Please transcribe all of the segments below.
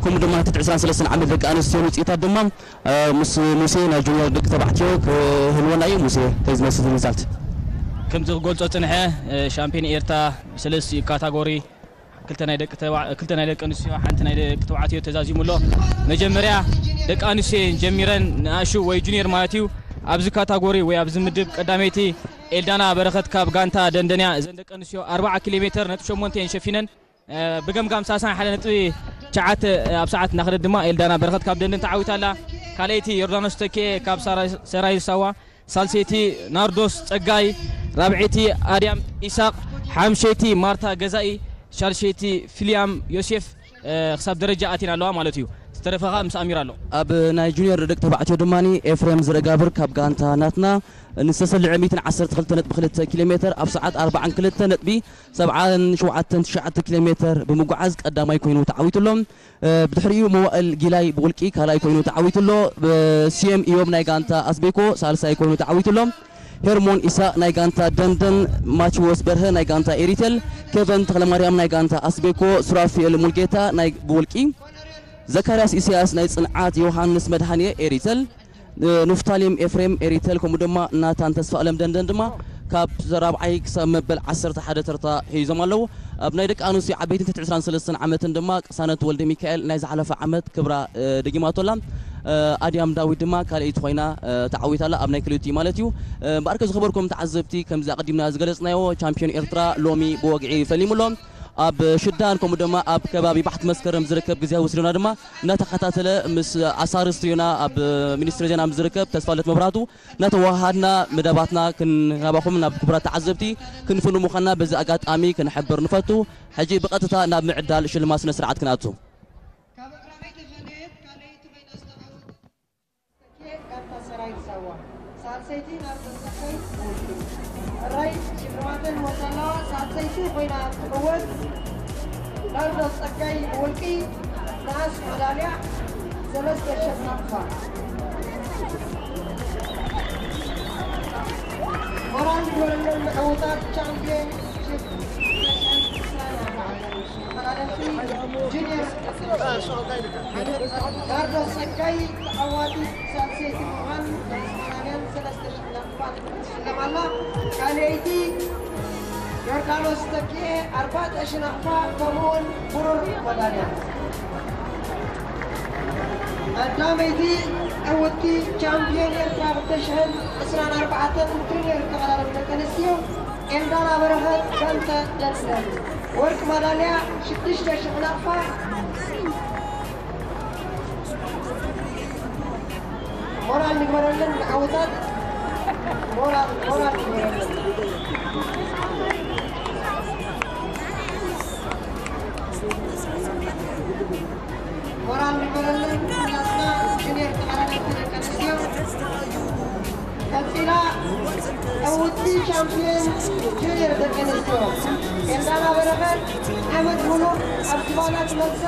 ከምኡ ድማ እቲ ዕስራን ሰለስተን ዓመት ደቂ ኣንስትዮን ውፅኢታት ድማ ምስ ሙሴ ናይ ጁኒየር ደቂ ተባዕትዮ ክህልወና እዩ። ሙሴ፣ እንታይ ዝመስል ሪዛልት? ከምቲ ክገልጾ ጽንሐ፣ ሻምፒዮን ኤርትራ ሰለስቲኡ ካታጎሪ፣ ክልተ ናይ ደቂ ኣንስትዮ፣ ሓንቲ ናይ ደቂ ተባዕትዮ ተዛዚሙ ኣሎ። መጀመርያ ደቂ ኣንስትዮ ጀሚረን፣ ንኣሹ ወይ ጁኒየር ማለት እዩ። ኣብዚ ካታጎሪ ወይ ኣብዚ ምድብ ቀዳመይቲ ኤልዳና በረኸት ካብ ጋንታ ደንደንያ፣ እዘን ደቂ ኣንስትዮ ኣርብዓ ኪሎ ሜተር ነጥቢ ሸሞንተ እየን ሸፊነን። ብገምጋም ሰላሳ ሓደ ነጥቢ ትሽዓተ ኣብ ሰዓት እናኸደት ድማ ኤልዳና በረኸት ካብ ደንደን ተዓዊታ ኣላ። ካልኣይቲ ዮርዳኖስ ተኪኤ ካብ ሰራይ ሳዋ፣ ሳልሰይቲ ናርዶስ ጸጋይ፣ ራብዐይቲ ኣድያም ኢሳቕ፣ ሓምሸይቲ ማርታ ገዛኢ፣ ሻድሸይቲ ፊልያም ዮሴፍ ክሳብ ደረጃ ኣቲን ኣለዋ ማለት እዩ። ዝተረፈ ኸኣ ምስ ኣሚር ኣሎ። ኣብ ናይ ጁኒየር ደቂ ተባዕትዮ ድማ ኤፍሬም ዝረጋብር ካብ ጋንታ ናትና ንዝተሰልዐ ሚእትን ዓሰርተ ክልተ ነጥቢ ክልተ ኪሎ ሜተር ኣብ ሰዓት ኣርብዓን ክልተ ነጥቢ ሰብዓን ሸውዓተን ትሽዓተ ኪሎ ሜተር ብምጉዓዝ ቀዳማይ ኮይኑ ተዓዊቱ ኣሎ። ብድሕሪኡ መዋእል ጊላይ ብውልቂ ካልኣይ ኮይኑ ተዓዊቱ ኣሎ። ስዮም ኢዮብ ናይ ጋንታ ኣስቤኮ ሳልሳይ ኮይኑ ተዓዊቱ ኣሎ። ሄርሞን ኢሳቕ ናይ ጋንታ ደንደን፣ ማቴዎስ በርሀ ናይ ጋንታ ኤሪቴል፣ ኬቨን ተኽለማርያም ናይ ጋንታ ኣስቤኮ፣ ሱራፊኤል ሙልጌታ ናይ ብውልቂ፣ ዘካርያስ ኢሳያስ ናይ ጽንዓት፣ ዮሃንስ መድሃንየ ኤሪቴል፣ ኑፍታሌም ኤፍሬም ኤሪቴል፣ ከምኡ ድማ ናታን ተስፋኣለም ደንደን ድማ ካብ ራብዓይ ክሳብ መበል ዓሰርተ ሓደ ተርታ ሒዞም ኣለዉ። ኣብ ናይ ደቂ ኣንስትዮ ዓበይትን ትሕቲ ዕስራን ሰለስተን ዓመትን ድማ ቅሳነት ወልደ ሚካኤል ናይ ዝሓለፈ ዓመት ክብራ ደጊማቶ ኣላ። ኣድያም ዳዊት ድማ ካልኣይቲ ኮይና ተዓዊታ ኣላ፣ ኣብ ናይ ክልቲኡ ማለት እዩ። እምበኣርከ ዝኸበርኩም ተዓዘብቲ፣ ከምዚ ኣቐዲምና ዝገለጽናዮ ቻምፒዮን ኤርትራ ሎሚ ብወግዒ ፈሊሙ ኣሎ። ኣብ ሽዳን ከምኡ ድማ ኣብ ከባቢ ባሕቲ መስከረም ዝርከብ ግዝያዊ ስቱዲዮና ድማ እናተኸታተለ ምስ ኣሳሪ ስቱዲዮና ኣብ ሚኒስትሪ ዜና ምስ ዝርከብ ተስፋለት መብራቱ እናተወሃሃድና መደባትና ክንህባኹም ናብ ክቡራት ተዓዘብቲ ክንፍኑ ምዃንና በዚ ኣጋጣሚ ክንሕብር ንፈቱ። ሕጂ ብቐጥታ ናብ ምዕዳል ሽልማት ስነ ስርዓት ክንኣቱ። ካብ ኣቕራባይ ተፈለየት ካልኣይቲ ኮይና ዝተዓወተት ተኪኤ ጋንታ ሰራዊት ሳዋ፣ ሳልሰይቲ ናርዶስ ተስፋይ ብውልቂ። ሕራይ ሽልማተን ወሰላዋ ሳልሰይቲ ኮይና ትዕወት ናርዶስ ጸጋይ ብውልቂ፣ ነሃስ ማዳልያ ሰለስተ ሽሕ ናቕፋ። ሞራል ንግበረሎም ንዕዉታት ቻምፒየን ሺፕ ተሽዐን ዕስራን ኣርባዕተን መተሓላለፊ ጁኒየር ናርዶስ ጸጋይ ተዓዋቲት ሳልሰይቲ ብምዃን ናይ ሰማንያን ሰለስተ ሽሕ ናቕፋን ትስለም ኣላ። ካልኣይቲ ዮርዳኖስ ተኪኤ ኣርባዕተ ሽሕ ናቕፋ ከምኡውን ብሩር መዳልያ። ቀዳመይቲ ዕውትቲ ቻምፒዮን ኤርትራ ክልተ ሽሕን ዕስራን ኣርባዕተን ፕሪምየር ተቐዳደምቲ ደቂ ኣንስትዮ ኤልዳና በረኸት ጋንታ ደንደን፣ ወርቂ ማዳልያ ሽዱሽተ ሽሕ ናቕፋ። ሞራል ንግበረለን ንዓወታት። ሞራል ሞራል ንግበረለን። ሞራል ንግበረለን ናትና ጁኒየር ተቐዳደምቲ ደቂ ኣንስትዮ። ቀጺላ ዕውትቲ ቻምፒዮን ጁኒየር ደቂ ኣንስትዮ ኤልዳና በረኸት ዓመት ሙሉእ ኣብ ዝባና ትመልሳ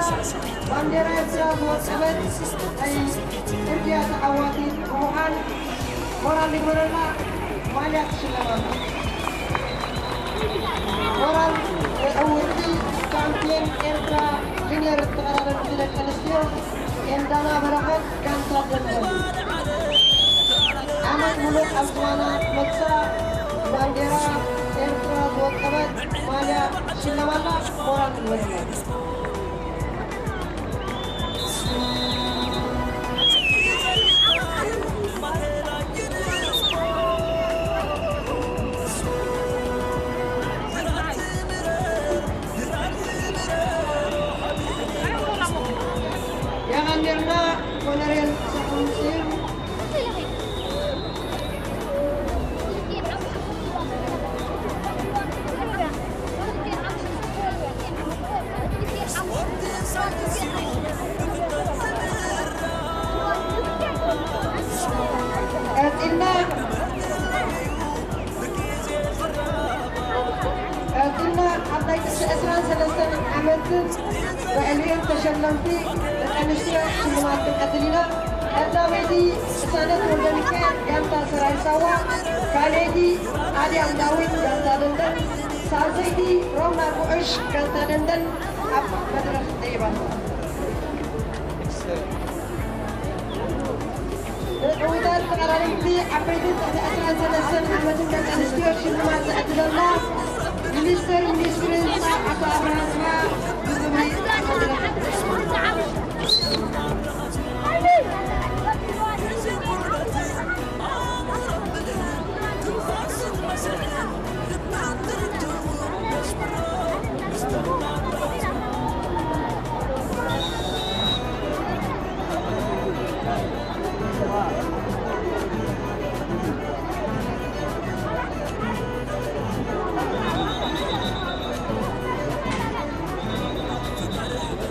ባንዴራ ኤርትራ ዝወቀበት ናይ እርድያ ተዓዋቲት ብምዃን ሞራል ንግበረላ። ማልያ ትሽለም ኣላ። ሞራል ንዕውትቲ ቻምፒየን ኤርትራ ጁኒየር ተቐዳደምቲ ደቂ ኣንስትዮ ኤልዳና በረኸት ጋንታ ደንደን። ዓመት ሙሉእ ኣብ ዝባና መጻ ባንዴራ ኤርትራ ዝወቀበት ማልያ ትሽለም ኣላ። ሞራል ንግበረላ። የቐንየልና ኮነሬል ሰኹምሲር። ቀጺልና ቀጺልና ኣብ ናይ ቅድሚ ዕስራን ሰለስተን ዓመትን ውዕልኤን ተሸለምቲ ደቂ ኣንስትዮ ሽልማት ክንቀጽል ኢና። ቀዳመይቲ ቅሳነት ወልደሚካኤል ጋንታ ሰራዊት ሳዋ፣ ካልኣይቲ ኣድያም ዳዊት ጋንታ ደንደን፣ ሳልሰይቲ ሮምና ጉዕሽ ጋንታ ደንደን ኣብ መድረኽ ደይባታ። ተቐዳደምቲ ዓበይቲ ትሕቲ ዕስራን ሰለስተን ዓመትን ደቂ ኣንስትዮ ሽልማት ዘዕድለና ሚኒስትር ሚኒስትሪ ህንፃ ኣቶ ኣብርሃ ኣስፋሃ ብኽብሪ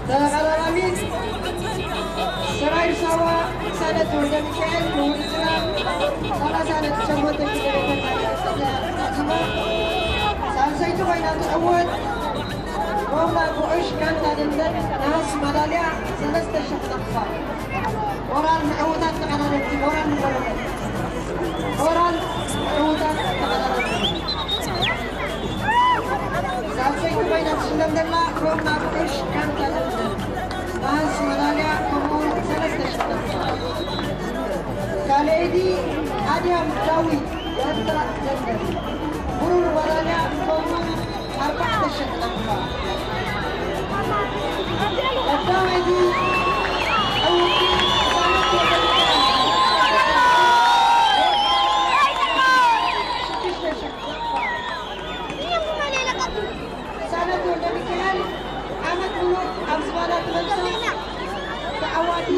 ተቐዳዳሚት ሰራዊት ሳዋ ቅሳነት ወልደ ሚካኤል ብውድድራ ሰላሳ ነጥቢ ሸሞንተ ኪሎ ሜትር ናይታ ሳልሰይቲ ኮይና ትዕወት። ሮማ ጉዑሽ ጋንታ ደንደን ነሃስ ማዳልያ ሰለስተ ሽሕ ናቕፋ። ሞራል ምዕውታት ተቐዳደምቲ ሞራል ንበረከት ሞራል ምዕውታት ተቐዳደምቲ ሳልሰይቲ ኮይና ትሽለም ዘላ ሮማ ጉዑሽ ጋንታ ደንደን ነሃስ ማዳልያ ከምኡውን ሰለስተ ሽሕ ናቕፋ። ካልኣይቲ ኣድያም ዳዊት ኤርትራ ደንደን ብሩር ማዳልያ ከምኡውን ኣርባዕተ ሽሕ ናቕፋ። ቀዳመይቲ ዕውቲ ሳምንት ሽዱሽተ ሽሕ ናቕፋ። ሳነት ወልደ ሚካኤል ዓመት ሙሉእ ኣብ ዝባና ትመልሶ ተዓዋቲ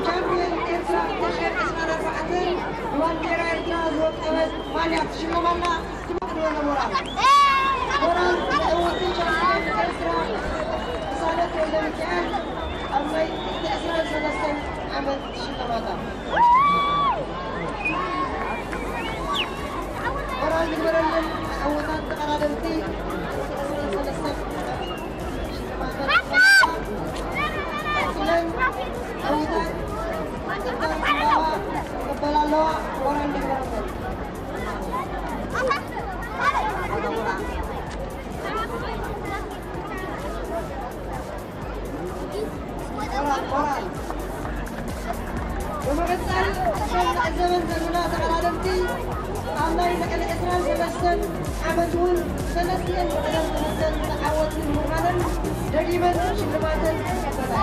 ቻምፒዮን ኤርትራ ክልተ ሽሕን ዕስራን ኣርባዕተን ብባንዴራ ኤርትራ ዝወቀበት ማልያ ትሽለም ኣላ። ትመቕድወ ነበራ። ሞራል ዕውቲ ቻምፒዮን ኤርትራ ሳነት ወልደ ሚካኤል ኣብ ናይ ትሕቲ ዕስራን ሰለስተን ዓመት ሽልማታ። ሞራል ንግበረለን ዕውታት ተቐዳደምቲ። ቀፂለን ዕውታት መቀበል ኣለዋ። ሞራል ንግበረለን። ሞራል፣ ሞራል። ብምቕጻል እተን ንዕዘበን ዘለና ተቐዳደምቲ ኣብ ናይ ልዕሊ ዕስራን ሰለስተን ዓመት እውን ሰለስቲኤን ብቕደም ተኸተል ተዓወቲ ብምዃነን ደጊመን ሽልማተን ይቀበላ።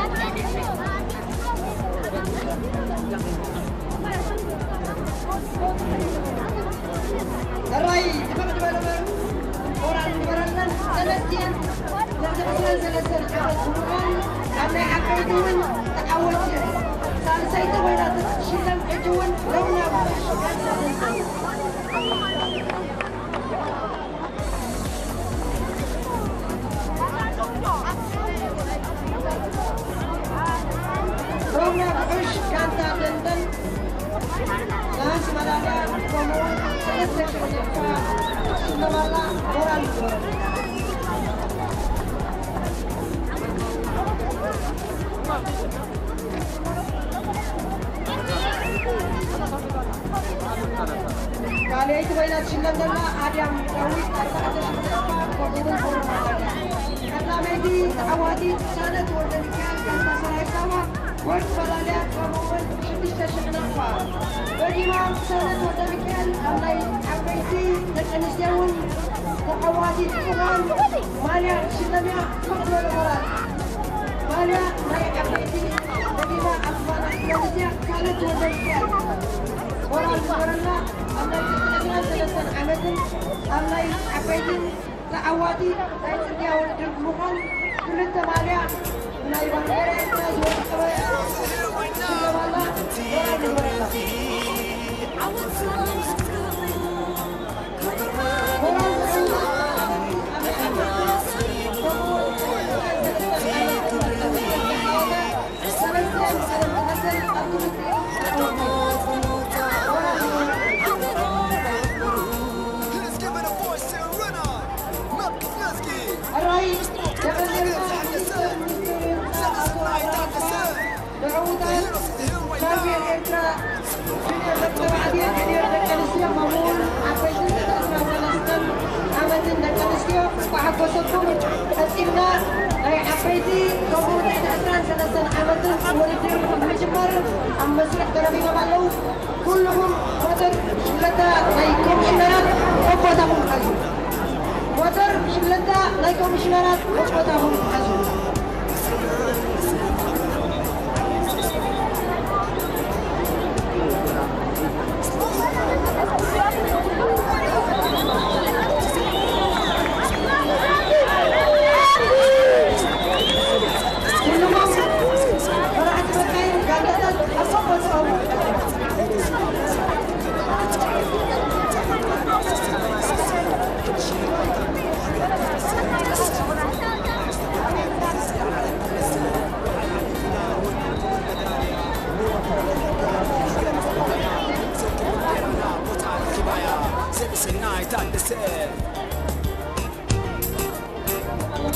ሕራይ ድምቕ ዝበለ ሞራል ንግበረለን። ሰለስቲኤን ነዚ ዕስራን ሰለስተን ዓመት ብምዃን ኣብ ናይ ዓበይቲ እውን ተዓወቲ እየን። ሳልሰይቲ ኮይና ትሽለም ሕጂ እውን ሮምና ጉዑሽ ጋንታ ደንደን። ሮምና ጉዑሽ ጋንታ ደንደን ነሃስ መዳልያ ከምኡውን ሰለስተ ሽሕ ሽልማት ሽልማላ ሞራል ይግበረልና። ካልኣይቲ ኮይና ትሽለም ዘላ ኣድያም ዳዊት ኣርባዕተ ሽሕ ናቕፋ ከምኡውን ፎርም ኣድያም። ቀዳመይቲ ተዓዋቲት ሳነት ወልደ ሚካኤል ጋንታ ሰራዊት ሳዋ ወርቂ መዳልያ ከምኡውን ሽዱሽተ ሽሕ ናቕፋ። በዲማ ሳነት ወልደ ሚካኤል ኣብ ናይ ዓበይቲ ደቂ ኣንስትዮ እውን ተዓዋቲት ብምዃን ማልያ ትሽለም እያ። ክብረት ሞራል። ማልያ ናይ ዓበይቲ መዲና ኣስመራ ኢንዶኔስያ ካልኦት ወደብ ሞራል ዝበረና ኣብ ናይ ዕስራን ሰለስተን ዓመትን ኣብ ናይ ዓበይትን ተዓዋቲ ናይ ጽርግያ ውድድር ብምዃን ክልተ ማልያ ናይ ባንዴራ ኤርትራ ዝወቀበ ሽልማላ ሞራል ዝበረና። ንዕዉታት ሻምፒዮን ኤርትራ ጁኒየር ደቂ ተባዕትዮ፣ ጁኒየር ደቂ ኣንስትዮ፣ ከምኡውን ዓበይትን ትሕቲ ዕስራን ሰለስተን ዓመትን ደቂ ኣንስትዮ እንኳዕ ሓጎሰኩም። ቀጺልና ናይ ዓበይቲ ከምኡውን ትሕቲ ዕስራን ሰለስተን ዓመትን ውድድር ምጅማር ኣብ መስርሕ ተረኺቦም ኣለዉ። ኩልኹም ሞተር ብሽክለታ ናይ ኮሚሽነራት ኣብ ቦታኹም ሓዙ። ሞተር ብሽክለታ ናይ ኮሚሽነራት ኣብ ቦታኹም ሓዙ።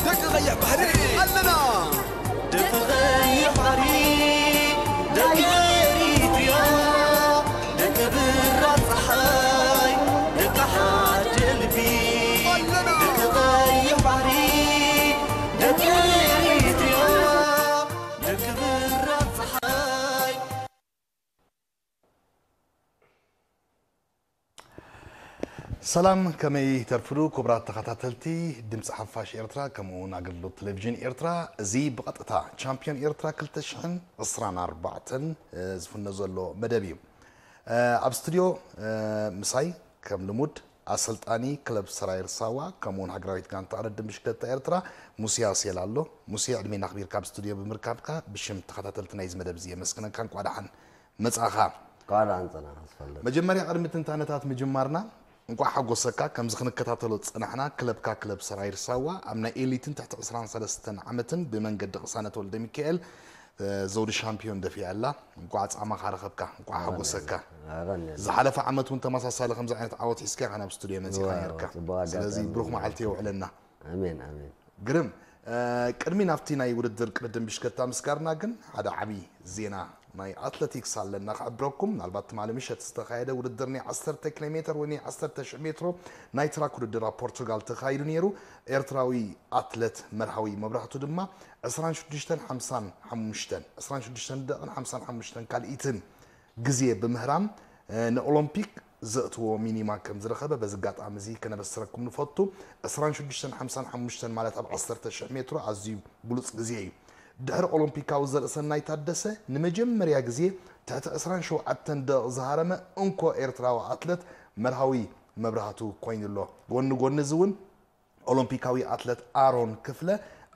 ደቂ ቀይሕ ባሕሪ ኣለና። ደቂ ቀይሕ ባሕሪ፣ ደቂ ኤሪትሪያ፣ ደቂ ብራ ጸሓይ፣ ደቂ ሓደ ልቢ። ኣለና። ደቂ ቀይሕ ባሕሪ፣ ደቂ ኤሪትሪያ፣ ደቂ ብራ ጸሓይ። ሰላም፣ ከመይ ተርፍዱ ክቡራት ተኸታተልቲ ድምፂ ሓፋሽ ኤርትራ፣ ከምኡ እውን ኣገልግሎት ቴሌቪዥን ኤርትራ። እዚ ብቐጥታ ቻምፒዮን ኤርትራ ክልተ ሽሕን ዕስራን ኣርባዕተን ዝፍኖ ዘሎ መደብ እዩ። ኣብ ስቱድዮ ምሳይ ከም ልሙድ ኣሰልጣኒ ክለብ ሰራየር ሳዋ ከምኡ እውን ሃገራዊት ጋንታ ኣረድን ብሽክለታ ኤርትራ ሙሴ ኣሴል ኣሎ። ሙሴ፣ ዕድሜና ኣኽቢርካ ኣብ ስቱድዮ ብምርካብካ ብሽም ተኸታተልቲ ናይዚ መደብ እዚ የመስግነካ። እንቋዕ ደሓን መጻኻ። ቃል ኣንጸና ኣስፈልጥ መጀመርያ ቅድሚ ትንታነታት ምጅማርና እንቋዕ ሓጎሰካ። ከምዚ ክንከታተሎ ዝጸናሕና ክለብካ ክለብ ሰራይር ሳዋ ኣብ ናይ ኤሊትን ትሕቲ ዕስራን ሰለስተን ዓመትን ብመንገዲ ቅሳነት ወልደ ሚካኤል ዘውዲ ሻምፒዮን ደፊኣ ኣላ። እንቋዕ ጻማኻ ረኸብካ፣ እንቋዕ ሓጎሰካ። ዝሓለፈ ዓመት እውን ተመሳሳሊ ከምዚ ዓይነት ዓወት ሒዝካ ኢኻ ናብ ስቱድዮ መጺኻ ነርካ። ስለዚ ብሩኽ መዓልቲ የውዕለና። ኣሜን ኣሜን። ግርም። ቅድሚ ናብቲ ናይ ውድድር ቅድድም ብሽክለታ ምስጋርና ግን ሓደ ዓብዪ ዜና ናይ ኣትለቲክስ ኣለና ክሕብረኩም። ምናልባት ትማሊ ምሸት ዝተኻየደ ውድድር ናይ ዓሰርተ ኪሎ ሜትር ወይ ናይ ዓሰርተ ሽሕ ሜትሮ ናይ ትራክ ውድድር ኣብ ፖርቱጋል ተኻይዱ ነይሩ። ኤርትራዊ ኣትለት መርሃዊ መብራህቱ ድማ ዕስራን ሽዱሽተን ሓምሳን ሓሙሽተን፣ ዕስራን ሽዱሽተን ደቂቕን ሓምሳን ሓሙሽተን ካልኢትን ግዜ ብምህራም ንኦሎምፒክ ዘእትዎ ሚኒማ ከም ዝረኸበ በዚ ኣጋጣሚ እዚ ከነበስረኩም ንፈቱ። ዕስራን ሽዱሽተን ሓምሳን ሓሙሽተን ማለት ኣብ ዓሰርተ ሽሕ ሜትሮ ኣዝዩ ብሉጽ ግዜ እዩ። ድሕሪ ኦሎምፒካዊ ዘርእሰናይ ታደሰ ንመጀመርያ ግዜ ትሕቲ ዕስራን ሸውዓተን ደቂቕ ዝሃረመ እንኮ ኤርትራዊ ኣትለት መርሃዊ መብራህቱ ኮይኑ ኣሎ። ጎኒ ጎኒ እዚ እውን ኦሎምፒካዊ ኣትለት ኣሮን ክፍለ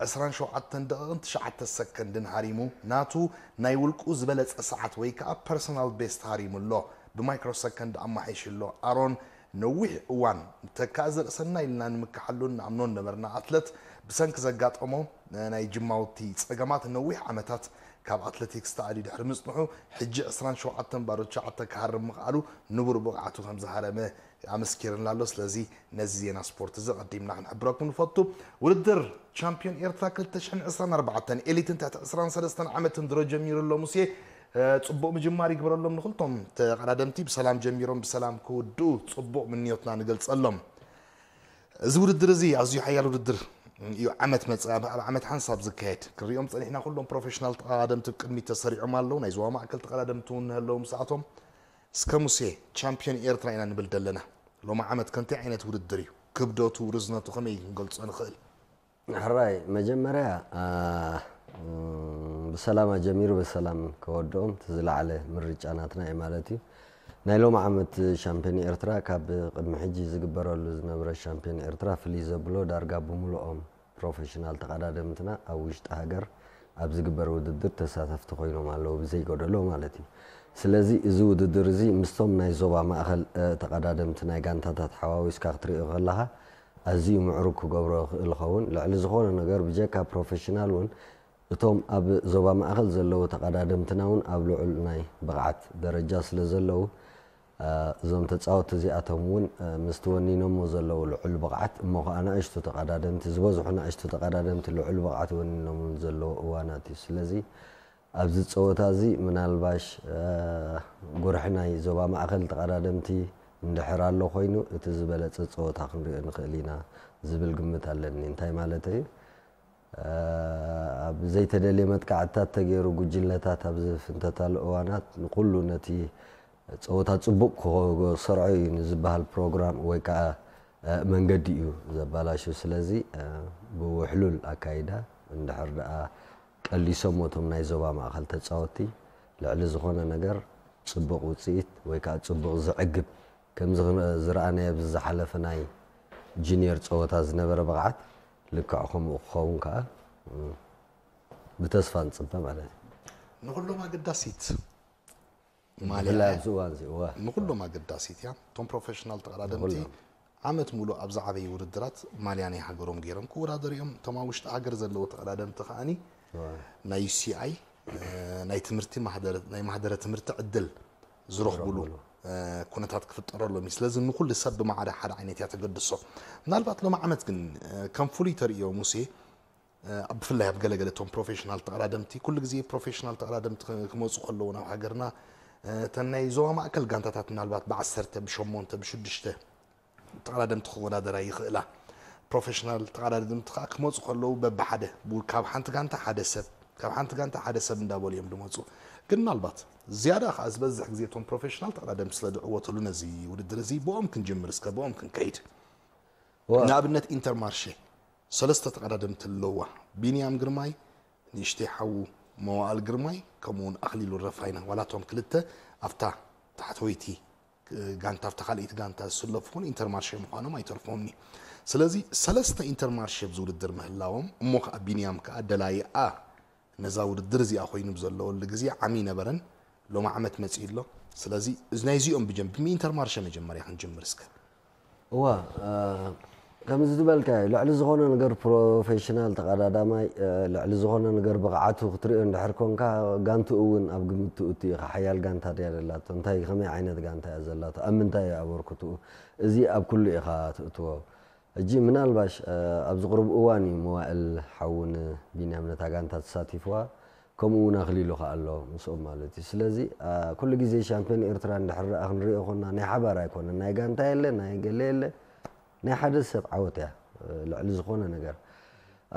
ዕስራን ሸውዓተን ደቂቕን ትሽዓተ ሰከንድን ሃሪሙ ናቱ ናይ ውልቁ ዝበለጸ ሰዓት ወይ ከኣ ፐርሰናል ቤስት ሃሪሙ ኣሎ። ብማይክሮ ሰከንድ ኣማሒሹ ኣሎ። ኣሮን ነዊሕ እዋን ንተካእ ዘርእሰና ኢልና ንምክሓሉን ንኣምኖን ነበርና ኣትለት ብሰንኪ ዘጋጠሞ ናይ ጅማውቲ ጸገማት ነዊሕ ዓመታት ካብ ኣትለቲክስ ተኣልዩ ድሕሪ ምጽንሑ ሕጂ ዕስራን ሸውዓተን ባዶ ትሽዓተ ክሃርም ምኽኣሉ ንቡር ብቕዓቱ ከም ዝሃረመ ኣመስኪርና ኣሎ። ስለዚ ነዚ ዜና ስፖርት እዚ ቀዲምና ክንሕብረኩም ንፈቱ። ውድድር ቻምፒዮን ኤርትራ ክልተ ሽሕን ዕስራን ኣርባዕተን ኤሊትን ትሕቲ ዕስራን ሰለስተን ዓመትን ድሮ ጀሚሩ ኣሎ። ሙሴ ጽቡቕ ምጅማር ይግበረሎም ንክልቶም ተቐዳደምቲ ብሰላም ጀሚሮም ብሰላም ክውድኡ ጽቡቕ ምንዮትና ንገልጸሎም። እዚ ውድድር እዚ ኣዝዩ ሓያል ውድድር እዩ። ዓመት መጽ ኣብ ዓመት ሓንሳብ ዝካየድ ክንሪኦም ጸኒሕና። ኩሎም ፕሮፌሽናል ተቐዳደምቲ ብቅድሚት ተሰሪዖም ኣለዉ። ናይ ዞባ ማእከል ተቐዳደምቲ እውን ንህለዉ ምስኣቶም እስከ ሙሴ ቻምፒዮን ኤርትራ ኢና ንብል ደለና። ሎሚ ዓመት ከ እንታይ ዓይነት ውድድር እዩ? ክብደቱ፣ ርዝነቱ ከመይ ክንገልጾ ንኽእል? ሕራይ መጀመርያ ብሰላም ኣጀሚሩ ብሰላም ከወድኦም እቲ ዝለዓለ ምርጫ ናትና እዩ ማለት እዩ። ናይ ሎሚ ዓመት ሻምፒዮን ኤርትራ ካብ ቅድሚ ሕጂ ዝግበረሉ ዝነበረ ሻምፒዮን ኤርትራ ፍልይ ዘብሎ ዳርጋ ብምልኦም ፕሮፌሽናል ተቐዳደምትና ኣብ ውሽጢ ሃገር ኣብ ዝግበር ውድድር ተሳተፍቲ ኮይኖም ኣለዉ ብዘይጎደሎ ማለት እዩ። ስለዚ እዚ ውድድር እዚ ምስቶም ናይ ዞባ ማእኸል ተቐዳደምቲ ናይ ጋንታታት ሓዋዊስካ ክትሪኦ ከለኻ ኣዝዩ ምዕሩግ ክገብሮ ይኽእል ይኸውን። ልዕሊ ዝኾነ ነገር ብጀካ ፕሮፌሽናል እውን እቶም ኣብ ዞባ ማእኸል ዘለዉ ተቐዳደምትና እውን ኣብ ልዑል ናይ ብቕዓት ደረጃ ስለ ዘለዉ እዞም ተፃወትቲ እዚኣቶም እውን ምስቲ ወኒኖሞ ዘለዉ ልዑል ብቕዓት እሞ ከዓ ንኣሽቱ ተቐዳደምቲ ዝበዝሑ ንኣሽቱ ተቐዳደምቲ ልዑል ብቕዓት ወኒኖም እውን ዘለዉ እዋናት እዩ። ስለዚ ኣብዚ ፀወታ እዚ ምናልባሽ ጉርሒ ናይ ዞባ ማእኸል ተቐዳደምቲ እንድሕር ኣሎ ኮይኑ እቲ ዝበለፀ ፀወታ ክንሪኦ ንኽእል ኢና ዝብል ግምት ኣለኒ። እንታይ ማለተይ እዩ? ኣብ ዘይተደልየ መጥቃዕትታት ተገይሩ ጉጅለታት ኣብ ዝፍንተታሉ እዋናት ንኩሉ ነቲ ጸወታ ጽቡቕ ክሰርዖ እዩ ንዝበሃል ፕሮግራም ወይ ከዓ መንገዲ እዩ ዘባላሹ። ስለዚ ብውሕሉል ኣካይዳ እንድሕር ደኣ ቀሊሶም እቶም ናይ ዞባ ማእኸል ተጻወትቲ ልዕሊ ዝኾነ ነገር ጽቡቕ ውጽኢት ወይ ከዓ ጽቡቕ ዝዕግብ ከምዚ ዝረኣናዮ ኣብዚ ዝሓለፈ ናይ ጁኒየር ጸወታ ዝነበረ ብቕዓት ልክዕ ከምኡ ክኸውን ከዓ ብተስፋ ንፅበ ማለት እዩ። ንኩሎም ኣገዳሲት ማልያ ኣብዚ እዋን እዚ እዋ ንኩሎም ኣገዳሲት እያ። እቶም ፕሮፌሽናል ተቐዳደምቲ ዓመት ሙሉእ ኣብ ዝዓበዩ ውድድራት ማልያ ናይ ሃገሮም ገይሮም ክወዳደሩ እዮም። እቶም ኣብ ውሽጢ ሃገር ዘለዉ ተቐዳደምቲ ከዓኒ ናይ ዩሲኣይ ናይ ትምህርቲ ናይ ማህደረ ትምህርቲ ዕድል ዝረኽብሉ ኩነታት ክፍጠረሎም እዩ። ስለዚ ንኩሉ ሰብ ብማዕረ ሓደ ዓይነት እያ ተገድሶ። ምናልባት ሎሚ ዓመት ግን ከም ፍሉይ ተርእዮ ሙሴ ብፍላይ ኣብ ገለገለ እቶም ፕሮፌሽናል ተቐዳደምቲ ኩሉ ግዜ ፕሮፌሽናል ተቐዳደምቲ ክመፁ ከለዉ ናብ ሃገርና እተን ናይ ዞባ ማእከል ጋንታታት ምናልባት ብዓሰርተ ብሸሞንተ ብሽዱሽተ ተቐዳደምቲ ክወዳደራ ይኽእላ። ፕሮፌሽናል ተቐዳደምቲ ከዓ ክመፁ ከለዉ በብሓደ ካብ ሓንቲ ጋንታ ሓደ ሰብ ካብ ሓንቲ ጋንታ ሓደ ሰብ እንዳበሉ እዮም ዝመፁ። ግን ምናልባት ዝያዳ ከዓ ዝበዝሕ ግዜ እቶም ፕሮፌሽናል ተቐዳደምቲ ስለ ዝዕወትሉ ነዚ ውድድር እዚ ብኦም ክንጅምር እስከ ብኦም ክንከይድ። ንኣብነት ኢንተርማርሼ ሰለስተ ተቐዳደምቲ ኣለዋ። ቢንያም ግርማይ፣ ንእሽተይ ሓዉ መዋእል ግርማይ ከምኡ እውን ኣኽሊሉ ረፋይና ዋላ እቶም ክልተ ኣብታ ታሕተወይቲ ጋንታ ኣብታ ካልኣይቲ ጋንታ ዝስለፉ እውን ኢንተርማርሼ ምዃኖም ኣይተርፎምኒ። ስለዚ ሰለስተ ኢንተርማርሼ ኣብዚ ውድድር ምህላዎም እሞ ከዓ ቢንያም ከዓ ደላይኣ ነዛ ውድድር እዚኣ ኮይኑ ብዘለወሉ ግዜ ዓሚ ነበረን። ሎሚ ዓመት መፅኡ ኣሎ። ስለዚ ናይዚኦም ብጀም ብኢንተርማርሸ መጀመርያ ክንጅምር እስከ። እዋ ከምዚ ዝበልካ ልዕሊ ዝኾነ ነገር ፕሮፌሽናል ተቐዳዳማይ ልዕሊ ዝኾነ ነገር ብቕዓቱ ክትሪኦ እንድሕር ኮንካ ጋንትኡ እውን ኣብ ግምት ትእቱ ኢኻ። ሓያል ጋንታ ድያ ዘላቶ? እንታይ ከመይ ዓይነት ጋንታ እያ ዘላቶ? ኣብ ምንታይ እዩ ኣበርክትኡ? እዚ ኣብ ኩሉ ኢኻ ትእትዎ። ሕጂ ምናልባሽ ኣብዚ ቅሩብ እዋን እዩ መዋእል ሓዉ ንቢንያም ነታ ጋንታ ተሳቲፍዋ። ከምኡ እውን ኣኽሊሉ ከኣ ኣሎ ምስኦም ማለት እዩ። ስለዚ ኩሉ ግዜ ሻምፒዮን ኤርትራ እንድሕር ደኣ ክንሪኦ ኮና ናይ ሓባር ኣይኮነን፣ ናይ ጋንታ የለ ናይ ገለ የለ ናይ ሓደ ሰብ ዓወት እያ ልዕሊ ዝኾነ ነገር።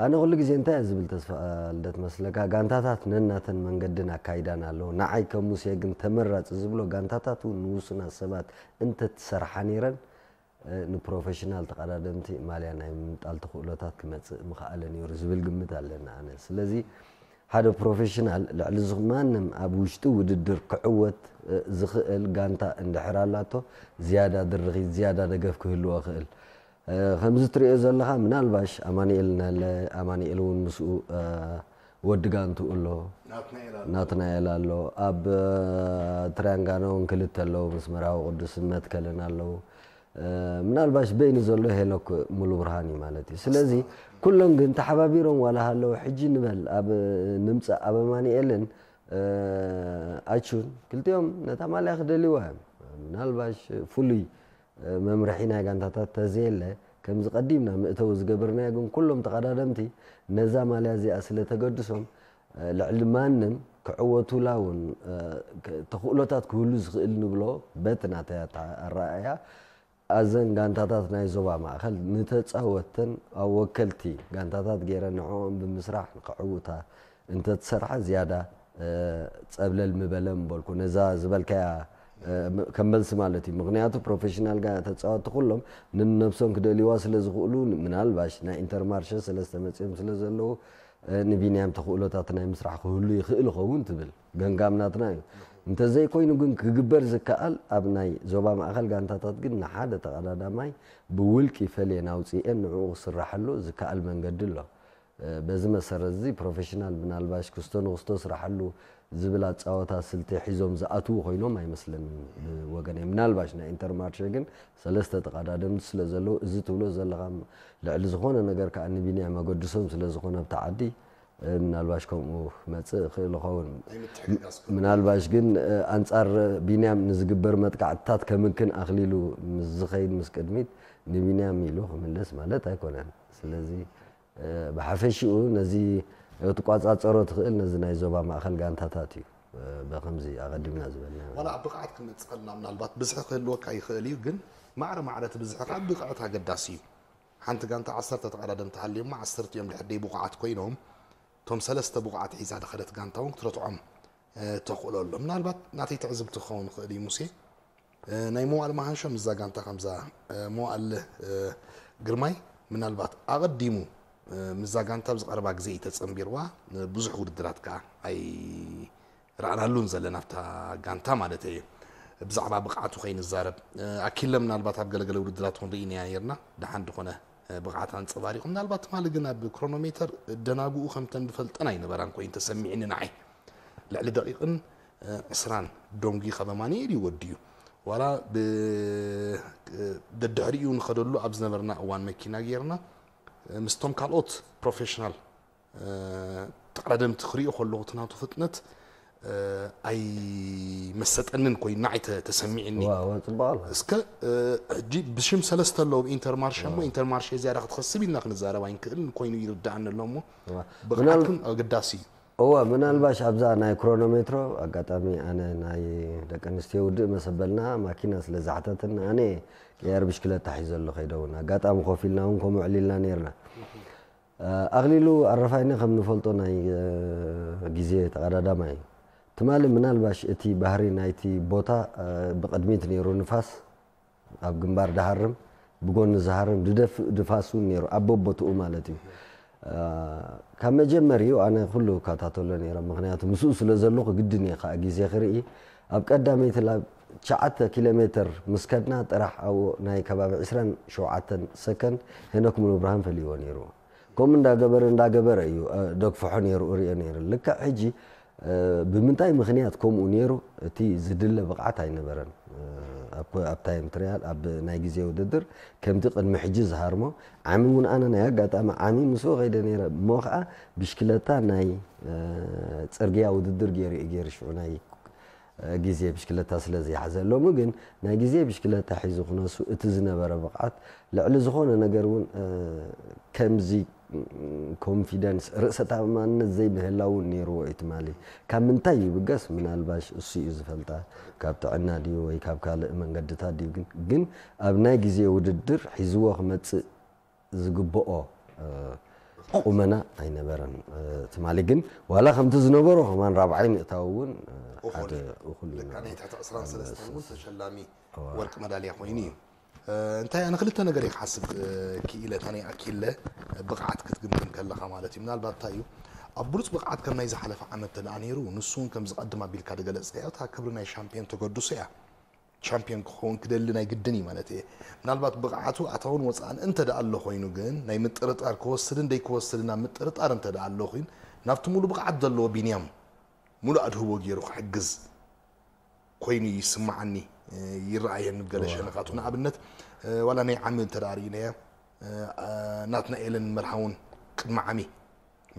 ኣነ ኩሉ ግዜ እንታይ እየ ዝብል ተስፋ ልደት መስለካ ጋንታታት ነናተን መንገድን ኣካይዳን ኣለዎ። ንዓይ ከም ሙሴ ግን ተመራፂ ዝብሎ ጋንታታት እውን ንውሱናት ሰባት እንተትሰርሓ ነይረን ንፕሮፌሽናል ተቐዳደምቲ ማልያ ናይ ምምጣል ተኽእሎታት ክመፅእ ምኽኣለ ነይሩ ዝብል ግምት ኣለኒ ኣነ። ስለዚ ሓደ ፕሮፌሽናል ልዕሊ ማንም ኣብ ውሽጢ ውድድር ክዕወት ዝኽእል ጋንታ እንድሕር ኣላቶ ዝያዳ ድርኺት ዝያዳ ደገፍ ክህልዎ ይኽእል። ከምዚ ትሪኦ ዘለኻ ምናልባሽ ኣማኑኤል እናለ ኣማኑኤል እውን ምስኡ ወዲ ጋንትኡ ኣሎ። ናትናኤል ኣሎ። ኣብ ትሪያንጋኖ እውን ክልተ ኣለዉ ምስ መርሃዊ ቅዱስን መትከልን ኣለዉ። ምናልባሽ በይኑ ዘሎ ሄኖክ ሙሉ ብርሃን እዩ ማለት እዩ። ስለዚ ኩሎም ግን ተሓባቢሮም ዋላ ሃለዉ ሕጂ ንበል ኣብ ንምፃእ ኣብ ኣማኑኤልን ኣቹን ክልቲኦም ነታ ማልያ ክደልይዋ እዮም። ምናልባሽ ፍሉይ መምርሒ ናይ ጋንታታት ተዘየለ ከምዚ ቀዲምና መእተዊ ዝገበርናዮ ግን ኩሎም ተቐዳደምቲ ነዛ ማልያ እዚኣ ስለ ተገድሶም ልዕሊ ማንም ክዕወቱላ እውን ተኽእሎታት ክህሉ ዝኽእል ንብሎ በቲ ናተይ ኣረኣእያ ኣዘን ጋንታታት ናይ ዞባ ማእኸል ንተፃወተን ኣብ ወከልቲ ጋንታታት ገይረን ንዕኦም ብምስራሕ ንክዕውታ እንተትሰርሓ ዝያዳ ፀብለል ምበለ ምበልኩ። ነዛ ዝበልካያ ከም መልሲ ማለት እዩ። ምክንያቱ ፕሮፌሽናል ተፃወትቲ ኩሎም ንነብሶም ክደልይዋ ስለ ዝኽእሉ ምናልባሽ ናይ ኢንተርማርሸ ሰለስተ መፅኦም ስለ ዘለዉ ንቢንያም ተኽእሎታት ናይ ምስራሕ ክህሉ ይኽእል ይኸውን ትብል። ገምጋም ናትና እዩ። እንተዘይኮይኑ ግን ክግበር ዝከኣል ኣብ ናይ ዞባ ማእኸል ጋንታታት ግን ንሓደ ተቐዳዳማይ ብውልቂ ፈልየን ኣውፂኤን ንዕኡ ክስራሐሉ ዝከኣል መንገዲ ኣሎ። በዚ መሰረት እዚ ፕሮፌሽናል ምናልባሽ ክስቶ ንክስቶ ስራሓሉ ዝብል ኣፃወታ ስልቲ ሒዞም ዝኣትዉ ኮይኖም ኣይመስለንን ብወገነይ። ምናልባሽ ናይ ኢንተርማርሸ ግን ሰለስተ ተቐዳደምቲ ስለ ዘለዉ እዚ ትብሎ ዘለኻ ልዕሊ ዝኾነ ነገር ከዓ ንቢንያም ኣገድሶም ስለ ዝኾነ ኣብቲ ዓዲ ምናልባሽ ከምኡ ክመፅእ ይኽእል ይኸውን። ምናልባሽ ግን ኣንፃር ቢንያም ንዝግበር መጥቃዕትታት ከምክን ኣኽሊሉ ምስ ዝኸይድ ምስ ቅድሚት ንቢንያም ኢሉ ክምልስ ማለት ኣይኮነን። ስለዚ ብሓፈሽኡ ነዚ ክትቋፃፀሮ ትኽእል ነዚ ናይ ዞባ ማእኸል ጋንታታት እዩ። ብኸምዚ ኣቐዲምና ዝበልና ዋላ ኣብ ብቕዓት ክንመፅእ ከለና ምናልባት ብዝሒ ክህልወካ ይኽእል እዩ፣ ግን ማዕረ ማዕረ እቲ ብዝሒ ከዓ ብቕዓት ኣገዳሲ እዩ። ሓንቲ ጋንታ ዓሰርተ ተቐዳደምቲ ሃልዮማ ዓሰርተ እዮም ድሕር ደይ ብቑዓት ኮይኖም፣ እቶም ሰለስተ ብቑዓት ሒዛ ድኸደት ጋንታ እውን ክትረትዖም ተኽእሎ ኣሎ። ምናልባት ናተይ ትዕዝብቲ ክኸውን ይኽእል እዩ ሙሴ። ናይ መዋእል መሃንሾ ምስዛ ጋንታ ከምዛ መዋእል ግርማይ ምናልባት ኣቐዲሙ ምስዛ ጋንታ ኣብዚ ቀረባ ግዜ እዩ ተጸንቢርዋ። ብዙሕ ውድድራት ከኣ ኣይረኣናሉን ዘለና ኣብታ ጋንታ ማለት እየ። ብዛዕባ ብቕዓቱ ከይንዛረብ ኣኪለ ምናልባት ኣብ ገለገለ ውድድራት እውን ርኢናያ ነርና። ደሓን ዝኾነ ብቕዓት ኣንጸባሪቑ። ምናልባት ትማሊ ግን ኣብ ክሮኖሜተር ደናጉኡ ከምተን ዝፈልጠን ኣይነበራን ኮይኑ ተሰሚዕኒ ንዓይ። ልዕሊ ደቂቕን ዕስራን ዶንጊ ካብ ኣማኑኤል እዩ ወዲኡ። ዋላ ብ ደድሕሪኡ ንኸደሉ ኣብ ዝነበርና እዋን መኪና ጌርና ምስቶም ካልኦት ፕሮፌሽናል ተቐዳደምቲ ክሪኦ ከለኹ እቲ ናቱ ፍጥነት ኣይመሰጠንን ኮይኑ ንዓይ ተሰሚዕኒ። ጽቡቕ ኣሎ። እስከ ሕጂ ብሽም ሰለስተ ኣለዉ ኢንተርማርሸ እሞ ኢንተርማርሸ ዝያዳ ክትኸስብ ኢልና ክንዛረብ ኣይንክእልን ኮይኑ ይርዳኣኒ ኣሎ እሞ ብቕዓት ግን ኣገዳሲ እዩ። እወ ምናልባሽ ኣብዛ ናይ ክሮኖሜትሮ ኣጋጣሚ ኣነ ናይ ደቂ ኣንስትዮ ውድእ መሰበልና ማኪና ስለ ዝሓተትና ኣነ ቅያር ብሽክለታ ሒዘ ኣሎ ከይደውን ኣጋጣሚ ኮፍ ኢልና እውን ከምኡ ዕሊልና ነርና። ኣኽሊሉ ኣረፋይነ ከም ንፈልጦ ናይ ግዜ ተቐዳዳማይ እዩ። ትማሊ ምናልባሽ እቲ ባህሪ ናይቲ ቦታ ብቕድሚት ነይሩ ንፋስ ኣብ ግንባር ድሃርም ብጎኒ ዝሃርም ድደፍእ ድፋስ እውን ነይሩ ኣብ በቦትኡ ማለት እዩ። ካብ መጀመሪኡ ኣነ ኩሉ እከታተሎ ነይረ ምክንያቱ ምስኡ ስለ ዘለኹ ግድን እየ ከዓ ግዜ ክርኢ። ኣብ ቀዳመይቲ ላብ ትሽዓተ ኪሎ ሜትር ምስ ከድና ጥራሕ ኣብኡ ናይ ከባቢ ዕስራን ሸውዓተን ሰከንድ ሄኖክ ሙሉብርሃን ፈልይዎ ነይሩ። ከምኡ እንዳገበረ እንዳገበረ እዩ ደግፍሖ ነይሩ እሪኦ ነይሩ። ልክዕ ሕጂ ብምንታይ ምኽንያት ከምኡ ነይሩ እቲ ዝድለ ብቕዓት ኣይነበረን። ኣብ ታይም ትሪያል ኣብ ናይ ግዜ ውድድር ከምቲ ቅድሚ ሕጂ ዝሃርሞ ዓሚ እውን ኣነ ናይ ኣጋጣሚ ዓሚ ምስኡ ከይደ ነይረ እሞ ከዓ ብሽክለታ ናይ ፅርግያ ውድድር ገይሩ እዩ ገይሩ ሽዑ ናይ ግዜ ብሽክለታ ስለ ዘይሓዘ ሎሚ ግን ናይ ግዜ ብሽክለታ ሒዙ ክነሱ እቲ ዝነበረ ብቕዓት ልዕሊ ዝኾነ ነገር እውን ከምዚ ኮንፊደንስ ርእሰ ተኣማንነት ዘይምህላው እውን ነይርዎ እዩ ትማሊ። ካብ ምንታይ ይብገስ ምናልባሽ እሱ እዩ ዝፈልጣ ካብ ጥዕና ድዩ ወይ ካብ ካልእ መንገድታት ድዩ ግን ግን ኣብ ናይ ግዜ ውድድር ሒዝዎ ክመፅእ ዝግብኦ ቁመና ኣይነበረን። ትማሊ ግን ዋላ ከምቲ ዝነበሮ ከማን ራብዓይ ምእታው እውን ሓደ እኹል እዩ። ልካ ናይ ትሕቲ ዕስራን ሰለስተን እውን ተሸላሚ ወርቂ መዳልያ ኮይኑ እዩ። እንታይ ኣነ ክልተ ነገር እየ ክሓስብ ክኢለ እታ ናይ ኣኪለ ብቕዓት ክትግምግም ከለኻ ማለት እዩ። ምናልባት እንታይ እዩ ኣብ ብሉፅ ብቕዓት ከም ናይ ዝሓለፈ ዓመት ተደኣ ነይሩ ንሱ እውን ከም ዝቐድም ኣቢልካ ዝገለፅካዮ እታ ክብሪ ናይ ሻምፒዮን ተገድሶ እያ። ሻምፒዮን ክኸውን ክደሊ ናይ ግድን እዩ ማለት እየ። ምናልባት ብቕዓቱ ኣታውን ወፃእን እንተ ደኣ ኣሎ ኮይኑ ግን ናይ ምጥርጣር ክወስድን ደይክወስድን ኣብ ምጥርጣር እንተ ደኣ ኣሎ ኮይኑ ናብቲ ሙሉ ብቕዓት ዘለዎ ቢንያም ሙሉ ኣድህቦ ገይሩ ክሕግዝ ኮይኑ ይስምዓኒ ይረኣየኒ ብገለ ሸነኻቱ ንኣብነት ዋላ ናይ ዓሚ እንተ ደኣ ርኢናዮ ናትናኤልን መርሃውን ቅድሚ ዓሚ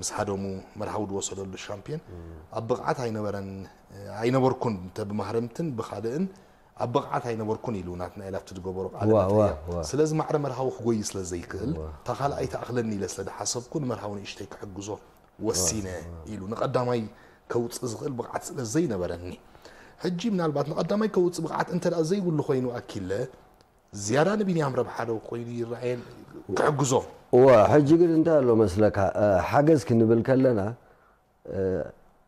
ምስ ሃደሙ መርሃዊ ዝወሰደሉ ሻምፒዮን ኣብ ብቕዓት ኣይነበረን ኣይነበርኩን እንተ ብማህረምትን ብኻልእን ኣብ ብቕዓት ኣይነበርኩን ኢሉ ናትናኤል ኣብቲ ዝገበሮ ቃለ ዋ፣ ዋ፣ መጠይቕ። ዋ። ስለዚ ማዕረ መርሃዊ ክጎይ ስለ ዘይክእል ዋ። እታ ካልኣይ ትኣኽለኒ ኢለ ስለ ዝሓሰብኩ ንመርሃዊ ንእሽተይ ክሕግዞ ወሲነ ኢሉ ንቐዳማይ ከውፅእ ዝኽእል ብቕዓት ስለ ዘይነበረኒ ሕጂ ምናልባት ንቐዳማይ ከውፅእ ብቕዓት እንተ ደኣ ዘይብሉ ኮይኑ ኣኪለ ዝያዳ ንቢንያም ረብሓ ዶ ኮይኑ ይረኣየን ክሕግዞ እዋ ሕጂ ግን እንታይ ኣሎ መስለካ እ፣ ሓገዝ ክንብል ከለና እ፣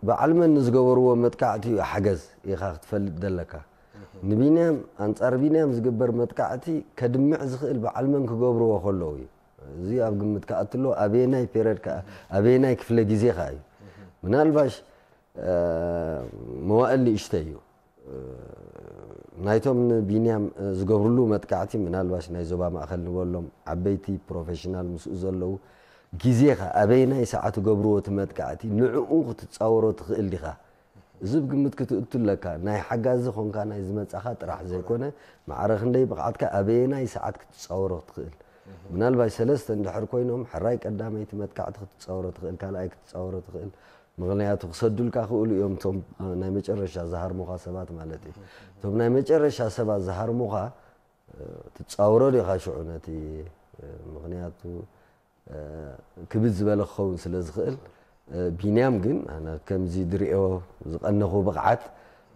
በዓል መን ንዝገበርዎ መጥቃዕቲ እዩ ሓገዝ ኢኻ ክትፈልጥ ዘለካ ንቢንያም ኣንጻር ቢንያም ዝግበር መጥቃዕቲ ከድምዕ ዝኽእል በዓል መን ክገብርዎ ከለዉ እዩ እዚ ኣብ ግምት ከኣትሎ ኣበየናይ ፔረድ ከኣ ኣበየናይ ክፍለ ግዜ ከኣ እዩ ምናልባሽ እ፣ መዋእል ንእሽተይ እዩ ናይቶም ንቢንያም ዝገብርሉ መጥቃዕቲ ምናልባሽ ናይ ዞባ ማእኸል ንበሎም ዓበይቲ ፕሮፌሽናል ምስኡ ዘለዉ ግዜኻ ኣበየናይ ሰዓት ገብርዎ እቲ መጥቃዕቲ ንዕኡ ክትፃወሮ ትኽእል ዲኻ እዚ ብግምት ክትእቱ ኣለካ ናይ ሓጋዚ ኾንካ ናይ ዝመፃኻ ጥራሕ ዘይኮነ ማዕረ ክንደይ ብቕዓትካ ኣበየናይ ሰዓት ክትፃወሮ ክትኽእል ምናልባሽ ሰለስተ እንድሕር ኮይኖም ሕራይ ቀዳመይቲ መጥቃዕቲ ክትፃወሮ ትኽእል ካልኣይ ክትፃወሮ ትኽእል ምኽንያቱ ክሰዱልካ ክእሉ እዮም እቶም ናይ መጨረሻ ዝሃርሙኻ ሰባት ማለት እዩ እቶም ናይ መጨረሻ ሰባት ዝሃርሙኻ ትፃውሮ ዲኻ ሽዑ ነቲ ምኽንያቱ ክብድ ዝበለ ክኸውን ስለ ዝኽእል ቢንያም ግን ኣነ ከምዚ ድሪኦ ዝቐነኹ ብቕዓት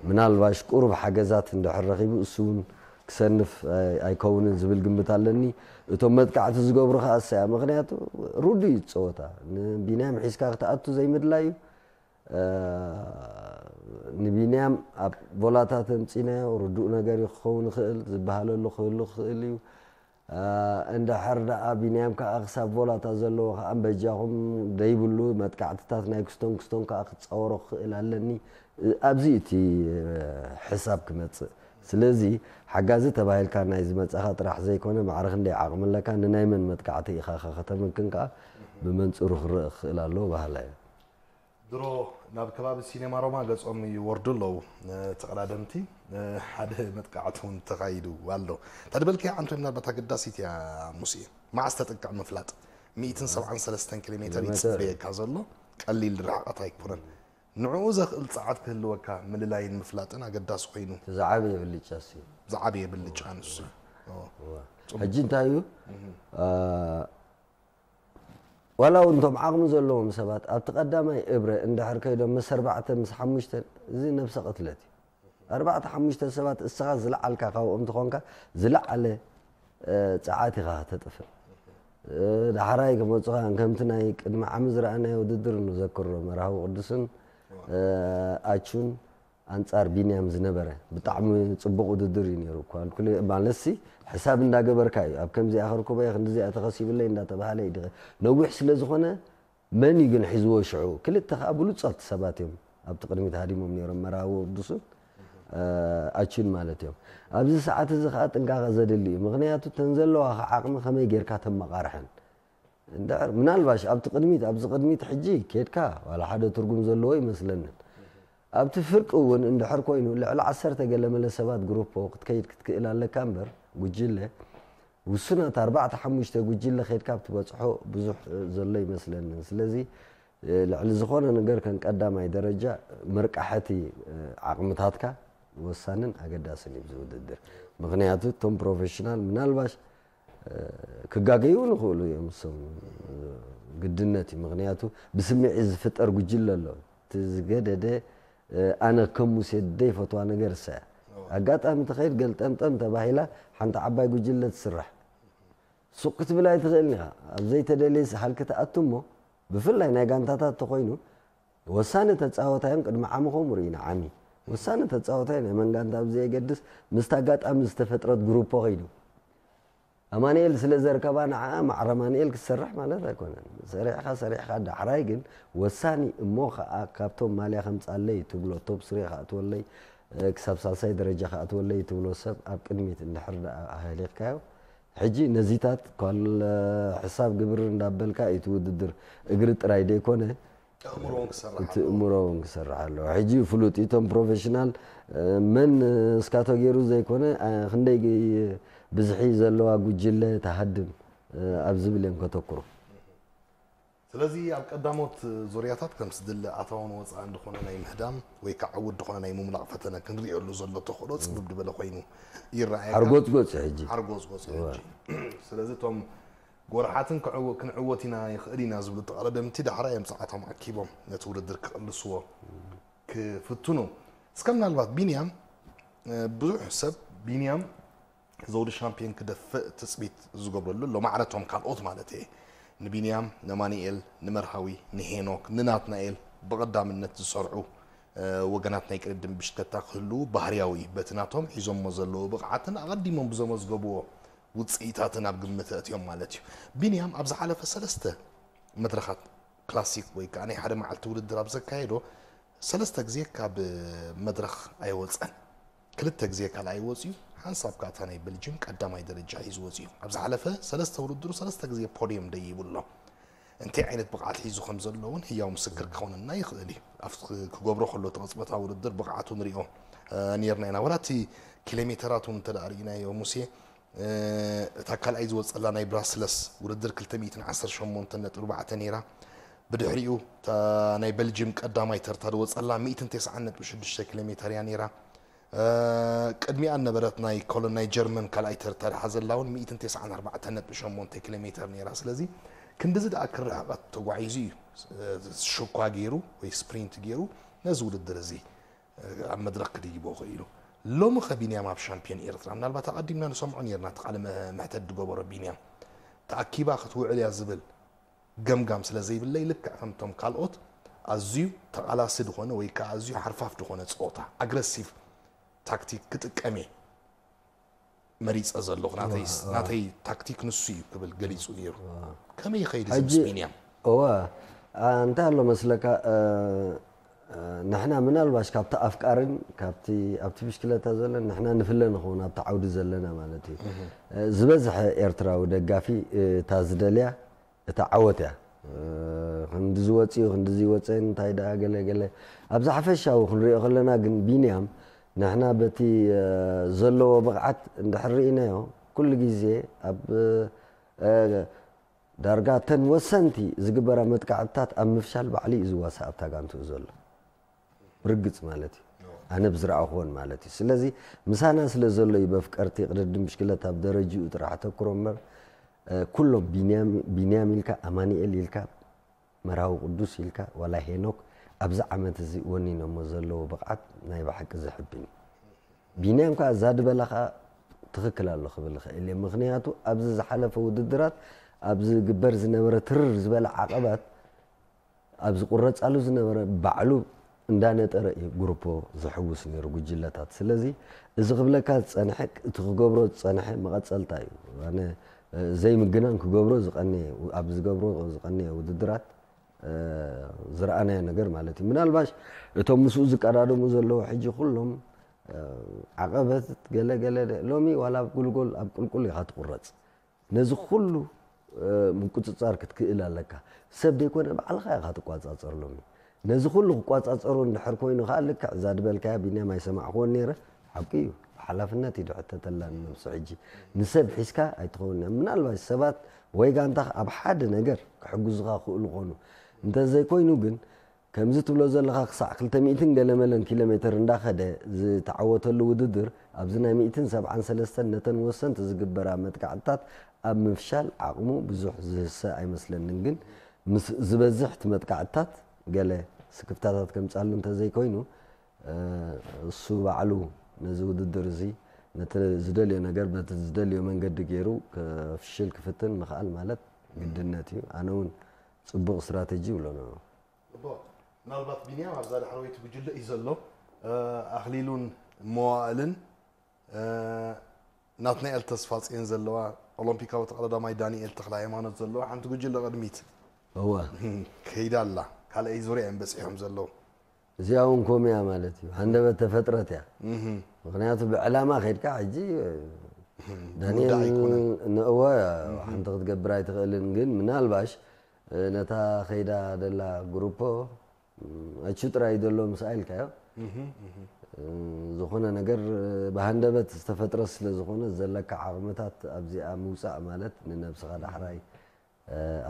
ምናልባሽ ቁሩብ ሓገዛት እንድሕር ረኺቡ እሱ እውን ክሰንፍ ኣይ- ኣይከውንን ዝብል ግምት ኣለኒ። እቶም መጥቃዕቲ ዝገብሩ ከዓ እሰያ፣ ምክንያቱ ሩዱ እዩ ጸወታ። ንቢንያም ሒዝካ ክትኣቱ ዘይምድላይ እዩ። እ፣ ንቢንያም ኣብ ቮላታት ኣምጺናዮ ርዱእ ነገር እዩ ክኸውን ይኽእል፣ ዝበሃለሉ ክህሉ ክኽእል እዩ። እ፣ እንድሕር ደኣ ቢንያም ከዓ ክሳብ ቮላታ ዘለዎ ከዓ በጃኹም ደይብሉ መጥቃዕትታት ናይ ክስቶን ክስቶን ከዓ ክጻወሮ ክኽእል ኣለኒ። እ፣ ኣብዚ እቲ፣ እ፣ ሕሳብ ክመጽእ። ስለዚ ሓጋዚ ተባሂልካ ናይ ዝመጻኻ ጥራሕ ዘይኮነ፣ ማዕረ ክንደይ ዓቕሚ ኣለካ፣ ንናይ መን መጥቃዕቲ ኢኻ ኸ ከተመክን ከዓ ብመንጽሩ ክረአ ክኽእል ኣለዎ በሃላይ እየ። ድሮ ናብ ከባቢ ሲኔማ ሮማ ገጾም ይወርዱ ኣለዉ። እ፣ ተቐዳደምቲ፣ እ፣ ሓደ መጥቃዕቲ እውን ተኻይዱ ኣሎ። እንታ ድበልካዮ ዓንቶ ምናልባት ኣገዳሲት እያ ሙሴ። መዓስ ተጥቅዕ ምፍላጥ። ሚእትን ሰብዓን ሰለስተን ኪሎ ሜትር እዩ ኪሎ ሜትር። ዝጽበየካ ዘሎ። ቀሊል ርሕቐት ኣይኮነን። ንዕኡ ዘኽእል ጸዓት ክህልወካ ምልላይን ምፍላጥን ኣገዳሲ ኮይኑ። እቲ ዝዓበየ ብልጫ እሱ እዩ። ዝዓበየ ብልጫ ንሱ እዩ። ኦ። እዋ። ጽቡቅ። ሕጂ እንታይ እዩ? እህ። እ፣ ዋላ እውን እቶም ዓቕሚ ዘለዎም ሰባት ኣብቲ ቀዳማይ እብረ እንድሕር ከይዶም ምስ ኣርባዕተ ምስ ሓሙሽተ፣ እዚ ነብሰ ቅትለት እዩ። ኣርባዕተ ሓሙሽተ ሰባት እስኻ ዝለዓልካ ካብኦም ትኾንካ ዝለዓለ፣ እ፣ ጸዓት ኢኻ ከተጥፍእ። እ፣ ዳሕራይ ክመጹኻ ከምቲ ናይ ቅድሚ ዓሚ ዝረኣናዮ ውድድር ንዘክሮ መርሃዊ ቅዱስን፣ እ፣ ኣቹን ኣንጻር ቢንያም ዝነበረ ብጣዕሚ ጽቡቕ ውድድር እዩ ነይሩ። እኳ ክልቲኡ ማለትሲ ሕሳብ እንዳገበርካ እዩ። ኣብ ከምዚኣ ከርኩበ እየ፣ ክንዲዚኣ ተኸሲብለይ እንዳተባሃለ እዩ ድኸ-፣ ነዊሕ ስለ ዝኾነ መን እዩ ግን ሒዝዎ ሽዑ? ክልተ ከኣ ብሉጻት ሰባት እዮም ኣብቲ ቅድሚት ሃዲሞም ነይሮም፣ መርሃዊ ቅዱስን፣ እ፣ ኣቹን ማለት እዮም። ኣብዚ ሰዓት እዚ ከኣ ጥንቃቐ ዘድሊ እዩ። ምኽንያቱ እተን ዘለዋኻ ዓቕሚ ከመይ ጌርካ ተመቓርሐን? እንድሕር ምናልባሽ ኣብቲ ቅድሚት፣ ኣብዚ ቅድሚት ሕጂ ኬድካ ዋላ ሓደ ትርጉም ዘለዎ ይመስለንን። ኣብቲ ፍርቂ እውን እንድሕር ኮይኑ ልዕሊ ዓሰርተ ገለ መለ ሰባት ግሩፖ ክትከይድ ክትክእል ኣለካ እምበር፣ ጉጅለ ውሱናት ኣርባዕተ ሓሙሽተ ጉጅለ ከይድካ ብትበጽሖ ብዙሕ ዘሎ ይመስለንን። ስለዚ፣ እ፣ ልዕሊ ዝኾነ ነገር ከም ቀዳማይ ደረጃ ምርቃሐቲ፣ እ፣ ዓቕምታትካ ወሳንን ኣገዳስን እዩ ኣብዚ ውድድር። ምኽንያቱ እቶም ፕሮፌሽናል ምናልባሽ፣ እ፣ ክጋገዩ ንኽእሉ እዮም። እሶም፣ እ፣ ግድነት እዩ። ምኽንያቱ ብስምዒት ዝፍጠር ጉጅለ ኣሎ። እቲ ዝገደደ፣ እ፣ ኣነ ከም ሙሴ ዘይፈትዋ ነገር እሳ እያ። ኣጋጣሚ ትኸይድ ገልጠምጠም ተባሂላ ሓንቲ ዓባይ ጉጅለ ትስራሕ። ሱቕ ክትብል ኣይትኽእልን ኢኻ። ኣብ ዘይተደልየ ሃልኪ ትኣቱ እሞ፣ ብፍላይ ናይ ጋንታታት ተኾይኑ፣ ወሳኒ ተጻወታዮም ቅድሚ ዓሚ ከምኡ ርኢና፣ ዓሚ። ወሳኒ ተጻወታይ ናይ መን ጋንታ ኣብ ዘየገድስ፣ ምስቲ ኣጋጣሚ ዝተፈጥረት ግሩፖ ኸይዱ። ኣማኑኤል ስለ ዘርከባ ንዓኣ ማዕረ ኣማኑኤል ክትሰርሕ ማለት ኣይኮነን። ሰሪሕኻ፣ ሰሪሕኻ ዳሕራይ ግን ወሳኒ እሞ ኸኣ ካብቶም ማልያ ከምጻለይ ትብሎ፣ ቶፕ ስሪ ክኣትወለይ፣ እ፣ ክሳብ ሳልሳይ ደረጃ ክኣትወለይ ትብሎ ሰብ ኣብ ቅድሚት እንድሕር ደኣ ኣህሊኽካዮ፣ ሕጂ ነዚታት ኳል፣ እ፣ ሕሳብ ግብር እንዳበልካ እዩ እቲ ውድድር። እግሪ ጥራይ ደይኮነ፣ ኣእምሮ እውን ክሰርሕ እቲ ኣለዎ። ኣእምሮ እውን ክሰርሕ ኣለዎ። ሕጂ ፍሉጥ እዩ፣ እቶም ፕሮፌሽናል፣ እ፣ መን እስካቶ ገይሩ ዘይኮነ፣ እ፣ ክንደይ ግ-፣ ብዝሒ ዘለዋ ጉጅለ ትሃድም፣ እ፣ ኣብ ዝብል እዮም ከተኩሩ። ስለዚ ኣብ ቀዳሞት ዙርያታት ከም ዝድለ ኣታውን ወጻእን ዝኾነ ናይ ምህዳም ወይ ከዓ ዕዉት ዝኾነ ናይ ምምላቕ ፈተነ ክንሪኦሉ ዘሎ ተኽእሎ ጽብብ ዝበለ ኮይኑ ይረኣየካ። ሓርጎጽጎጽ እዩ ሕጂ። ሓርጎጽጎጽ እዩ እወ። ሕጂ። ስለዚ እቶም ጎርሓትን ክዕወ-፣ ክንዕወት ኢና ይኽእል ኢና ዝብሉ ተቐዳደምቲ ዳሕራይ እዮም ጸዓቶም ኣኪቦም ነቲ ውድድር ክቕልስዎ ክፍትኑ። እስከ ምናልባት ቢንያም፣ እ፣ ብዙሕ ሰብ ቢንያም ዘውዲ ሻምፒዮን ክደፍእ ትጽቢት ዝገብረሉ ኣሎ፣ ማዕረቶም ካልኦት ማለት እየ። ንቢንያም፣ ንማኑኤል፣ ንመርሃዊ፣ ንሄኖክ፣ ንናትናኤል ብቐዳምነት ዝሰርዑ፣ እ፣ ወገናት ናይ ቅድድም ብሽክለታ ክህልዉ ባህርያዊ እዩ። በቲ ናቶም ሒዞሞ ዘለዉ ብቕዓትን ኣቐዲሞም ብዘመዝገብዎ ውጽኢታትን ኣብ ግምት ኣእትዮም ማለት እዩ። ቢንያም ኣብ ዝሓለፈ ሰለስተ መድረኻት ክላሲክ ወይ ከዓ ናይ ሓደ መዓልቲ ውድድር ኣብ ዘካየዶ ሰለስተ ግዜ ካብ መድረኽ ኣይወፀን። ክልተ ግዜ ካልኣይ ወፂኡ፣ ሓንሳብ ከዓ እታ ናይ ቤልጅም ቀዳማይ ደረጃ ሒዙ ወፂኡ። ኣብ ዝሓለፈ ሰለስተ ውድድሩ ሰለስተ ግዜ ፖድየም ደይቡ ኣሎ። እንታይ ዓይነት ብቕዓት ሒዙ ከም ዘሎ እውን ህያው ምስክር ክኾነና ይኽእል እዩ። ኣብቲ ክገብሮ ከሎ እቲ ቅጽበታዊ ውድድር ብቕዓቱ ንሪኦ፣ እ፣ ነይርና ኢና። ዋላ እቲ ኪሎ ሜተራት እውን እንተ ደኣ ርኢናዮ ሙሴ፣ እ፣ እታ ካልኣይ ዝወጸላ ናይ ብራስለስ ውድድር ክልተ ሚእትን ዓሰርተ ሸሞንተን ነጥቢ ኣርባዕተ ነይራ። ብድሕሪኡ እታ ናይ ቤልጅም ቀዳማይ ተርታ ዝወጸላ ሚእትን ተስዓን ነጥቢ ሽዱሽተ ኪሎ ሜተር እያ ነይራ። እ፣ ቅድሚኣ ነበረት ናይ ኮሎን ናይ ጀርመን ካልኣይ ተርታ ዝሓዘላ እውን ሚእትን ተስዓን ኣርባዕተን ነጥቢ ሸሞንተ ኪሎ ሜተር ነይራ። ስለዚ ክንድዚ ደኣ ክርሕቐት ተጓዒዙ እዩ፣ እ፣ ሽኳ ገይሩ ወይ ስፕሪንት ገይሩ ነዚ ውድድር እዚ ኣብ መድረኽ ክድይቦ ክኢሉ። ሎሚ ከ ቢንያም ኣብ ሻምፒዮን ኤርትራ ምናልባት ኣቐዲምና ንሰምዖ ነርና እቲ ቃለ መ- መሕተት ዝገበሮ ቢንያም ተኣኪባ ክትውዕል እያ ዝብል ገምጋም ስለ ዘይብለይ ልክዕ ከምቶም ካልኦት ኣዝዩ ተቓላሲ ዝኾነ ወይ ከዓ ኣዝዩ ሓርፋፍ ዝኾነ ፀወታ ኣግረሲቭ ታክቲክ ክጥቀም እየ መሪፀ ዘለኹ ናተይ ታክቲክ ንሱ እዩ ክብል ገሊፁ ነይሩ። ከመይ ይኸይድ እዚ ምስ ቢንያም? እወ እንታይ ኣሎ መስለካ ንሕና ምናልባሽ ካብቲ ኣፍቃርን ካብቲ ኣብቲ ብሽክለታ ዘለና ንሕና ንፍለ ንኸውን ኣብቲ ዓውዲ ዘለና ማለት እዩ። ዝበዝሐ ኤርትራዊ ደጋፊ እታ ዝደልያ እታ ዓወት እያ። ክንዲ ዝወፅኡ ክንዲ ዝወፀን እንታይ ደኣ ገለ ገለ ኣብዚ ሓፈሻዊ ክንሪኦ ከለና ግን ቢንያም ንሕና በቲ ዘለዎ ብቕዓት እንድሕር ርኢናዮ ኩሉ ግዜ ኣብ ዳርጋ ተን ወሰንቲ ዝግበራ መጥቃዕትታት ኣብ ምፍሻል ባዕሉ እዩ ዝዋሳእ ኣብታ ጋንትኡ ዘሎ ብርግፅ ማለት እዩ ኣነ ብዝረኣኹዎን ማለት እዩ ስለዚ ምሳና ስለ ዘሎ እዩ በፍቀርቲ ቅድድም ብሽክለት ኣብ ደረጅኡ ጥራሕ ኣተኩሮ እምበር ኩሎም ቢንያም ኢልካ ኣማኒኤል ኢልካ መርሃዊ ቅዱስ ኢልካ ዋላ ሄኖክ ኣብዚ ዓመት እዚ ወኒኖሞ ዘለዎ ብቕዓት ናይ ብሓቂ ዘሕብን እዩ ቢንያም ከዓ እዛ ድበላ ከዓ ትኽክል ኣሎ ክብል ይኽእል እየ ምክንያቱ ኣብዚ ዝሓለፈ ውድድራት ኣብ ዝግበር ዝነበረ ትርር ዝበለ ዓቐባት ኣብ ዝቁረፃሉ ዝነበረ ባዕሉ እንዳነጠረ እዩ ግሩፖ ዝሕውስ ነይሩ ጉጅለታት ስለዚ እዚ ክብለካ ዝፀንሐ እቲ ክገብሮ ዝፀንሐ መቐፀልታ እዩ ኣነ ዘይምግናን ክገብሮ ዝቀነየ ኣብ ዝገብሮ ዝቀነየ ውድድራት ዝረኣናዮ ነገር ማለት እዩ ምናልባሽ እቶም ምስኡ ዝቀዳደሙ ዘለዉ ሕጂ ኩሎም ዓቐበት ገለ ገለ ሎሚ ዋላ ኣብ ጉልጎል ኣብ ቁልቁል ኢኻ ትቁረፅ ነዚ ኩሉ ምቁፅፃር ክትክእል ኣለካ ሰብ ደይኮነ ባዕልኻ ኢኻ ትቋፃፀር ሎሚ ነዚ ኩሉ ክቋፃፀሩ እንድሕር ኮይኑ ከዓ ልክዕ እዛ ድበልካያ ቢንያም ኣይሰማዕክዎን ነይረ ሓቂ እዩ ብሓላፍነት እዩ ድሕተተላ ንነብሱ ሕጂ ንሰብ ሒዝካ ኣይትኸውን ምናልባሽ ሰባት ወይ ጋንታኽ ኣብ ሓደ ነገር ክሕግዙኻ ክእሉ ኾኑ እንተዘይኮይኑ ግን ከምዚ ትብሎ ዘለኻ ክሳዕ ክልተ ሚእትን ገለ መለን ኪሎ ሜትር እንዳኸደ ዝተዓወተሉ ውድድር ኣብዚ ናይ ሚእትን ሰብዓን ሰለስተን ነተን ወሰንቲ ዝግበራ መጥቃዕትታት ኣብ ምፍሻል ዓቕሙ ብዙሕ ዝህሰ ኣይመስለንን ግን ምስ ዝበዝሕ እቲ መጥቃዕትታት ገለ ስክፍታታት ከምጻሉ እንተዘይኮይኑ እሱ ባዕሉ ነዚ ውድድር እዚ ነቲ ዝደልዮ ነገር በቲ ዝደልዮ መንገዲ ገይሩ ከፍሽል ክፍትን ምኽኣል ማለት ግድነት እዩ ኣነ እውን ፅቡቕ ስትራተጂ ይብሎ እቦ ምናልባት ቢንያም ኣብዛ ዳሕረወይቲ ጉጅለ እዩ ዘሎ ኣኽሊሉን መዋእልን ናትናኤል ተስፋፅዮን ዘለዋ ኦሎምፒካዊ ተቐዳዳማይ ዳንኤል ተኽለ ሃይማኖት ዘለዋ ሓንቲ ጉጅለ ቅድሚት እወ ከይዳ ኣላ ካልኣይ ዙርያ እዮም በፂሖም ዘለዉ እዚኣ እውን ኮሚያ ማለት እዩ ሃንደበት ተፈጥረት እያ ምክንያቱ ብዕላማ ከይድካ ሕጂ ዳንኤል ንእወ ሓንቲ ክትገብር ኣይትኽእልን ግን ምናልባሽ ነታ ከይዳ ደላ ግሩፖ ኣቹ ጥራይ ዘሎ ምስኣ ኢልካዮ ዝኾነ ነገር ብሃንደበት ዝተፈጥረ ስለ ዝኾነ ዘለካ ዓቕምታት ኣብዚኣ ምውፃእ ማለት ንነብስኻ ዳሕራይ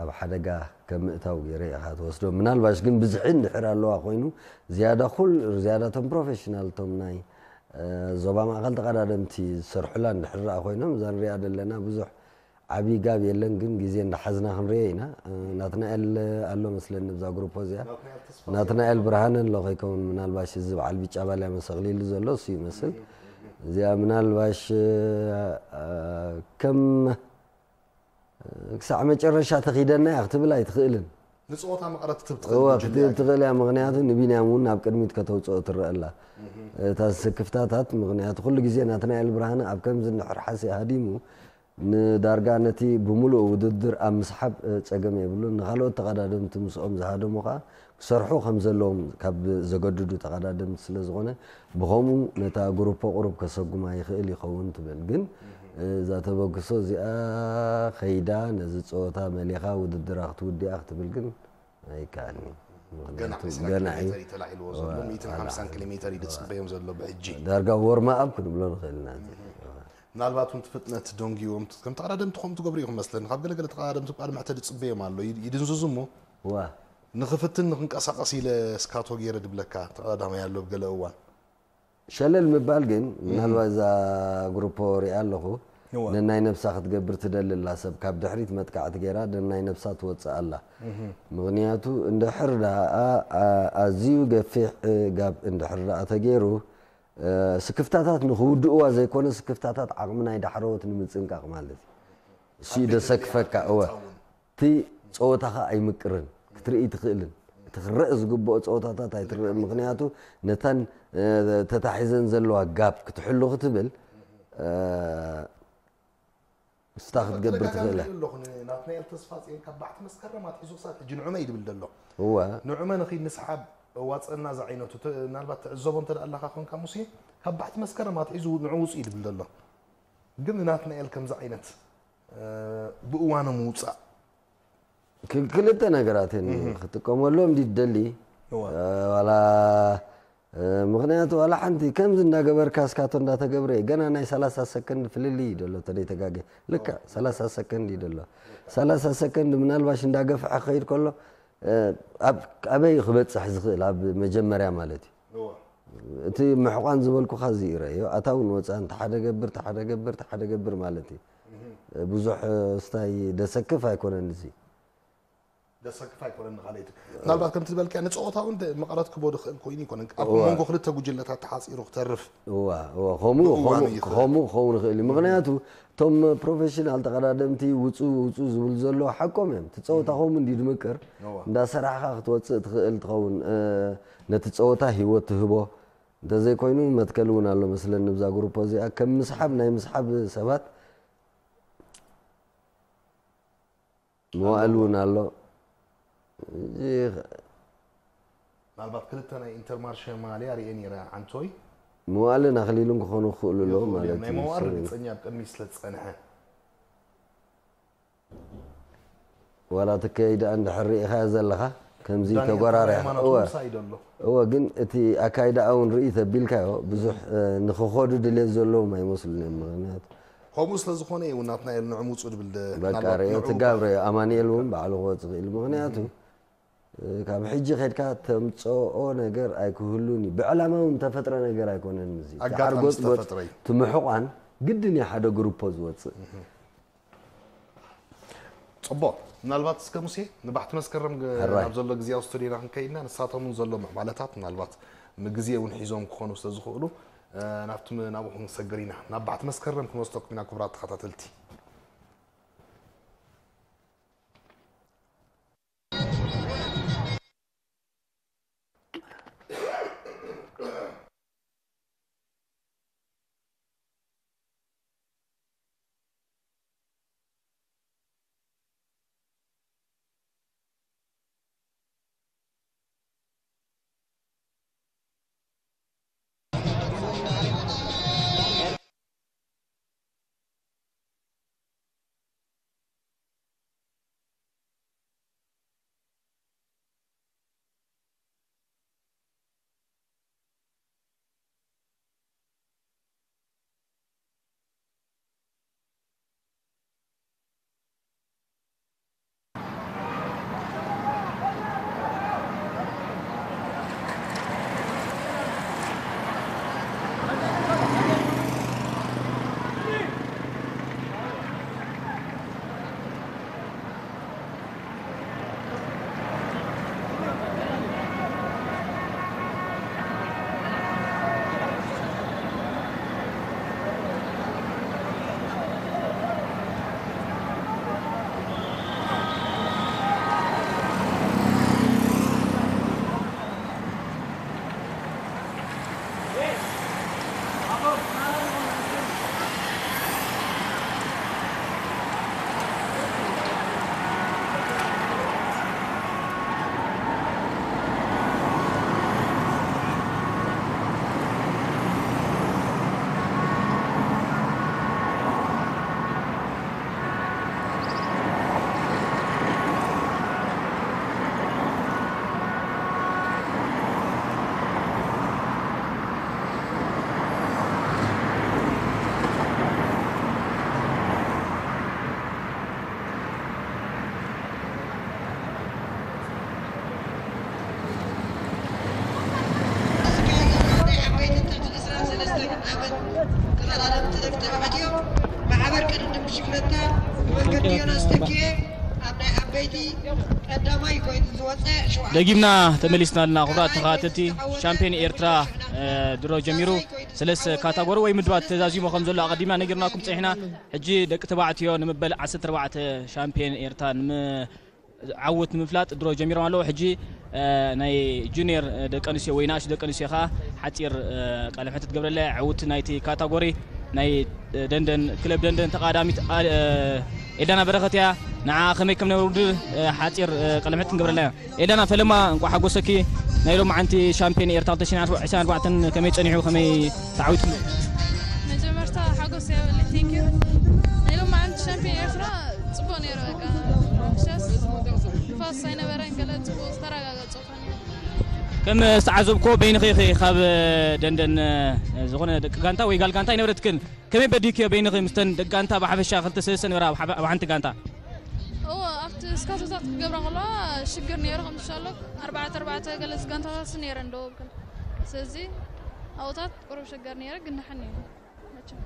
ኣብ ሓደጋ ከም ምእታው ገይረ ኢኻ ትወስዶ ምናልባሽ ግን ብዝሒ እንድሕር ኣለዋ ኮይኑ ዝያዳ ኩል ዝያዳ ቶም ፕሮፌሽናል ቶም ናይ ዞባ ማእኸል ተቐዳደምቲ ዝሰርሑላ እንድሕር ርኣ ኮይኖም እዛ ንሪኣ ዘለና ብዙሕ ዓብዪ ጋብ የለን ግን ግዜ እንዳሓዝና ክንሪኦ ኢና ናትናኤል ኣሎ መስለኒ ብዛ ግሩፖ እዚኣ ናትናኤል ብርሃነ ኣሎ ከይከውን ምናልባሽ እዚ በዓል ብጫ ባልያ መሰቕሊሉ ዘሎ እሱ ይመስል እዚኣ ምናልባሽ ከም ክሳዕ መጨረሻ ተኺደና እያ ክትብል ኣይትኽእልን ንፀወታ መቐረት ክትብል ትኽእል ክትብል ትኽእል እያ ምኽንያቱ ንቢንያም እውን ናብ ቅድሚት ከተውፅኦ ትረአ ኣላ እታ ስክፍታታት ምኽንያቱ ኩሉ ግዜ ናትናኤል ብርሃነ ኣብ ከምዚ እንድሕር ሓሲ ሃዲሙ ንዳርጋ ነቲ ብምሉእ ውድድር ኣብ ምስሓብ ጸገም የብሉን። ንኻልኦት ተቐዳደምቲ ምስኦም ዝሃደሙ ከኣ ክሰርሑ ከም ዘለዎም ካብ ዘገድዱ ተቐዳደምቲ ስለ ዝኾነ ብኸምኡ ነታ ግሩፖ ቁሩብ ከሰጉማ ይኽእል ይኸውን ትብል። ግን እዛ ተበግሶ እዚኣ ከይዳ ነዚ ጸወታ መሊኻ ውድድራ ክትውድኣ ክትብል ግን ኣይከኣልን እዩ። ገና ምኽንያቱ ዕስራ ገና ኪሎ እዩ። ሜተር እዩ ተላዒልዎ ዘሎ ወላ- ሚእትን ሓምሳን ኪሎ ሜተር እዩ ዝፅበዮም ዘሎ ብሕጂ ዳርጋ ዎርማ ኣፕ ክንብሎ ንኽእል ኢና። ምናልባት እውን እቲ ፍጥነት ደንጊዎም ከም ተቐዳደምቲ ከምኡ ትገብሩ ኢኹም መስለኒ ካብ ገለገለ ተቐዳደምቲ ባዕል መሕተዲ ፅበዮም ኣሎ ይድ- ይድንዝዙ እሞ ዋ ንኽፍትን ንኽንቀሳቐስ ኢለ ስካቶ ገይረ ድብለካ ተቐዳዳማይ ኣሎ ብገለ እዋን ሸለል ምባል ግን ምናልባት እዛ ግሩፖ ሪኣ ኣለኹ እዋ። ነናይ ነብሳ ክትገብር ትደሊ ኣላ ሰብ ካብ ድሕሪት መጥቃዕቲ ገይራ ነናይ ነብሳ ትወፅእ ኣላ ምኽንያቱ እንድሕር ደኣ ኣ- ኣዝዩ ገፊሕ እ፣ ጋብ እንድሕር ደኣ ተገይሩ ስክፍታታት ንኽውድእዋ ዘይኮነ፣ ስክፍታታት ዓቕሚ ናይ ዳሕረዎት ንምጽንቃቕ ማለት እዩ። እሱ እዩ ደሰክፈካ። እወ፣ እቲ ጸወታኻ ኣይምቅርን፣ ክትርኢ ትኽእልን። እቲ ክረእ ዝግብኦ ጸወታታት ኣይትርእን። ምኽንያቱ ነታን ተታሒዘን ዘለዋ ጋፕ ክትሕሉ ክትብል እስታ ክትገብር ትኽእል። ኣለኹ። ናትናኤል ተስፋጽዮን ካብ ባሕቲ መስከረም ኣትሒዙ ክሳብ ሕጂ ንዑመ እዩ ድብል ዘሎ። እወ። ንዑመ ንኺድ ንስሓብ ዋጸና ዝዓይነቱ ተ-፣ ምናልባት ትዕዘቦ እንተ ደኣ ኣለኻ ኮንካ ሙሴ፣ ካብ ባሕቲ መስከረም ኣትሒዙ ንዑ ውጹ እዩ ድብል ዘሎ። ግን ናትናኤል ከምዚ ዓይነት፣ እ፣ ብእዋኑ ምውጻእ። ክል-፣ ክልተ ነገራት እየን እህ። ክትጥቀመሎም ድዩ ትደሊ? እወ። እ፣ ዋላ እ፣ ምኽንያቱ ዋላ ሓንቲ ከምዚ እንዳገበርካ እስካቶ እንዳተገብረ ገና ናይ ሰላሳ ሰከንድ ፍልልይ እዩ ዘሎ፣ ተደይተጋገ። ልክዕ ሰላሳ ሰከንድ እዩ ዘሎ። ሰላሳ ሰከንድ ምናልባሽ እንዳገፍሐ ክኸይድ ከሎ፣ እ፣ ኣብ፣ ኣበይ ክበጽሕ ዝኽእል ኣብ መጀመርያ ማለት እዩ። እወ። እቲ ምሕቋን ዝበልኩኻ እዚ እዩ ረእዮ። ኣታውን ወጻእን ተሓደ ገብር፣ ተሓደ ገብር፣ ተሓደ ገብር ማለት እዩ። እህ። እ፣ ብዙሕ፣ እ፣ ስታይ ደሰክፍ ኣይኮነን እዚ። ደሰክፍ ኣይኮነን ንኻልኣይቲ። ምናልባት ከምቲ ዝበልካዮ ንጸወታ እውን ደ-፣ መቐረት ክቦ ድኽእል ኮይኑ ይኮነን። ኣብ እዋ። መንጎ ክልተ ጉጅለታት ተሓጺሩ ክተርፍ። እዋ፣ እዋ፣ ከምኡ፣ ብእዋኑ ከምኡ፣ ይኽእል። ከምኡ ክኸውን ይኽእል እዩ። ምኽንያቱ እቶም ፕሮፌሽናል ተቐዳደምቲ ውጹ፣ ውጹ ዝብሉ ዘለዉ ሓቆም እዮም። እቲ ጸወታ እም። ከምኡ እንድዩ ድምቅር፣ እዋ። እንዳሰራሕኻ ክትወጽእ ትኽእል ትኸውን። እ፣ ነቲ ጸወታ ህይወት ትህቦ። እንተዘይኮይኑ መትከል እውን ኣሎ መስለኒ ብዛ ግሩፖ እዚኣ። ከም ምስሓብ፣ ናይ ምስሓብ ሰባት መዋእል እውን ኣሎ። እዚ ምናልባት ክልተ ናይ ኢንተርማርሸ ማልያ ርእየ ነይረ፣ ዓንቶይ። መዋእልን ኣኽሊሉን ክኾኑ ክኽእሉ ኣለዉ ይኽእሉ ማለት እዮም። ናይ እዩ። መዋእል ርግጸኛ ኣብ ቅድሚት ስለ ዝጸንሐ። ዋላ እቲ ከይዳ እንድሕር ርኢኻዮ ዘለኻ፣ ከምዚ ዳንኤል ተጎራሪያ። ተኽለሃይማኖት እወ። ምሳይ ደሎ። እወ፣ ግን እቲ ኣካይዳኣ እውን ርኢ ተቢልካዮ፣ ብዙሕ፣ እ፣ ንኽኸዱ ድሌት ዘለዎም ኣይመስሉን እዮም። ምኽንያቱ ከምኡ ስለ ዝኾነ እዩ እውን ናትናኤል ንዑ ምውፁ ድብል ደ-፣ በቃ ምናልባት ርዮ ንዑ ትጋብረ፣ ኣማኑኤል እውን ባዕሉ ክወጽእ ክእል። ምኽንያቱ፣ እ፣ ካብ ሕጂ ኸድካ ተምጽኦ ነገር ኣይክህሉን እዩ። ብዕላማ እውን ተፈጥረ ነገር ኣይኮነን እዚ። ኣጋጣሚ ኣርጎጽጎጽ ዝተፈጥረ እዩ። እቲ ምሕቋን ግድን እዩ ሓደ ግሩፖ ዝወጽእ። ጽቡቕ። ምናልባት እስከ ሙሴ፣ ንባሕቲ መስከረም ግ-፣ ሕራይ። ናብ ዘሎ ግዜያዊ ስቱዲዮና ክንከይድና፣ ንሳቶም እውን ዘሎ ምዕባለታት ምናልባት ግዜ እውን ሒዞም ክኾኑ ስለ ዝኽእሉ፣ እ፣ ናብቲ ም-፣ ናብኡ ክንሰግር ኢና። ናብ ባሕቲ መስከረም ክንወስደኩም ኢና፣ ክቡራት ተኸታተልቲ። ናይ ዓበይትን ትሕቲ ዕስራን ሰለስተን ዓመት ተቐዳደምቲ ደቂ ተባዕትዮ ማሕበር ቅድድም ብሽክለታ ብመንገዲ ዮናስ ተኪኤ ኣብ ናይ ዓበይቲ ቀዳማይ ኮይኑ ዝወ-፣ ደጊምና ተመሊስና ኣለና። ክቡራት ተኸታተልቲ፣ ሻምፒዮን ኤርትራ ድሮ ጀሚሩ ሰለስተ ካታጎሪ ወይ ምድባት ተዛዚሙ ከም ዘሎ ኣቐዲምና ነጊርናኩም ጸኒሕና። ሕጂ ደቂ ተባዕትዮ ንምበል ዓሰርተ ኣርባዕተ ሻምፒዮን ኤርትራ ዓወት ንምፍላጥ ድሮ ጀሚሮም ኣለዉ። ሕጂ ናይ ጁኒየር ደቂ ኣንስትዮ ወይ ንኣሽቱ ደቂ ኣንስትዮ ከዓ ሓፂር ቃለ መሕትት ትገብረላ። ዕውቲ ናይቲ ካታጎሪ ናይ ደንደን ክለብ ደንደን ተቐዳሚት ኤልዳና በረኸት እያ። ንዓ ከመይ ከም ነበረ ውድድር ሓፂር ቃለ መሕትት ንገብረላ እያ። ኤልዳና፣ ፈለማ እንቋዕ ሓጎሰኪ። ናይ ሎማዓንቲ ሻምፒዮን ኤርትራ ክልተ ሽሕን ዕስራን ኣርባዕተን ከመይ ጸኒሑ፣ ከመይ ተዓዊቱ? መጀመርታ ሓጎስ የብለይ። Thank you። ናይ ሎማዓንቲ ሻምፒዮን ኤርትራ ጽቡቕ ነይሩ። በቃ ሸስ ንፋስ ኣይነበረን፣ ገለ ጽቡቕ ዝተረጋገጸ ኮነ። ከም ዝተዓዘብኮ በይንኺ ኢኺ ካብ ደንደን ዝኾነ ደቂ ጋንታ ወይ ጋል ጋንታ ኣይነበረትክን። ከመይ በዲክዮ በይንኺ ምስተን ደቂ ጋንታ ብሓፈሻ ክልተ ሰለስተ ነበራ ኣብ ሓ-፣ ኣብ ሓንቲ ጋንታ? እዎ፣ ኣብቲ ስካቶታት ክገብራ ከለዋ ሽግር ነይሩ፣ ከም ዝሻሎ ኣርባዕተ ኣርባዕተ ገለ ጋንታታት ነይረን ደወብክን። ስለዚ ኣብኡታት ቁሩብ ሽግር ነይሩ፣ ግን ደሓን ነይሩ። መቸም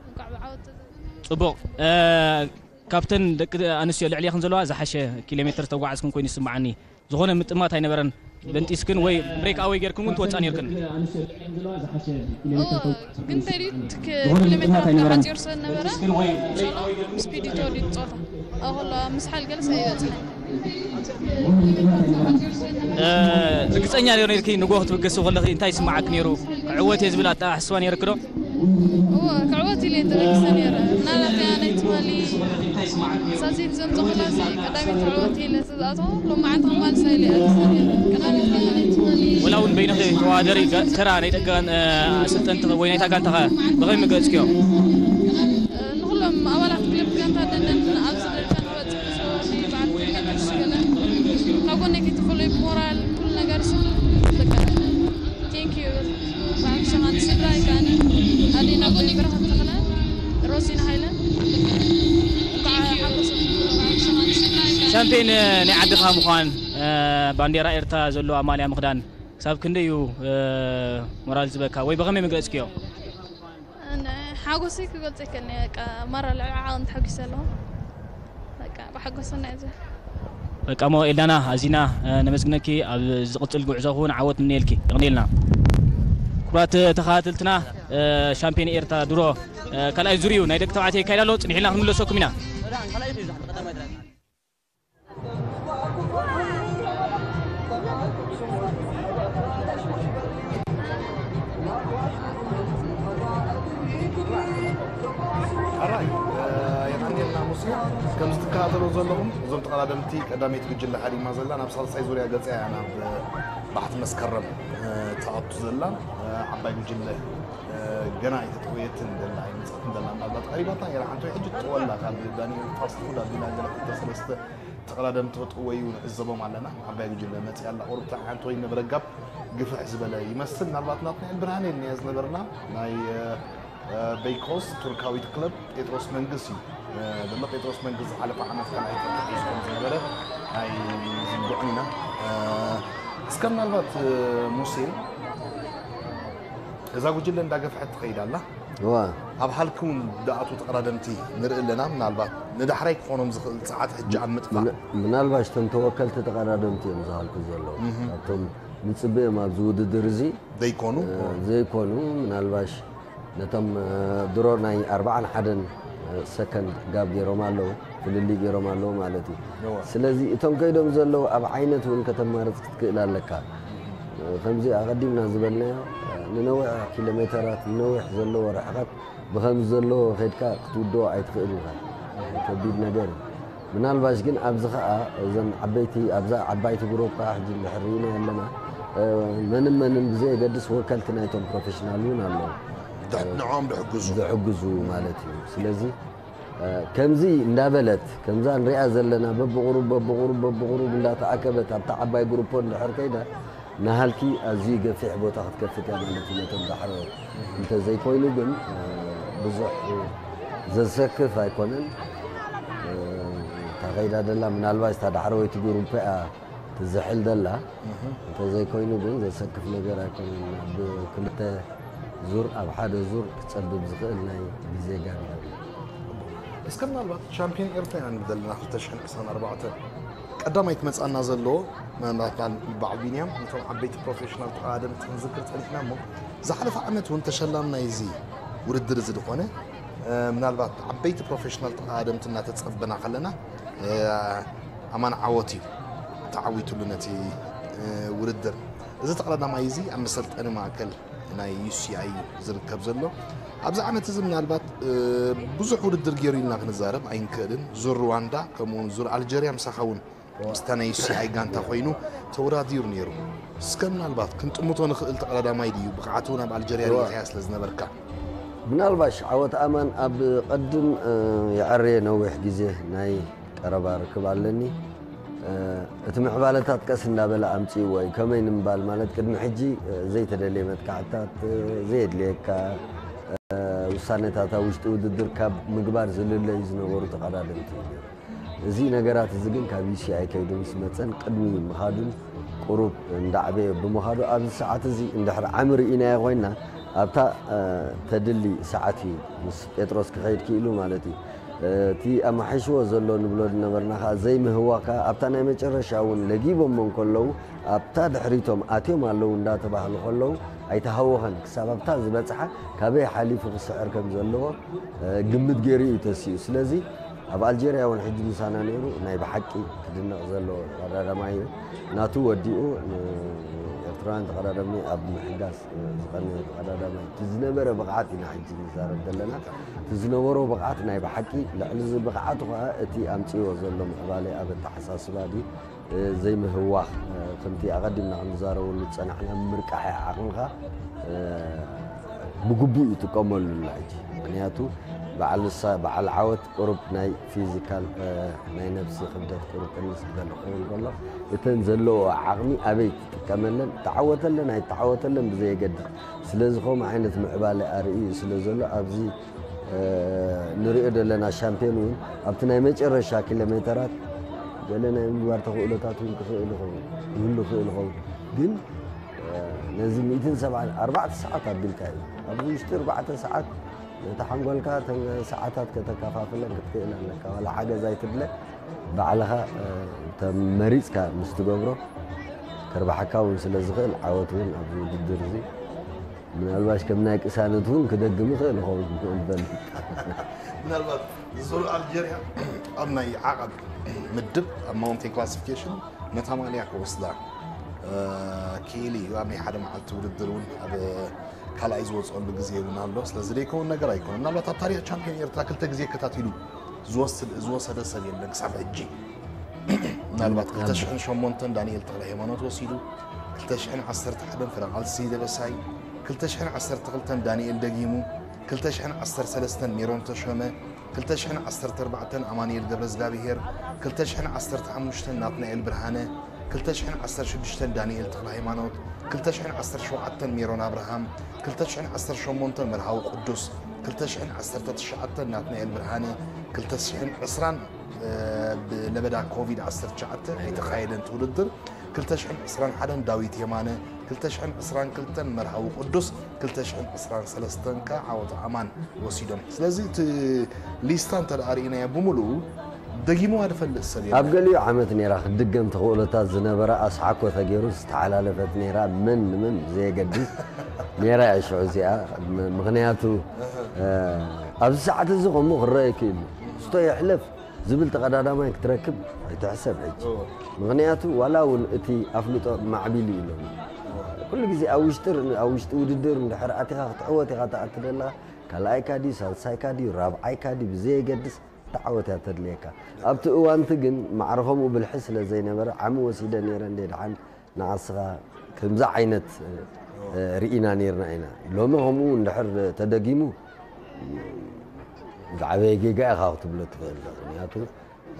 እንኳዕ ብዓወት ተዘ- ጽቡቕ። እ፣ ካብተን ደቂ ኣንስትዮ ልዕሌኽን ዘለዋ ዝሓሸ ኪሎ ሜትር ዝተጓዓዝክን ኮይኑ ይስምዓኒ። ዝኾነ ምጥማት ኣይነበረን። በንጢስክን ወይ ብሬክ ኣወይ ጌርክን እውን ትወጻ ኔርክን። እዎ፣ ግን ተሪት ክ-፣ ኪሎ ሜትራት ተሓፂሩ ስለ ነበረ፣ ስፒድ እዩ ተወዲኡ ፆታ። ኣብ ከሎ ምስ ሓል ገለስ ኣይበፅሐን። እ፣ ርግፀኛ ዶ ኔርኪ ንጎ ክትብገሲ ከለኺ እንታይ ይስምዓክ ነይሩ? ክዕወት እየ ዝብል ኣተሓሳስባ ኔርክ ዶ? እዎ፣ ክዕወት ኢለ ተበጊሰ ነይረ። ምናልባት እያ ናይ ትማሊ ሳሴት ዘምፀኹላ እዚ ቀዳመይቲ ዕወት ኢለ ስለ ዝኣተኹ፣ ሎማዓንቲ ክማልሳ ኢለ እየ ኣቲሰ ነይረ። ቀዳመይቲ እያ ናይ ትማሊ። ወላ እውን በይንኺ ተወዳደሪ ገ-፣ ተራ ናይ ደቂ፣ እ፣ ኣሰልጠንቲ ወይ ናይታ ጋንታኸ ብኸመይ ምገለጽክዮ? እ፣ ንኹሎም ኣባላት ክለብ ጋንታ ደንደን ኣብዚ ደረጃ ንክበጽሕ ዝገበሩኒ በዓል ትልሚ ገለ ካብ ጎነይ ከይትፈልዩ ብሞራል ኩሉ ነገር ስሉ በቃ። Thank you። ብሓፈሻ ከኣ ንስድራይ ከኣ ኣዴና ጎይ ብረኸት ተኽለ፣ ሮዚና ሃይለ፣ እንኳዕ ሓጎሰኩም። ሻምፒዮን ናይ ዓድኻ ምዃን፣ እ፣ ባንዴራ ኤርትራ ዘለዋ ማልያ ምኽዳን ክሳብ ክንደይ እዩ፣ እ፣ ሞራል ዝበካ ወይ ብኸመይ ምገለጽክዮ? ን-፣ ሓጎሰይ ክገልጾ ኣይክእልን እየ። በቃ ማራ ልዕሊ ዓቐን ተሓጒሰ ኣለኹ። በቃ ብሓጎሰና እዩ። በቃ እሞ ኤልዳና፣ ኣዚና፣ እ፣ ነመስግነኪ። ኣብ ዝቕጽል ጉዕዞ ክውን ዓወት ንምነየልኪ። የቕንየልና። ክቡራት ተኸታተልትና፣ እ፣ ሻምፒዮን ኤርትራ ድሮ፣ እ፣ ካልኣይ ዙር እዩ ናይ ደቂ ተባዕትዮ ይካየድ ኣሎ። ጽኒሕልና ክንምለሰኩም ኢና። ኣራይ፣ እ፣ የቐንየልና ሙሴ። ከም ዝትከታተሎ ዘለኹም፣ እዞም ተቐዳደምቲ ቀዳመይቲ ጉጅለ ሃዲማ ዘላ ናብ ሳልሳይ ዙርያ ገጻ እያ ናብ ባሕቲ መስከረም፣ እ፣ ትኣቱ ዘላ። እ፣ ዓባይ ጉጅለ፣ እ፣ ገና ኣይተጠወየትን ዘላ፣ ኣይመጸትን ዘላ። ምናልባት ቀሪባታ ነይራ ሓንቲ ወይ ሕጂ ትጥወላ ካብ ዳንኤል ፋስት ፉድ ኣቢላ ገለ ክልተ ሰለስተ ተቐዳደምቲ ክጥወዩ ንዕዘቦም ኣለና። ዓባይ ጉጅለ መጺኣ ኣላ። ቁሩብ ትርሓንቲ ወይ ነበረ ጋብ ግፍሕ ዝበለ ይመስል። ምናልባት ናትናኤል ብርሃነ እኒኣ ዝነበርና ናይ፣ እ፣ እ፣ በይኮስ ቱርካዊት ክለብ ጴጥሮስ መንግስ እዩ። እ፣ ዘሎ ጴጥሮስ መንግስ ዝሓለፈ ዓመት ካልኣይ ተርታ ሒዙ ከም ዝነበረ ኣይዝንግዖን ኢና። እ፣ እስከ ምናልባት፣ እ፣ ሙሴ፣ እዛ ጉጅለ እንዳገፍሐት ትኸይድ ኣላ። እዋ። ኣብ ሃልኪ እውን ዝኣትዉ ተቐዳደምቲ ንርኢ ኣለና። ምናልባት ንዳሕራይ ክኾኖም ዝኽእል ጸዓት ሕጂ ኣብ ምጥፋእ። ምና-፣ ምናልባሽ እቶም ተወከልቲ ተቐዳደምቲ እዮም ዝሃልኩ ዘለዉ። እቶም ንጽበዮም ኣብዚ ውድድር እዚ፣ ዘይኮኑ? እ፣ ዘይኮኑ፣ ምናልባሽ ነቶም፣ እ፣ ድሮ ናይ ኣርብዓን ሓደን፣ እ፣ ሰከንድ ጋብ ገይሮም ኣለዉ፣ ፍልልይ ገይሮም ኣለዉ ማለት እዩ። እዋ። ስለዚ እቶም ከይዶም ዘለዉ ኣብ ዓይነት እውን ከተማርጽ ክትክእል ኣለካ። እ፣ ከምዚ ኣቐዲምና ዝበልናዮ፣ እ፣ ንነዊሕ ኪሎ ሜተራት፣ ንነዊሕ ዘለዎ ርሕቐት ብኸምዚ ዘለዎ ከይድካ ክትውድኦ ኣይትኽእል ኢኻ። ከቢድ ነገር እዩ። ምናልባሽ ግን ኣብዚ ኸኣ እዘን ዓበይቲ፣ ኣብዛ ዓባይቲ ግሩፕ ከኣ ሕጂ እንድሕር ርኢና ኣለና፣ እ፣ መንን መንን ብዘየገድስ ወከልቲ ናይቶም ፕሮፌሽናል እውን ኣለዉ። ድሕ-፣ ንዕኦም ድሕግዙ። ዝሕግዙ ማለት እዩ። ስለዚ፣ እ፣ ከምዚ እንዳበለት፣ ከምዛ ንሪኣ ዘለና በብቑሩብ፣ በብቑሩብ፣ በብቑሩብ እንዳተኣከበት ኣብታ ዓባይ ግሩፖ እንድሕር ከይዳ፣ ንሃልኪ ኣዝዩ ገፊሕ ቦታ ክትከፍት እያ ማለት እዩ ነቶም ዳሕረዎት። እንተዘይኮይኑ ግን፣ እ፣ ብዙሕ ዘሰክፍ ኣይኮነን። እ፣ እታ ከይዳ ደላ ምናልባት እታ ዳሕረወይቲ ግሩፕ እያ ትዝሕል ደላ። እንተዘይኮይኑ ግን ዘሰክፍ ነገር ኣይኮነን። ኣብ ክልተ ዙር፣ ኣብ ሓደ ዙር ክጸብብ ዝኽእል ናይ ግዜ ጋር እዩ። እስከ ምናልባት ሻምፒዮን ኤርትራ ኢና ንብል ዘለና ክልተ ሽሕን ዕስራን ኣርባዕተን። ቀዳማይ ትመጻና ዘሎ ምናልባት በዓል ቢንያም፣ ነቶም ዓበይቲ ፕሮፌሽናል ተቐዳደምቲ ክንዝክር ጸኒሕና እሞ፣ ዝሓለፈ ዓመት እውን ተሸላሚ ናይዚ ውድድር እዚ ዝኾነ፣ እ፣ ምናልባት ዓበይቲ ፕሮፌሽናል ተቐዳደምቲ እናተጸበና ከለና፣ እ፣ ኣማን ዓወት እዩ ተዓዊትሉ ነቲ፣ እ፣ ውድድር። እዚ ተቐዳዳማይ እዚ ኣብ መሰልጠኒ ማእከል ናይ ዩ ሲ ኣይ እዩ ዝርከብ ዘሎ። ኣብዚ ዓመት እዚ ምናልባት፣ እ፣ ብዙሕ ውድድር ገይሩ ኢልና ክንዛረብ ኣይንክእልን። ዙር ሩዋንዳ፣ ከምኡ እውን ዙር ኣልጀርያ ምሳኻ እውን ምስታ ናይ ዩ ሲ ኣይ ጋንታ ኮይኑ ተወዳዲሩ ነይሩ። እስከ ምናልባት ክንጥምቶ ንኽእል ተቐዳዳማይ ድዩ? ብቕዓቱ እውን ኣብ ኣልጀርያ እዋ። ርኢኻያ ስለ ዝነበርካ። ምናልባሽ ዓወት ኣማን ኣብ ቀድም፣ እ፣ የዐርየ ነዊሕ ግዜ ናይ ቀረባ ርክብ ኣለኒ። እ፣ እቲ ምዕባለታት ቀስ እንዳበለ ኣምጽእዎ እዩ። ከመይ ንምባል ማለት ቅድሚ ሕጂ፣ እ፣ ዘይተደልየ መጥቃዕትታት፣ እ፣ ዘየድልየካ፣ እ፣ ውሳነታት ኣብ ውሽጢ ውድድር ካብ ምግባር ዝልለዩ ዝነበሩ ተቐዳደምቲ እዩ ነይሩ። እዚ ነገራት እዚ ግን ካብ ዩ ሲ ኣይ ከይዱ ምስ መጸን ቅድሚ ምኻዱን ቁሩብ እንዳዕበየ ብምኻዱ ኣብዚ ሰዓት እዚ እንድሕር ዓሚ ርኢናዮ ኮይንና ኣብታ፣ እ፣ ተድሊ ሰዓት እዩ ምስ ጴጥሮስ ክኸይድ ክኢሉ ማለት እዩ። እቲ ኣማሒሽዎ ዘሎ ንብሎ ዝነበርና ከኣ ዘይምህዋካ ኣብታ ናይ መጨረሻ እውን ለጊቦሞ እንከለዉ ኣብታ ድሕሪቶም ኣትዮም ኣለዉ እንዳተባህሉ ከለዉ ኣይተሃወኸን። ክሳብ ኣብታ ዝበጽሓ ካበይ ሓሊፉ ክስዕር ከም ዘለዎ፣ እ፣ ግምት ገይሩ እዩ ተሲኡ። ስለዚ ኣብ ኣልጀርያ እውን ሕጂ ምሳና ነይሩ። ናይ ብሓቂ ክድነቕ ዘለዎ ተቐዳዳማይ እዩ። ናቱ ወዲኡ ንኤርትራውያን ተቐዳዳሚ ኣብ ምሕጋዝ ዝቐነየ ተቐዳዳማይ። እቲ ዝነበረ ብቕዓት ኢና ሕጂ ንዛረብ ዘለና። እቲ ዝነበሮ ብቕዓት ናይ ብሓቂ ልዕሊ እዚ ብቕዓቱ ከኣ እቲ ኣምጽእዎ ዘሎ ምዕባለ ኣብ ኣተሓሳስባ ድዩ፣ እ፣ ዘይምህዋኽ፣ እ፣ ከምቲ ኣቐዲምና ክንዛረበሉ ዝጸናሕና ምርቃሕ ዓቕምኻ፣ እ፣ ብግቡእ ይጥቀመሉ ኣሎ ሕጂ። ምኽንያቱ በዓል ንሳ-፣ በዓል ዓወት ቁሩብ ናይ ፊዚካል፣ እ፣ ናይ ነብሲ ክብደት ቁሩብ ቅንስ ዝበለ ክኸውን ከሎ፣ እተን ዘለዎ ዓቕሚ ኣበይ ትጥቀመለን፣ ተዓወተለን ኣይተዓወተለን ብዘየገድስ፣ ስለዚ ከምኡ ዓይነት ምዕባለ ኣርእዩ ስለ ዘሎ፣ ኣብዚ፣ እ፣ ንሪኦ ዘለና ሻምፒዮን እውን ኣብቲ ናይ መጨረሻ ኪሎ ሜተራት ገለ ናይ ምግባር ተኽእሎታት እውን ክኽእል ይኸውን፣ ይህሉ ይኽእል ይኸውን። ግን፣ እ፣ ነዚ ሚእትን ሰብዓን ኣርባዕተ ሰዓት ኣቢልካ እዩ። ኣብዚ ውሽጢ ኣርባዕተ ሰዓት ነቲ ሓንጎልካ እተን ሰዓታት ከተከፋፍለን ክትክእል ኣለካ። ዋላ ሓገዝ ኣይትድለ፣ ባዕልኻ፣ እ፣ ተመሪጽካ ምስ ትገብሮ ከርባሓካ እውን ስለ ዝኽእል ዓወት እውን ኣብዚ ውድድር እዚ ምናልባሽ ከም ናይ ቅሳነት እውን ክደግም ይኽእል ይኸውን፣ ንፈልጥ። ምናልባት ዙር ኣልጀርያ ኣብ ናይ ዓቐብ ምድብ ኣብ ማውንቴን ክላሲፊኬሽን ነታ ማልያ ክወስዳ፣ እ፣ ክኢሉ እዩ። ኣብ ናይ ሓደ መዓልቲ ውድድር እውን ኣብ ካልኣይ ዝወፅኦሉ ግዜ እውን ኣሎ። ስለዚ ዘይከውን ነገር ኣይኮነን። ምናልባት ኣብ ታሪክ ቻምፒዮን ኤርትራ ክልተ ግዜ ከታቲሉ ዝወስድ-፣ ዝወሰደ ሰብ የለን ክሳብ ሕጂ። ምናልባት ክልተ ሽሕን ሸሞንተን ዳንኤል ተኽለ ሃይማኖት ወሲዱ፣ ክልተ ሽሕን ዓሰርተ ሓደን ፍረ ቃልሲ ደበሳይ፣ ክልተ ሽሕን ዓሰርተ ክልተን ዳንኤል ደጊሙ፣ ክልተ ሽሕን ዓሰርተ ሰለስተን ሜሮን ተሾመ፣ ክልተ ሽሕን ዓሰርተ ኣርባዕተን ኣማኑኤል ገብረዝጋብሄር፣ ክልተ ሽሕን ዓሰርተ ሓሙሽተን ናትናኤል ብርሃነ፣ ክልተ ሽሕን ዓሰርተ ሽዱሽተን ዳንኤል ተኽለ ሃይማኖት፣ ክልተ ሽሕን ዓሰርተ ሸውዓተን ሜሮን ኣብርሃም፣ ክልተ ሽሕን ዓሰርተ ሸሞንተን መርሃዊ ቅዱስ፣ ክልተ ሽሕን ዓሰርተ ትሽዓተን ናትናኤል ብርሃነ፣ ክልተ ሽሕን ዕስራን፣ እ፣ ብለበዳ ኮቪድ ዓሰርተ ትሽዓተ ኣይተኻየደን እቲ ውድድር፣ ክልተ ሽሕን ዕስራን ሓደን ዳዊት የማነ፣ ክልተ ሽሕን ዕስራን ክልተን መርሃዊ ቅዱስ፣ ክልተ ሽሕን ዕስራን ሰለስተን ከኣ ዓወት ኣማን ወሲዶም። ስለዚ እቲ ሊስታ እንተ ደኣ ርኢናዮ ብምሉኡ ደጊምዋ ዝፈልጥ ሰብ ኣብ የለን። ገሊኡ ዓመት ነይራ ክትድገም ተኽእሎታት ዝነበራ ኣስሓኮ ተገይሩ ዝተሓላለፈት ነይራ፣ መን ንመን ብዘየገድስ ነይራ እያ ሽዑ እዚኣ። ም-፣ ምኽንያቱ፣ እ፣ ኣብዚ ሰዓት እዚ ከምኡ ክረአ ይክእል እዩ። ስቶ ይሕለፍ ዝብል ተቐዳዳማይ ክትረክብ ኣይትሕሰብ ሕጂ። እዎ። ምኽንያቱ ዋላ እውን እቲ ኣፍልጦ ማዕቢሉ እዩ ሎሚ። እዎ። ኩሉ ግዜ ኣብ ውሽጢ ር-፣ ኣብ ውሽጢ ውድድር እንድሕር ኣቲኻ ክትዕወት ኢኻ ትኣቲ ዘለኻ። ካልኣይካ ድዩ፣ ሳልሳይካ ድዩ፣ ራብዓይካ ድዩ ብዘየገድስ እታ ዓወት እያ ተድልየካ። ኣብቲ እዋንቲ ግን ማዕረ ከምኡ ብልሒ ስለ ዘይነበረ ዓሚ ወሲደ ነይረ እንደ ደሓን ንዓስኻ ከምዚ ዓይነት፣ እ፣ ርኢና ነይርና ኢና። ሎሚ ከምኡ እንድሕር ተደጊሙ ዝዓበየ ጌጋ ኢኻ ክትብሎ ትኽእል። ምኽንያቱ፣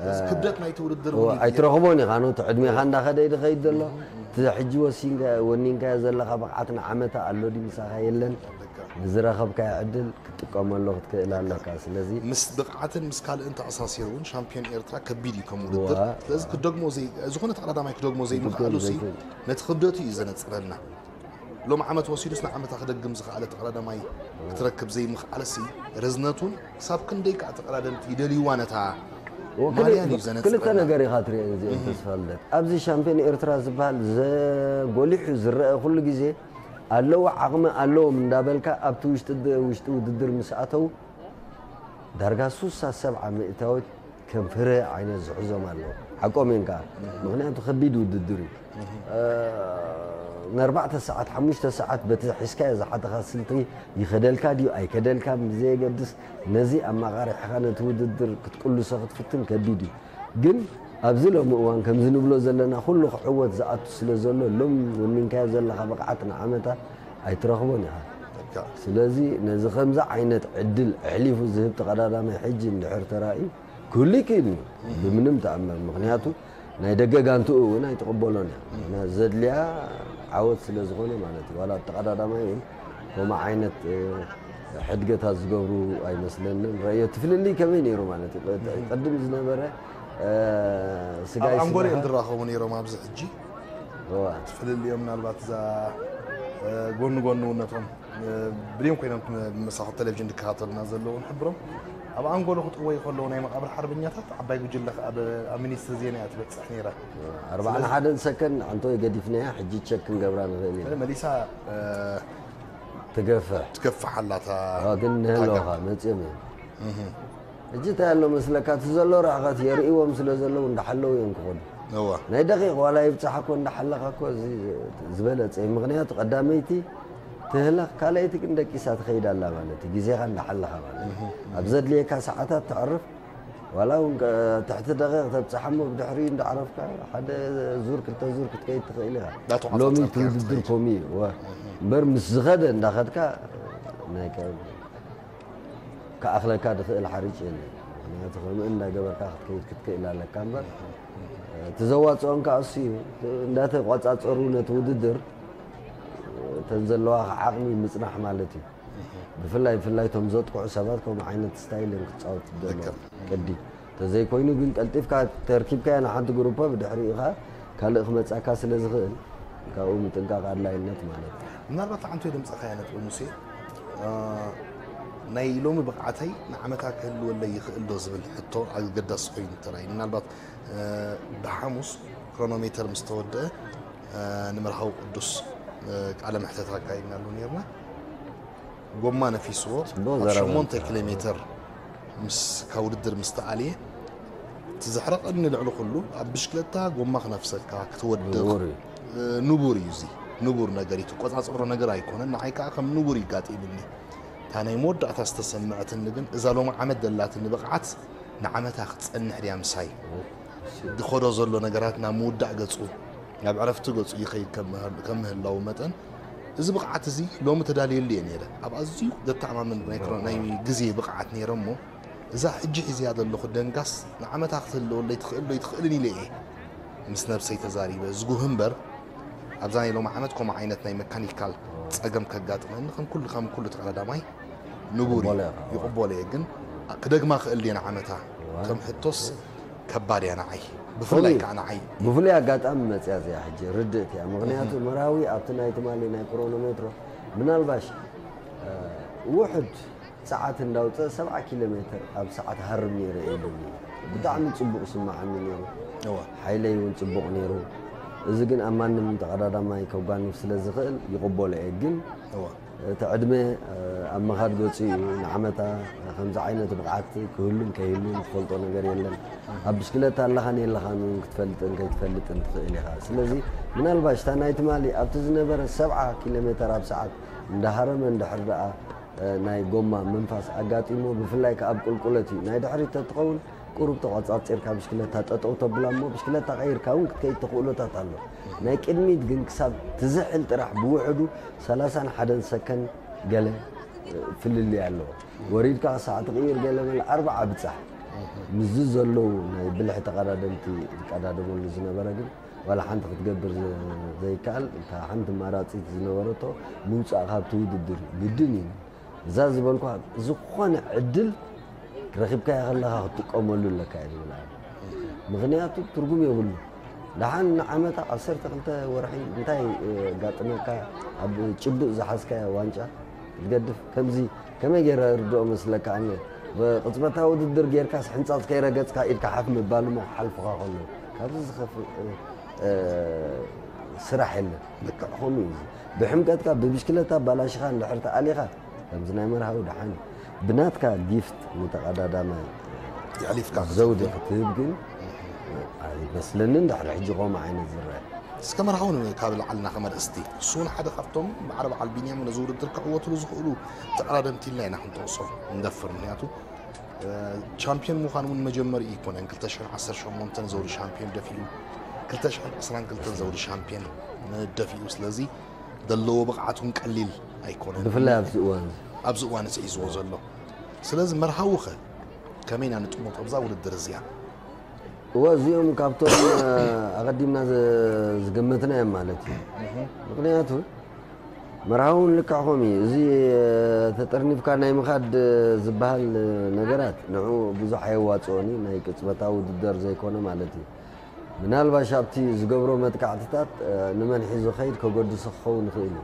እዚ ክብደት ናይቲ ውድድር እወ፣ እውን ኣይትረኽቦን ኢኻ፣ ኖቲ ዕድሜኻ እንዳኸደ እዩ ዝኸይድ ዘሎ። እቲ ሕጂ ወሲንካ-፣ ወኒንካዮ ዘለኻ ብቕዓት ንዓመታ ኣሎ ድዩ ምሳኻ? የለን። ልካ። ንዝረኸብካዮ ዕድል ክትጥቀመሉ ክትክእል ኣለካ። ስለዚ ምስ ብቕዓትን ምስ ካልእን ተኣሳሲሩ እውን ሻምፒዮን ኤርትራ ከቢድ እዩ ከም ውድድር። እወ። ስለዚ ክደግሞ ዘይ-፣ ዝኾነ ተቐዳዳማይ ክደግሞ ዘይምኽኣሉ ሲ ዘይክእል። ነቲ ክብደቱ እዩ ዘነጽረልና። ሎም ዓመት ወሲዱስ ንዓመታ ክደግም ዝኸኣለ ተቐዳዳማይ ክትረክብ ዘይምኽኣልሲ፣ ርዝነቱን ክሳብ ክንደይ ከኣ ተቐዳደምቲ ይደልይዋ ነታ ማልያ ድዩ ዘነጽረና? ክልተ ነገር ኢኻ ትሪኦ እዚኦም፣ ተስፋ ልደት። ኣብዚ ሻምፒዮን ኤርትራ ዝበሃል ዘጎሊሑ ዝረአ ኩሉ ግዜ ኣለዎ፣ ዓቕሚ ኣለዎም እንዳበልካ ኣብቲ ውሽጢ ድ-፣ ውሽጢ ውድድር ምስ ኣተው ዳርጋ ሱሳ ሰብዓ ሚእታዊት ከም ፍረ ዓይነት ዝሕዞም ኣለዉ። ሓቆም እዮም ከኣ። ምኽንያቱ ከቢድ ውድድር እዩ። እ፣ ንኣርባዕተ ሰዓት፣ ሓሙሽተ ሰዓት በቲ ሒዝካዮ ዝሓተኻ ስልቲ ይኸደልካ ድዩ ኣይከደልካን ብዘየገድስ፣ ነዚ ኣማቓሪሕኻ ነቲ ውድድር ክትቅልሶ ክትፍትን ከቢድ እዩ። ግን ኣብዚ ሎሚ እዋን ከምዚ ንብሎ ዘለና ኩሉ ክዕወት ዝኣቱ ስለ ዘሎ፣ ሎም ወኒንካዮ ዘለኻ ብቕዓት ንዓመታ ኣይትረኽቦን ኢኻ። ልክዕ። ስለዚ ነዚ ከምዚ ዓይነት ዕድል ኣሕሊፉ ዝህብ ተቐዳዳማይ ሕጂ እንድሕር ተራእዩ ክህሉ ይክእል እዩ፣ ብምንም ተኣምር። ምኽንያቱ ናይ ደገ ጋንትኡ እውን ኣይትቕበሎን እያ። ምኽንያቱ ዘድልያ ዓወት ስለ ዝኾነ ማለት እዩ። ዋላ ተቐዳዳማይ እውን ከምኡ ዓይነት፣ እ፣ ሕድገታት ዝገብሩ ኣይመስለንን። ረእዮ እቲ ፍልልይ ከመይ ነይሩ ማለት እዩ? ቅድ-፣ ቅድም ዝነበረ፣ እ፣ ኣብ ስጋይ ኣንጎሎ እዮም ስጋኻ ዝራኸቡ ነይሮም። ኣብዚ ሕጂ እዋ። እቲ ፍልልዮም ምናልባት እዛ፣ እ፣ ጎኒ ጎኒ እውን ነቶም፣ እ፣ ብልዮም ኮይኖም መሳኹ ቴሌቪዥን ዝከታተሉና ዘለዉ ንሕብሮም። ኣብ ኣንጎሎ ክጥወዩ ከለዉ ናይ መቓብር ሓርበኛታት ዓባይ ጉጅለ ኣብ፣ ኣብ ሚኒስትሪ ዜና እያ ትበጽሕ ነይራ። ኣርባዓን ሓደን ሰከንድ ኣንቶይ ገዲፍናያ፣ ሕጂ ቸክ ክንገብራ ንኽእል ኢና። መሊሳ፣ እ፣ ትገፍሕ። ትገፍሕ ኣላ እታ ኣዋ፣ ግን ንህለውኻ ታጋ። መጽዮም እዮም። እህ። ሕጂ እንታይ ኣሎ መስለካ፣ እቲ ዘሎ ርሕቐት የርእዎም ስለ ዘለዉ እንዳሓለዉ እዮም ክኸዱ። እዋ። ናይ ደቂቕ ዋላ ይብጻሕ እኮ እንዳሓለኻ እኮ እዚ ዝበለጸ እዩ። ምኽንያቱ ቀዳመይቲ ትህለኽ፣ ካልኣይቲ ግን ደቂሳ ትኸይድ ኣላ ማለት እዩ። ግዜኻ እንዳሓለኻ ማለት እዩ። እህ። ኣብ ዘድልየካ ሰዓታት ተዕርፍ፣ ዋላ እውን ከ-፣ ትሕቲ ደቂቕ ተብጽሓ እሞ ብድሕሪኡ እንዳዕረፍካ ሓደ ዙር ክልተ ዙር ክትከይድ ትኽእል ኢኻ። እንዳተቋጻጸርካ ሎሚ እቲ እያ ውድድር ትኸይድ። ከምኡ እዩ። እዋ። እህ። እምበር ምስ ዝኸደ እንዳኸድካ ናይ ከ-፣ ክኣኽለካ ዝኽእል ሓርጭ የለን። ምኽንያቱ ከምኡ እንዳገበርካ ክትከይድ ክትክእል ኣለካ እምበር፣ እቲ ዘዋጽኦን ከኣ እሱ እዩ። እንዳተቋጻጸሩ ነቲ ውድድር፣ እተን ዘለዋኻ ዓቕሚ ምጽናሕ ማለት እዩ። ብፍላይ፣ ብፍላይ እቶም ዘጥቅዑ ሰባት ከምኡ ዓይነት ስታይል እዮም ክጻወቱ ዘለዎም። ልክዕ። ቅዲ። ተዘይኮይኑ ግን ቀልጢፍካ ተርኪብካያ ንሓንቲ ግሩፖ ብድሕሪኡ ኸኣ ካልእ ክመጻካ ስለ ዝኽእል፣ ካብኡ ምጥንቃቕ ኣድላይነት ማለት እዩ። ምናልባት ኣንቶይ ደምጸኻያ ነጥቢ ሙሴ፣ እ፣ ናይ ሎሚ ብቕዓተይ ንዓመታ ክህልወለይ ይኽእል ዶ ዝብል ሕቶ ኣገዳሲ ኮይኑ ተራእዩ። ምናልባት፣ እ፣ ብሓሙስ ክሮኖሜተር ምስ ተወደአ፣ እ፣ ንምርሃው ቅዱስ፣ እ፣ ቃለ መሕተት ኣካይድናሉ ነይርና። ጎማ ነፊስዎ ጽቡቕ ኣብ ዘረባ ሸሞንተ ነበር። ኪሎ ሜተር ምስ፣ ካብ ውድድር ምስ ተኣልየ፣ እቲ ዘሕረቐኒ ልዕሊ ኩሉ ኣብ ብሽክለታ ጎማ ክነፍሰካ፣ ክትወድቕ፣ ንቡር እዩ። እ፣ ንቡር እዩ። እዚ ንቡር ነገር እዩ። ትቆጻጸሮ ነገር ኣይኮነን። ንዓይ ከኣ ከም ንቡር እዩ ጋጢምኒ። እታ ናይ መወዳእታ ዝተሰምዐትኒ ግን እዛ ሎሚ ዓመት ዘላትኒ ብቕዓት ንዓመታ ክትጸንሕ ድያ ምሳይ? ዝኸዶ ዘሎ ነገራት ናብ ምውዳእ ገጹ፣ ናብ ዕረፍቲ ገጹ ይኸይድ ከም ምህል-፣ ከም ምህላዉ መጠን፣ እዚ ብቕዓት እዚ ሎሚ ተዳልየሉ እየ ነይረ። ኣብ ኣዝዩ ዘተኣማምን ናይ ክሮ-፣ ናይ ግዜ ብቕዓት ነይረ እሞ፣ እዛ ሕጂ ሒዝያ ዘለኹ ደንጋስ ንዓመታ ክትህልወለይ ትኽእል ዶ ኣይትኽእልን ኢለ እየ ምስ ነብሰይ ተዛሪበ። ዝጉህ እምበር፣ ኣብዛ ናይ ሎሚ ዓመት ከምኡ ዓይነት ናይ መካኒካል ጸገም ከጋጥመኒ ከም ኩሉ፣ ከም ኩሉ ተቐዳዳማይ ንቡር እዩ፣ ይቕበሎ እየ። ይቕበሎ እየ። ግን ክደግማ ክእል ድየ ንዓመታ? እዋ። ከም ሕቶስ ከባድ እያ ንዓይ። ብፍላይ ከምኡ። ከኣ ንዓይ። ብፍሉይ ኣጋጣሚ መጽያ እዚኣ ሕጂ ርድእቲ እያ። ምኽንያቱ እህ። መራዊ ኣብቲ ናይ ትማሊ ናይ ክሮኖሜትሮ ምናልባሽ፣ እ፣ ውሑድ ሰዓት እንዳውጸ ሰብዓ ኪሎ ሜትር ኣብ ሰዓት ሃርም ነይረ ኢሉኒ። ብጣዕሚ ጽቡቕ ስምዓኒ ነይሩ። እዋ። ሓይለይ እውን ጽቡቕ ነይሩ። እዚ ግን ኣብ ማንም ተቐዳዳማይ ከጓንፍ ስለ ዝኽእል ይቕበሎ እየ። ግን እዋ። እቲ ዕድመ፣ እ፣ ኣብ ምኻድ ገጹ እዩ። ንዓመታ ከምዚ ዓይነት ብቕዓት ክህሉን ከይህሉን ትፈልጦ ነገር የለን። ኣብ ብሽክለታ ኣለኻን የለኻን እውን ክትፈልጥን ከይትፈልጥን ትኽእል ኢኻ። ስለዚ ምናልባሽ እታ ናይ ትማሊ ኣብቲ ዝነበረ ሰብዓ ኪሎ ሜተር ኣብ ሰዓት እንዳሃረመ እንድሕር ደኣ፣ እ፣ ናይ ጎማ ምንፋስ ኣጋጢሞ፣ ብፍላይ ከኣ ኣብ ቁልቁለት እዩ። ናይ ድሕሪት ተትኸውን ቁሩብ ተቖጻጺርካ ብሽክለታ ጠጠው ተብላ እሞ ብሽክለታ ቀይርካ እውን ክትከይድ ተኽእሎታት ኣሎ። ናይ ቅድሚት ግን ክሳብ ትዝሕል ጥራሕ ብውሕዱ ሰላሳን ሓደን ሰከንድ ገለ፣ እ፣ ፍልልይ ኣለዎ። ወሪድካ ክሳዕ ትቕይር ገለ መለ ኣርብዓ ብጻሕ። ምስዚ ዘለዉ ናይ ብልሒ ተቐዳደምቲ ዝቀዳደመሉ ዝነበረ ግን ዋላ ሓንቲ ክትገብር ዘ-፣ ዘይከኣል፣ እታ ሓንቲ ኣማራጺት ዝነበረቶ ምውጻእ ካብቲ ውድድር ግድን እዩ። እዛ ዝበልኳ ዝኾነ ዕድል ረኺብካዮ ከለኻ ክትጥቀመሉ ኣለካ እየ ዝብል ኣነ። ምኽንያቱ ትርጉም የብሉ። ደሓን ንዓመታ ዓሰርተ ክልተ ወርሒ እንታይ የጋጥመካ? ኣብ ጭቡጥ ዝሓዝካዮ ዋንጫ ክትገድፍ ከምዚ ከመይ ገይረ ርድኦ መስለካ? ኣነ ብቕጽበታዊ ውድድር ጌርካስ ሕንጻጽ ከይረገጽካ ኢድካ ሓፍ ምባል እሞ ክሓልፉኻ ከለዉ ካብዚ ዝኸፍእ እ፣ ስራሕ የለን። ልክዕ ከምኡ እዩ። ብሕምቀትካ ብብሽክለታ ኣባላሽኻ እንድሕር ተኣሊኻ ከምዚ ናይ መርሃዊ ደሓን እዩ። ብናትካ ጊፍት ንተቐዳዳማይ የሕሊፍካ ዘውዲ ክትህብ ግን ኣይመስለንን። ድሕሪ ሕጂ ከምኡ ዓይነት ዝረአ እስከ መርሃውን ካብ ላዕልና ከም ኣርእስቲ እሱ እውን ሓደ ካብቶም ማዕረ በዓል ቢንያም ነዚ ውድድር ክዕወትሉ ዝኽእሉ ተቐዳደምቲ ኢልና ኢና ክንጠቕሶም እንደፍር። ምክንያቱ እ፣ ቻምፒዮን ምዃን እውን መጀመሪኡ ኣይኮነን። ክልተ ሽሕን ዓሰርተ ሸሞንተን ዘውዲ ሻምፒዮን ደፊኡ፣ ክልተ ሽሕን ዕስራን ክልተን ዘውዲ ሻምፒዮን ደፊኡ። ስለዚ ዘለዎ ብቕዓት እውን ቀሊል ኣይኮነን። ብፍላይ ኣብዚ እዋን እዚ ኣብዚ እዋን እዚ ሒዝዎ ዘሎ። ስለዚ መርሃውኸ ከመይ ኢና ንጥምቶ ኣብዛ ውድድር እዚኣ? እወ እዚኦም ካብቶም እ፣ ኣቐዲምና ዝ- ዝገመትና እዮም ማለት እዩ። ምክንያቱ መርሃውን ልክዕ ከምኡ እዩ። እዚ እ፣ ተጠርኒፍካ ናይ ምኻድ እ፣ ዝበሃል እ፣ ነገራት ንዑ ብዙሕ ኣየዋፅኦን እዩ። ናይ ቅፅበታዊ ውድድር ዘይኮነ ማለት እዩ። ምናልባሽ ኣብቲ ዝገብሮ መጥቃዕትታት እ፣ ንመን ሒዙ ኸይድ ከገድሶ ክኸውን ይኽእል እዩ።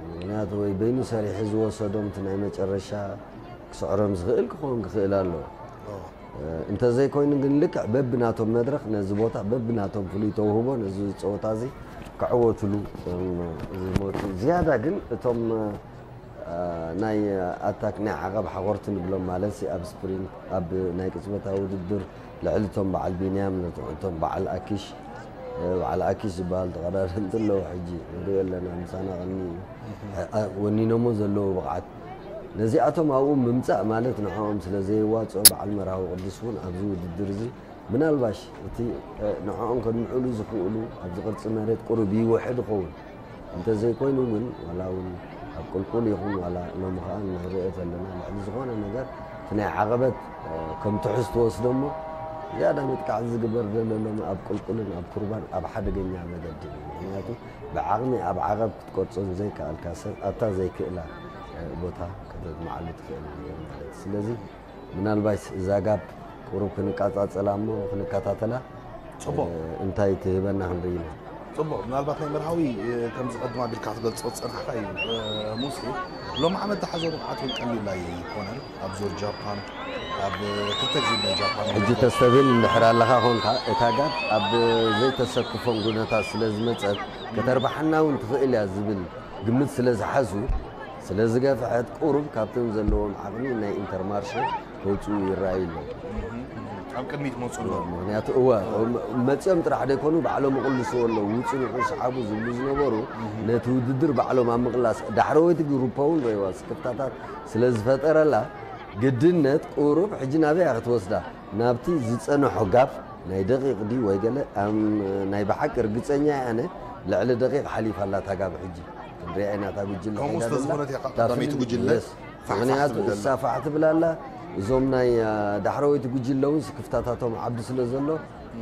ምክንያቱ ወይ በይኑ ሰሪሑ ዝወሰዶም እቲ ናይ መጨረሻ ክስዕሮም ዝኽእል ክኸውን ክኽእል ኣለዎ። እንተዘይኮይኑ ግን ልክዕ በብናቶም መድረኽ ነዚ ቦታ በብናቶም ፍሉይ ተውህቦ ነዚ ፀወታ እዚ ክዕወትሉ እዮም ዝመፁ። ዝያዳ ግን እቶም እ፣ ናይ ኣታክ ናይ ዓቐብ ሓኾርቲ ንብሎም ማለት ሲ ኣብ ስፕሪንት ኣብ ናይ ቅፅበታዊ ውድድር ልዕሊ እቶም በዓል ቢንያም ነቶም በዓል ኣኪሽ እ፣ በዓል ኣኪሽ ዝበሃል ተቐዳደምቲ ኣለዉ። ሕጂ ንሪኦ ኣለና ምሳና ቀኒ እዩ። እ፣ ወኒኖሞ ዘለዉ ብቕዓት ነዚኣቶም ኣብኡ ምምፃእ ማለት ንዕኦም ስለ ዘየዋፅኦ በዓል መርሃዊ ቅዱስ እውን ኣብዚ ውድድር እዚ ምናልባሽ እቲ እ፣ ንዕኦም ከድምዕሉ ዝኽእሉ ኣብዚ ቅርፂ መሬት ቁሩብ ይውሕድ ይኸውን። እንተዘይኮይኑ ግን ዋላ እውን ኣብ ቁልቁል ይኹን ዋላ ሎሚ ከዓ ንሪኦ ዘለና ልዕሊ ዝኾነ ነገር እቲ ናይ ዓቐበት እ፣ ከም ትሑዝ ትወስዶ እሞ ዝያዳ መጥቃዕቲ ዝግበር ዘሎ ሎሚ ኣብ ቁልቁልን ኣብ ኩርባን ኣብ ሓደገኛ መገዲ እዩ። ምክንያቱ ብዓቕሚ ኣብ ዓቐብ ክትቆርጾ ዘይከኣልካ ሰብ ኣብታ ዘይክእላ እ፣ ቦታ ከተድምዓሉ ትኽእል ማለት እዩ። ስለዚ ምናልባሽ እዛ ጋብ ቁሩብ ክንቃጻጸላ እሞ ክንከታተላ ጽቡቕ። እ፣ እንታይ ትህበና ክንርኢ ኢና። ጽቡቕ። ምናልባት ናይ መርሃዊ እ፣ ከምዚ ቀድም ኣቢልካ ክትገልጾ ዝጸናሕካ እዩ እ፣ ሙሴ። ሎሚ ዓመት ዝሓዞ ብቕዓት እውን ቀሊል ኣይኮነን። ኣብ ዙር ጃፓን ኣብ ክልተ ግዜ ናይ ጃፓን ሕጂ ተስተብህል እንድሕር ኣለኻ ኾንካ እታ ጋብ ኣብ ዘይተሰክፎን ኩነታት ስለ ዝመጸት ከተርባሓና እውን ትኽእል እያ ዝብል ግምት ስለ ዝሓዙ ስለ ዝገፍሐት ቁሩብ ካብቶም ዘለዎም ዓቕሚ ናይ ኢንተርማርሸ ከውፅኡ ይረኣዩ ኣለዉ። ኣብ ቅድሚት መፁ ኣለዉ። ምክንያቱ እወ መፅኦም ጥራሕ ደይኮኑ ባዕሎም ይቕልስዎ ኣለዉ። ውፁ ንዑ ሰሓቡ ዝብሉ ዝነበሩ ነቲ ውድድር ባዕሎም ኣብ ምቕላስ ዳሕረወይቲ ግሩፓ እውን ረይዋ ስክፍታታት ስለ ዝፈጠረላ ግድነት ቁሩብ ሕጂ ናበይ እያ ክትወስዳ ናብቲ ዝፀንሖ ጋብ ናይ ደቂቕ ድዩ ወይ ገለ ኣም ናይ ብሓቂ ርግፀኛ እየ ኣነ ልዕሊ ደቂቕ ሓሊፋ ኣላ እታ ጋብ ሕጂ ክንሪኣ ኢና እታ ጉጅለ ከምኡ ከይዳ ስለ ዘላ። ዝኾነት እያ እታ ቀዳመይቲ ፍልልይ- ጉጅለ የስ። ፋሕፋሕ ምክንያቱ ትብል ዘላ። እሳ ፋሕ ትብል ኣላ እዞም ናይ አ፣ ዳሕረወይቲ ጉጅለ እውን ስክፍታታቶም ዓቢ ስለ ዘሎ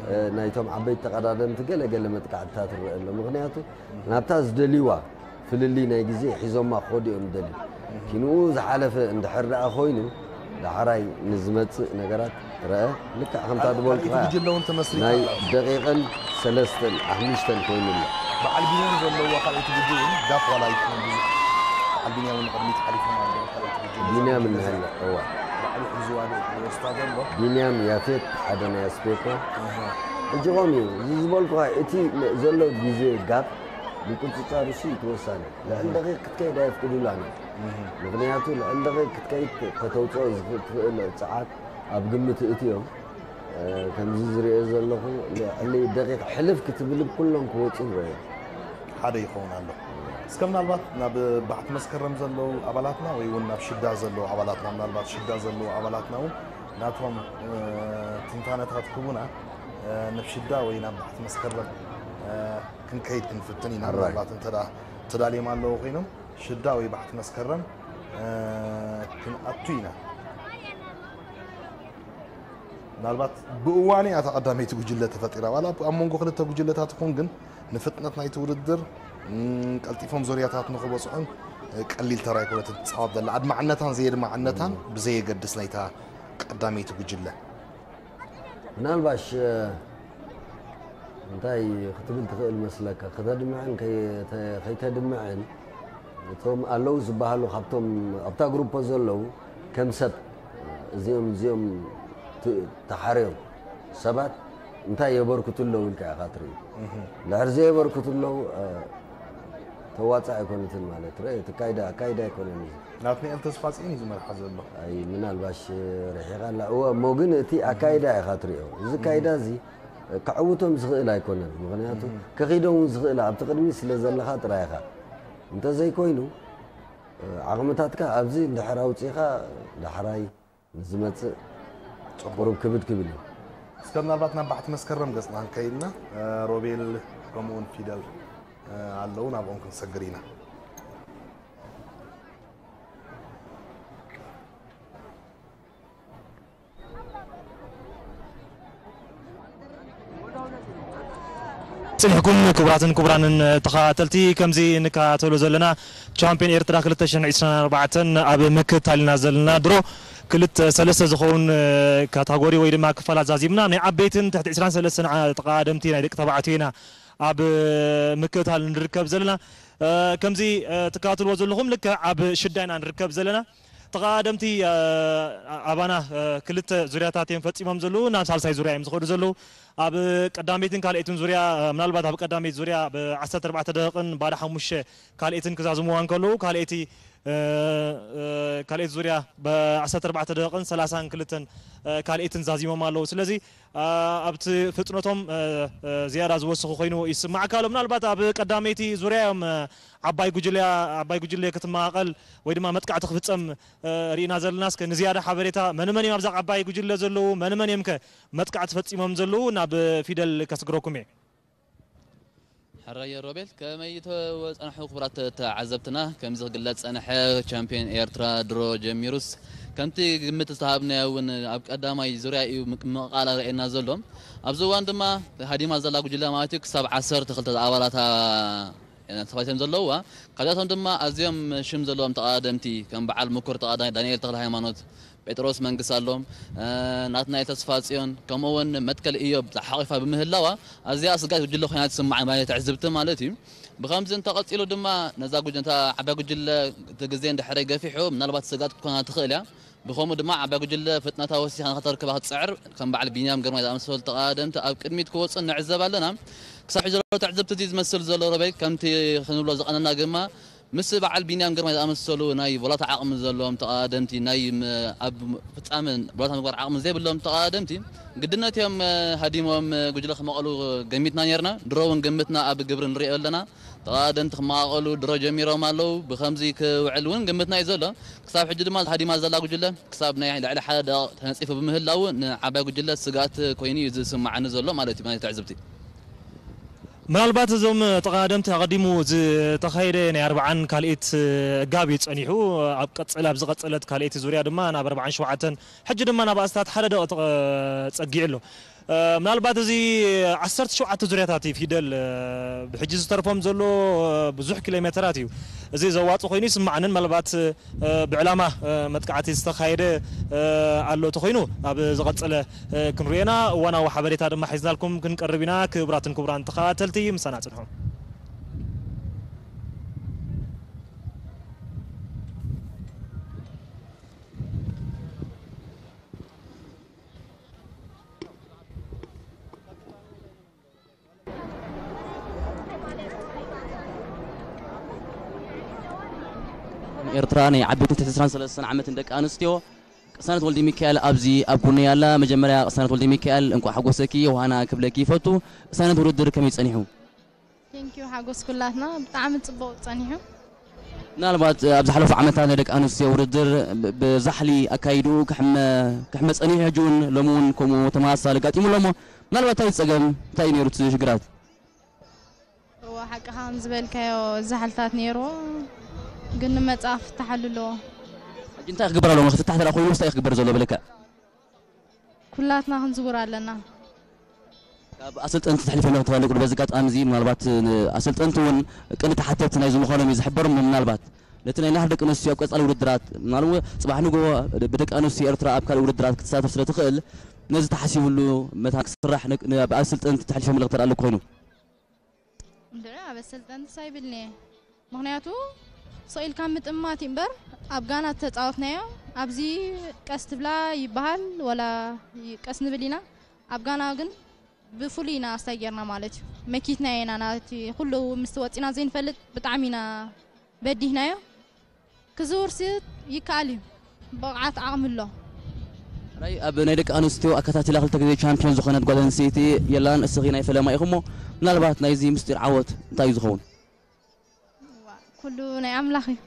እ፣ ናይቶም ዓበይቲ ተቐዳደምቲ ገለ ገለ መጥቃዕትታት ይረአ ኣሎ ምክንያቱ ናብታ ዝደልይዋ ፍልልይ ናይ ግዜ ሒዞማ ክኸዱ እዮም ዝደልዩ ኪንኡ ዝሓለፈ እንድሕር ደኣ ኮይኑ ዳሕራይ ንዝመፅእ ነገራት ረአ ልክዕ ከምታ ዝበልኩ ካልኣይቲ ጉጅለ እውን ተመስሪታ ናይ ኣላ። ደቂቕን ሰለስተን ኣሕምሽተን ኮይኑ ኣሎ በዓል ቢንያም ዘለዋ ካልኣይቲ ጉጅለ እውን ጋብ ዋላ ኣይኮነን ብዙሕ በዓል ቢንያም እውን ንቕድሚት ሓሊፎም ኣለዉ ካልኣይቲ ጉጅለ ቢንያም ጉጅለ እንሀለ እዋ ባዕሉ ሒዝዋ ዶ ይወስዳ ዘሎ ቢንያም ያፌት ሓደ ናይ ኣስፔኮ ሕጂ ከምኡ እዩ እዚ ዝበልኩኻ እቲ ዘሎ ግዜ ጋብ ምቁፅፃር እሱ እዩ ተወሳኒ ልዕሊ ደቂቕ ክትከይድ ኣየፍቅዱላን እዩ ምክንያቱ ልዕሊ ደቂቕ ክትከይድ ከተውፅኦ ዝኽእል ትኽእል ፀዓት ኣብ ግምት እእትዮም እ፣ ከምዚ ዝሪኦ ዘለኹ ልዕሊ ደቂቕ ሕልፍ ክትብል ኩሎም ክወፁ ንረዮ ሓደ ይኸውን ኣሎ እስከ ምናልባት ናብ ባሕቲ መስከረም ዘለዉ ኣባላትና ወይ እውን ናብ ሽዳ ዘለዉ ኣባላትና ምናልባት ሽዳ ዘለዉ ኣባላትና እውን ናቶም እ፣ ትንታነታት ክቡና እ፣ ናብ ሽዳ ወይ ናብ ባሕቲ መስከረም እ፣ ክንከይድ ክንፍትን ኢና ሕራይ። ምናልባት እንተ ደኣ ተዳልዮም ኣለዉ ኮይኖም ሽዳ ወይ ባሕቲ መስከረም እ፣ ክንኣቱ ኢና ምናልባት ብእዋኑ እያ እታ ቀዳመይቲ ጉጅለ ተፈጢራ ዋላ ኣብ መንጎ ክልተ ጉጅለታት ይኹን ግን ንፍጥነት ናይቲ ውድድር ም፣ ቀልጢፎም ዙርያታት ንኽበፅዑን እ፣ ቀሊል ተራ ኣይኮነትን ትፃወት ዘላ ኣድማዕነታን ዘየድማዕነታን ብዘየገድስ ናይታ ቀዳመይቲ ጉጅለ ምናልባሽ እ፣ እንታይ ክትብል ትኽእል መስለካ ከተድምዕን ከይተ- ከይተድምዕን እቶም ኣለዉ ዝበሃሉ ካብቶም ኣብታ ግሩፖ ዘለዉ ከም ሰብ እዚኦም እዚኦም ት- ተሓርዮም ሰባት እንታይ የበርክቱ ኣለዉ ኢልካ ኢኻ ትርኢ። ድሕር ዘየበርክቱ ኣለዉ፣ እ፣ ተዋፃእ ኣይኮነትን ማለት ርእ። እቲ ካይዳ ኣካይዳ ኣይኮነን እዚ። ናትናኤል ተስፋጽዮን እዩ ዝመርሓ ዘሎ። ኣይ ምናልባሽ ርሒቓ ኣላ። እወ፣ እሞ ግን እቲ ኣካይዳ ኢኻ ትሪኦ። እዚ ካይዳ እዚ ክዕውቶም ዝኽእል ኣይኮነን። ምኽንያቱ ከኺዶ እውን ዝኽእል ኣብቲ ቅድሚ ስለ ዘለኻ ጥራይ ኢኻ። እንተዘይኮይኑ ዓቕምታትካ ኣብዚ እንድሕር ኣውፂእኻ ዳሕራይ ንዝመፅእ ቁሩብ ክብድ ክብል እዩ። እስከ ምናልባት ናብ ባሕቲ መስከረም ገጽና እንከይድና እ፣ ሮቤል ከምኡውን ፊደል እ፣ ኣለዉ ናብኦም ክንሰግር ኢና። ጽኒሕኩም ክቡራትን ክቡራንን ተኸታተልቲ፣ ከምዚ ንከታተሎ ዘለና ቻምፒዮን ኤርትራ ክልተ ሽሕን ዕስራን ኣርባዕተን ኣብ ምክትታል ኢና ዘለና። ድሮ ክልተ ሰለስተ ዝኸውን ካታጎሪ ወይ ድማ ክፋላት ዛዚምና ናይ ዓበይትን ትሕቲ ዕስራን ሰለስተን ዓ- ተቐዳደምቲ ናይ ደቂ ተባዕትዮ ኢና ኣብ ምክትታል ንርከብ ዘለና። ከምዚ ትከታተልዎ ዘለኹም ልክዕ ኣብ ሽዳ ኢና ንርከብ ዘለና። ተቐዳደምቲ ኣባና ክልተ ዙርያታት እዮም ፈጺሞም ዘለዉ፣ ናብ ሳልሳይ ዙርያ እዮም ዝኸዱ ዘለዉ። ኣብ ቀዳመይትን ካልኣይትን ዙርያ ምናልባት ኣብ ቀዳመይቲ ዙርያ ብ ዓሰርተ ኣርባዕተ ደቂቕን ባዶ ሓሙሽተ ካልኣይትን ክዛዝምዋ እንከለዉ ካልኣይቲ ካልኣይቲ ዙርያ ብ ዓሰርተ ኣርባዕተ ደቂቕን ሰላሳን ክልተን ካልኣይትን ዛዚሞም ኣለዉ። ስለዚ ኣብቲ ፍጥነቶም ዝያዳ ዝወሰኹ ኮይኑ ይስማዓካ ኣሎ። ምናልባት ኣብ ቀዳመይቲ ዙርያ እዮም ዓባይ ጉጅለ ዓባይ ጉጅለ ክትመቓቐል ወይ ድማ መጥቃዕቲ ክፍጸም ርኢና ዘለና። እስከ ንዝያዳ ሓበሬታ መን መን እዮም ኣብዛ ዓባይ ጉጅለ ዘለዉ፣ መን መን እዮም ከ መጥቃዕቲ ፈጺሞም ዘለዉ ናብ ፊደል ከስግረኩም እየ። ሕራየ ሮቤል፣ ከመይ ተወ- ጸንሑ ክቡራት ተዓዘብትና? ከምዚ ክግለጽ ጸንሐ ቻምፒዮን ኤርትራ ድሮ ጀሚሩስ ከምቲ ግምት ዝተሃብናዮ እውን ኣብ ቀዳማይ ዙርያ እዩ ምቅ- ምቕቓል ረኣየና ዘሎ። ኣብዚ እዋን ድማ ሃዲማ ዘላ ጉጅለ ማለት እዩ ክሳብ ዓሰርተ ክልተ ኣባላታ ተባሂቶም ዘለውዋ ካብዚኣቶም ድማ ኣዝዮም ሽም ዘለዎም ተቐዳደምቲ ከም በዓል ምኩር ተቐዳዳይ ዳንኤል ተክለ ሃይማኖት፣ ጴጥሮስ መንግስኣሎም፣ ናትናኤል ተስፋጽዮን ከምኡ እውን መትከል እዮብ ተሓቒፋ ብምህላዋ ኣዝያ ስጋት ጉጅለ ኮይና ትስማዕ ማለት ትዕዝብቲ ማለት እዩ። ብኸምዚ እንተቐጺሉ ድማ ነዛ ጉጅ- ነታ ዓባይ ጉጅለ እቲ ግዜ እንድሕረይ ገፊሑ ምናልባት ስጋት ክትኮና ትኽእል እያ። ብኸምኡ ድማ ዓባይ ጉጅለ ፍጥነታ ወሲኻ ንኸተርክባ ክትጽዕር ከም በዓል ቢንያም ግርማይ ዝኣመሰሉ ተቐዳደምቲ ኣብ ቅድሚት ክወፁ ንዕዘብ ኣለና። ክሳብ ሕጂ ዘሎ ትዕዝብቲ እዚ ዝመስል ዘሎ ሮቤል ከምቲ ክንብሎ ዝቐነና ግማ ምስ በዓል ቢንያም ግርማይ ዝኣመሰሉ ናይ ቮላታ ዓቕሚ ዘለዎም ተቐዳደምቲ ናይ ም- ኣብ ፍጻመ ቮላታ ምግባር ዓቕሚ ዘይብሎም ተቐዳደምቲ ግድነት እዮም ሃዲሞም ጉጅለ ክመቐሉ ገሚትና ነርና። ድሮ እውን ግምትና ኣብ ግብሪ ንሪኦ ኣለና። ተቐዳደምቲ ክመቓቐሉ ድሮ ጀሚሮም ኣለዉ። ብኸምዚ ክውዕል እውን ግምትና እዩ ዘሎ። ክሳብ ሕጂ ድማ ሃዲማ ዘላ ጉጅለ ክሳብ ናይ ልዕሊ ሓደ ደቂቕ ተነጺፉ ብምህላዉ ንዓባይ ጉጅለ ስግኣት ኮይኑ እዩ ዝስምዓኒ ዘሎ ማለት እዩ ናይ ትዕዝብቲ። ምናልባት እዞም ተቐዳደምቲ ኣቐዲሙ ዝተኻየደ ናይ ኣርብዓን ካልኤት ጋብ እዩ ጸኒሑ። ኣብ ቀጽል ኣብ ዝቐጸለት ካልኤት ዙርያ ድማ ናብ ኣርብዓን ሸውዓተን ሕጂ ድማ ናብ ኣስታት ሓደ ደቂቕ ጸጊዑ ኣሎ። ምናልባት እዚ ዓሰርተ ሸውዓተ ዙርያታት እዩ ፊደል ብሕጂ ዝተርፎም ዘሎ ብዙሕ ኪሎ ሜተራት እዩ። እዚ ዘዋፅ ኮይኑ ይስማዓንን ምናልባት ብዕላማ መጥቃዕቲ ዝተኻየደ ኣሎ ተኮይኑ ኣብ ዝቐፀለ ክንሪኤና እዋናዊ ሓበሬታ ድማ ሒዝናልኩም ክንቀርብ ኢና። ክቡራትን ክቡራን ተኸታተልቲ ምሳና ፅንሑ። ኤርትራ ናይ ዓበይትን ትሕቲ ዕስራን ሰለስተን ዓመትን ደቂ ኣንስትዮ ቅሳነት ወልደ ሚካኤል ኣብዚ ኣብ ጎነይ ኣላ። መጀመርያ ቅሳነት ወልደ ሚካኤል እንቋዕ ሓጎሰኪ ዮሃና ክብለኪ ይፈቱ። ቅሳነት ውድድር ከመይ ጸኒሑ? ቴንኪዩ ሓጎስ ኩላትና ብጣዕሚ ጽቡቕ ጸኒሑ። ምናልባት ኣብ ዝሓለፉ ዓመታት ናይ ደቂ ኣንስትዮ ውድድር ብ- ብዛሕሊ ኣካይድኡ ክሕመ ክሕመ ጸኒሑ፣ ሕጂ እውን ሎሚ እውን ከምኡ ተመሳሳሊ ኣጋጢሙ ኣሎ እሞ ምናልባት እንታይ ጸገም እንታይ እዩ ነይሩ እቲ ሽግራት? እወ ሓቅኻ ከም ዝበልካዮ ዛሕልታት ነይርዎ ግን ንመጻ ክፍታሓሉ ኣለዎ። ሕጂ እንታይ ክግበር ኣለዎ? ክፍታሕ ተላ ኮይኑ እንታይ ክግበር ዘሎ ብልክዕ? ኩላትና ክንዝውር ኣለና። ካብ ኣሰልጠንቲ ተሕሊፈ መልእኽቲ ኣለኩ በዚ ኣጋጣሚ እዚ ምናልባት ኣሰልጠንቲ እውን ቅን ተሓተቲ ናይዚ ምዃኖም እዩ ዝሕበር እሞ ምናልባት ነቲ ናይ ናህር ደቂ ኣንስትዮ ኣብ ቀጻሊ ውድድራት ምናልባት ጽባሕ ንግሆ ብደቂ ኣንስትዮ ኤርትራ ኣብ ካልእ ውድድራት ክትሳተፍ ስለ ትኽእል ነዚ ተሓሲብሉ መታን ክስራሕ ብኣሰልጠንቲ ተሕሊፈ መልእኽቲ ኣለኩ ኮይኑ እንድዒ ኣብ ኣሰልጠንትስ ኣይብልን'የ። ምኽንያቱ ስቕ ኢልካ ምጥማት እዩ እምበር ኣብ ጋና ተጻወትናዮ ኣብዚ ቀስ ትብላ ይበሃል ወላ ይ- ቀስ ንብል ኢና። ኣብ ጋና ግን ብፍሉይ ኢና ስታይ ጌርና ማለት እዩ። መኪትና ኢና ናቲ ኩሉ ምስቲ ወፂና ዘይንፈልጥ ብጣዕሚ ኢና በዲህናዮ። ክዝውርሲ ይከኣል እዩ። ብቕዓት ዓቕሚ ኣሎ። ራይ ኣብ ናይ ደቂ ኣንስትዮ ኣከታቲላ ክልተ ግዜ ቻምፒዮን ዝኾነት ጓል ኣንስተይቲ የላን። እስኺ ናይ ፈለማ ኢኹሞ። ምናልባት ናይዚ ምስጢር ዓወት እንታይ እዩ ዝኸውን? ኩሉ ናይ ኣምላኽ እዩ።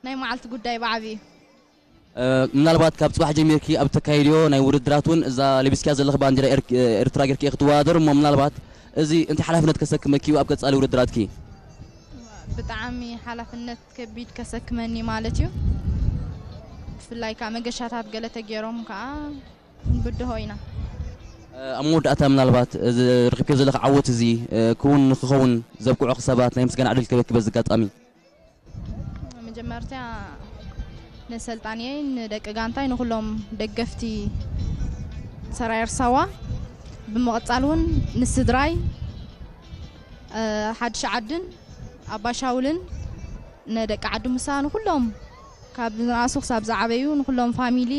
ናይ መዓልቲ ጉዳይ ብዓቢ እዩ። ምናልባት ካብ ፅባሕ ጀሚርኪ ኣብ ተካይድዮ ናይ ውድድራት እውን እዛ ለቢስኪያ ዘለኺ ባንዲራ ኤርትራ ጌርኪ ክትወዳደር እሞ ምናልባት እዚ እንታይ ሓላፍነት ከሰክመኪ እዩ ኣብ ቀፃሊ ውድድራትኪ? ብጣዕሚ ሓላፍነት ከቢድ ከሰክመኒ ማለት እዩ። ብፍላይ ከዓ መገሻታት ገለ ተገይሮም ከዓ ክንብድሆ ኢና። ኣብ መወዳእታ ምናልባት እዚ ርክብኪ ዘለኺ ዓወት እዚ ክውን ንክኸውን ዘብቅዑ ሰባት ናይ ምስጋና ዕድል ክበኪ በዚ ኣጋጣሚ። መጀመርታ ንሰልጣንየይ ንደቂ ጋንታይ ንኩሎም ደገፍቲ ሰራየር ሳዋ ብምቕጻል እውን ንስድራይ ሓድሽ ዓድን ኣባሻውልን ንደቂ ዓዲ ሙሳ ንኩሎም ካብ ዝነኣሱ ክሳብ ዝዓበዩ ንኩሎም ፋሚሊ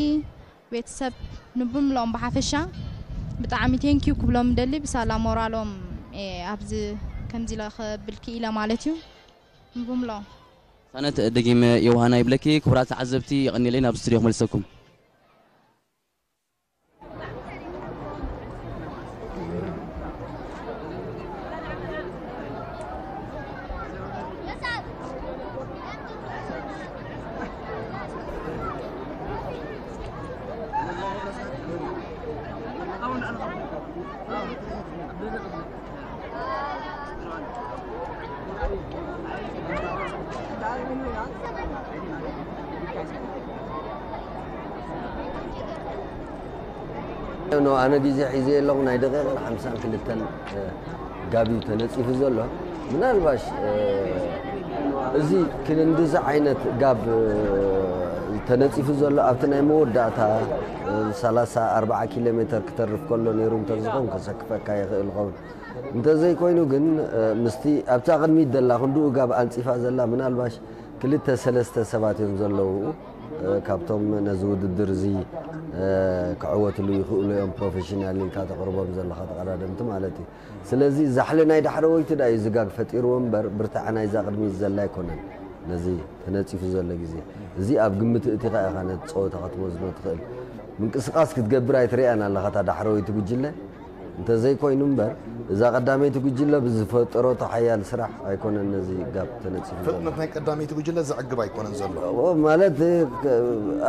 ቤተሰብ ንብምሎም ብሓፈሻ ብጣዕሚ ቴንኪዩ ክብሎም ደሊ ብሳላ ሞራሎም ኣብዚ ከምዚ ኢለ ከብል ክኢለ ማለት እዩ። ንብምሎም ሳነት ደጊመ ዮሃና ይብለኪ። ክቡራት ተዓዘብቲ የቐንየለይ ናብ ስቱዲዮ ክመልሰኩም። ኖ ኣነ ግዜ ሒዘ ኣለኹ ናይ ደቂቕን ሓምሳን ክልተን ጋብ እዩ ተነፂፉ ዘሎ። ምናልባሽ እዚ ክንድዚ ዓይነት ጋብ ተነፂፉ ዘሎ ኣብቲ ናይ መወዳእታ ሰላሳ ኣርባዓ ኪሎ ሜተር ክተርፍ ከሎ ነይሩ እንተዝኸውን ከሰክፈካ ይኽእል ይኸውን። እንተዘይኮይኑ ግን ምስቲ ኣብታ ቅድሚት ዘላ ክንድኡ ጋብ ኣንፂፋ ዘላ ምናልባሽ ክልተ ሰለስተ ሰባት እዮም ዘለዉ። ካብቶም ነዚ ውድድር እዚ ክዕወትሉ ይኽእሉ እዮም ፕሮፌሽናል ኢልካ ተቕርቦም ዘለኻ ተቐዳደምቲ ማለት እዩ። ስለዚ ዛሕሊ ናይ ዳሕረወይቲ ዳ እዩ ዝጋግ ፈጢርዎ እምበር ብርትዐ ናይዛ ቅድሚት ዘላ ኣይኮነን። ነዚ ተነፂፉ ዘሎ ግዜ እዚ ኣብ ግምት እቲኻ ኢኻ ነቲ ፀወታ ክትወስዶ ትኽእል። ምንቅስቃስ ክትገብር ኣይትርእያን ኣለኻ እታ ዳሕረወይቲ ጉጅለ። እንተዘይኮይኑ እምበር እዛ ቀዳመይቲ ጉጅለ ብዝፈጠረቶ ሓያል ስራሕ ኣይኮነን ነዚ ጋብ ተነፂፉ ዘሎ። ፍጥነት ናይ ቀዳመይቲ ጉጅለ ዘዕግብ ኣይኮነን ዘሎ። ማለት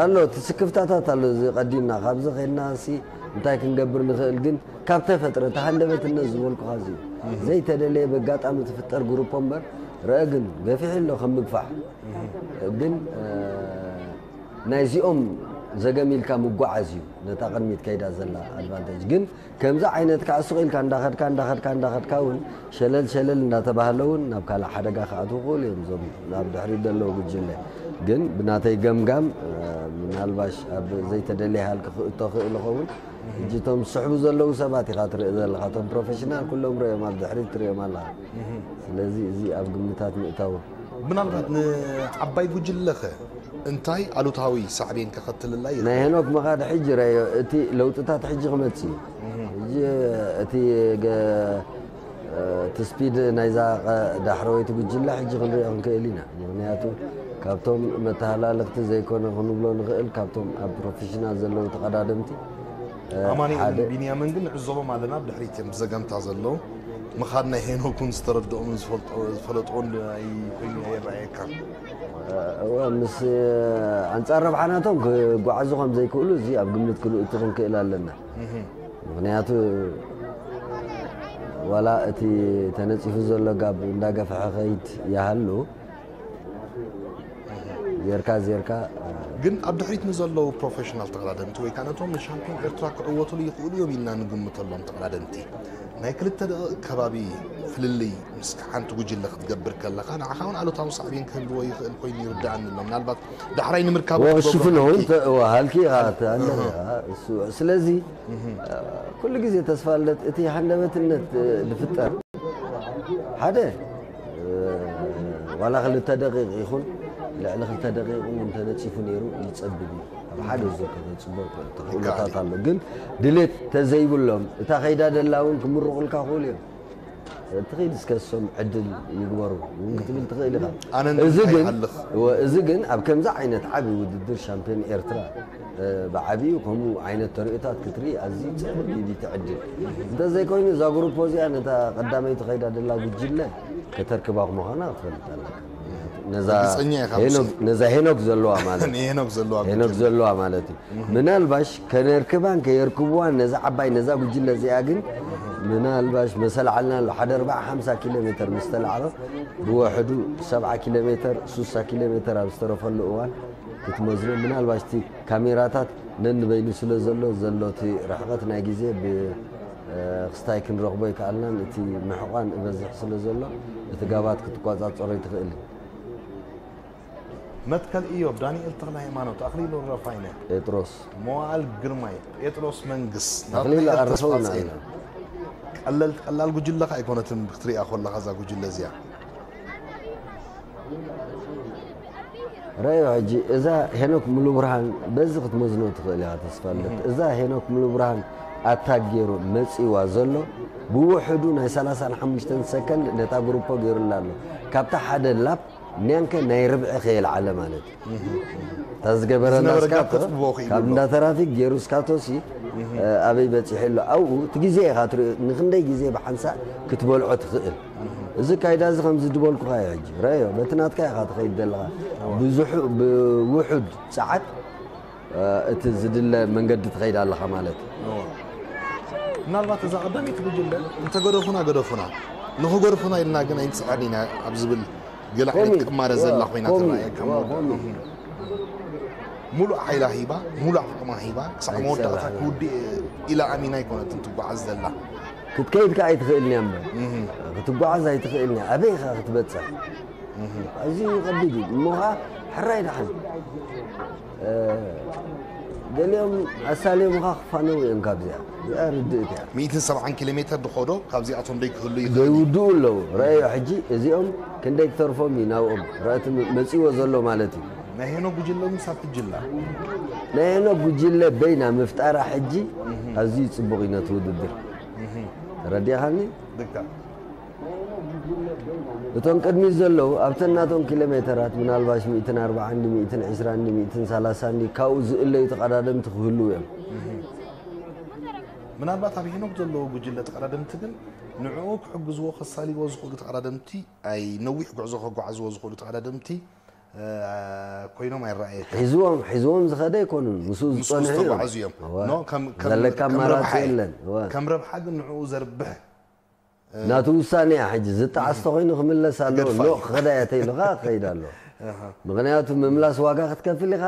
ኣሎ እቲ ስክፍታታት ኣሎ። እዚ ቀዲምና ካብዚ ከድና ሲ እንታይ ክንገብር ንኽእል ግን ካብ ተፈጥረ እቲ ሃንደበትነት ዝበልኩኻ እዚ እዩ። ዘይተደለየ በጋጣሚ ትፍጠር ግሩፖ እምበር ረአ ግን ገፊሕ ኣሎ ከም ምግፋሕ ግን ናይዚኦም ዘገም ኢልካ ምጓዓዝ እዩ ነታ ቅድሚት ከይዳ ዘላ ኣድቫንቴጅ ግን ከምዚ ዓይነት ከዓ ሱቕ ኢልካ እንዳኸድካ እንዳኸድካ እንዳኸድካ እውን ሸለል ሸለል እንዳተባህለ እውን ናብ ካልእ ሓደጋ ክኣትዉ ክእሉ እዮም እዞም ናብ ድሕሪት ዘለዉ ጉጅለ ግን ብናተይ ገምጋም ምናልባሽ ኣብ ዘይተደለየ ሃልኪ ክእቶ ክእል ይኸውን ሕጂ እቶም ዝስሕቡ ዘለዉ ሰባት ኢኻ ትርኢ ዘለኻ እቶም ፕሮፌሽናል ኩሎም ርእዮም ኣብ ድሕሪት ትርእዮም ኣለኻ ስለዚ እዚ ኣብ ግምታት ምእታዉ ምናልባት ንዓባይ ጉጅለኸ እንታይ ኣሉታዊ ሳዕቤን ከኸትልላ ይኽእል? ናይ ሄኖክ ምኻድ ሕጂ ረዮ እቲ ለውጥታት ሕጂ ክመጽእ እዩ። ሕጂ እቲ እቲ ስፒድ ናይዛ ዳሕረወይቲ ጉጅለ ሕጂ ክንሪኦ ክንክእል ኢና። ምክንያቱ ካብቶም መተሃላለኽቲ ዘይኮነ ክንብሎ ንኽእል ካብቶም ኣብ ፕሮፌሽናል ዘለዉ ተቐዳደምቲ ኣማኒኤልን ቢንያምን ግን ንዕዘቦም ኣለና ብድሕሪት እዮም ብዘገምታ ዘለዉ። ምኻድ ናይ ሄኖክ እውን ዝተረድኦምን ዝፈልጦን ኮይኑ ኣይረኣየካን። እወ ምስ ኣንፃር ረብሓ ናቶም ክጓዓዙ ከም ዘይክእሉ እዚ ኣብ ግምት ክንእቱ ክንክእል ኣለና። ምክንያቱ ዋላ እቲ ተነፂፉ ዘሎ ጋብ እንዳገፍሐ ከይድ ይሃሉ ጌርካ ዜርካ ግን ኣብ ድሕሪት ንዘለዉ ፕሮፌሽናል ተቐዳደምቲ ወይ ከዓ ነቶም ንሻምፒዮን ኤርትራ ክዕወትሉ ይኽእሉ እዮም ኢልና ንግምተሎም ተቐዳደምቲ ናይ ክልተ ደቂቕ ከባቢ ፍልልይ ምስ ሓንቲ ጉጅለ ክትገብር ከለኻ ንዓኻ እውን ኣሉታዊ ሳዕቤን ክህልዎ ይኽእል ኮይኑ ይርድኣኒ ኣሎ ምናልባት ዳሕራይ ንምርካቡ ሽፍን እውን ሃልኪ ኢኻ ኣለኻ ስለዚ ኩሉ ግዜ ተስፋ ልደት እቲ ሃንደበትነት ዝፍጠር ሓደ ዋላ ክልተ ደቂቕ ይኹን ልዕሊ ክልተ ደቂቕ እውን እንተነጺፉ ነይሩ ይጸብብ እዩ። ኣብ ሓደ ዙር ከተጽቦ ትኽእለታት ኣሎ። ግን ድሌት ተዘይብሎም እታ ከይዳ ደላ እውን ክምርቑልካ ክኽእሉ እዮም። ትኽእል እስከ እሶም ዕድል ይግበሩ እውን ክትብል ትኽእል ኢኻ። ኣነ እዚ እንታይ ግን ይሃልኽ? እወ፣ እዚ ግን ኣብ ከምዚ ዓይነት ዓቢ ውድድር ሻምፒዮን ኤርትራ፣ እ፣ ብዓቢኡ ከምኡ ዓይነት ተርእዮታት ክትርኢ ኣዝዩ ጸቢብ እዩ እቲ ዕድል። እንተዘይኮይኑ እዛ ግሩፕ እዚኣ ነታ ቀዳመይቲ ከይዳ ደላ ጉጅለ ከተርክባ ምዃና ክትፈልጥ ኣለካ። ነዛ ርግጸኛ ኢኻ ሄኖክ፣ ሙሴ? ነዛ ሄኖክ ዘለዋ ማለት ንሄኖክ ዘለዋ ሄኖክ ጉጅለ። ዘለዋ ማለት እዩ። ምናልባሽ ከነርክባን ከየርክብዋን ነዛ ዓባይ ነዛ ጉጅለ እዚኣ ግን ምናልባሽ መሰል ዓልና ኣሎ ሓደ ኣርብዓ ሓምሳ ኪሎ ሜትር ምስ ተላዕሎ ብወሕዱ ሰብዓ ኪሎ ሜትር ሱሳ ኪሎ ሜትር ኣብ ዝተረፈሉ እዋን ክትመዝኖ ምናልባሽ እቲ ካሜራታት ነንበይኑ ስለ ዘሎ ዘሎ እቲ ርሕቐት ናይ ግዜ ብ ክስታይ ክንረኽቦ ይከኣልናን እቲ ምሕቋን እበዝሕ ስለ ዘሎ እቲ ጋባት ክትቆጻጸሮ ይትኽእል። መትከል ኢዮብ፣ ዳንኤል ተኽለ ሃይማኖት፣ ኣኽሊሉ ረፋይነ፣ ጴጥሮስ መዋእል ግርማይ፣ ጴጥሮስ መንግስ፣ ኣኽሊሉ ናትናኤል ኣርሰውና ተስፋጽዮን። ኢና። ቀለል ቀላል ጉጅለ ከኣ ኣይኮነትን ክትሪኣ ከለኻ እዛ ጉጅለ እዚኣ። ረዮ ሕጂ እዛ ሄኖክ ሙሉ ብርሃን በዚ ክትመዝኖ ትኽእል ኢኻ ተስፋለት። እዛ ሄኖክ ሙሉ ብርሃን ኣታክ ገይሩ መጺዋ ዘሎ ብውሕዱ ናይ ሰላሳን ሓሙሽተን ሰከንድ ነታ ግሩፖ ገይሩላ ኣሎ። ካብታ ሓደ ላፕ ኒያንከ ናይ ርብዒ ከየልዓለ ማለት እዩ። እታ ዝገበረና ዝነበረ ስካቶ ጋር ተጽብቦ ክኢሉ ካብ ኣሎ። እንዳ ተራፊክ ገይሩ ስካቶሲ ኣበይ በጺሑ ኣሎ ኣብኡ እቲ ግዜ ኢኻ ትሪኦ ንክንደይ ግዜ ብሓንሳእ ክትበልዖ ትኽእል። እዚ ካይዳ እዚ ከምዚ ዝበልኩኻ እዩ ሕጂ ረዮ በቲ ናትካ ኢኻ ትኸይድ ዘለኻ ብዙሑ ብውሑድ ጸዓት እቲ ዝድለ መንገዲ ትኸይድ ኣለኻ ማለት እዩ። ምናልባት እዛ ቀዳመይቲ ጉጅለ እንተገደፉና ገደፉና ንኽገድፉና ኢልና ግን ኣይንጽዓርን ኢና ኣብ ዝብል ገለ ዓይነት ከምኡ እዩ። ቅማረ ዘላ ኮይና ከምኡ ትረኣየካ እዩ። እሞ ከምኡ እዩ። ሙሉእ ሓይላ ሂባ ሙሉእ ዓቕማ ሂባ ክሳዕ መወዳእታ ኣይትሰርሕን። ክውድእ ኢላ ኣሚና ኣይኮነትን ትጓዓዝ ዘላ። ክትከይድ ከኣ ኣይትኽእልን እያ እምበር ክትጓዓዝ ኣይትኽእልን እያ ኣበይ ኢኻ ክትበጽሕ ኣዝዩ ከቢድ እዩ እሞ ኸዓ ሕራይ ደሓን እ፣ ገሊኦም ኣሳልዮምኻ ክፋነው እዮም ካብዚኣ እዚኣ ርድእት እያ። ሚእትን ሰብዓን ኪሎ ሜተር ድኾዶ ካብዚኣቶም ደይ ክህሉ ይኽእል እዩ። ዘይውድኡ ኣለዉ ረኣዮ ሕጂ እዚኦም ክንደይ ክተርፎም እዩ ናብኦም ረእቲ መ- መጺዎ ዘሎ ማለት እዩ። ናይ ሄኖክ ጉጅለ እውን ሳብ ሕጂ ኣላ። ናይ ሄኖክ ጉጅለ በይና ምፍጣራ ሕጂ ኣዝዩ ጽቡቕ እዩ ነቲ ውድድር ተረዲእኻኒ። ልካ እቶም ቅድሚት ዘለዉ ኣብተን ናቶም ኪሎ ሜተራት ምናልባሽ ሚእትን ኣርባዓን ሚእትን ዕስራን ሚእትን ሰላሳን ካብኡ ዝእለዩ ተቐዳደምቲ ክህልዉ እዮም። ምናልባት ኣብ ሄኖክ ዘለዉ ጉጅለ ተቐዳደምቲ ግን ንዕኡ ክሕግዝዎ ከሳልይዎ ዝኽእሉ ተቐዳደምቲ ኣይ ነዊሕ ጉዕዞ ከጓዓዝዎ ዝኽእሉ ተቐዳደምቲ ኮይኖም ኣይረኣየካ። ሒዝዎም ሒዝዎም ዝኸደ ኣይኮኑን ምስኡ ምስኡ ዝጸንሑ እዮም። ዝተጓዓዙ እዮም። እወ። ኖ፣ ከም- ከም- ዘለካ ከም ኣማራጺ ረብሓ እዩ። የለን። እወ። ከም ረብሓ ግን ንዕኡ ዘርብሕ ናቱ ውሳኔ እያ ሕጂ ዝጠዓስ ተኾይኑ ክምለስ ኣለዎ ገድፋ ኖ እዩ። ክኸዳ እያ ተይሉኻ ክኸይድ ኣለዎ ምኽንያቱ ምምላስ ዋጋ ክትከፍል ኢኻ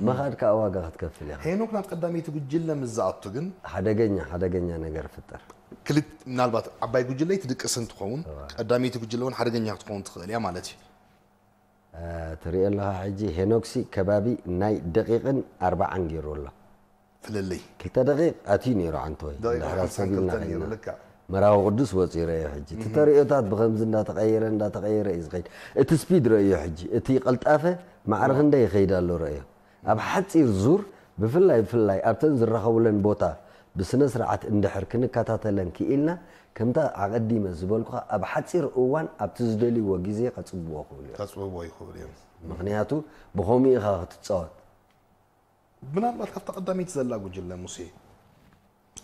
ምኻድ ከዓ ዋጋ ክትከፍል ኢኻ ሄኖክ ናብ ቀዳመይቲ ጉጅለ ምስ ዝኣቱ ግን ሓደገኛ ሓደገኛ ነገር ፍጠር ክልት ምናልባት ዓባይ ጉጅለ ትድቅስ እንትኸውን ቀዳመይቲ ጉጅለ እውን ሓደገኛ ክትኸውን ትኽእል እያ ማለት እዩ ትሪኦ ኣለኻ ሕጂ ሄኖክሲ ከባቢ ናይ ደቂቕን ኣርባዓን ገይሩ ኣሎ ፍልልይ ክልተ ደቂቕ ኣትዩ ነይሩ ዓንተወይ ደቂቕ ድሕራ ሓምሳን ሰቢልና ክልተን ነይሩ ከይድና ልክዕ መራዊ ቅዱስ ወፂኡ ረእዮ ሕጂ እቲ ተርእዮታት ብከምዚ እንዳተቀየረ እንዳተቀየረ እዩ ዝኸይድ እቲ ስፒድ ረእዮ ሕጂ እቲ ቅልጣፈ ማዕረ ክንደይ ይኸይድ ኣሎ ረእዮ ኣብ ሓፂር ዙር ብፍላይ ብፍላይ ኣብተን ዝራኸቡለን ቦታ ብስነ ስርዓት እንድሕር ክንከታተለን ክኢልና ከምታ ኣቐዲመ ዝበልኩኻ ኣብ ሓፂር እዋን ኣብቲ ዝደልይዎ ግዜ ከፅብዎ ክብሉ እዮም። ከፅብዎ ይኽእሉ እዮም። ምኽንያቱ ብኸምኡ ኢኻ ክትፃወት። ምናልባት ካብታ ቀዳመይቲ ዘላ ጉጅለ ሙሴ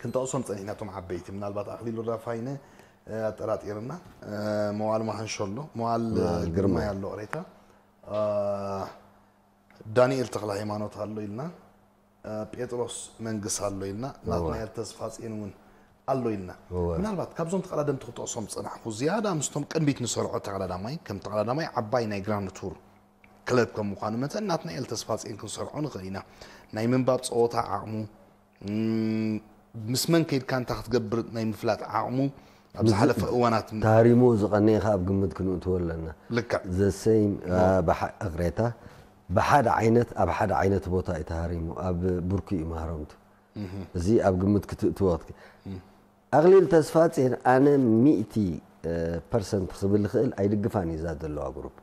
ክንጠቕሶም ፀኒሕና እቶም ዓበይቲ ምናልባት ኣኽሊሉ ራፋይነ ኣጠራጢርና መዋል መሃንሾ ኣሎ መዋል ግርማይ ኣሎ ቅሬታ ዳንኤል ተኽለ ሃይማኖት ኣሎ ኢልና ጴጥሮስ መንግስ ኣሎ ኢልና ናትናኤል ተስፋፅን እውን ኣሎ ኢልና ምናልባት ካብዞም ተቐዳደምቲ ክጠቕሶም ዝፀናሕኩ ዝያዳ ምስቶም ቅድሚት ንሰርዖ ተቐዳዳማይ ከም ተቐዳዳማይ ዓባይ ናይ ግራንድ ቱር ክለብ ከም ምዃኑ መጠን ናትናኤል ተስፋፅን ክንሰርዖ ንኽእል ኢና ናይ ምንባብ ፀወታ ዓቕሙ ምስ መን ከይድካ እንታይ ክትገብር ናይ ምፍላጥ ዓቕሙ ኣብ ዝሓለፈ እዋናት ተሃሪሙ ዝቐነየ ከ ኣብ ግምት ክንእትዎ ኣለና ልክዕ ዘሰይም እቅሬታ ብሓደ ዓይነት ኣብ ሓደ ዓይነት ቦታ እዩ ተሃሪሙ ኣብ ብርኩ እዩ ማህረምቱ እዚ ኣብ ግምት ክትእትዎ ክትክ ኣኽሊል ተስፋፅን ኣነ ሚእቲ ፐርሰንት ክብል ይኽእል ኣይድግፋን እዩ እዛ ዘለዋ ግሩፕ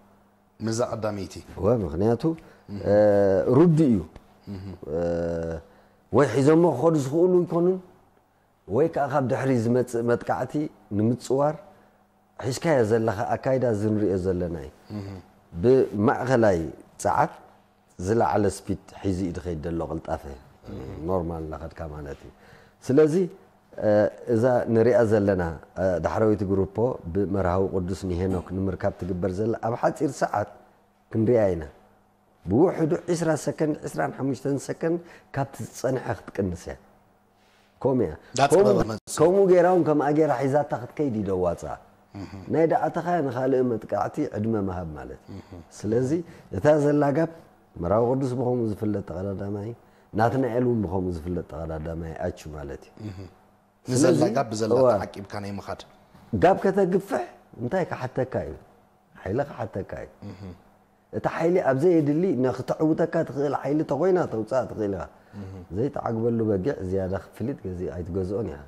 ምዛ ቀዳመይቲ ወ ምክንያቱ እ፣ ርዱእ እዩ እ፣ ወይ ሒዞሞ ክኸዱ ዝኽእሉ ይኮኑን ወይ ከዓ ካብ ድሕሪ ዝመፅእ መጥቃዕቲ ንምፅዋር ሒዝካዮ ዘለኻ ኣካይዳ እዚ ንሪኦ ዘለና እዩ። ብማእኸላይ ፀዓት ዝለዓለ ስፒድ ሒዙ እዩ ድኸይድ ዘሎ ቅልጣፈ ኖርማል እናኸድካ ማለት እዩ። ስለዚ እ፣ እዛ ንሪኣ ዘለና እ፣ ዳሕረወይቲ ግሩፖ ብመርሃዊ ቅዱስ ንሄኖክ ንምርካብ ትግበር ዘላ ኣብ ሓፂር ሰዓት ክንሪኣ ኢና። ብውሕዱ ዕስራ ሰከንድ፣ ዕስራን ሓሙሽተን ሰከንድ ካብቲ ዝፀንሐ ክትቅንስ እያ። ከምኡ እያ። ከምኡ ገይራ እውን ከምኣ ገይራ ሒዛታ ክትከይድ እዩ ደዋፅኣ። ናይ ደኣተኻያ ንኻልእ መጥቃዕቲ ዕድመ ምሃብ ማለት እዩ። ስለዚ እታ ዘላ ጋብ መራዊ ቅዱስ ብኸምኡ ዝፍለጥ ተቐዳዳማይ፣ ናትናኤል እውን ብኸምኡ ዝፍለጥ ተቐዳዳማይ ኣቹ ማለት እዩ። ንዘላ ጋብ ብዘላ ተዓቂብካ ናይ ምኻድ ጋብ ከተግፍሕ እንታይ ክሓተካ እዩ? ሓይሊ ክሓተካ እዩ። እቲ ሓይሊ ኣብ ዘየድሊ ንክተዕውተካ ትኽእል ሓይሊ ተኮይና ተውፅኣ ትኽእል ኢኻ። ዘይተዓግበሉ በጊዕ ዝያዳ ክፍሊጥ ገዚ ኣይትገዝኦን ኢኻ።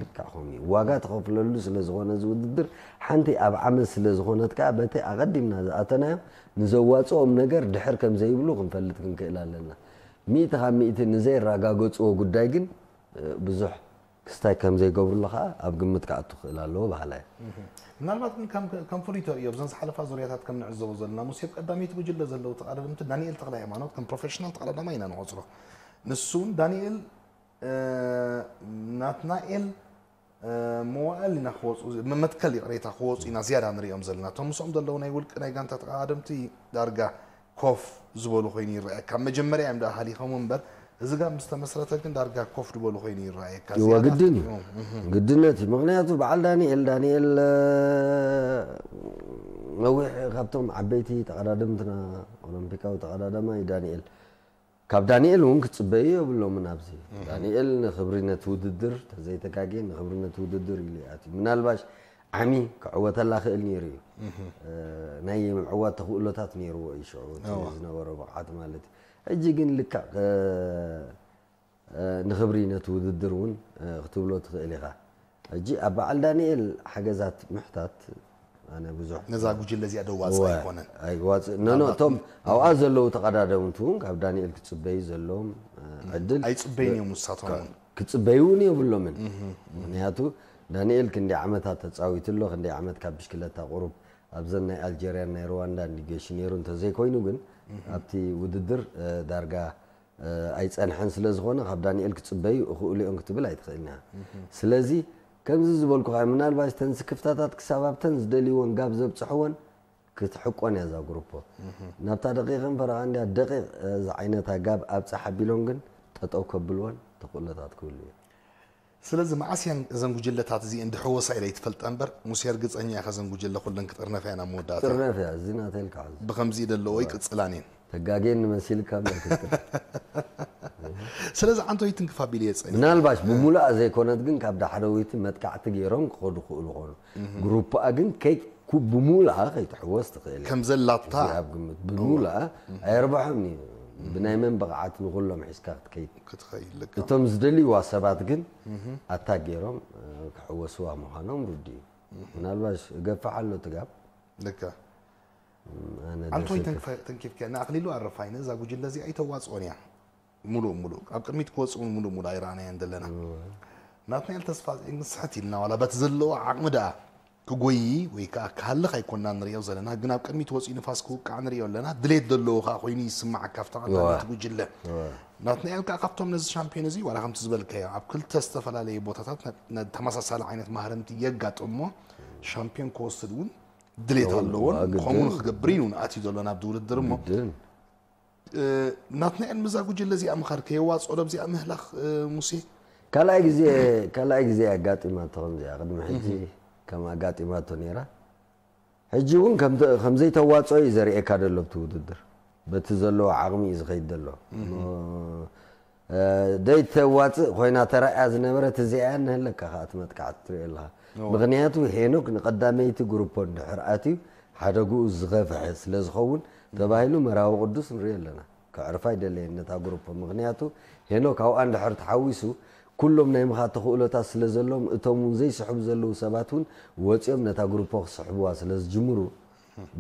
ልክዕ ከምኡ እዩ። ዋጋ ትኸፍለሉ ስለ ዝኾነ እዚ ውድድር ሓንቲ ኣብ ዓመት ስለ ዝኾነት ከዓ በቲ ኣቐዲምና ዝኣተናዮ ንዘዋፅኦም ነገር ድሕር ከም ዘይብሉ ክንፈልጥ ክንክእል ኣለና። ሚእቲ ካብ ሚእቲ ንዘይረጋገፅዎ ጉዳይ ግን ብዙሕ ክስታይ ከም ዘይገብሩሉ ከዓ ኣብ ግምት ክኣቱ ክእል ኣለዎ በሃላይ። ምናልባት ግን ከም ከም ፍሉይ ተርእዮ ብዘን ዝሓለፋ ዙርያታት ከም ንዕዘቦ ዘለና ሙሴ ኣብ ቀዳመይቲ ጉጅለ ዘለዉ ተቐዳደምቲ ዳንኤል ተኽለ ሃይማኖት ከም ፕሮፌሽናል ተቐዳዳማይ ኢና ንቆፅሮ። ንሱ እውን ዳንኤል ናትናኤል መዋእል ኢና ክወፁ መመትከል ይቕሬታ ክወፁ ኢና ዝያዳ ንሪኦም ዘለና እቶም ምስኦም ዘለዉ ናይ ውልቂ ናይ ጋንታ ተቐዳደምቲ ዳርጋ ኮፍ ዝበሉ ኮይኑ ይረኣየካ መጀመርያ እዮም ደኣ ሃሊኾም እምበር እዚ ጋር ምስ ተመስረተ ግን ዳርጋ ኮፍ ዝበሉ ኮይኑ ይረኣየካ እዋ ግድን እዩ ግድነት እዩ ምክንያቱ በዓል ዳንኤል ዳንኤል ነዊሕ ካብቶም ዓበይቲ ተቐዳደምትና ኦሎምፒካዊ ተቐዳዳማይ ዳንኤል ካብ ዳንኤል እውን ክፅበዩ የብሎምን ኣብዚ ዳንኤል ንክብሪ ነቲ ውድድር ተዘይተጋጌ ንክብሪ ነቲ ውድድር ኢሉ ይኣትዩ ምናልባሽ ዓሚ ክዕወተላ ክእል ነይሩ እዩ ናይ ምዕዋት ተኽእሎታት ነይርዎ እዩ ሽዑ ዝነበሮ ብቕዓት ማለት እዩ ሕጂ ግን ልክዕ ንክብሪ ነቲ ውድድር እውን ክትብሎ ትኽእል ኢኻ ሕጂ ኣብ በዓል ዳንኤል ሓገዛት ምሕታት ኣነ ብዙሕ ነዛ ጉጅለ እዚኣ ደዋፅ ኣይኮነን ኣይዋፅእ ነኖ እቶም ኣብኣ ዘለዉ ተቐዳደምቲ እውን ካብ ዳንኤል ክፅበዩ ዘለዎም ዕድል ኣይፅበይን እዮም ንሳቶም እውን ክፅበዩ እውን የብሎምን ምክንያቱ ዳንኤል ክንደይ ዓመታት ተፃዊቱ ኣሎ ክንደይ ዓመት ካብ ብሽክለታ ቁሩብ ኣብዘን ናይ ኣልጀርያን ናይ ሩዋንዳ እንዲገሽ ነይሩ እንተዘይኮይኑ ግን ኣብቲ ውድድር ዳርጋ ኣይፀንሐን ስለ ዝኾነ ካብ ዳንኤል ክፅበዩ እኽእሉ እዮም ክትብል ኣይትኽእልን እያ ስለዚ ከምዚ ዝበልኩኻ ምናልባት ተን ስክፍታታት ክሳብ ኣብተን ዝደልይዎን ጋብ ዘብፅሕወን ክትሕቆን እያ እዛ ግሩፖ ናብታ ደቂቕን ፈረቓ እንድያ ደቂቕ ዝዓይነታ ጋብ ኣብፅሕ ኣቢሎም ግን ጠጠው ከብልወን ተኽእሎታት ክህሉ እዩ ስለዚ መዓስ እየን እዘን ጉጅለታት እዚኤን ድሕወሳ ኢለ ይትፈልጠ እምበር ሙሴ ርግፀኛ ኢኻ እዘን ጉጅለ ኩለን ክጥርነፋ እየን ኣብ መወዳእታ ጥርነፍ እያ እዚ ናተይ ኢልካ ሕዚ ብኸምዚ ደለዎ ይቅፅላን እየን ተጋጌን ንመሲልካ መርክትክር ስለዚ ዓንቶ ይትንክፍ ኣቢለ እየ ፀኒሐ ምናልባሽ ብሙሉኣ ዘይኮነት ግን ካብ ዳሕረወይቲ መጥቃዕቲ ገይሮም ክኸዱ ክእሉ ኾኑ ግሩፕኣ ግን ከይ ኩ- ብሙሉኣ ከይትሕወስ ትኽእል እያ። ከም ዘላታ እዚኣ ኣብ ግምት ብሙሉኣ ኣየርብሖም እዩ። ብናይ መን ብቕዓት ንኹሎም ሒዝካ ክትከይድ። ክትኸይድ ልካ። እቶም ዝደልይዋ ሰባት ግን ኣታ ገይሮም እ፣ ክሕወስዋ ምዃኖም ርዱእ እዩ። ምናልባሽ እገፍሕ ኣሎ ትጋብ ልካ። ኣነ ኣንቶይ ደስ ይብል። ተንኪፍከ ንኣኽሊሉ ኣረፋይነ እዛ ጉጅለ እዚኣ ኣይተዋፅኦን እያ ሙሉእ ሙሉእ ኣብ ቅድሚት ክወፅእ እውን ሙሉእ ሙሉእ ኣይረኣናዮን ዘለና ናትናኤል ተስፋ ግን ስሕት ኢልና ዋላ በቲ ዘለዎ ዓቕሚ ደኣ ክጎይ ወይ ከዓ ክሃልኽ ኣይኮንና ንሪኦ ዘለና ግን ኣብ ቅድሚት ወፂኡ ንፋስ ክውቃዕ ንሪኦ ኣለና ድሌት ዘለዎ ከዓ ኮይኑ ይስማዓካ ኣብቲ ቀዳመይቲ ጉጅለ ናትናኤል ከዓ ካብቶም ነዚ ሻምፒዮን እዚ ዋላ ከምቲ ዝበልካዮ ኣብ ክልተ ዝተፈላለዩ ቦታታት ተመሳሳሊ ዓይነት ማህረምቲ የጋጥሞ ሻምፒዮን ክወስድ እውን ድሌት ኣለዎን ከምኡ ንክገብር እዩ ኣትዩ ዘሎ ናብዚ ውድድር እሞ ናትናኤል ምዛ ጉጅለ እዚኣ ምኻድ ከየዋፅኦ ዶ ኣብዚኣ ምህላኽ ሙሴ ካልኣይ ግዜ ካልኣይ ግዜ ኣጋጢማቶ ከምዚኣ ቅድሚ ሕጂ ከም ኣጋጢማቶ ነይራ ሕጂ እውን ከምዘይተዋፅኦ እዩ ዘርእየካ ዘሎ ብቲ ውድድር በቲ ዘለዎ ዓቕሚ እዩ ዝኸይድ ዘሎ ደይተዋፅእ ኮይና ተራእያ ዝነበረት እዚኣ እያ እነህለካ ከዓ እቲ መጥቃዕቲ ትሪኦ ኣለካ ምክንያቱ ሄኖክ ንቀዳመይቲ ግሩፖ እንድሕር ኣትዩ ሓደግኡ ዝኸፍሐ ስለ ዝኸውን ተባሂሉ መራዊ ቅዱስ ንሪኦ ኣለና ከዕርፋ ኣይደለየን ነታ ግሩፖ ምክንያቱ ሄኖክ ኣብኣ እንድሕር ተሓዊሱ ኩሎም ናይ ምኻድ ተኽእሎታት ስለ ዘለዎም እቶም እውን ዘይስሕቡ ዘለዉ ሰባት እውን ወፂኦም ነታ ግሩፖ ክስሕብዋ ስለ ዝጅምሩ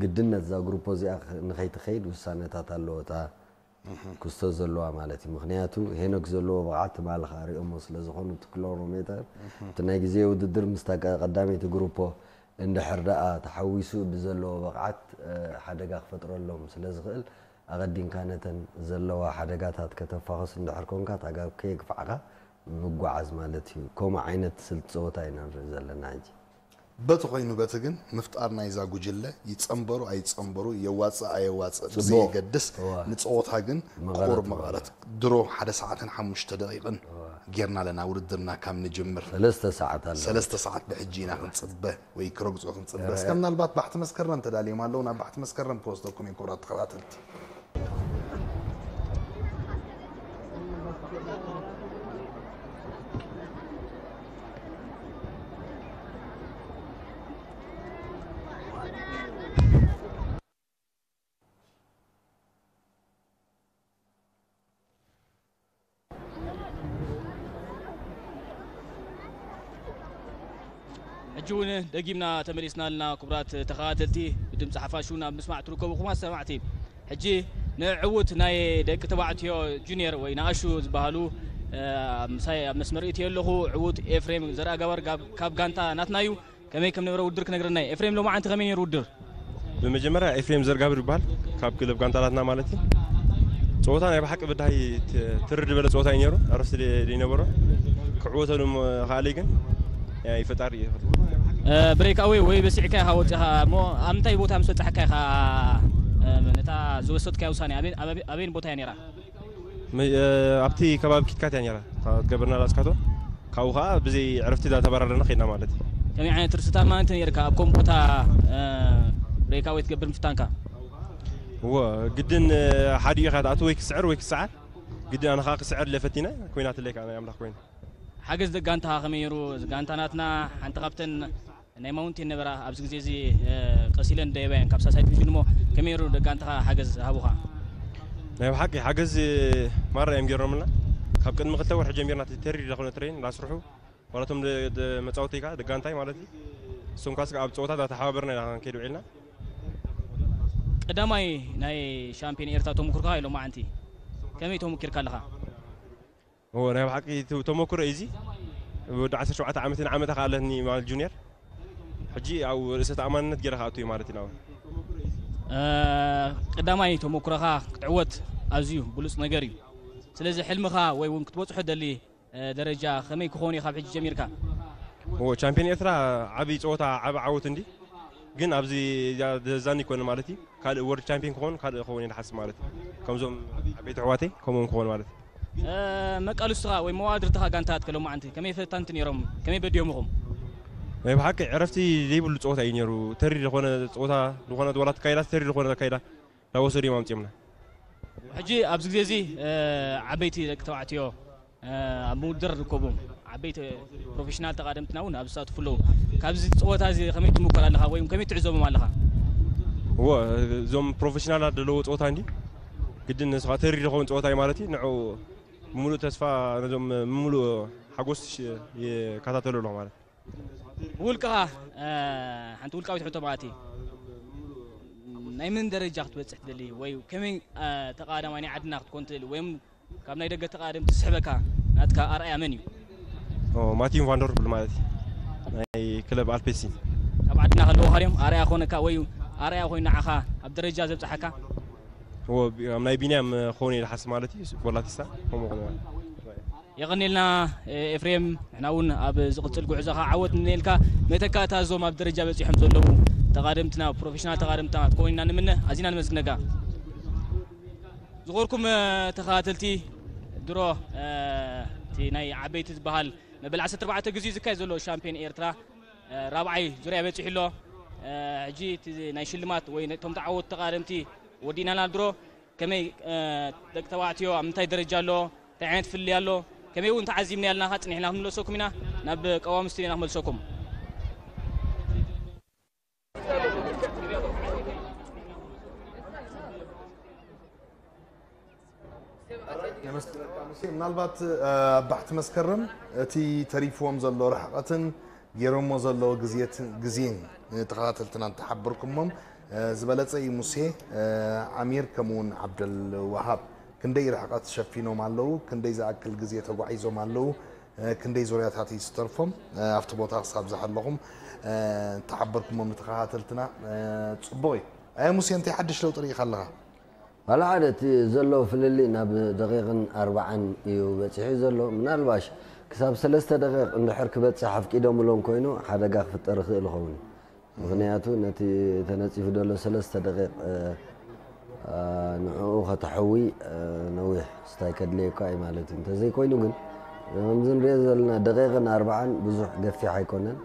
ግድነት እዛ ግሩፖ እዚኣ ንኸይትኸይድ ውሳነታት ኣለዎ እታ ክስቶ ዘለዋ ማለት እዩ። ምኽንያቱ ሄኖክ ዘለዎ ብቕዓት ትማሊ ከዓ ሪኦሞ ስለ ዝኾኑ እቲ ኪሎ ሜተር እቲ ናይ ግዜ ውድድር ምስታ ቀ- ቀዳመይቲ ግሩፖ እንድሕር ደኣ ተሓዊሱ ብዘለዎ ብቕዓት ሓደጋ ክፈጥረሎም ስለ ዝኽእል ኣቐዲምካ ነተን ዘለዋ ሓደጋታት ከተፋኽስ እንድሕር ኮንካ እታ ጋብ ከየግፋዕካ ምጓዓዝ ማለት እዩ። ከምኡ ዓይነት ስልቲ ፀወታ ኢና ንርኢ ዘለና ሕጂ። በቲ ኮይኑ በቲ ግን ምፍጣር ናይዛ ጉጅለ ይፀንበሩ ኣይፀንበሩ የዋፅእ ኣየዋፅእ ብዘየገድስ ንፀወታ ግን ቁር መቐረት ድሮ ሓደ ሰዓትን ሓሙሽተ ደቂቕን ጌርና ኣለና ውድድርና ካብ ንጅምር ሰለስተ ሰዓት ኣሎ። ሰለስተ ሰዓት ብሕጂ ኢና ክንፅበ ወይ ክረግፆ ክንፅበ እስከ ምናልባት ባሕቲ መስከረም ተዳልዮም ኣለዉ ናብ ባሕቲ መስከረም ክወስደኩም እየ ክቡራት ተኸታተልቲ። ሕጂ እውን ደጊምና ተመሊስና ኣለና ክቡራት ተኸታተልቲ ብድምፂ ሓፋሽ እውን ኣብ ምስማዕ ትርከቡ ኩማት ሰማዕቲ ሕጂ ንዕውት ናይ ደቂ ተባዕትዮ ጁኒየር ወይ ንኣሹ ዝበሃሉ ምሳይ ኣብ መስመር እትዮ ኣለኹ ዕውት ኤፍሬም ዘርኣጋባር ካብ ጋንታ ናትና እዩ ከመይ ከም ነበረ ውድድር ክነግረና እዩ ኤፍሬም ሎማዓንቲ ከመይ ነይሩ ውድድር ብመጀመርያ ኤፍሬም ዘርጋብር ይበሃል ካብ ክለብ ጋንታላትና ማለት እዩ ፀወታ ናይ ብሓቂ ብዳይ ትርድ በለ ፀወታ እዩ ነይሩ ዕረፍቲ ዘይነበሮ ክዕወተሉ ከኣለይ ግን ይፈጣሪ እዩ ብሬክ ኣወይ ወይ በሲዕካ ኢኻ ወፂኻ እሞ ኣብ ምንታይ ቦታ ምስ በፃሕካ ኢኻ ነታ ዝወሰድካያ ውሳኔ ኣበይን ቦታ እያ ነይራ ኣብቲ ከባቢ ኪትካት እያ ነይራ ትገብርና ላስካቶ ካብኡ ከዓ ብዘይ ዕረፍቲ ዳተበራረና ከድና ማለት እዩ ከመይ ዓይነት ርስታ ማለት ነርካ ኣብ ከም ቦታ ብሬካወይ ትገብር ምፍታንካ እዎ ግድን ሓዲኡ ኢኻ ትኣቱ ወይ ክስዕር ወይ ክስዓር ግድን ኣነ ከዓ ክስዕር ለፈቲነ ኮይናትለይ ከዓ ናይ ኣምላኽ ኮይና ሓገዝ ደጋንታኻ ከመይ ነይሩ ጋንታ ናትና ሓንቲ ካብተን ናይ ማውንቴን ነበራ ኣብዚ ግዜ እዚ ቀሲለን ደየባየን ካብ ሳሳይ ዲቪዥን እሞ ከመይ ነይሩ ደጋንታኻ ሓገዝ ሃቡኻ ናይ ብሓቂ ሓገዝ ማራ እዮም ገይሮምልና ካብ ቅድሚ ክልተ ወርሒ ጀሚርና ተሪር ዝኾነ ትሬን ላስርሑ ዋላቶም መፃወተይ ከዓ ደጋንታይ ማለት እዩ እሶም ካስ ኣብ ፀወታ ዳተሓባበርና ኢና ክንከይድ ውዒልና ቀዳማይ ናይ ሻምፒዮን ኤርትራ ተምኩርካ ኢሎም መዓንቲ ከመይ ተምኪርካ ኣለኻ እዎ ናይ ብሓቂ ተመክሮ እዩ እዚ ወዲ ዓሰርተ ሸውዓተ ዓመትን ዓመታ ከዓ ኣለኒ ማለት ጁኒየር ሕጂ ኣብ ርእሰ ተኣማንነት ገይረ ክኣቱ እዩ ማለት እዩ ናብ ቀዳማይ ተመክሮኻ ክትዕወት ኣዝዩ ብሉፅ ነገር እዩ ስለዚ ሕልምኻ ወይ እውን ክትበፅሖ ደሊ ደረጃ ከመይ ክኾን እዩ ካብ ሕጂ ጀሚርካ ቻምፒዮን ኤርትራ ዓብይ ፀወታ ዓብ ዓወት እንዲ ግን ኣብዚ ዛኒ ይኮነ ማለት እዩ ካልእ ወርድ ቻምፒዮን ክኾን ካልእ ክኸውን እየ ዝሓስብ ማለት እዩ ከምዞም ዓበይቲ ኣሕዋተይ ከምኦም ክኾኑ ማለት እዩ መቃልስቱኻ ወይ መዋድርትኻ ጋንታትከ ሎማዓንቲ ከመይ ፈታንቲ ነይሮም ከመይ በዲዮምኹም ናይ ብሓቂ ዕረፍቲ ዘይብሉ ፀወታ እዩ ነይሩ ተሪር ዝኾነ ፀወታ ዝኾነ ወላ ተካይዳ ተሪር ዝኾነ ተካይዳ እንዳወሰዱ እዮም ኣምፅኦምና ሕጂ ኣብዚ ግዜ እዚ ዓበይቲ ደቂ ተባዕትዮ ኣብ ምውድር ዝርከቡ ዓበይቲ ፕሮፌሽናል ተቓደምትና እውን ኣብ ዝሳትፉ ኣለዉ። ካብዚ ፀወታ እዚ ከመይ ትምከር ኣለኻ ወይ ከመይ ትዕዘቦም ኣለኻ? እዎ እዞም ፕሮፌሽናላት ዘለዎ ፀወታ እንዲ ግድን ንስኻ ተሪር ዝኸውን ፀወታ እዩ ማለት እዩ። ንዑ ብምሉእ ተስፋ ነዞም ብምሉእ ሓጎስ ይከታተሉ ኣለኹ ማለት እዩ። ብውልቅኻ ሓንቲ ውልቃዊት ሕቶ ማለት እዩ ናይ መን ደረጃ ክትበፅሕ ትደሊ ወይ ከመይ ተቃዳማይ ናይ ዓድና ክትኮን ትደሊ ወይ ካብ ናይ ደገ ተቃደምቲ ዝስሕበካ ናትካ ኣርኣያ መን እዩ ማቲን ቫንደርብል ማለት እዩ ናይ ክለብ ኣልፔሲ ካብ ዓድና ከለውካ ድዮም ኣርኣያ ኮነካ ወይ ኣርኣያ ኮይኑ ንዓኻ ኣብ ደረጃ ዘብፅሓካ ኣብ ናይ ቢንያም ክኾን ኢለ ሓስብ ማለት እዩ ቦላቲስታ ከምኡ ክኾን ማለት የቐኔልና ኤፍሬም ንሕና እውን ኣብ ዝቕፅል ጉዕዞኻ ዓወት ንልካ መተካእታ እዞም ኣብ ደረጃ በፂሖም ዘለዉ ተቓደምትና ፕሮፌሽናል ተቓደምትና ትከውን ኢና ንምነ ኣዚና ንመስግነካ ዝኸርኩም ተኸታተልቲ ድሮ እቲ ናይ ዓበይቲ ዝበሃል መበል ዓሰርተ ኣርባዕተ ግዜ ዝካየድ ዘሎ ሻምፒዮን ኤርትራ ራብዓይ ዙርያ በፂሑ ኣሎ ሕጂ ናይ ሽልማት ወይ ቶም ተዓወቱ ተቓደምቲ ወዲእና ኢና ድሮ ከመይ ደቂ ተባዕትዮ ኣብ ምንታይ ደረጃ ኣሎ እንታይ ዓይነት ፍልልይ ኣሎ ከመይ እውን ተዓዚብና ያልና ካ ፅኒሕና ክንምለሰኩም ኢና ናብ ቀዋሚ ስቱዲዮና ክመልሰኩም ምናልባት ኣብ ባሕቲ መስከረም እቲ ተሪፍዎም ዘሎ ርሕቐትን ገይሮሞ ዘለዉ ግዜን ንተኸታተልትና እንተሓበርኩሞም ዝበለጸ እዩ ሙሴ። ዓሚር ከምኡውን ዓብደል ወሃብ ክንደይ ርሕቐት ሸፊኖም ኣለዉ፣ ክንደይ ዝኣክል ግዜ ተጓዒዞም ኣለዉ፣ ክንደይ ዙርያታት እዩ ዝተርፎም። ኣብቲ ቦታ ክሳብ ዝሃለኹም ተሓበርኩሞም ንተኸታተልትና። ጽቡቕ እዩ። ኣየ ሙሴ፣ እንታይ ሓድሽ ለውጢ ርኢኻ ኣለኻ? ዋላ ሓደ እቲ ዘሎ ፍልልይ ናብ ደቂቕን ኣርባዓን እዩ በፂሑ ዘሎ። ምናልባሽ ክሳብ ሰለስተ ደቂቕ እንድሕር ክበፅሕ ኣፍቂዶምሎም ኮይኑ ሓደጋ ክፍጠር ይኽእል ይኸውን። ምኽንያቱ ነቲ ተነፂፉ ዘሎ ሰለስተ ደቂቕ ንዕኡ ከተሕዊ ነዊሕ ስታይ ከድልየካ እዩ ማለት እዩ። እንተዘይኮይኑ ግን ከምዚ ንሪኦ ዘለና ደቂቕን ኣርባዓን ብዙሕ ገፊሕ ኣይኮነን።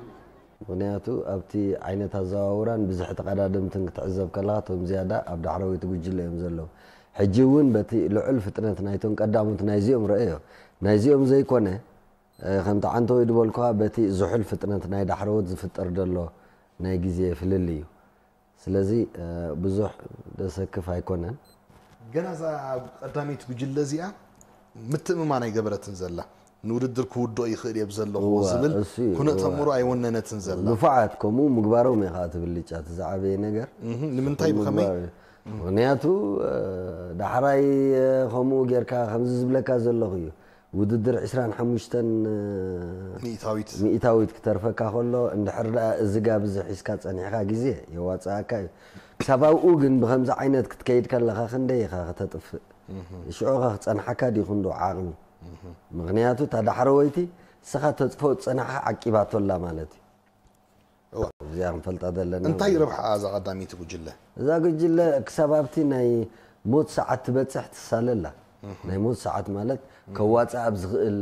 ምኽንያቱ ኣብቲ ዓይነት ኣዘዋውራን ብዝሒ ተቐዳደምትን ክትዕዘብ ከለኻ እቶም ዝያዳ ኣብ ዳሕረወይቲ ጉጅለ እዮም ዘለዉ። ሕጂ እውን በቲ ልዑል ፍጥነት ናይቶም ቀዳሞት ናይዚኦም ረአዮ። ናይዚኦም ዘይኮነ ከምቲ ዓንተወይ ዝበልኩኻ በቲ ዝሑል ፍጥነት ናይ ዳሕረዎት ዝፍጠር ዘሎ ናይ ግዜ ፍልልይ እዩ። ስለዚ ብዙሕ ደሰክፍ ኣይኮነን። ገና እዛ ኣብ ቀዳመይቲ ጉጅለ እዚኣ ምትእምማን ኣይገበረትን ዘላ። ንውድድር ክውድኦ ይኽእል እየ ብዘለኹዎ ዝብል ኩነት ኣእምሮ ኣይወነነትን ዘላ። ንፉዓት ከምኡ ምግባሮም እዩ ከዓ እቲ ብልጫ እቲ ዝዓበየ ነገር። ንምንታይ ብኸመይ? ምኽንያቱ ዳሕራይ ከምኡ ጌርካ ከምዚ ዝብለካ ዘለኹ እዩ። ውድድር ዕስራን ሓሙሽተን ሚእታዊት ሚእታዊት ክተርፈካ ከሎ እንድሕር ደኣ እዚ ጋብ እዚ ሒዝካ ጸኒሕካ ግዜ የዋጽኣካ እዩ። ክሳብ ኣብኡ ግን ብኸምዚ ዓይነት ክትከይድ ከለኻ ክንደይ ኢኻ ከተጥፍእ? ሽዑ ኸ ክጸንሓካ ድዩ ክንዶ ዓቕሚ? ምኽንያቱ እታ ዳሕረወይቲ ንስኻ ተጥፍኦ ዝጸናሕካ ዓቂባቶ ኣላ ማለት እዩ። እዚኣ ክንፈልጣ ዘለና። እንታይ ረብሓኣ እዛ ቀዳመይቲ ጉጅለ? እዛ ጉጅለ ክሳብ ኣብቲ ናይ ሞት ሰዓት ትበጽሕ ትሳለ ኣላ። ናይ ሞት ሰዓት ማለት ከዋጽእ ኣብ ዝኽእል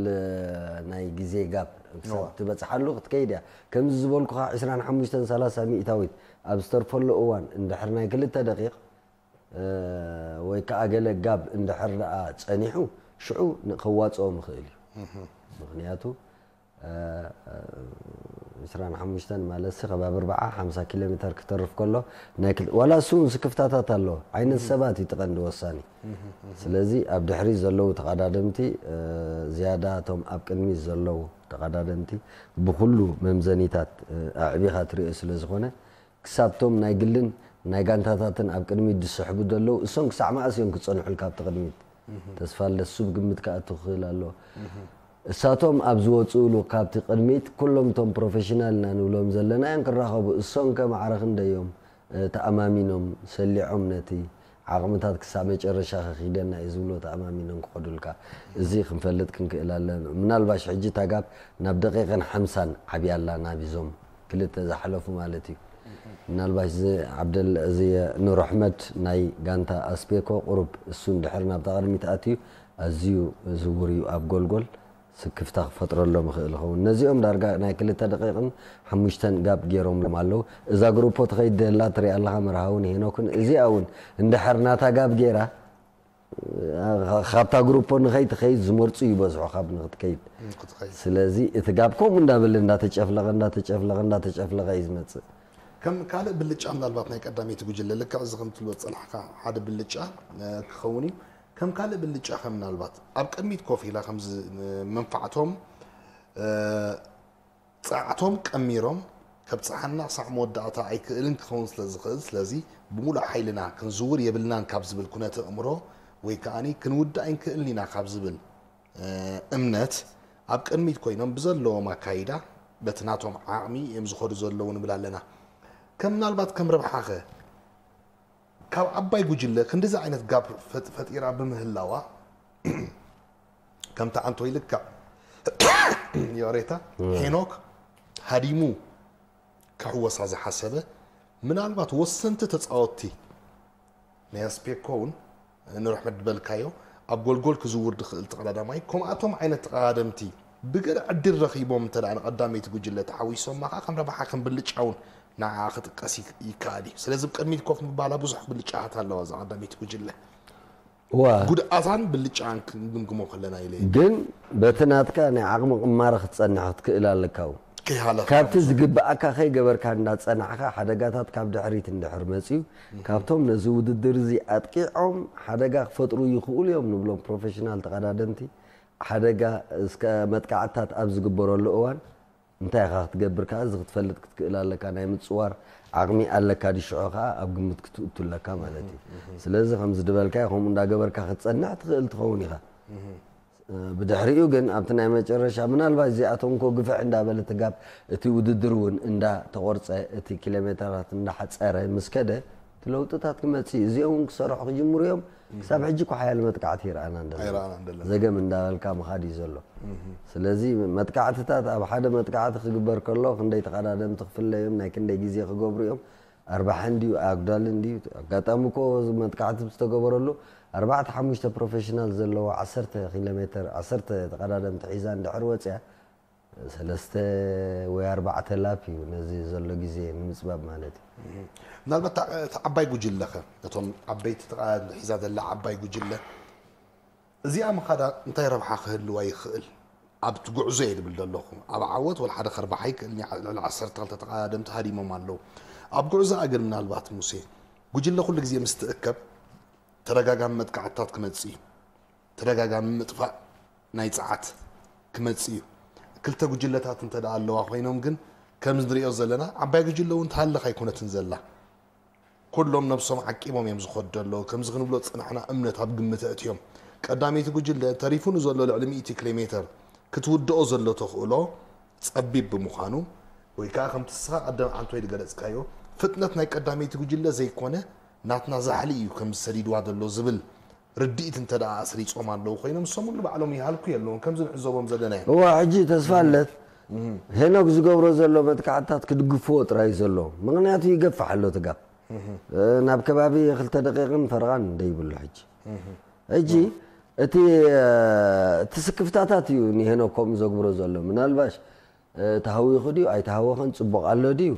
ናይ ግዜ ጋብ ክሳብ ትበጽሓሉ ክትከይድ እያ። ከምዚ ዝበልኩኻ ዕስራን ሓሙሽተን ሰላሳ ሚእታዊት ኣብ ዝተርፈሉ እዋን እንድሕር ናይ ክልተ ደቂቕ ወይ ከዓ ገለ ጋብ እንድሕር ደኣ ጸኒሑ ሽዑ ከዋጽኦም ይኽእል እዩ። ምኽንያቱ ዕስራን ሓሙሽተን ማለት ሲ ከባቢ ኣርብዓ ሓምሳ ኪሎ ሜተር ክተርፍ ከሎ ናይ ክል ዋላ እሱ እውን ስክፍታታት ኣለዎ። ዓይነት ሰባት እዩ እቲ ቀንዲ ወሳኒ። ስለዚ ኣብ ድሕሪት ዘለዉ ተቐዳደምቲ ዝያዳ እቶም ኣብ ቅድሚት ዘለዉ ተቐዳደምቲ ብኩሉ መምዘኒታት ኣዕቢኻ ትሪኦ ስለ ዝኾነ ክሳብቶም ናይ ግልን ናይ ጋንታታትን ኣብ ቅድሚት ዝስሕቡ ዘለዉ እሶም ክሳዕ መኣስ እዮም ክጸንሑ ኢልካ ኣብቲ ቅድሚት ተስፋ ልደት ሱብ ግምት ክኣቱ ክኽእል ኣለዎ። እሳቶም ኣብ ዝወፅእሉ ካብቲ ቅድሚት ኩሎም እቶም ፕሮፌሽናል ኢና ንብሎም ዘለና እዮም ክራኸቡ። እሶም ከ ማዕረ ክንደይ እዮም ተኣማሚኖም ሰሊዖም ነቲ ዓቕምታት ክሳብ መጨረሻ ከኺደና እዩ ዝብሎ ተኣማሚኖም ክኸዱልካ። እዚ ክንፈልጥ ክንክእል ኣለና። ምናልባሽ ሕጂ ታጋብ ናብ ደቂቕን ሓምሳን ዓብያ ኣላ ናቢዞም ክልተ ዝሓለፉ ማለት እዩ። ምናልባሽ እዚ ዓብደል እዚ ኑር ኣሕመድ ናይ ጋንታ ኣስፔኮ ቁሩብ እሱ እንድሕር ናብታ ቅድሚት ኣትዩ ኣዝዩ ዝውር እዩ ኣብ ጎልጎል ስክፍታ ክፈጥረሎም ይኽእል ይኸውን። ነዚኦም ዳርጋ ናይ ክልተ ደቂቕን ሓሙሽተን ጋብ ገይሮምሎም ኣለዉ። እዛ ግሩፖ ትኸይድ ደላ ትሪኣ ኣለኻ መርሃውን ሄኖክን እዚኣ እውን እንድሕር ናታ ጋብ ገይራ ካብታ ግሩፖ ንኸይትኸይድ ዝመርፁ ይበዝሑ ካብ ንክትከይድ። ስለዚ እቲ ጋብ ከምኡ እንዳበለ እንዳተጨፍለቐ እንዳተጨፍለቐ እንዳተጨፍለቐ እዩ ዝመፅእ። ከም ካልእ ብልጫ ምናልባት ናይ ቀዳመይቲ ጉጅለ ልክዕ እዚ ከም ትብሎ ዝጸናሕካ ሓደ ብልጫ ክኸውን እዩ። ከም ካልእ ብልጫ ከ ምናልባት ኣብ ቅድሚት ኮፍ ኢላ ከምዚ መንፋዕቶም ጸዓቶም ቀሚሮም ከብጽሓና ክሳዕ መወዳእታ ኣይክእልን ክኸውን ስለ ዝኽእል፣ ስለዚ ብምሉእ ሓይልና ክንዝውር የብልናን ካብ ዝብል ኩነተ ኣእምሮ ወይ ከኣ ክንውድእ ኣይንክእልን ኢና ካብ ዝብል እምነት ኣብ ቅድሚት ኮይኖም ብዘለዎም ኣካይዳ በቲ ናቶም ዓቕሚ እዮም ዝኸዱ ዘለዉ ንብል ኣለና። ከም ምናልባት ከም ረብሓኸ ካብ ዓባይ ጉጅለ ክንድዚ ዓይነት ጋብ ፈጢራ ብምህላዋ ከምቲ ዓንቶ ይልክዕ ይቕሬታ ሄኖክ ሃዲሙ ክሕወሳ ዝሓሰበ ምናልባት ወሰንቲ ተፃወትቲ ናይ ኣስፔኮ እውን ንረሕመት ዝበልካዮ ኣብ ጎልጎል ክዝውር ዝኽእል ተቐዳዳማይ ከምኣቶም ዓይነት ተቐዳደምቲ ብገለ ዕድል ረኺቦም እንተ ንቐዳመይቲ ጉጅለ ተሓዊሶማ ከዓ ከም ረብሓ ከም ብልጫ እውን ንዓ ክጥቀስ ይከኣል እዩ። ስለዚ ብቅድሚት ኮፍ ምባላ ብዙሕ ብልጫታት ኣለዋ እዛ ቀዳመይቲ ጉጅለ። እዋ። ጉድኣታን ብልጫን ክንግምግሞ ከለና ኢለ እየ። ግን በቲ ናትካ ናይ ዓቕሚ ቅማረ ክትጸንሕ ክትክእል ኣለካ እውን። ከይሃለኻ ካብቲ ዝግብኣካ ከይገበርካ እንዳጸናሕካ ሓደጋታት ካብ ድሕሪት እንድሕር መጽዩ ካብቶም ነዚ ውድድር እዚ ኣጥቂዖም ሓደጋ ክፈጥሩ ይኽእሉ እዮም ንብሎም ፕሮፌሽናል ተቐዳደምቲ ሓደጋ እስከ መጥቃዕትታት ኣብ ዝግበረሉ እዋን እንታይ ኢኻ ክትገብር ከኣ፣ እዚ ክትፈልጥ ክትክእል ኣለካ። ናይ ምጽዋር ዓቕሚ ኣለካ ድዩ፣ ሽዑ ከኣ ኣብ ግምት ክትእቱ ኣለካ ማለት እዩ። ስለዚ ከምዚ ዝበልካዮ ከምኡ እንዳገበርካ ክትጸንሕ ትኽእል ትኸውን ኢኻ። ብድሕሪኡ ግን ኣብቲ ናይ መጨረሻ ምናልባት እዚኣቶም እኮ ግፍሕ እንዳበለ ትጋብ እቲ ውድድር እውን እንዳተቆርጸ እቲ ኪሎ ሜተራት እንዳሓጸረ ምስ ከደ እቲ ለውጥታት ክመጽእ እዩ። እዚኦም እውን ክሰርሑ ክጅምሩ እዮም። ክሳብ ሕጂ እኮ ሓያል መጥቃዕቲ ይረኣና እንደሎ። ኣይረኣና እንደሎ። ዘገም እንዳበልካ ምኻድ እዩ ዘሎ። ስለዚ መጥቃዕትታት ኣብ ሓደ መጥቃዕቲ ክግበር ከሎ ክንደይ ተቐዳደምቲ ክፍለዮም ናይ ክንደይ ግዜ ክገብሩ እዮም። ኣርባሓን ድዩ ኣጉዳልን ድዩ ኣጋጣሚ እኮ መጥቃዕቲ ዝተገበረሉ ኣርባዕተ ሓሙሽተ ፕሮፌሽናል ዘለዎ ዓሰርተ ኪሎ ሜትር ዓሰርተ ተቐዳደምቲ ሒዛ እንድሕር ወፅያ ሰለስተ ወይ ኣርባዕተ ላፕ እዩ ነዚ ዘሎ ግዜ ንምፅባብ ማለት እዩ። ምናልባት እታ ዓባይ ጉጅለኸ ነቶም ዓበይቲ ተቐዳደምቲ ሒዛ ዘላ ዓባይ ጉጅለ እዚኣ ምኻዳ እንታይ ረብሓ ክህልዋ ይኽእል ኣብቲ ጉዕዞ እየ ዝብል ዘለኹ ኣብ ዓወት ወላ ሓደ ከርባሓ ይክእል ልዕሊ ዓሰርተ ክልተ ተቐዳደምቲ ሃዲሞም ኣለዉ ኣብ ጉዕዞኣ ግን ምናልባት ሙሴ ጉጅለ ኩሉ ግዜ ምስ ትእከብ ተደጋጋሚ መጥቃዕትታት ክመጽእ እዩ ተደጋጋሚ ምጥፋእ ናይ ጸዓት ክመጽእ እዩ ክልተ ጉጅለታት እንተ ኣለዋ ኮይኖም ግን ከም ንሪኦ ዘለና ዓባይ ጉጅለ እውን ትሃልኽ ኣይኮነትን ዘላ ኩሎም ነብሶም ዓቂቦም እዮም ዝኸዱ ዘለዉ። ከምዚ ክንብሎ ዝጸናሕና እምነት ኣብ ግምት ኣእትዮም። ቀዳመይቲ ጉጅለ ተሪፉ ንዘሎ ልዕሊ ሚእቲ ኪሎ ሜተር ክትውድኦ ዘሎ ተኽእሎ ጸቢብ ብምዃኑ ወይ ከኣ ከምቲ ንስኻ ቀደም ዓንቶይ ዝገለጽካዮ ፍጥነት ናይ ቀዳመይቲ ጉጅለ ዘይኮነ ናትና ዛሕሊ እዩ ከምዚ ሰዲድዋ ዘሎ ዝብል ርድኢት እንተ ደኣ ኣስሪጾም ኣለዉ ኮይኖም ንሶም እውን ንባዕሎም ይሃልኩ የለዉን ከምዚ ንዕዘቦም ዘለናዮ። እዋ ሕጂ ተስፋ ኣለት ሄኖክ ዝገብሮ ዘሎ መጥቃዕትታት ክድግፍዎ ጥራይ እዩ ዘለዎ ምኽንያቱ ይገፍሕ ኣሎ ትጋብ ናብ ከባቢ ክልተ ደቂቕን ፈረቓን ደይብሉ ሕጂ ሕጂ እቲ እቲ ስክፍታታት እዩ ንሄኖክ ከምኡ ዘግብሮ ዘሎ ምናልባሽ ተሃዊኹ ድዩ ኣይተሃወኸን ፅቡቕ ኣሎ ድዩ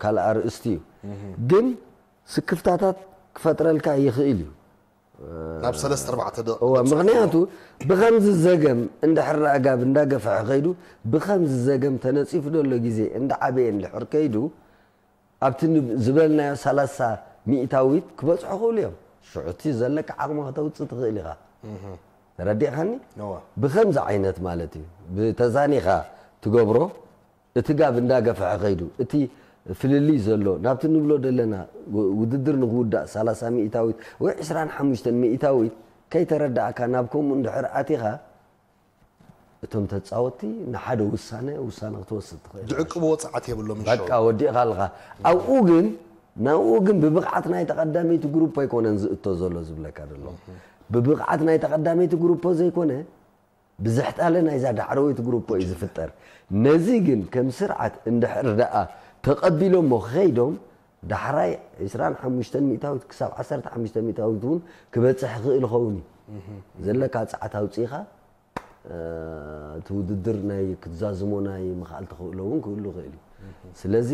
ካልእ ኣርእስቲ እዩ ግን ስክፍታታት ክፈጥረልካ ይኽእል እዩ ናብ ሰለስተ ኣርባዕተ ደቂ እዋ ምኽንያቱ ብኸምዚ ዘገም እንድሕር ኣጋብ እንዳገፍሐ ከይዱ ብኸምዚ ዘገም ተነፂፉ ደሎ ግዜ እንዳዓበየ እንድሕር ከይዱ ኣብቲ ዝበልናዮ ሰላሳ ሚእታዊት ክበፅሑ ክእሉ እዮም ሽዑቲ ዘለካ ዓቕሚ ከተውፅእ ትኽእል ኢኻ ተረዲእኻኒ ብኸምዚ ዓይነት ማለት እዩ ብተዛኒኻ ትገብሮ እቲ ጋብ እንዳገፍሐ ከይዱ እቲ ፍልልይ ዘሎ ናብቲ ንብሎ ዘለና ውድድር ንክውዳእ ሰላሳ ሚእታዊት ወይ ዕስራን ሓሙሽተን ሚእታዊት ከይተረዳእካ ናብ ከምኡ እንድሕር ኣቲኻ እቶም ተፃወትቲ ንሓደ ውሳነ ውሳነ ክትወስድ ትኽእል ዝዕቅብዎ ፀዓት የብሎም በቃ ወዲእካ ኣለካ ኣብኡ ግን ናብኡ ግን ብብቕዓት ናይ ተቐዳመይቲ ግሩፖ ኣይኮነን ዝእቶ ዘሎ ዝብለካ ዘሎ ብብቕዓት ናይ ተቐዳመይቲ ግሩፖ ዘይኮነ ብዝሕታለ ናይዛ ዳዕረወይቲ ግሩፖ እዩ ዝፍጠር ነዚ ግን ከም ስርዓት እንድሕር ደኣ ተቐቢሎሞ ከይዶም ዳሕራይ ዕስራን ሓሙሽተን ሚእታዊት ክሳብ ዓሰርተ ሓሙሽተ ሚእታዊት እውን ክበፅሕ ይኽእል ይኸውን እዩ ዘለካ ፀዓት ኣውፅኢኻ እቲ ውድድር ናይ ክትዛዝሞ ናይ ምኽኣል ተኽእሎ እውን ክህሉ ይኽእል እዩ ስለዚ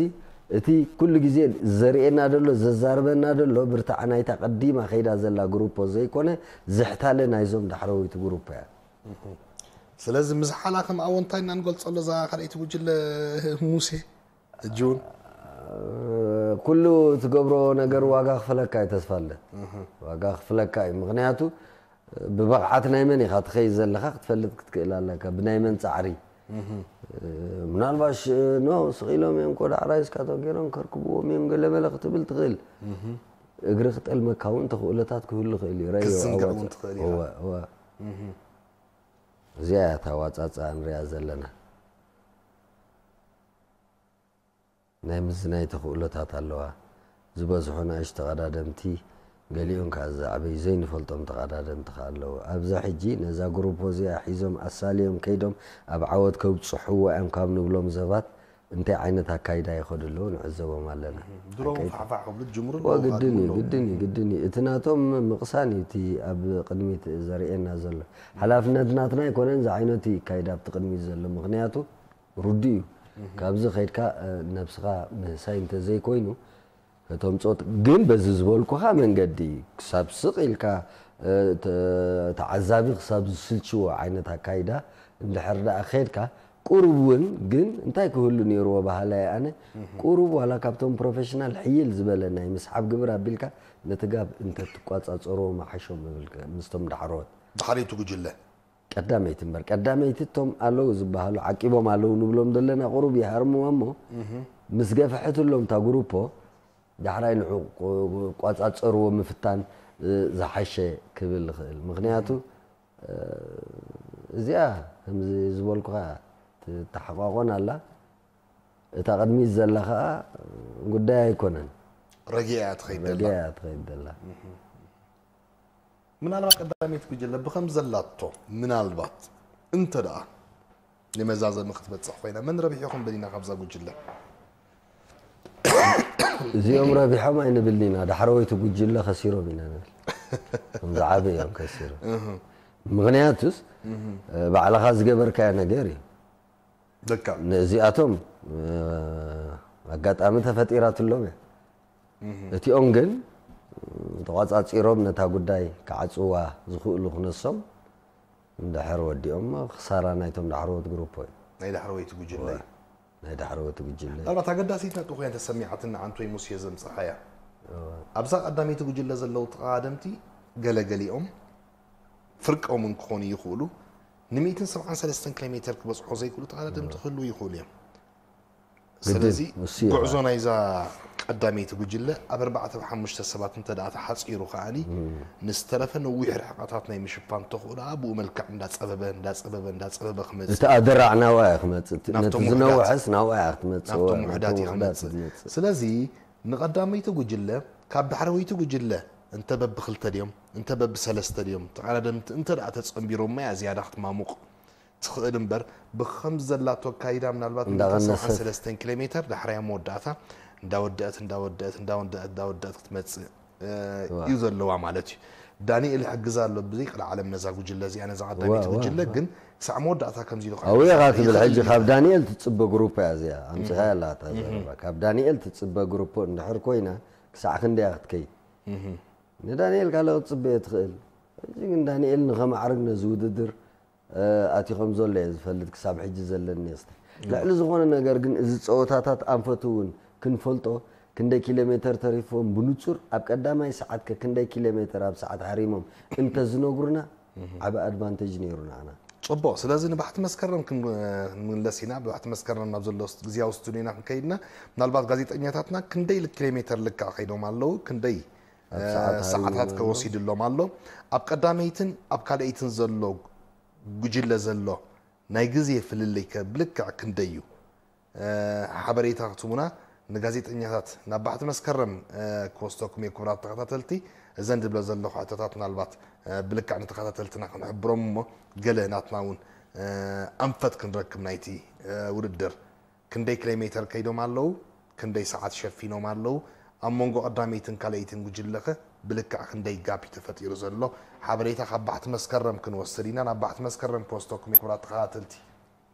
እቲ ኩሉ ግዜ ዘርእየና ዘሎ ዘዛርበና ዘሎ ብርታዕ ናይታ ቀዲማ ከይዳ ዘላ ግሩፖ ዘይኮነ ዝሕታለ ናይዞም ዳሕረወይቲ ግሩፖ እያ ስለዚ ምዝሓላ ከም ኣወንታይ ኢና ንገልፀሎ እዛ ካልኣይቲ ጉጅለ ሙሴ ሕጂ እውን ኩሉ ትገብሮ ነገር ዋጋ ክፍለካ እዩ ተስፋ ኣለ ዋጋ ክፍለካ እዩ ምክንያቱ ብብቕዓት ናይ መን ኢኻ ትኸይድ ዘለኻ ክትፈልጥ ክትክእል ኣለካ ብናይ መን ፃዕሪ ምናልባሽ ኖ ስቕ ኢሎም እዮም ኮ ዳዕራይ እስካቶ ገይሮም ከርክብዎም እዮም ገለመለ ክትብል ትኽእል እግሪ ክጠልመካ እውን ተኽእሎታት ክህሉ ይኽእል እዩ ረዮ ክትዝንግዕ እውን ትኽእል ኢኻ እዚኣ እያ ታዋፃፅኣ ንሪኣ ዘለና ናይ ምዝናይ ተኽእሎታት ኣለዋ። ዝበዝሑ ንኣሽቱ ተቐዳደምቲ፣ ገሊኦም ከኣ ዝዓበዩ ዘይንፈልጦም ተቐዳደምቲ ከኣ ኣለዉ። ኣብዛ ሕጂ ነዛ ግሩፖ እዚኣ ሒዞም ኣሳልዮም ከይዶም ኣብ ዓወት ከብጽሕዋ እዮም ካብ ንብሎም ዘባት እንታይ ዓይነት ኣካይዳ ይኸዱ ኣለዉ ንዕዘቦም ኣለና። ድሮ ፋሕፋሕ ክብሉ ጅምሩ ግድን እዩ ግድን እዩ ግድን እዩ እቲ ናቶም ምቕሳን እዩ እቲ ኣብ ቅድሚት ዘርእየና ዘሎ ሓላፍነት ናትና ኣይኮነን ዝዓይነቱ ይካይድ ኣብቲ ቅድሚት ዘሎ ምክንያቱ ርዱእ እዩ። ካብዚ ከይድካ ነብስኻ ምህሳይ እንተዘይኮይኑ ከተምፅኦ ግን በዚ ዝበልኩኻ መንገዲ ክሳብ ስቕ ኢልካ ተዓዛቢ ክሳብ ዝስልችዎ ዓይነት ኣካይዳ እንድሕር ደኣ ከይድካ ቁሩብ እውን ግን እንታይ ክህሉ ነይርዎ በሃላይ ኣነ ቁሩብ ዋላ ካብቶም ፕሮፌሽናል ሕይል ዝበለ ናይ ምስሓብ ግብር ኣቢልካ ነቲ ጋብ እንተትቋፃፀርዎ ምሓሾም እብል ምስቶም ዳሕሮት። ድሓር እቲ ጉጅለ ቀዳመይቲ እምበር ቀዳመይቲ እቶም ኣለዉ ዝበሃሉ ዓቂቦም ኣለዉ ንብሎም ዘለና ቁሩብ ይሃርምዋ እሞ ምስ ገፍሐትሎም እታ ግሩፖ ዳሕራይ ንዑ ቋጻጸርዎ ምፍታን ዝሓሸ ክብል ይኽእል። ምኽንያቱ እዚኣ ከምዚ ዝበልኩኻ ትተሓቋቆን ኣላ። እታ ቅድሚት ዘላ ኸኣ ጉዳይ ኣይኮነን። ረጊኣ እያ ትኸይድ ዘላ። ረጊኣ እያ ትኸይድ ዘላ። ምናልባት ቀዳመይቲ ጉጅለ ብኸም ዘላቶ ምናልባት እንተ ደኣ ንመዛዘሚ ክትበጽሕ ኮይና መን ረቢሑ ይኾን በሊና ካብዛ ጉጅለ? እዚኦም ረቢሖም ኣይንብልን ኢና። ዳሕረወይቲ ጉጅለ ከሲሮም ኢና ንብል። እዞም ዝዓበዩ እዮም ከሲሮም። ምኽንያቱስ ባዕልኻ ዝገበርካዮ ነገር እዩ። ደካ ነዚኣቶም ኣጋጣሚ ተፈጢራትሎም እያ። እቲኦም ግን ተቋጻጺሮም ነታ ጉዳይ ክዓጽዋ ዝኽእሉ ክነሶም እንድሕር ወዲኦም ክሳራ ናይቶም ዳሕረዎት ግሩፖ እዩ። ናይ ዳሕረወይቲ ጉጅለ እዩ። ናይ ዳሕረወይቲ ጉጅለ እዩ። ምናልባት ኣገዳሲት ነጥቢ ኮይና ተሰሚዓትና ኣንቶይ ሙሴ ዘምጽኻያ። ኣብዛ ቀዳመይቲ ጉጅለ ዘለዉ ተቐዳደምቲ ገለገሊኦም ፍርቆምን ክኾኑ ይኽእሉ። ን173 ኪሎ ሜተር ክበጽሖ ዘይክእሉ ተቐዳደምቲ ክህልዉ ይኽእሉ እዮም። ስለዚ ንሱ እዩ ጉዕዞ ናይዛ ቀዳመይቲ ጉጅለ ኣብ ኣርባዕተ ሓሙሽተ ሰባት እንተ ደኣ ተሓጺሩ ከኣኒ ንዝተረፈ ነዊሕ ርሕቐታት ናይ ምሽፋን ተኽእሎ ኣብኡ መልክዕ እንዳጸበበ እንዳጸበበ እንዳጸበበ ክመጽእ እቲ ኣደራዕ ናብኣ እያ ክመጽእ እቲ- ነቲ ናብቶም ውሑዳት። ዝነውሐስ ናብኣ እያ ክትመጽእ ናብቶም ውሑዳት እያ ክመጽእ። ስለዚ ንቐዳመይቲ ጉጅለ ካብ ዳሕረወይቲ ጉጅለ እንተ በብክልተ ድዮም እንተ በብሰለስተ ድዮም ተቐዳደምቲ እንተ ደኣ ተጸንቢሮማ እያ ዝያዳ ክትማሙቕ ትኽእል እምበር ብኸም ዘላቶ ኣካይዳ ምናልባት እንዳቐነሰት። ሰለስተ ኪሎ ሜተር ዳሕራያ መወዳእታ እንዳወደአት እንዳወደአት እንዳወደአት እንዳወደአት ክትመጽእ እዩ ዘለዋ ማለት እዩ። ዳንኤል ይሕግዛ ኣሎ ብዘይ ቅልዓለም ነዛ ጉጅለ እዚኣ ነዛ ቀዳመይቲ ጉጅለ ግን ክሳዕ መወዳእታ ከምዚ ኢሉ ኣብኡ ኢኻ ትብል ሕጂ ካብ ዳንኤል ትጽበ ግሩፕ እያ እዚኣ ኣምጽኻ ያላ እታ ዘረባ ካብ ዳንኤል ትጽበ ግሩፕ እንድሕር ኮይና ክሳዕ ክንደያ ክትከይድ ንዳንኤል ካልእ ክትጽበዮ ትኽእል። ሕጂ ግን ዳንኤል ንኸማዕርግ ነዚ ውድድር ኣቲ ከም ዘሎ እየ ዝፈልጥ ክሳብ ሕጂ ዘለኒ ክስተ ልዕሊ ዝኾነ ነገር ግን እዚ ፀወታታት ኣንፈት እውን ክንፈልጦ ክንደይ ኪሎ ሜተር ተሪፎም ብንጹር ኣብ ቀዳማይ ሰዓት ከ ክንደይ ኪሎ ሜተር ኣብ ሰዓት ሃሪሞም እንተ ዝነግሩና ዓቢ ኣድቫንቴጅ ነይሩ ንዓና። ጽቡቕ ስለዚ ንባሕቲ መስከረም ክንምለስ ኢና ብባሕቲ መስከረም ናብ ዘሎ ግዜያዊ ስቱድዮና ክንከይድና ምናልባት ጋዜጠኛታትና ክንደይ ኪሎ ሜተር ልክዕ ከይዶም ኣለዉ ክንደይ ሰዓታት ከወሲድሎም ኣሎ ኣብ ቀዳመይትን ኣብ ካልኣይትን ዘሎ ጉጅለ ዘሎ ናይ ግዜ ፍልልይ ከ ብልክዕ ክንደይ እዩ ሓበሬታ ክትሙና ንጋዜጠኛታት ናብ ባሕቲ መስከረም ክወስደኩም እየ ክቡራት ተኸታተልቲ እዘን ዝብለ ዘለኹ ሕቶታት ምናልባት ብልክዕ ንተኸታተልትና ክንሕብሮም እሞ ገለ ናትና እውን ኣንፈት ክንረክብ ናይቲ ውድድር ክንደይ ኪሎ ሜተር ከይዶም ኣለዉ ክንደይ ሰዓት ሸፊኖም ኣለዉ ኣብ መንጎ ቀዳመይትን ካልኣይትን ጉጅለኸ ብልክዕ ክንደይ ጋፕ ተፈጢሩ ዘሎ ሓበሬታ ካብ ባሕቲ መስከረም ክንወስድ ኢና ናብ ባሕቲ መስከረም ክወስደኩም ክቡራት ተኸታተልቲ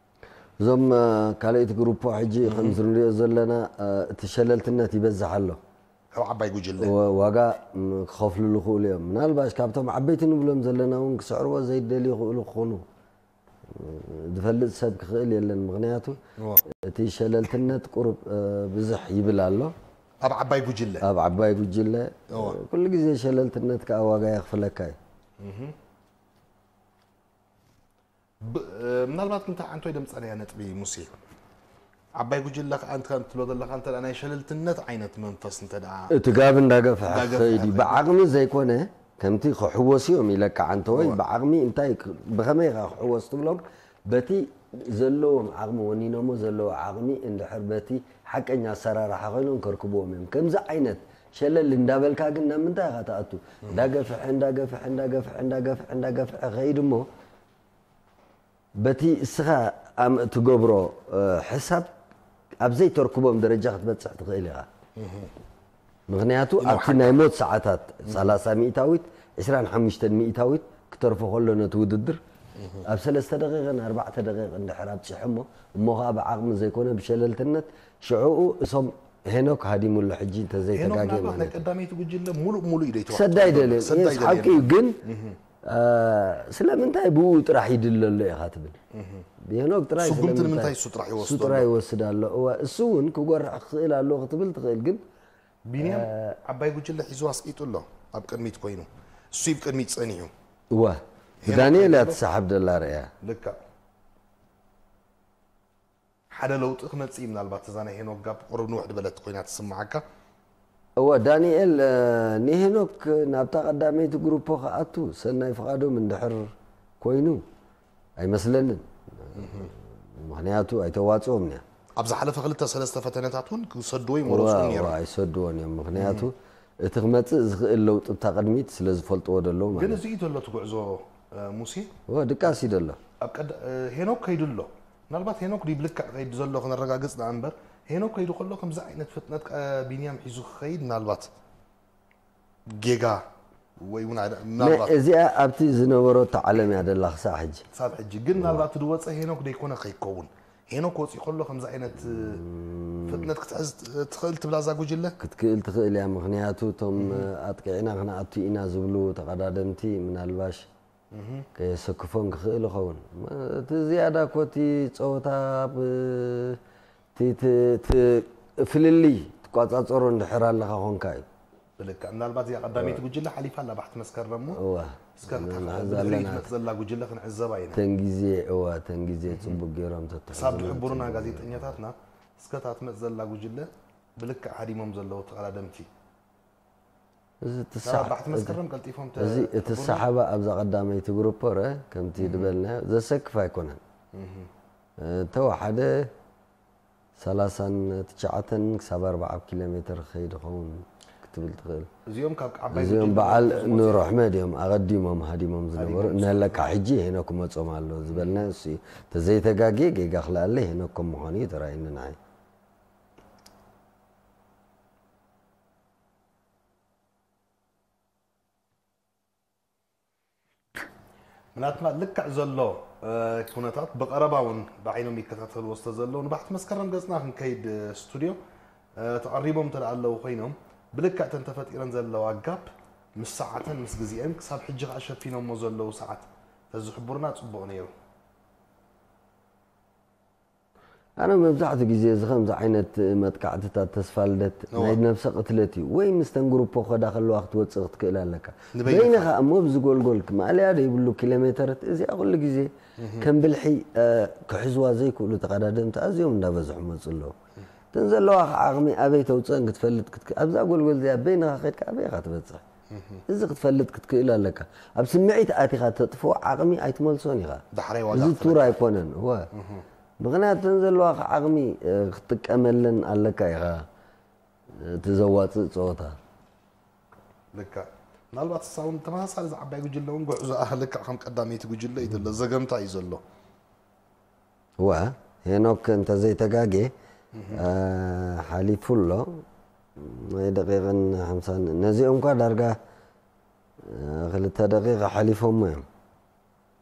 እዞም ካልኣይቲ ግሩፖ ሕጂ ከምዚ ንሪኦ ዘለና እቲ ሸለልትነት ይበዝሕ ኣሎ ካብ ዓባይ ጉጅለ ዋጋ ክኸፍሉ ዝኽእሉ እዮም ምናልባሽ ካብቶም ዓበይቲ ንብሎም ዘለና እውን ክስዕርዎ ዘይደልዩ ይኽእሉ ክኾኑ ዝፈልጥ ሰብ ክኽእል የለን ምኽንያቱ እቲ ሸለልትነት ቁሩብ ብዙሕ ይብል ኣሎ ኣብ ዓባይ ጉጅለ ኣብ ዓባይ ጉጅለ ኩሉ ግዜ ሸለልትነት ከዓ ዋጋ የኽፍለካ እዩ ምናልባት ግን ተዓንቶ ደምፀናያ ነጥቢ ሙሴ ዓባይ ጉጅለ ከዓ እንትከ እንትብሎ ዘለካ እንተ ናይ ሸለልትነት ዓይነት መንፈስ እንተ ደኣ እቲ ጋብ እንዳገፍሐ እንዳገፍሐ ከይዲ ከይዲ። ብዓቕሚ ዘይኮነ ከምቲ ክሕወስ እዮም ኢለካ ዓንተወይ ብዓቕሚ እንታይ ክ- ብኸመይ ኢኻ ክሕወስ ትብሎም በቲ ዘለዎም ዓቕሚ ወኒኖሞ ዘለዎ ዓቕሚ እንድሕር በቲ ሓቀኛ ኣሰራርሓ ኮይኖም ከርክብዎም እዮም ከምዚ ዓይነት ሸለል እንዳበልካ ግን ናብ ምንታይ ኢኻ ትኣቱ እንዳገፍሐ እንዳገፍሐ እንዳገፍሐ እንዳገፍሐ እንዳገፍሐ ከይድ እሞ በቲ እስኻ ኣም እትገብሮ ሕሳብ ኣብ ዘይተርክቦም ደረጃ ክትበፅሕ ትኽእል ኢኻ። ምኽንያቱ ኣብቲ ናይ ሞት ሰዓታት ሰላሳ ሚእታዊት፣ ዕስራን ሓሙሽተን ሚእታዊት ክተርፎ ከሎ ነቲ ውድድር ኣብ ሰለስተ ደቂቕን ኣርባዕተ ደቂቕ እንድሕር ኣብፂሖሞ እሞ ኸዓ ብዓቕሚ ዘይኮነ ብሸለልትነት ሽዕኡ እሶም ሄኖክ ሃዲሙ ኣሎ ሕጂ እንተዘይተጋግየ ሄኖክ ናባ ናይ ማለት እዩ። ቀዳመይቲ ጉጅለ ሙሉእ ሙሉእ እዩ ዘይተዋሕጠሉ ክሰዳ ዘሎ። ኣይደልን። ክሰዳ የስ ኣይደልን። ሓቂ እዩ ግን አ፣ ስለምንታይ ብኡ ጥራሕ ይድለ ኣሎ ኢኻ ትብል? ብሄኖክ ጥራይ ስጉምቲ ስለምንታይ? ንምንታይ እሱ ጥራሕ ይወስዶ እሱ ጥራይ ኣሎ? ይወስድ ኣሎ። እወ፣ እሱ እውን ክጎርዕ ክኽእል ኣሎ ክትብል ትኽእል ግን ቢንያም እ፣ ዓባይ ጉጅለ ሒዙ ኣስቂጡ ኣሎ ኣብ ቅድሚት ኮይኑ እሱ እዩ ቅድሚት ጸኒሑ እወ ብዳንኤል እያ ትሰሓብ ደላ ርእያ። ልክዕ። ሓደ ለውጢ ክመጽእ እዩ፣ ምናልባት እዛ ናይ ሄኖክ ጋብ ቁሩብ ንውሕ ዝበለት ኮይና ትስምዓካ። እወ፣ ዳንኤል፣ እ፣ ንሄኖክ ናብታ ቀዳመይቲ ግሩፖ ክኣቱ ሰናይ ፍቓዶም እንድሕር ኮይኑ ኣይመስለንን። ምኽንያቱ ኣይተዋጽኦም እያ። ኣብ ዝሓለፈ ክልተ ሰለስተ ፈተነታት እውን ክሰድዎ እወ፣ ይመረጹ እወ፣ ነይሮም። ኣይሰድዎን እዮም። ምኽንያቱ እቲ ክመጽእ ዝኽእል ለውጢ ብታ ቅድሚት ስለ ዝፈልጥዎ ዘለዉ ማለት ግን እዩ። እዚ እዩ ዘሎ እቲ ጉዕዞ፣ እ፣ ሙሴ። እወ፣ ድቃስ እዩ ዘሎ። ኣብ ቀድ-፣ እ፣ ሄኖክ ከይዱ ኣሎ። ምናልባት ሄኖክ ድዩ ብልክዕ ከይዱ ዘሎ ክነረጋግጽ ደኣ እምበር፣ ሄኖክ ከይዱ ከሎ ከምዚ ዓይነት ፍጥነት ቀ-፣ ቢንያም ሒዙ ክኸይድ ምናልባት ጌጋ ወይ እውን ኣይደ-፣ ናይ ምናልባት እዚኣ ኣብቲ ዝነበረቶ ዓለም እያ ደላ ክሳዕ ሕጂ። ክሳብ ሕጂ ግን ምናልባት እቲ ዝወጸ ሄኖክ ደይኮነ ከይከውን። ሄኖክ ወጺኡ ከሎ ከምዚ ዓይነት፣ እ፣ ፍጥነት ክትሕዝ ት-፣ ትኽእል ትብላ እዛ ጉጅለ? ክትክእል ትኽእል እያ። ምኽንያቱ እቶም፣ እ፣ ኣጥቂዕና ክንኣቱ ኢና ዝብሉ ተቐዳደምቲ ምናልባሽ ከየሰክፎም ክኽእል ይኸውን። እቲ ዝያዳ እኮ እቲ ጸወታ ብ-፣ እቲ፣ እቲ፣ እቲ ፍልልይ ትቋጻጸሮ እንድሕር ኣለኻ ኾንካ እዩ። ብልክዕ። ምናልባት እዚኣ ቀዳመይቲ ጉጅለ ሓሊፋ ኣላ፣ ባሕቲ መስከረም እሞ። እወ። እስከ እዛ ክትሓ-፣ ሕዛ ብድሕሪት ኣለና። ትመጽእ ዘላ ጉጅለ ክንዕዘባ ኢና። ተን ግዜ፣ እወ፣ ተን ግዜ ጽቡቅ ገይሮም ተተሓዙ ክሳብ ዝሕብሩና መጽእ። ጋዜጠኛታትና፣ እስከ እታ ትመጽእ ዘላ ጉጅለ ብልክዕ ሃዲሞም ዘለዉ ተቐዳደምቲ። እዚ እቲ ሰሓ-፣ ባሕቲ መስከረም ቀልጢፎም ተ-፣ እዚ እቲ ትሕብሩና። ሰሓባ ኣብዛ ቀዳመይቲ ግሩፖ ረ፣ ከምቲ እህ። ዝበልናዮ፣ ዘሰክፍ ኣይኮነን። እህ። እ፣ ተወሓደ ሰላሳን ትሽዓተን ክሳብ ኣርብዓ ኪሎ ሜትር ክኸይድ ይኸውን ክትብል ትኽእል። እዚኦም ካብ ዓባይ እዚኦም ጉጅለ በዓል ዝመጹ ኑር እዮም። ኣሕመድ እዮም ኣቐዲሞም ሃዲሞም ዝነበሩ። ሃዲሞም ዝነበሩ። ነለካ ሕጂ ሄኖክ ክመጾም ኣሎ ዝበልና እሱ እዩ። ተዘይተጋግየ ጌጋ ክልኣለ ሄኖክ ከም ምዃኑ እዩ ተራእዩኒ ንዓይ። ምናልባት ልክዕ ዘሎ፣ እ፣ ኩነታት ብቐረባ እውን ብዓይኖም ይከታተልዎ ስለ ዘለዉ፣ ንባሕቲ መስከረም ገጽና ክንከይድ፣ እ፣ ስቱድዮ፣ እ፣ ተቐሪቦም እንተ ኣለዉ ኮይኖም፣ ብልክዕ እተን ተፈጢረን ዘለዋ ጋፕ ምስ ሰዓተን ምስ ግዜአን ክሳብ ሕጂ ከኣ ሸፊኖሞ ዘለዉ ሰዓት ተዝሕብሩና ጽቡቕ ነይሩ። ኣነ መብዛሕትኡ ግዜ እዚ ከምዚ ዓይነት መጥቃዕትታት ተስፋ ልደት እዋ። ናይ ነብሰ ቅትለት እዩ። ወይ ምስተን ግሩፖ ከዳ ከለዋ ክትወጽእ ክትክእል ኣለካ። ንበይንኻ። በይንኻ እሞ ብዝጎልጎልክ ማእለያ ዘይብሉ ኪሎ ሜተረት እዚኣ ኩሉ ግዜ እህ። ከም ብልሒ፣ እ፣ ክሕዝዋ ዘይክእሉ ተቐዳደምቲ ኣዝዮም እንዳበዝሑ መጹ ኣለዉ። እተን ዘለዋ ከዓ ዓቕሚ ኣበይ ተውፅአን ክትፈልጥ ክትክ-፣ ኣብዛ ጎልጎል እዚኣ በይንኻ ከድካ ኣበይ ኢኻ ትበጽሕ? እህ። እዚ ክትፈልጥ ክትክእል ኣለካ። ኣብ ስምዒት ኣቲኻ ተጥፍኦ ዓቕሚ ኣይትመልሶን ኢኻ። ዳሕራይ ዋጋ እዚ ክትፈልጥ። ቱር ኣይኮነን። እወ። እህ። ምኽንያቱ እተን ዘለዋኻ ዓቕሚ፣ እ፣ ክትጥቀመለን ኣለካ ኢኻ፣ እቲ ዘዋጽእ ጸወታ። ልክዕ። ምናልባት እሳ እውን ተመሳሳሊ እዛ ዓባይ ጉጅለ እውን ጉዕዞኣ ልክዕ ከም ቀዳመይቲ ጉጅለ እዩ ዘሎ። ዘገምታ እዩ ዘሎ። እወ፣ ሄኖክ እንተዘይተጋጌ፣ እህ። እ፣ ሓሊፉ ኣሎ። ናይ ደቂቕን ሓምሳን፣ ነዚኦም እኳ ዳርጋ፣ እ፣ ክልተ ደቂቕ ሓሊፎሞ እዮም።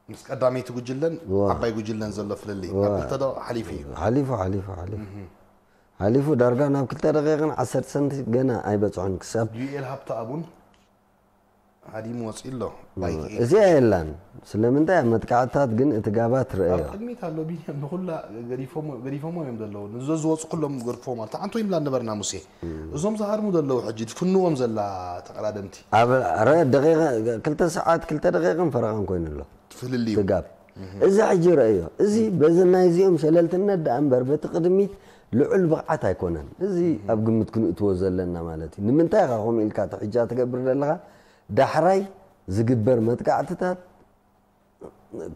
ምስ ቀዳመይቲ ጉጅለን እዋ። ዓባይ ጉጅለን ዘሎ ፍልልይ እዋ። ኣብ ክልተ ደቂቕ ሓሊፉ እዩ። ሓሊፉ፣ ሓሊፉ፣ ሓሊፉ። እህ። ሓሊፉ ዳርጋ ናብ ክልተ ደቂቕን ዓሰርተ ሰንቲ ገና ኣይበጽሑን ክሳብ ዩኤል ሃብተኣቡን ሃዲሙ ወጺኡ ኣሎ። ባይክ ኤ። እዚኣ የላን። ስለምንታይ ኣብ መጥቃዕትታት ግን እቲ ጋባ ትረአዮ? ኣብ ቅድሚት ኣሎ ቢንያም፣ ንኹላ ገዲፎሞ፣ ገዲፎሞ እዮም ዘለዉ። ንዞ ዝወጹ ኩሎም ገድፎም ኣሎ። ተዓንቶ ይምላ ነበርና ሙሴ። እዞም ዝሃርሙ ዘለዉ ሕጂ ትፍንዎም ዘላ ተቐዳደምቲ። ኣብ ረ-፣ ደቂቐ፣ ክልተ ሰዓት፣ ክልተ ደቂቕን ፈረቓን ኮይኑ ኣሎ። ፍልልዩ። ትጋብ። እዚ ሕጂ ረእዮ። እዚ በዚ ናይ እዚኦም ሸለልትነት ደኣ እምበር በቲ ቅድሚት ልዑል ብቕዓት ኣይኮነን። እዚ ኣብ ግምት ክንእትዎ ዘለና ማለት እዩ። ንምንታይ ኢኻ ከምኡ ኢልካ እቲ ሕጂ ትገብር ዘለኻ? ዳሕራይ ዝግበር መጥቃዕትታት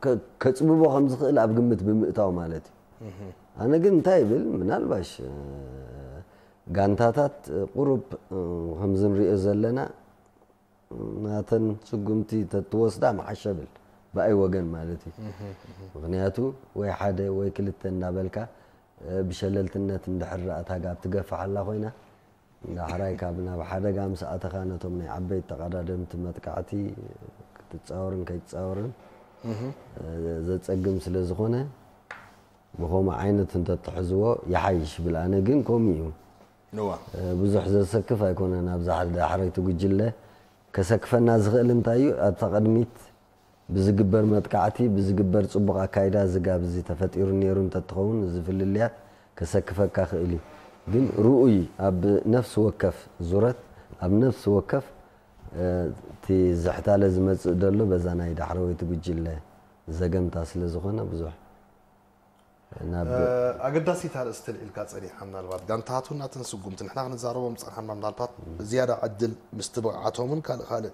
ከ-፣ ከጽብቦ ከም ዝኽእል ኣብ ግምት ብምእታው ማለት እዩ። ኣነ ግን እንታይ ይብል፣ ምናልባሽ፣ እ፣ ጋንታታት፣ እ፣ ቁሩብ፣ እ፣ ከምዚ ንሪኦ ዘለና፣ ናተን ስጉምቲ ተትወስዳ ምሓሸ ብል፣ ብኣይ ወገን ማለት እዩ። ምኽንያቱ ወይ ሓደ ወይ ክልተ እናበልካ፣ እ፣ ብሸለልትነት እንድሕር ደኣ እታ ጋብ ትገፍሕ ኣላ ኮይና፣ ዳሕራይ ካብ ናብ ሓደጋ ምስ ኣተኻ ነቶም ናይ ዓበይቲ ተቐዳደምቲ መጥቃዕቲ ክትጻወርን ከይትጻወርን፣ እህ። እ፣ ዘጸግም ስለ ዝኾነ፣ ብኸምኡ ዓይነት እንተትሕዝዎ ይሓይሽ ብል። ኣነ ግን ከምኡ እዩ። እዋ። እ፣ ብዙሕ ዘሰክፍ ኣይኮነን። ኣብዛ ሓደ ዳሕረይቲ ጉጅለ ከሰክፈና ዝኽእል እንታይ እዩ? ኣብታ ቅድሚት ብዝግበር መጥቃዕቲ፣ ብዝግበር ጽቡቕ ኣካይዳ እዚ ጋብ እዚ ተፈጢሩ ነይሩ እንተትኸውን፣ እዚ ፍልልያት ከሰክፈካ ክእል እዩ። ግን ርኡይ ኣብ ነፍሲ ወከፍ ዙረት፣ ኣብ ነፍሲ ወከፍ እቲ ዝሕታለ ዝመጽእ ዘሎ በዛ ናይ ዳሕረወይቲ ጉጅለ ዘገምታ ስለ ዝኾነ ብዙሕ ናብ ኣገዳሲት ኣርእስቲ ልዒልካ ጸኒሓ። ምናልባት ጋንታታቱ እናተን ስጉምቲ ንሕና ክንዛረቦም ጸንሓና ምናልባት ዝያዳ ዕድል ምስቲ ብቕዓቶምን ካልእ ካልእ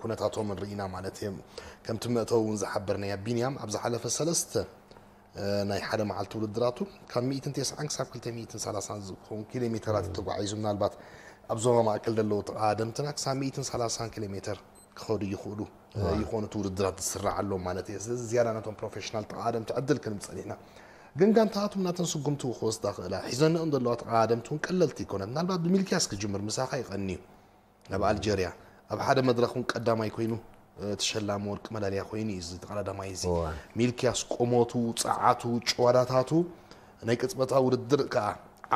ኩነታቶምን ርኢና ማለት እየ። ከምቲ መእተዊ እውን ዝሓበርናያ ቢንያም ኣብ ዝሓለፈ ሰለስተ ናይ ሓደ መዓልቲ ውድድራቱ ካብ ሚእትን ተስዓን ክሳብ ክልተ ሚእትን ሰላሳን ዝኸውን ኪሎ ሜተራት ተጓዒዙ። ምናልባት ኣብ ዞባ ማእከል ዘለዉ ተቐዳደምትና ክሳብ ሚእትን ሰላሳን ኪሎ ሜተር ክኸዱ ይኽእሉ ይኾኑ። እቲ ውድድራት ዝስራዕ ኣሎ ማለት እየ። ስለዚ ዝያዳ ነቶም ፕሮፌሽናል ተቐዳደምቲ ዕድል ክንብ ጸኒሕና። ግን ጋንታታቱ ናተን ስጉምቲ ክወስዳ ክእላ ሒዘንኦም ዘለዋ ተቐዳደምቲ እውን ቀለልቲ ይኮነት። ምናልባት ብሚልኪያስ ክጅምር ምሳኻ ይቐንዩ። ኣብ ኣልጀርያ ኣብ ሓደ መድረኽ እውን ቀዳማይ ኮይኑ ተሸላሚ ወርቂ መዳልያ ኮይኑ እዩ እዚ ተቐዳዳማይ እዚ። ሚልኪያስ ቆሞቱ፣ ጸዓቱ፣ ጭዋዳታቱ ናይ ቅጽበታዊ ውድድር ከኣ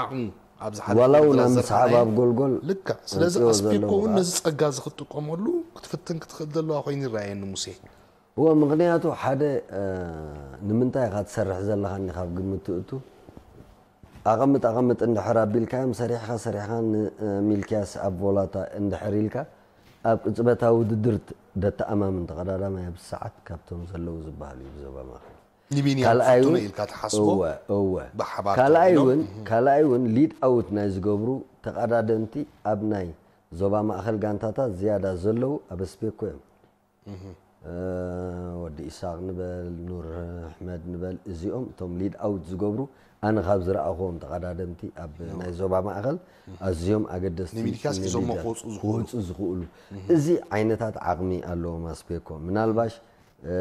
ዓቕሙ ኣብ ዝሓለፈ ዋላ እውን ውድድራት ኣብ ምስሓብ ዘርኣየ ኣብ ጎልጎል ልክዕ። ስለዚ ዘውፅኦ ኣስፔኮ ዘሎ እውን ብቕዓት። ነዚ ጸጋ እዚ ክትጥቀመሉ ክትፍትን ክትኽእል ዘለዋ ኮይኑ ይረኣየኒ ሙሴ። እዎ ምኽንያቱ ሓደ እ፣ ንምንታይ ኢኻ ትሰርሕ ዘለኻኒ ካብ ግምት ትእቱ ኣቐምጥ ኣቐምጥ እንድሕር ኣቢልካዮም ሰሪሕኻ ሰሪሕኻ ንሚልኪያስ ኣብ ቮላታ እንድሕር ኢልካ ኣብ ቅጽበታዊ ውድድር ደተኣማምን ተቐዳዳማይ ኣብ ሰዓት ካብቶም ዘለዉ ዝበሃሉ እዩ ብዞባ ማእኸል። ንቢንያም ካልኣይ ፍቱነ እውን ኢልካ ትሓስቦ እወ እወ ብሓባር ካልኣይ ተባሂሎም፣ እውን እህ። ካልኣይ እውን ሊድ ኣውት ናይ ዝገብሩ ተቐዳደምቲ ኣብ ናይ ዞባ ማእኸል ጋንታታት ዝያዳ ዘለዉ ኣብ ኣስፔኮ እዮም። እ፣ ወዲ ኢሳቅ ንበል ኑር ኣሕመድ ንበል እዚኦም እቶም ሊድ ኣውት ዝገብሩ ኣነ ካብ ዝረኣኽዎም ተቐዳደምቲ ኣብ ናይ ዞባ ማእኸል ኣዝዮም ኣገደስቲ ንሚልኪያስ ሒዞሞ ንሊደር ክወፁ ዝኽእሉ። ክወፁ ዝኽእሉ እዚ ዓይነታት ዓቕሚ ኣለዎም ኣስፔኮ ምናልባሽ እ፣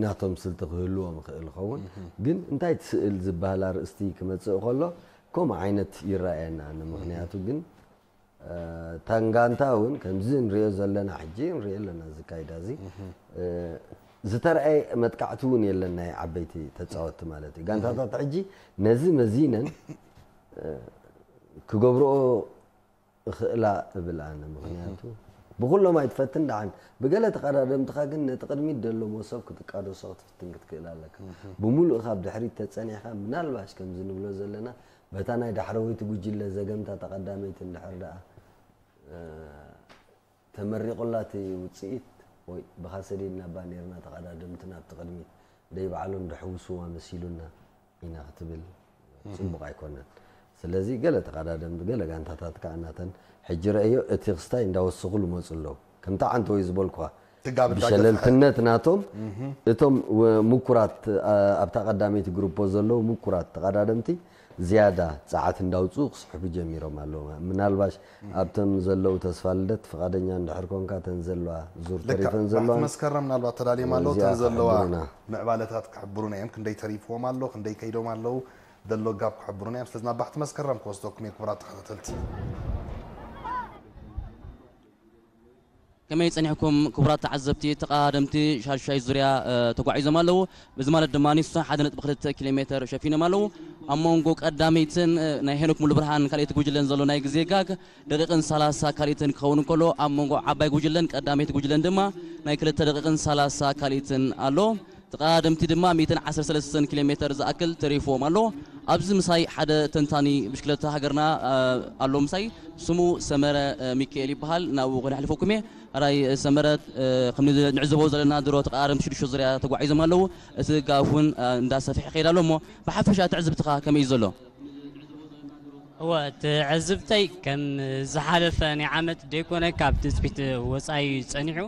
ናቶም ስልቲ ክህልዎም ይኽእል ይኸውን ግን እንታይ ትስእል ዝበሃል ኣርእስቲ ክመፅእ ከሎ ከምኡ ዓይነት ይረኣየና ንምኽንያቱ ግን እ፣ ታንጋንታ እውን ከምዚ ንሪኦ ዘለና ሕጂ ንሪኦ ኣለና ዝካይዳ እዚ እ፣ ዝተረኣየ መጥቃዕቲ እውን የለን ናይ ዓበይቲ ተፃወትቲ ማለት እዩ ጋንታታት ሕጂ ነዚ መዚነን እ፣ ክገብርኦ እኽእላ እብል ኣነ ምኽንያቱ ብኩሎም ኣይትፈትን ደሓን ብገለ ተቐዳደምትኻ ግን ነቲ ቅድሚት ዘሎ መሶብ ክትቃደሶ ክትፍትን ክትክእል ኣለካ ብምሉእ ካብ ድሕሪት ተፀኒሕካ ምናልባሽ ከምዚ ንብሎ ዘለና በታ ናይ ዳሕረወይቲ ጉጅለ ዘገምታ ተቐዳመይቲ እንድሕር ደኣ እ፣ ተመሪቑላ እቲ ውፅኢት ወይ ብኻ ሰዲድና እባ ኔርና ተቐዳደምቲ ናብቲ ቅድሚት ደይ ባዕሎም ደሕውስዋ መሲሉና ኢና ክትብል ፅቡቕ ኣይኮነን ስለዚ ገለ ተቐዳደምቲ ገለ ጋንታታት ከዓ ናተን ሕጂ ረእዮ እቲ ክስታይ እንዳወሰኹ ልመፁ ኣለዉ ከምታ ዓንተወይ ዝበልኩኻ ትጋብ እንዳገፍሐ። ብሸለልትነት ናቶም እቶም ው- ምኩራት ኣ- ኣብታ ቀዳመይቲ ግሩፖ ዘለዉ ምኩራት ተቐዳደምቲ ዝያዳ ጸዓት እንዳውፅኡ ክስሕቡ ጀሚሮም ኣለዉ ምናልባሽ ኣብቶም ዘለዉ ተስፋ ልደት ፍቓደኛ እንድሕር ኮንካ ተን ዘለዋ ዙር ልክዕ ተሪፈን ባሕቲ ዘለዋ መስከረም ምናልባት ተዳልዮም ኣለዉ እዚኣ እተን ዘለዋ ክሕብሩና። ምዕባለታት ክሕብሩና እዮም ክንደይ ተሪፍዎም ኣለዉ ክንደይ ከይዶም ኣለዉ ዘሎ ጋብ ክሕብሩና እዮም ስለዚ ናብ ባሕቲ መስከረም ክወስደኩም እየ ክቡራት ተኸታተልቲ ከመይ ጸኒሕኩም ክቡራት ተዓዘብቲ ተቐዳደምቲ ሻድሻይ ዙርያ እ፣ ተጓዒዞም ኣለዉ። እዚ ማለት ድማ ንሱ ሓደ ነጥቢ ክልተ ኪሎ ሜተር ሸፊኖም ኣለዉ። ኣብ መንጎ ቀዳመይትን እ፣ ናይ ሄኖክ ሙሉብርሃን ካልኣይቲ ጉጅለን ዘሎ ናይ ግዜ ጋግ ደቂቕን ሰላሳ ካልኢትን ክኸውን እንከሎ ኣብ መንጎ ዓባይ ጉጅለን ቀዳመይቲ ጉጅለን ድማ ናይ ክልተ ደቂቕን ሰላሳ ካልኢትን ኣሎ። ተቐዳደምቲ ድማ ሚእትን ዓሰርተ ሰለስተን ኪሎ ሜተር ዝኣክል ተሪፍዎም ኣሎ። ኣብዚ ምሳይ ሓደ ተንታኒ ብሽክለታ ሃገርና እ፣ ኣሎ ምሳይ ስሙ ሰመረ እ፣ ሚካኤል ይበሃል። ናብኡ ከነሕልፈኩም እየ። ኣራይ ሰመረ እ፣ ከም ንዕዘቦ ዘለና ድሮ ተቐዳደምቲ ሽዱሽተ ዙርያ ተጓዒዞም ኣለዉ። እቲ ጋፍ እውን እ፣ እንዳሰፍሐ ይኸይድ ኣሎ እሞ ብሓፈሻ ትዕዝብትኻ ከመይ እዩ ዘሎ? እወ ትዕዝብተይ ከም ዝሓለፈ ናይ ዓመት ደይኮነ ካብ ትፅቢት ወፃኢ ጸኒሑ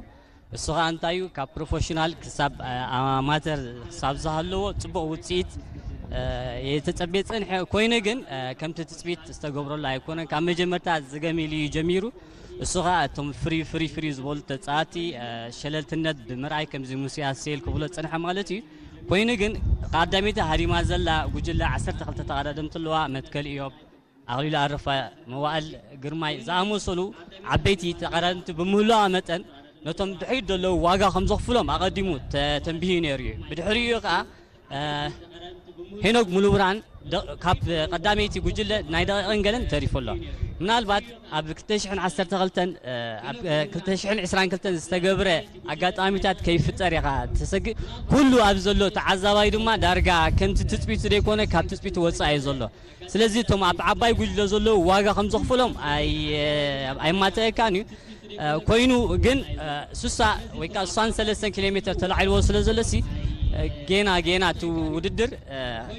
እሱ ኸዓ እንታይ እዩ ካብ ፕሮፌሽናል ክሳብ ኣማተር ክሳብ ዝሃለዎ ፅቡቕ ውፅኢት የተፀበየ ፀንሐ ኮይኑ ግን ከምቲ ትፅቢት ዝተገብረሉ ኣይኮነን ካብ መጀመርታ ዝገሚሉ እዩ ጀሚሩ እሱ ኸዓ እቶም ፍሪ ፍሪ ፍሪ ዝበሉ ተፃዋቲ ሸለልትነት ብምርኣይ ከምዚ ሙስያ ሴል ክብሎ ፀንሐ ማለት እዩ ኮይኑ ግን ቀዳሚታ ሃዲማ ዘላ ጉጅለ ዓሰርተ ክልተ ተቐዳደምቲ ኣለዋ መትከል እዮም ኣኽሊሉ ኣረፋ፣ መዋእል ግርማይ ዝኣመሰሉ ዓበይቲ ተቐዳደምቲ ብምህላዋ መጠን ነቶም ድሕሪት ዘለዉ ዋጋ ከም ዘኽፍሎም ኣቐዲሙ ተተንቢሁ ነይሩ እዩ። ብድሕሪኡ ከኣ ሄኖግ ሙሉብርሃን ካብ ቀዳመይቲ ጉጅለ ናይ ደቂቕን ገለን ተሪፉ ኣሎ። ምናልባት ኣብ ክልተ ሽሕን ዓሰርተ ክልተን ኣብ ክልተ ሽሕን ዕስራን ክልተን ዝተገብረ ኣጋጣሚታት ከይፍጠር ኢኻ ትሰግእ። ኩሉ ኣብ ዘሎ ተዓዛባይ ድማ ዳርጋ ከምቲ ትፅቢቱ ዘይኮነ ካብ ትፅቢቱ ወፃኢ እዩ ዘሎ። ስለዚ እቶም ኣብ ዓባይ ጉጅለ ዘለዉ ዋጋ ከም ዘኽፍሎም ኣይማተአካን እዩ። ኮይኑ ግን ስሳ ወይ ከዓ ስሳን ሰለስተን ኪሎ ሜትር ተላዒልዎ ስለ ዘሎ ሲ ጌና ጌና እቲ ውድድር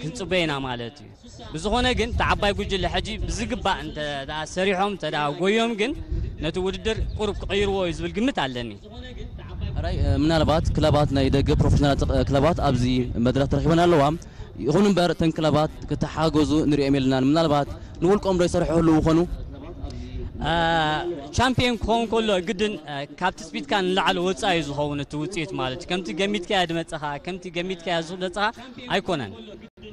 ክንፅበ ኢና ማለት እዩ። ብዝኾነ ግን እቲ ዓባይ ጉጅለ ሕጂ ብዝግባእ እንተ ደኣ ሰሪሖም እንተ ደኣ ጎዮም ግን ነቲ ውድድር ቁሩብ ክቕይርዎ እዩ ዝብል ግምት ኣለኒ። ራይ ምናልባት ክለባት ናይ ደገ ፕሮፌሽናል ክለባት ኣብዚ መድረኽ ተረኪበን ኣለዋ። ይኹን እምበር እተን ክለባት ክተሓገዙ ንሪኦም የለናን። ምናልባት ንውልቆም ዶ ይሰርሑ ህልው ይኾኑ? ቻምፒዮን ክኸውን ከሎ ግድን ካብ ትፅቢትካ ንላዕሊ ወፃኢ እዩ ዝኸውን እቲ ውፅኢት ማለት እዩ። ከምቲ ገሚትካዮ ዝመፀኻ ከምቲ ገሚትካዮ ዝመፀኻ ኣይኮነን።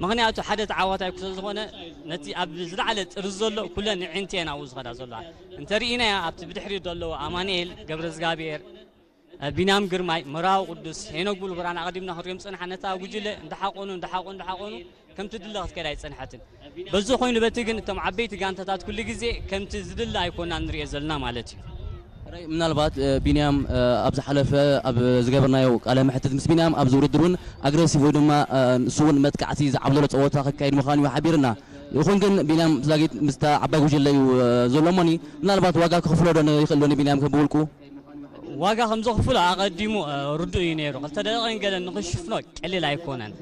ምኽንያቱ ሓደ ተዓዋታይ ስለ ዝኾነ ነቲ ኣብ ዝለዓለ ጥርዚ ዘሎ ኩለን ኣዒንቲ እየን ኣብኡ ዝኸዳ ዘለዋ። እንተርኢናዮ ኣብቲ ብድሕሪት ዘለዉ ኣማኑኤል ገብረዝጋብሄር፣ ቢንያም ግርማይ፣ መርሃዊ ቅዱስ፣ ሄኖክ ቡልጉራን ኣቐዲምና ክንሪኦም ዝጸናሕና ነታ ጉጅለ እንዳሓቖኑ እንዳሓቖኑ እንዳሓቖኑ ከምቲ ድለ ክትከይድ ኣይጸንሐትን። በዚ ኮይኑ በቲ ግን እቶም ዓበይቲ ጋንታታት ኩሉ ግዜ ከምቲ ዝድለ ኣይኮናን ንሪኦ ዘለና ማለት እዩ። ምናልባት ቢንያም ኣብ ዝሓለፈ ኣብ ዝገበርናዮ ቃለ መሕትት ምስ ቢንያም ኣብዚ ውድድር እውን ኣግረሲቭ ወይ ድማ ንሱ እውን መጥቃዕቲ ዝዓብለሎ ፀወታ ከካይድ ምዃኑ እዩ ሓቢርና። ይኹን ግን ቢንያም ዛጊት ምስታ ዓባይ ጉጅለ እዩ ዘሎ እሞኒ ምናልባት ዋጋ ክኽፍሎ ዶ ይኽእል ዶ ንቢንያም ከም ብውልቁ? ዋጋ ከም ዘኽፍሎ ኣቐዲሙ ርዱእ እዩ ነይሩ። ክልተ ደቂቕን ገለን ንኽሽፍኖ ቀሊል ኣይኮነን።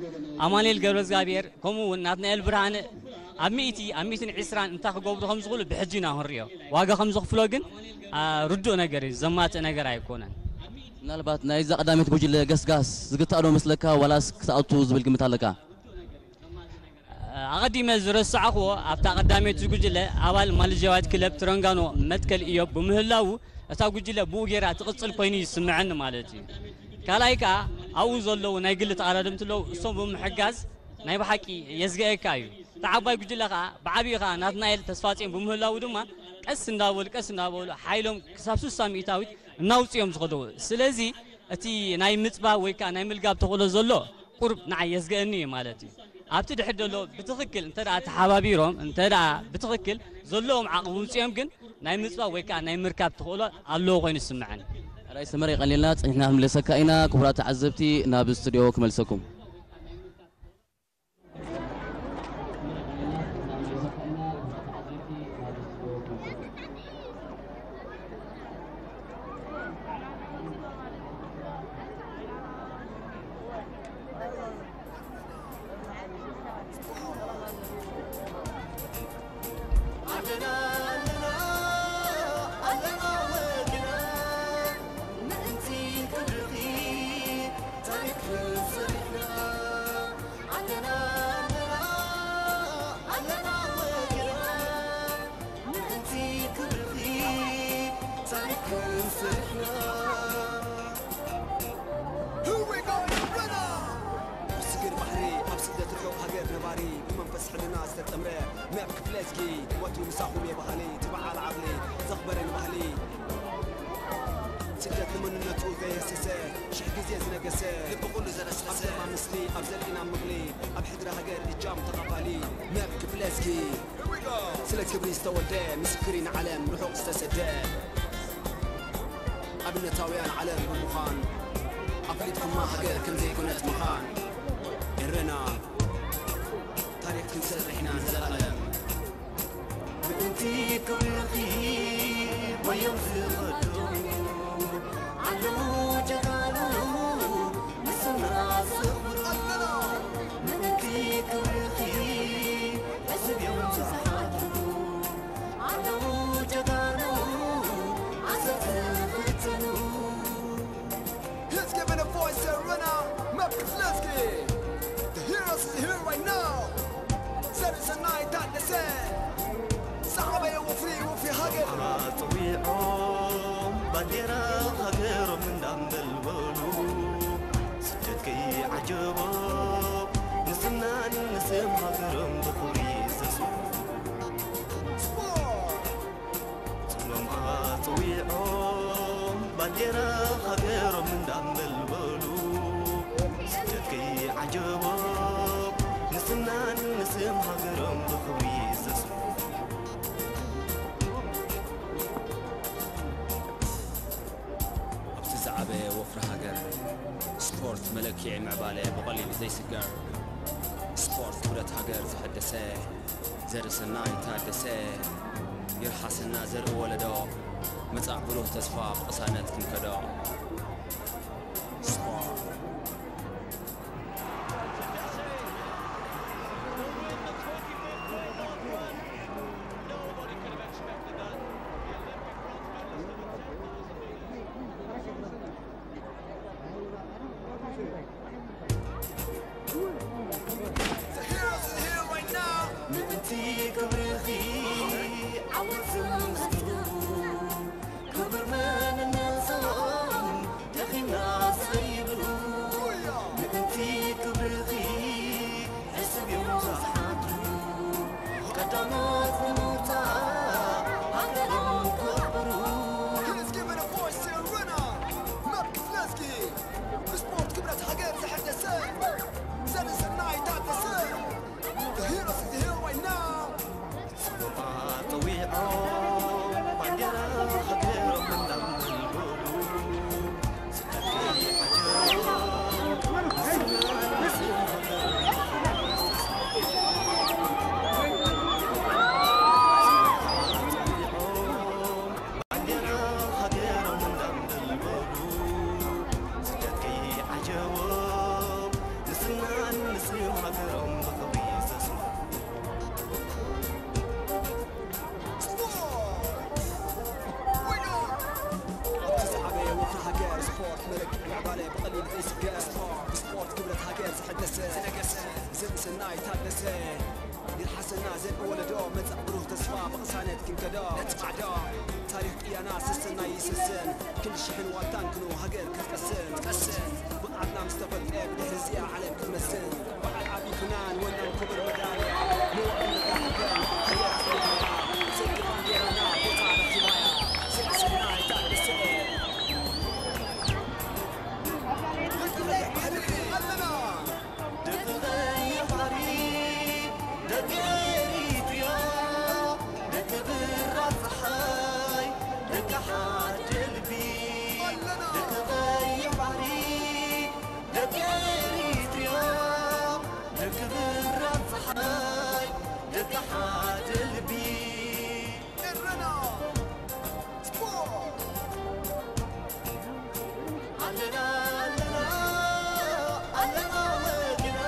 ኣማኑኤል ገብረዝጋብሄር ከምኡ እውን ናትናኤል ብርሃነ ኣብ ሚእቲ ኣብ ሚእትን ዕስራን እንታይ ክገብሩ ከም ዝኽእሉ ብሕጂ ኢና ክንሪኦ። ዋጋ ከም ዘኽፍሎ ግን ርዱእ ነገር እዩ፣ ዘማትእ ነገር ኣይኮነን። ምናልባት ናይዛ ቀዳመይቲ ጉጅለ ገስጋስ ዝግታእ ዶ መስለካ ዋላስ ክተኣቱ ዝብል ግምት ኣለካ? ኣቐዲመ ዝረሳዕኽዎ ኣብታ ቀዳመይቲ ጉጅለ ኣባል ማሌዥያዊት ክለብ ትረንጋኖ መትከል ኢዮብ ብምህላዉ እታ ጉጅለ ብኡ ጌራ ትቕጽል ኮይኑ ይስምዐኒ ማለት እዩ። ካልኣይ ከኣ ኣብኡ ዘለዉ ናይ ግሊ ተቐዳደምቲ ኣለዉ እሶም ብምሕጋዝ ናይ ብሓቂ የዝገየካ እዩ። እታ ዓባይ ጉጅለ ከኣ ብዓቢኡ ከኣ ናትናኤል ተስፋጽዮን ብምህላዉ ድማ ቀስ እንዳበሉ ቀስ እንዳበሉ ሓይሎም ክሳብ ስሳ ሚእታዊት እናውጽኦም ዝኸደዎ ስለዚ እቲ ናይ ምጽባብ ወይ ከኣ ናይ ምልጋብ ተኽእሎ ዘሎ ቁሩብ ንዓይ የዝገእኒ እዩ ማለት እዩ። ኣብቲ ድሕድ ዘሎ ብትኽክል እንተ ደኣ ተሓባቢሮም እንተ ደኣ ብትኽክል ዘለዎም ዓቕሚ ውፅኦም ግን ናይ ምፅባብ ወይ ከዓ ናይ ምርካብ ተኽእሎ ኣለዎ ኮይኑ ይስምዐኒ። ራይ ሰመረ የቐንየልና፣ ጸኒሕና ክንምለሰካ ኢና። ክቡራት ተዓዘብቲ ናብ ስቱዲዮ ክመልሰኩም። ስግር ባሕሪ ኣብ ስደት ርሑቕ ሃገር ነባሪ ብመንፈስ ሕልና ዝተጠምረ መብ ክፍለ እዝጊ ወትሩ ምሳኹም የባህሊ እቲ በዓል ዓቕሊ ዘኽበረ ንባህሊ ስደት ንመንነቱ ዘየሰሰ ሽሕ ግዜ ዝነገሰ ልቢ ኩሉ ዘረስረሰ ኣብ ደማ ምስሊ ኣብ ዘርኢና ምግሊ ኣብ ሕድሪ ሃገር እጃም ተቐባሊ መብ ክፍለ እዝጊ ስለ ክብሪ ዝተወልደ ምስክሪ ንዓለም ርሑቕ ዝተሰደ ኣብነታውያን ዓለም ብምዃን ኣፍሊጥኩማ ሃገር ከም ዘይኮነት ምዃን ኤረና ታሪኽ ክንሰርሕ ኢና ንዘላለም ምእንቲ ክብርኺ ወዮም ዝቐደሙ ኣለዉ ጀጋኑ ንስና ዘኽብሩ ምእንቲ ክብርኺ ሕስብ እዮም ዝሓድሩ ኣለዉ ጀጋኑ ዓሰብ ዝፍተኑ He's giving a voice to Rena Mephislevsky. The heroes is here right now. Citizen Night at the set. Sahabe Wufi Wufi Hagen. ኣጽዊዖም ባንዴራ ሃገሮም እንዳንበልበሉ ስደት ከይዓጀቦም ንስናን ንስም ሃገሮም ብኽብሪ ዘስሙ Sport. ጽምዶም ኣጽዊዖም ባንዴራ ሃገሮም እንዳንበልበሉ ስደት ከይዓጀቦም ንስናን ንስም ሃገሮም ብኽብሪ ዘስሙ ኣብቲ ዝዓበየ ወፍሪ ሃገር ስፖርት መለክዒ ምዕባለ ብቐሊሉ ዘይስገር ስፖርት ክብረት ሃገር ዘሐደሰ ዘርእሰናይ ታደሰ ይርሓሰና ዘርኢ ወለዶ መጻእ ብሩህ ተስፋ ብቕሳነት ክንከዶ። The heroes are here right now. ምእንቲ ክብርኺ ዓወት ዝመስሉ ክብር መንነቶም ደኺምና ዘይብሉ። ምእንቲ ክብርኺ ዕስብ እዮም ዝሓድሩ። ቀዳሞት ንምውጻእ ሃገሮም ከኽብሩ። Let's give it a voice to Rena. መብክ ፍለስኪ ብስፖርት ክብረት ሃገር ዘሐደሰ ዘርሰናይ ታደሰ። The heroes is here right now. ጽቡቓ ጠዊዖም ባንዴራ ሃገሮም እንዳንበልበሉ። ስፖርት መለክዒ ምዕባለ ብቐሊል ዘይስገር። ብስፖርት ክብረት ሃገር ዝሐደሰ ዝነገሰ ዘርሰናይ ታደሰ። ይርሓሰና ዘርኢ ወለዶ መጻእ ብሩህ ተስፋ ብቕሳነት ክንከዶ። ነቲ ማዕዶ ታሪኽ ቅያና ሰሰናይ ይሰስን ክንዲ ሽሕን ዋልታን ክንው ሃገር ክትቀስን። ብዓድና ምስ ተፈልጠ ብድሕሪ እዚኣ ዓለም ክትመስል። በዓል ዓቢ ፍናን ወናን ክቡር መዳልያ መዋዕል ሃገር ሃገር ኣፍሪቃ ዘርኢ ባንዴራና ቦታ ረኺባያ። ዘርሰናይ ታደሰ። ደቂ ቀይሕ ባሕሪ ኣለና። ደቂ ቀይሕ ባሕሪ፣ ደቂ ኤሪትሪያ፣ ደቂ ብራ ጸሓይ፣ ደቂ ሓደ ልቢ። ኣለና። ደቂ ቀይሕ ባሕሪ፣ ደቂ ኤሪትሪያ፣ ደቂ ብራ ጸሓይ፣ ደቂ ሓደ ልቢ። ኤረና ስፖርት። ኣለና፣ ኣለና፣ ኣለና ወግና፣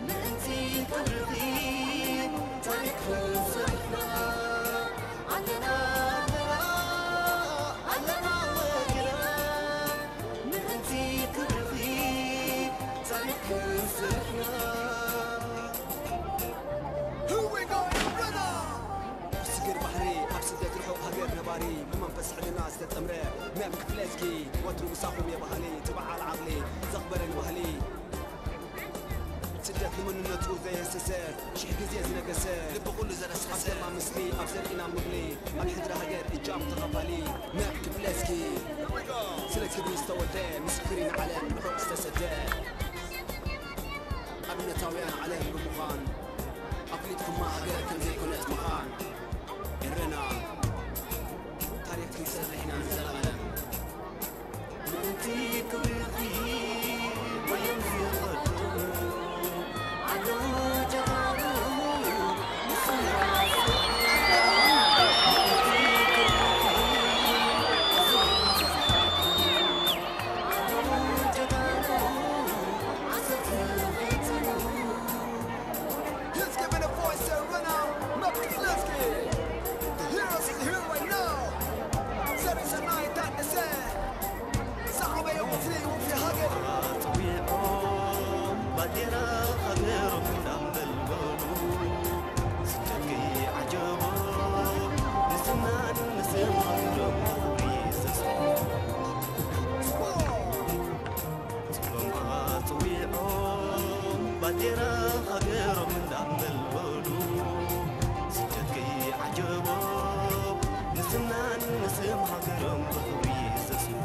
ምእንቲ ክብርኺ ታሪኽ ክንሰርሕና። ኣለና፣ ኣለና፣ ኣለና ወግና፣ ምእንቲ ክብርኺ ታሪኽ ክንሰርሕና። Here we go, ኤረና! ኣብ ስግር ባሕሪ፣ ኣብ ስደት ርሑቕ ሃገር ነባሪ፣ ብመንፈስ ሕልና ዝተጠምረ፣ መም ክፍለስኪ፣ ወትሩ ምሳኹም እየ በሃሊ፣ እቲ በዓል ዓቕሊ ዘኽበረ ንባህሊ። ስደት ንመንነቱ ዘየህሰሰ፣ ሽሕ ግዜ ዝነገሰ፣ ልቢ ኩሉ ዘረስረሰ፣ ኣብ ደማ ምስሊ፣ ኣብ ዘርእና ምግሊ፣ ኣብ ሕድሪ ሃገር እጃም ተኻፋሊ፣ መም ክፍለስኪ። ስለ ክብሪ ዝተወልደ፣ ምስክሪ ንዓለም ርሑቕ ዝተሰደ። ኣብነታውያን ዓለም ብምዃን ኣፍሊጥኩማ ሃገር ከም ዘይኮነት ምዃን። ኤረና ታሪኽ ክንሰርሕ ኢና ንዘለኣለም። ምእንቲ ክብርኺ ወዮም ዝቐድሙ ኣለዉ ጀጋኑ ንስና He's giving a voice to Rena Mapkislewski. The heroes is here right now. There is a night that they say. صعب يوم في وفي هاجر. ባንዴራ ሃገሮም እንዳንበልበሉ ስደት ከይዓጀቦም ንስናን ንስም ሃገሮም ክብሪ ዘስፍኑ። ጽምዋ ጽዊዖም ባንዴራ ሃገሮም እንዳንበልበሉ ስደት ከይዓጀቦም ንስናን ንስም ሃገሮም ብኽብሪ ዘስፍኑ።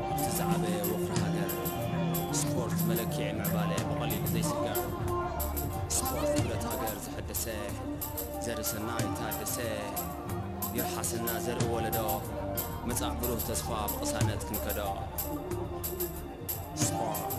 ኣብቲ ዝዓበየ ወፍሪ ሃገር ስፖርት መለክዒ ምዕባለ ብቐሊሉ ዘይስገር። ስፖርት ክብረት ሃገር ዘሐደሰ ዘርእሰናይ ታደሰ ይርሓሰና ዘርኢ ወለዶ መጻእ ብሩህ ተስፋ ብቕሳነት ክንከዶ። ስፖርት።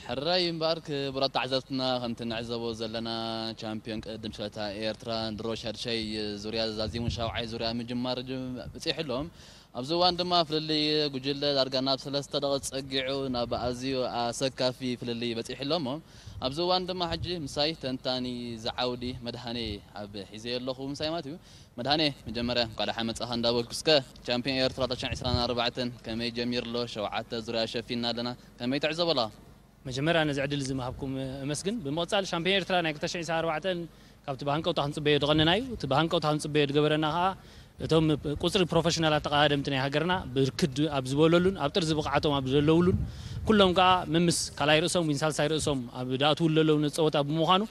ሕራይ እምበኣር፣ ክቡራት ተዓዘብትና፣ ከምቲ ንዕዘቦ ዘለና፣ ቻምፒዮን ቅድድም ሸታ ኤርትራ ድሮ ሻድሻይ ዙርያ ዛዚሙ ሻውዓይ ዙርያ ምጅማር ጅ-፣ በጺሑ ኣሎ። ኣብዚ እዋን ድማ ፍልልይ ጉጅለ ዳርጋ ናብ ሰለስተ ደቂቕ ጸጊዑ ናብ ኣዝዩ ኣሰካፊ ፍልልይ በጺሑ ኣሎ እሞ፣ ኣብዚ እዋን ድማ ሕጂ ምሳይ ተንታኒ ዝዓውዲ መድሃኔ ኣብ ሒዘ ኣለኹ ምሳይ ማለት እዩ። መድሃኔ፣ መጀመርያ እንኳዕ ደሓን መጻኻ እንዳበልኩ፣ እስከ ቻምፒዮን ኤርትራ ክልተ ሽሕን ዕስራን ኣርባዕተን ከመይ ጀሚሩ ኣሎ? ሸውዓተ ዙርያ ሸፊንና ኣለና፣ ከመይ ትዕዘቦ ኣለኻ? መጀመርያ ነዚ ዕድል እዚ ምሃብኩም እመስግን። ብምቕጻል ሻምፒዮን ኤርትራ ናይ ክልተ ሽሕን ዕስራን ኣርባዕተን ካብቲ ብሃንቀውታ ክንጽበዮ ዝቐነና እዩ። እቲ ብሃንቀውታ ክንጽበዮ ዝገበረና ከኣ እቶም ቁጽሪ ፕሮፌሽናላት ተቐዳደምቲ ናይ ሃገርና ብርክት ኣብ ዝበለሉን ኣብ ጥርዚ ብቕዓቶም ኣብ ዘለውሉን ኩሎም ከኣ መምስ ካልኣይ ርእሶም ወይ ሳልሳይ ርእሶም ኣብ ዝኣትውሉ ዘለዉ ነቲ ጸወታ ብምዃኑ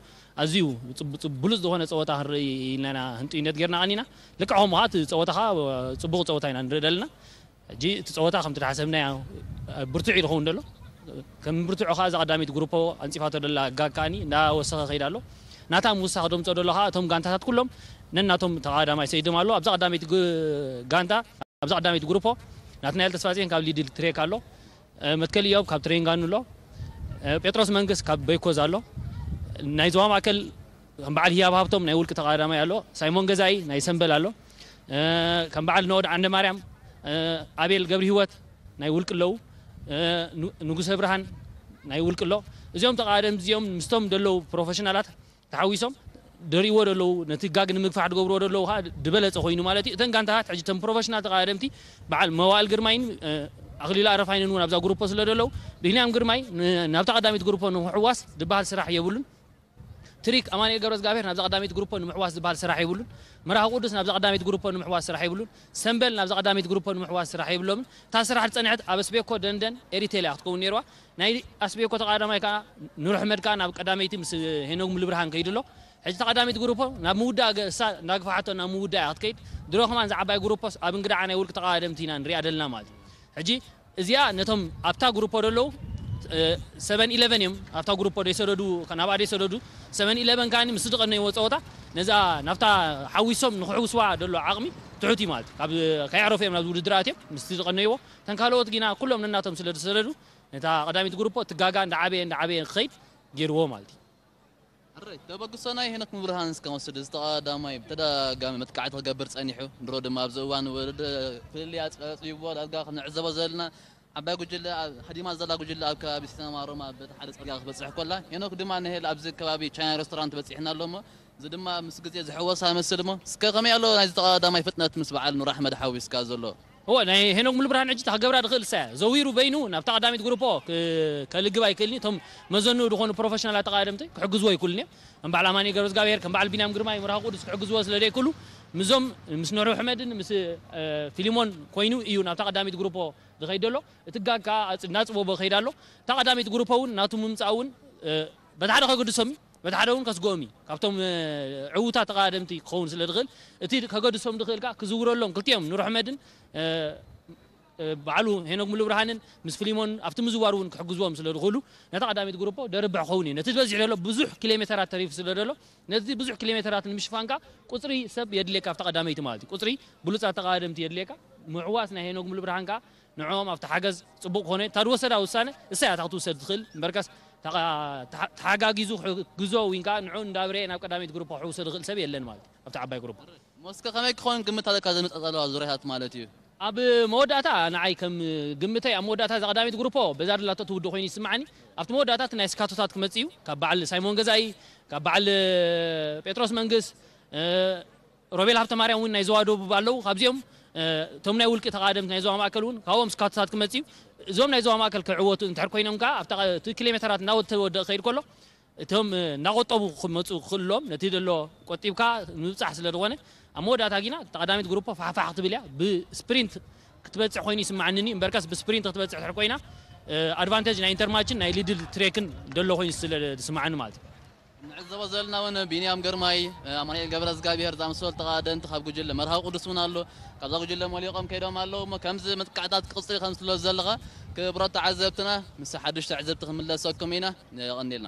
ኣዝዩ ጽቡ-፣ ጽቡ-፣ ብሉጽ ዝኾነ ጸወታ ክንርኢ ኢልና ኢና ህንጡይነት ጌርና ቀኒና። ልክዕ ከምኡ ከኣ እቲ ጸወታ ከኣ ጽቡቕ ጸወታ ኢና ንርኢ ዘለና። ሕጂ እቲ ጸወታ ከምቲ ዝሓሰብናዮ ብርቱዕ እዩ ዝኸውን ዘሎ። ከም ብርቱዑ ከኣ እዛ ቀዳመይቲ ግሩፖ ኣንጺፋቶ ዘላ ጋግ ከኣኒ እናወሰኸ ከይዳ ኣሎ። ናታ ምውሳኽ ደምጾ ዘሎ ከኣ እቶም ጋንታታት ኩሎም ነናቶም ተቐዳዳማይ ሰይዶም ኣሎ። ኣብዛ ቀዳመይቲ ግ-፣ ጋንታ፣ ኣብዛ ቀዳመይቲ ግሩፖ ናትናኤል ተስፋጽዮን ካብ ሊድል ትሬክ ኣሎ። እ፣ መትከል ኢዮብ ካብ ትሬንጋኑ ኣሎ። እ፣ ጴጥሮስ መንግስ ካብ በይኮዝ ኣሎ። ናይ ዞባ ማእከል ከም በዓል ህያብ ሃብቶም ናይ ውልቂ ተቐዳዳማይ ኣሎ። ሳይሞን ገዛኢ ናይ ሰምበል ኣሎ። እ፣ ከም በዓል ነወድ ዓንደ ማርያም፣ እ፣ ኣቤል ገብሪ ህይወት ናይ ውልቂ ኣለዉ። እ፣ ኑ-፣ ንጉሰ ብርሃን ናይ ውልቂ ኣሎ። እዚኦም ተቐዳደምቲ እዚኦም ምስቶም ዘለዉ ፕሮፌሽናላት ተሓዊሶም ደርእዎ ዘለዉ፣ ነቲ ጋግ ንምግፋሕ ዝገብርዎ ዘለዉ ከኣ ዝበለጸ ኮይኑ ማለት እዩ። እተን ጋንታታት ሕጂ እተን ፕሮፌሽናል ተቐዳደምቲ በዓል መዋእል ግርማይን፣ እ፣ ኣኽሊሉ ኣረፋይነን እውን ኣብዛ ግሩፖ ስለ ደለዉ፣ ቢንያም ግርማይ ን-፣ ናብታ ቀዳሚት ግሩፖ ንምሕዋስ ዝበሃል ስራሕ የብሉን። ትሪክ ኣማኑኤል ገብረዝጋብሔር ናብዛ ቀዳሚት ግሩፖ ንምሕዋስ ዝበሃል ስራሕ የብሉን። መርሃዊ ቅዱስ ናብዛ ቀዳሚት ግሩፖ ንምሕዋስ ስራሕ የብሉን። ሰምበል ናብዛ ቀዳሚት ግሩፖ ንምሕዋስ ስራሕ የብሎምን። እታ ስራሕ ዝጸንሐት ኣብ ኣስቤኮ ደንደን ኤሪቴል እያ ክትከውን ነይርዋ። ናይ ኣስቤኮ ተቐዳማይ ከኣ ኑር ኣሕመድ ከኣ ናብ ቀዳመይቲ ምስ ሄኖግ ሙሉብርሃን ከይዱ ኣሎ። ሕጂ እታ ቀዳሚት ግሩፖ ናብ ምውዳእ ገ-፣ እሳ እንዳግፋሓቶ ናብ ምውዳእ እያ ክትከይድ። ድሮ ከማን እዛ ዓባይ ግሩፖስ ኣብ እንግዳዓ ናይ ውልቂ ተቐዳደምቲ ኢና ንሪኣ ዘለና ማለት እዩ። ሕጂ እዚኣ ነቶም ኣብታ ግሩፖ ዘለዉ፣ እ፣ ሰቨን ኢለቨን እዮም ኣብታ ግሩፖ ደይሰደዱ፣ ናብኣ ደይሰደዱ። ሰቨን ኢለቨን ከኣ ምስ ዝቐነይዎ ጸወታ ነዛ ናብታ ሓዊሶም ንኽሕውስዋ ደሎ ዓቕሚ ትሑት እዩ ማለት እዩ። ካብ ከየዕረፉ እዮም ናብዚ ውድድር ኣትዮም ምስ ዝቐነይዎ። እተን ካልኦት ግና ኩሎም ነናቶም ስለ ዝሰደዱ ነታ ቀዳሚት ግሩፖ ትጋጋ እንዳዓበየ እንዳዓበየ ክኸይድ ገይርዎ ማለት እዩ። ሕራይ ተበግሶ ናይ ሄኖክ ሙሉብርሃን እስከ ወስድ። ዝተቐዳማይ ብተደጋጋሚ መጥቃዕቲ ክገብር ጸኒሑ፣ ድሮ ድማ ኣብዚ እዋን ወደ ፍልልይ ኣጽ-፣ ኣጽቢብዎ ዳርጋ ክንዕዘቦ ዘለና ዓባይ ጉጅለ ኣብ ሃዲማ ዘላ ጉጅለ ኣብ ከባቢ ሲነማ ሮማ በቲ ሓደ ጽርግያ ክበጽሕ ኮላ፣ ሄኖክ ድማ ንሄል ኣብዚ ከባቢ ቻይና ሬስቶራንት በጺሕና ኣሎ እሞ፣ እዚ ድማ ምስ ግዜ ዝሕወስ ኣይመስል እሞ፣ እስከ ከመይ ኣሎ ናይዚ ተቐዳማይ ፍጥነት ምስ በዓል ኑር ኣሕመድ ሓዊስካ ዘሎ? እወ፣ ናይ ሄኖክ ሙሉብርሃን ሕጂ እታ ክገብራ ዝኽእል እሳ እያ። ዘዊሩ በይኑ ናብታ ቀዳሚት ግሩፖ ክ-፣ ከልግብ ኣይክእልን እዩ። እቶም መዘንኡ ዝኾኑ ፕሮፌሽናላት ተቐዳደምቲ ክሕግዝዎ ኣይክእሉን እዮም። ከም በዓል ኣማኑኤል ገብረዝጋብሔር፣ ከም በዓል ቢንያም ግርማይ፣ መርሃዊ ቅዱስ ክሕግዝዎ ስለ ዘይክእሉ፣ ምስዞም፣ ምስ ኑር ኣሕመድን ምስ፣ እ፣ ፊሊሞን ኮይኑ እዩ ናብታ ቀዳሚት ግሩፖ ዝኸይድ ዘሎ። እቲ ጋግ ከኣ ኣጽ-፣ እናጽበቦ ይኸይድ ኣሎ። እታ ቀዳሚት ግሩፖ እውን ናቱ ምምጻእ እውን፣ እ፣ በቲ ሓደ ከገድሶም እዩ፣ በቲ ሓደ እውን ከስግኦም እዩ። ካብቶም፣ እ፣ ዕዉታት ተቐዳደምቲ ክኸውን ስለ ዝኽእል፣ እቲ ከገድሶም ዝኽእል ከኣ ክዝውረሎም ክልቲኦም ኑር ኣሕመድን፣ እ፣ እ፣ ባዕሉ ሄኖክ ሙሉብርሃንን ምስ ፍሊሞን ኣብቲ ምዝዋር እውን ክሕግዝዎም ስለ ዝኽእሉ፣ ነታ ቀዳሚት ግሩፖ ደርብሕ ክኸውን እዩ። ነቲ ዝበዝሕ ዘሎ ብዙሕ ኪሎ ሜተራት ተሪፉ ስለ ዘሎ፣ ነዚ ብዙሕ ኪሎ ሜተራት ንምሽፋን ከኣ ቁጽሪ ሰብ የድልየካ ኣብታ ቀዳመይቲ ማለት እዩ። ቁጽሪ ብሉጻት ተቐዳደምቲ የድልየካ። ምሕዋስ ናይ ሄኖክ ሙሉብርሃን ከኣ ንዕኦም ኣብቲ ሓገዝ ጽቡቕ ክኾነ፣ እታ ዝወሰዳ ውሳነ እሳ እያ እታ ክትውሰድ ትኽእል። እምበርከስ ተቓ-፣ ተሓ-፣ ተሓጋጊዙ ክሕግዞ ወይ ከኣ ንዕኡ እንዳብረየ ናብ ቀዳመይቲ ግሩፕ ክሕውሶ ዝኽእል ሰብ የለን ማለት እዩ፣ ኣብቲ ዓባይ ግሩፕ። እሞ እስከ ከመይ ክኸውን ግምት ኣለካ ዘምጽእ ዘለዋ ዙርያታት ማለት እዩ? ኣብ መወዳእታ ንዓይ ከም ግምተይ ኣብ መወዳእታ እዛ ቀዳመይቲ ግሩፖ በዛ ድላቶ ትውድእ ኮይኑ ይስምዓኒ። ኣብቲ መወዳእታ እቲ ናይ ስካቶታት ክመጽእ እዩ። ካብ በዓል ሳይሞን ገዛኢ፣ ካብ በዓል ጴጥሮስ መንግስ፣ እ፣ ሮቤል ሃብተማርያም እውን ናይ ዞባ ደቡብ ኣለዉ። ካብዚኦም፣ እ፣ እቶም ናይ ውልቂ ተቓደምቲ ናይ ዞባ ማእከል እውን ካብኦም ስካቶታት ክመጽእ እዩ። እዞም ናይ ዞባ ማእከል ክዕወቱ እንድሕር ኮይኖም ከኣ ኣብታ ቐ-፣ እቲ ኪሎ ሜተራት እናወ-፣ ተወደእ ክኸይድ ከሎ እቶም፣ እ፣ እናቖጠቡ ክመጹ ክኽእሉ ኣለዎም። ነቲ ዘሎ ቆጢብካ ምብጻሕ ስለ ዝኾነ ኣብ መወዳእታ ግና እታ ቀዳሚት ግሩፖ ፋሕፋሕ ክትብል እያ። ብስፕሪንት ክትበጽሕ ኮይኑ ይስምዓንኒ። እምበርከስ ብስፕሪንት ክትበጽሕ እንድሕር ኮይና፣ እ፣ ኣድቫንቴጅ ናይ ኢንተርማችን ናይ ሊድል ትሬክን ዘሎ ኮይኑ ስለ ዝስምዓኒ ማለት እዩ። ንዕዘቦ ዘለና እውን ቢንያም ግርማይ፣ ኣማኑኤል ገብረዝጋብሔር ዝኣመሰሉ ተቐዳደምቲ ካብ ጉጅለ መርሃዊ ቅዱስ እውን ኣሎ። ካብዛ ጉጅለ መሊቖም ከይዶም ኣለዉ እሞ ከምዚ መጥቃዕታት ክቕጽል ከም ስለ ዘለኻ ክብረት ተዓዘብትና ምስ ሓድሽ ተዓዘብቲ ክምለሰኩም ኢና። የቐንየልና።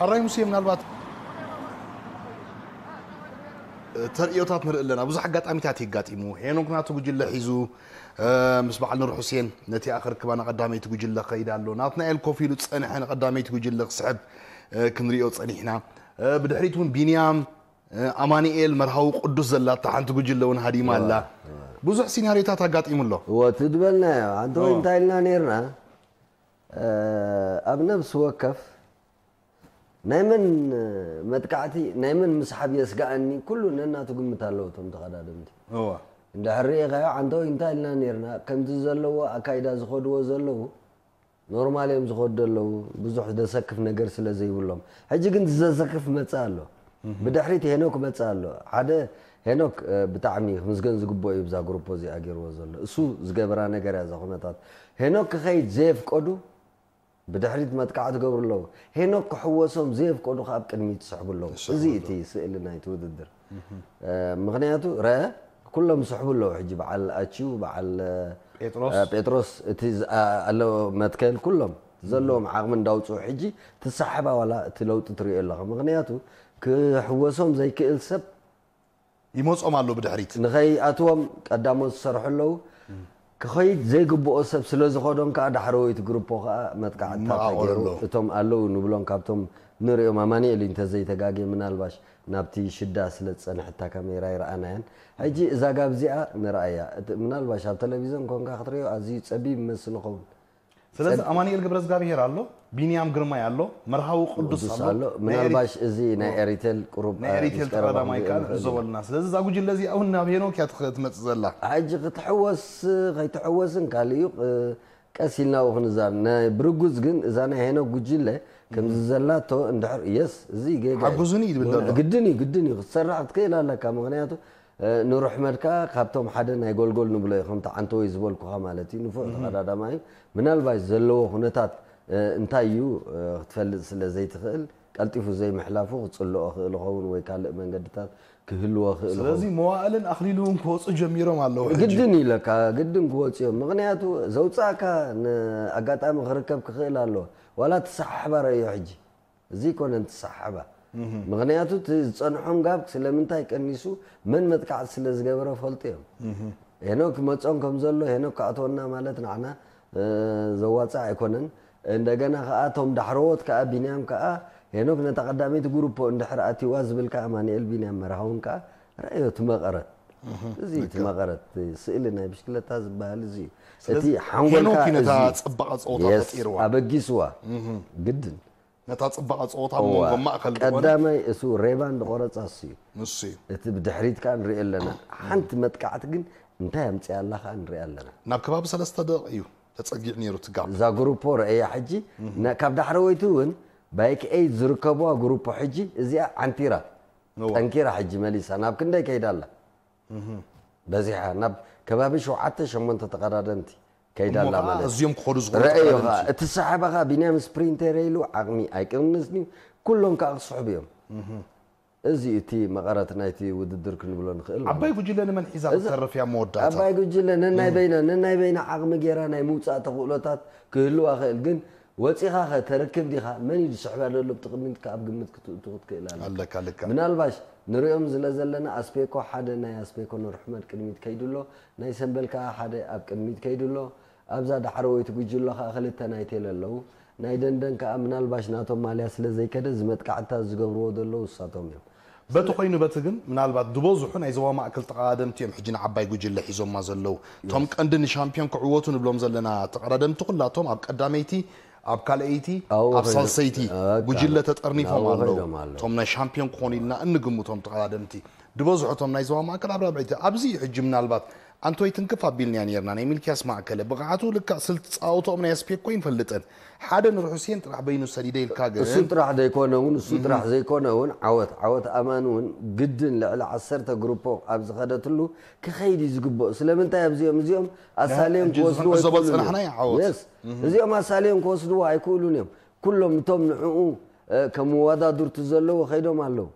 ሕራይ ሙሴ፣ ምናልባት ተርእዮታት ንርኢ ኣለና። ብዙሕ ኣጋጣሚታት እዩ ኣጋጢሙ። ሄኖክ ናቱ ጉጅለ ሒዙ፣ እ፣ ምስ በዓል ኑር ሑሴን ነቲኣ ክርክባ ንቐዳመይቲ ጉጅለ ክኸይድ ኣሎ። ናትናኤል ኮፍ ኢሉ ዝጸንሐ ንቐዳመይቲ ጉጅለ ክስሕብ፣ እ፣ ክንርእዮ ጸኒሕና። እ፣ ብድሕሪት እውን ቢንያም፣ እ፣ ኣማኑኤል መርሃዊ ቅዱስ ዘላ እታ ሓንቲ ጉጅለ እውን ሃዲማ ኣላ። ብዙሕ ሲናሪዮታት ኣጋጢሙ ኣሎ። እወ፣ እቲ ዝበልናዮ፣ ኣንተ ወይ እንታይ ኢልና ነይርና? እ፣ ኣብ ነብሲ ወከፍ ናይ መን መጥቃዕቲ፣ ናይ መን ምስሓብ የስግኣኒ፣ ኩሉ ነናቱ ግምት ኣለዎ እቶም ተቐዳደምቲ። እወ። እንድሕር ርኢኻዮ፣ ዓንተወይ እንታይ ኢልና ነይርና፣ ከምዚ ዘለዎ ኣካይዳ ዝኸድዎ ዘለዉ፣ ኖርማል እዮም ዝኸዱ ዘለዉ፣ ብዙሕ ዘሰክፍ ነገር ስለ ዘይብሎም። ሕጂ ግን ዘሰክፍ መጽእ ኣሎ። ብድሕሪት ሄኖክ መጽእ ኣሎ። ሓደ ሄኖክ፣ እ፣ ብጣዕሚ ክምስገን ዝግብኦ እዩ ብዛ ግሩፖ እዚኣ ገይርዎ ዘሎ። እሱ ዝገበራ ነገር እያ እዛ ኩነታት። ሄኖክ ክኸይድ ዘየፍቀዱ ብድሕሪት መጥቃዕቲ ይገብሩ ኣለዉ። ሄኖክ ክሕወሶም ዘየፍቀዱ ከኣ ኣብ ቅድሚት ይስሕቡ ኣለዉ። ይስሕቡ እዚ ኣለዉ። እቲ ስእሊ ናይቲ ውድድር። እ፣ ምኽንያቱ ረአ፣ ኩሎም ይስሕቡ ኣለዉ። ሕጂ በዓል ኣቺው፣ በዓል፣ እ፣ ጴጥሮስ። እ፣ ጴጥሮስ፣ እቲ ዝ-፣ ኣ-፣ ኣሎ መትከል፣ ኩሎም ዘለዎም ዓቕሚ እንዳውጽኡ ሕጂ ትሰሓባ ዋላ እቲ ለውጢ ትርእዮ ኣለኻ። ምኽንያቱ ክሕወሶም ዘይክእል ሰብ ይመጾም ኣሎ ብድሕሪት። ንኸይኣትዎም ቀዳሞት ዝሰርሑ ኣለዉ። ክኸይድ ዘይግብኦ ሰብ ስለ ዝኸዶም ከኣ ዳሕረወይቲ ግሩፖ ከኣ መጥቃዕትታት ይመቓቐሉ ተገይሩ ኣለዉ። እቶም ኣለዉ ንብሎም ካብቶም ንሪኦም ኣማኒኤል እዩ እንተዘይተጋግየ ምናልባሽ ናብቲ ሽዳ ስለ ዝጸንሐት እታ ካሜራ ኣይረኣናያን። ሕጂ እዛ ጋብ እዚኣ ንረኣያ። እቲ ምናልባሽ ኣብ ቴሌቪዝዮን ኮንካ ክትሪኦ ኣዝዩ ጸቢብ ይመስል ይኸውን። ስለዚ ኣማኒኤል ገብረዝጋብሄር ኣሎ፣ ቢንያም ግርማይ ኣሎ፣ መርሃዊ ቅዱስ ኣሎ። ምናልባሽ እዚ ናይ ኤሪቴል ቅሩብ ናይ ኤሪቴል ተቐዳማይ ከዓ ንዕዘበልና። ስለዚ እዛ ጉጅለ እዚኣ እውን ናብ ሄኖክ እያ ትመፅእ ዘላ። ሕጂ ክትሕወስ ከይትሕወስን ካልእ እዩ። ቀስ ኢልና ው ክንዛር ናይ ብርጉዝ ግን እዛ ናይ ሄኖክ ጉጅለ ከምዚ ዘላቶ እንድሕር የስ እዚ ጌጋ እዩ። ሓግዙኒ እዩ ዝብል ዘሎ። ግድን እዩ ግድን እዩ ክትሰርሕ ክትክእል ኣለካ። ምክንያቱ ንሩሕመድ ከዓ ካብቶም ሓደ ናይ ጎልጎል ንብሎ እዩ ከምቲ ዓንተወይ ዝበልኩኻ ማለት እዩ። ንፉዕ ተቐዳዳማይ እዩ። ምናልባሽ ዘለዎ ኩነታት እንታይ እዩ ክትፈልጥ ስለ ዘይትኽእል ቀልጢፉ ዘይምሕላፉ ክጽልኦ ክእል ይኸውን ወይ ካልእ መንገድታት ክህልዎ ክእል ስለዚ ይኸውን። መዋእልን ኣኽሊሉ እውን ክወፁ ጀሚሮም ኣለዉ ሕጂ። ግድን ኢለካ ግድን ክወፁ እዮም። ምኽንያቱ ዘውፃእካ ንኣጋጣሚ ክርከብ ክኽእል ኣለዎ። ዋላ ትሰሓሕባ ረእዮ ሕጂ እዚ ይኮነን ትሰሓሕባ። ምኽንያቱ እቲ ዝፀንሖም ጋብ ስለምንታይ ቀኒሱ መን መጥቃዕቲ ስለ ዝገበረ ፈልጡ እዮም። ሄኖክ መፆም ከም ዘሎ ሄኖክ ክኣትወና ማለት ንዓና ዘዋፅእ ኣይኮነን። እንደገና ከዓ እቶም ዳሕረዎት ከዓ ቢንያም ከዓ ሄኖክ ነታ ቀዳመይቲ ጉሩፖ እንድሕር ኣትዋ ዝብል ከዓ ኣማኒኤል ቢንያም መርሃውን ከዓ ረእዮ ትመቐረት እዚ ትመቐረት ስእሊ ናይ ብሽክለታ ዝበሃል እዚ እቲ ሓንጎልካ ነታ ፅባቐ ፀወታ ፈጢርዋ ኣበጊስዋ ግድን ነታ ፅባቐ ፀወታ ኣብ መንጎ ማእከል ዝኾነ ቀዳማይ እሱ ሬባን ዝቆረፃ እሱ እዩ። ንሱ እዩ። እቲ ብድሕሪት ከዓ ንሪኦ ኣለና። ሓንቲ መጥቃዕቲ ግን እንታይ ኣምፅያ ኣላ ከዓ ንሪኣ ኣለና። ናብ ከባቢ ሰለስተ ደቂቕ እዩ ተፀጊዕ ነይሩ ትጋብ። እዛ ግሩፖ ረእያ ሕጂ ና- ካብ ዳሕረወይቲ እውን ባይክ ኤይት ዝርከብዋ ግሩፖ ሕጂ እዚኣ ዓንቲራ እዋ። ጠንኪራ ሕጂ መሊሳ ናብ ክንደይ ከይዳ ኣላ። በዚሓ ናብ ከባቢ ሸውዓተ ሸሞንተ ተቐዳደምቲ ከይዳ እሞ ኣላ ከዓ ማለት እዩ። ኣዝዮም ክኸዱ ዝኾኑ ረእዮ ተቐዳደምቲ። ከዓ እቲ ሰሓባ ከዓ ቢንያም ስፕሪንተር ኢሉ ዓቕሚ ኣይቅንስን እዩ። ኩሎም ከዓ ክስሕቡ እዮም። እዚ እቲ መቐረት ናይቲ ውድድር ክንብሎ ንኽእል ማለት ዓባይ እዩ። ጉጅለ ንመን ሒዛ እዛ ክትተርፍ እያ መወዳእታ? ዓባይ ጉጅለ ነናይ በይና ነናይ በይና ዓቕሚ ጌራ ናይ ምውፃእ ተኽእሎታት ክህልዋ ክእል ግን ወፂኻ ኸ ተርክብ ዲኻ መን እዩ ዝስሕባ ዘሎ ብትቕድሚትካ ኣብ ግምት ክትእቱ ክትክእል ኣለ ኣለካ ልካ ምናልባሽ ንሪኦም ዝለ ዘለና ኣስፔኮ ሓደ ናይ ኣስፔኮ ኑርሕመድ ቅድሚት ከይዱ ኣሎ ናይ ሰምበል ከዓ ሓደ ኣብ ቅድሚት ከይዱ ኣሎ ኣብዛ ዳሕረወይቲ ጉጅሎ ከዓ ክልተ ናይ ቴለ ኣለዉ ናይ ደንደን ከዓ ምናልባሽ ናቶም ማልያ ስለ ዘይከደ እዚ መጥቃዕትታት ዝገብርዎ ዘለዉ እሳቶም እዮም በቲ ኮይኑ በቲ ግን ምናልባት ዝበዝሑ ናይ ዞባ ማእከል ተቐዳደምቲ እዮም ሕጂ ንዓባይ ጉጅለ ሒዞማ ዘለዉ እቶም ቀንዲ ንሻምፒዮን ክዕወቱ ንብሎም ዘለና ተቐዳደምቲ ኩላቶም ኣብ ቀዳመይቲ ኣብ ካልኣይቲ ኣብ ሳልሰይቲ ጉጅለ ተጠርኒፎም ኣለዉ እቶም ናይ ሻምፒዮን ክኾኑ ኢልና እንግምቶም ተቐዳደምቲ ዝበዝሑ እቶም ናይ ዞባ ማእከል ኣብ ራብዐይቲ ኣብዚ እዩ ሕጂ ምናልባት ኣንቶይ ትንክፍ ኣቢልንያ ነርና ናይ ሚልክያስ ማእከለ ብቕዓቱ ልክዕ ስልቲ ጻወትኦም ናይ ኣስፔኮ ይንፈልጥን ሓደ ንርሑሴን ጥራሕ በይኑ ሰዲደ ኢልካ ግን እሱ ጥራሕ ዘይኮነ እውን እሱ ጥራሕ ዘይኮነ እውን ዓወት ዓወት ኣማን እውን ግድን ልዕሊ ዓሰርተ ግሩፖ ኣብ ዝኸደትሉ ክኸይድ እዩ ዝግብኦ ስለምንታይ ኣብዚኦም እዚኦም ኣሳልዮም ክወስድዎ ኣይክእሉን እዮም እዚኦም ኣሳልዮም ክወስድዎ ኣይክእሉን እዮም ኩሎም እቶም ንዕኡ ከም መወዳድርቲ ዘለዎ ከይዶም ኣለዉ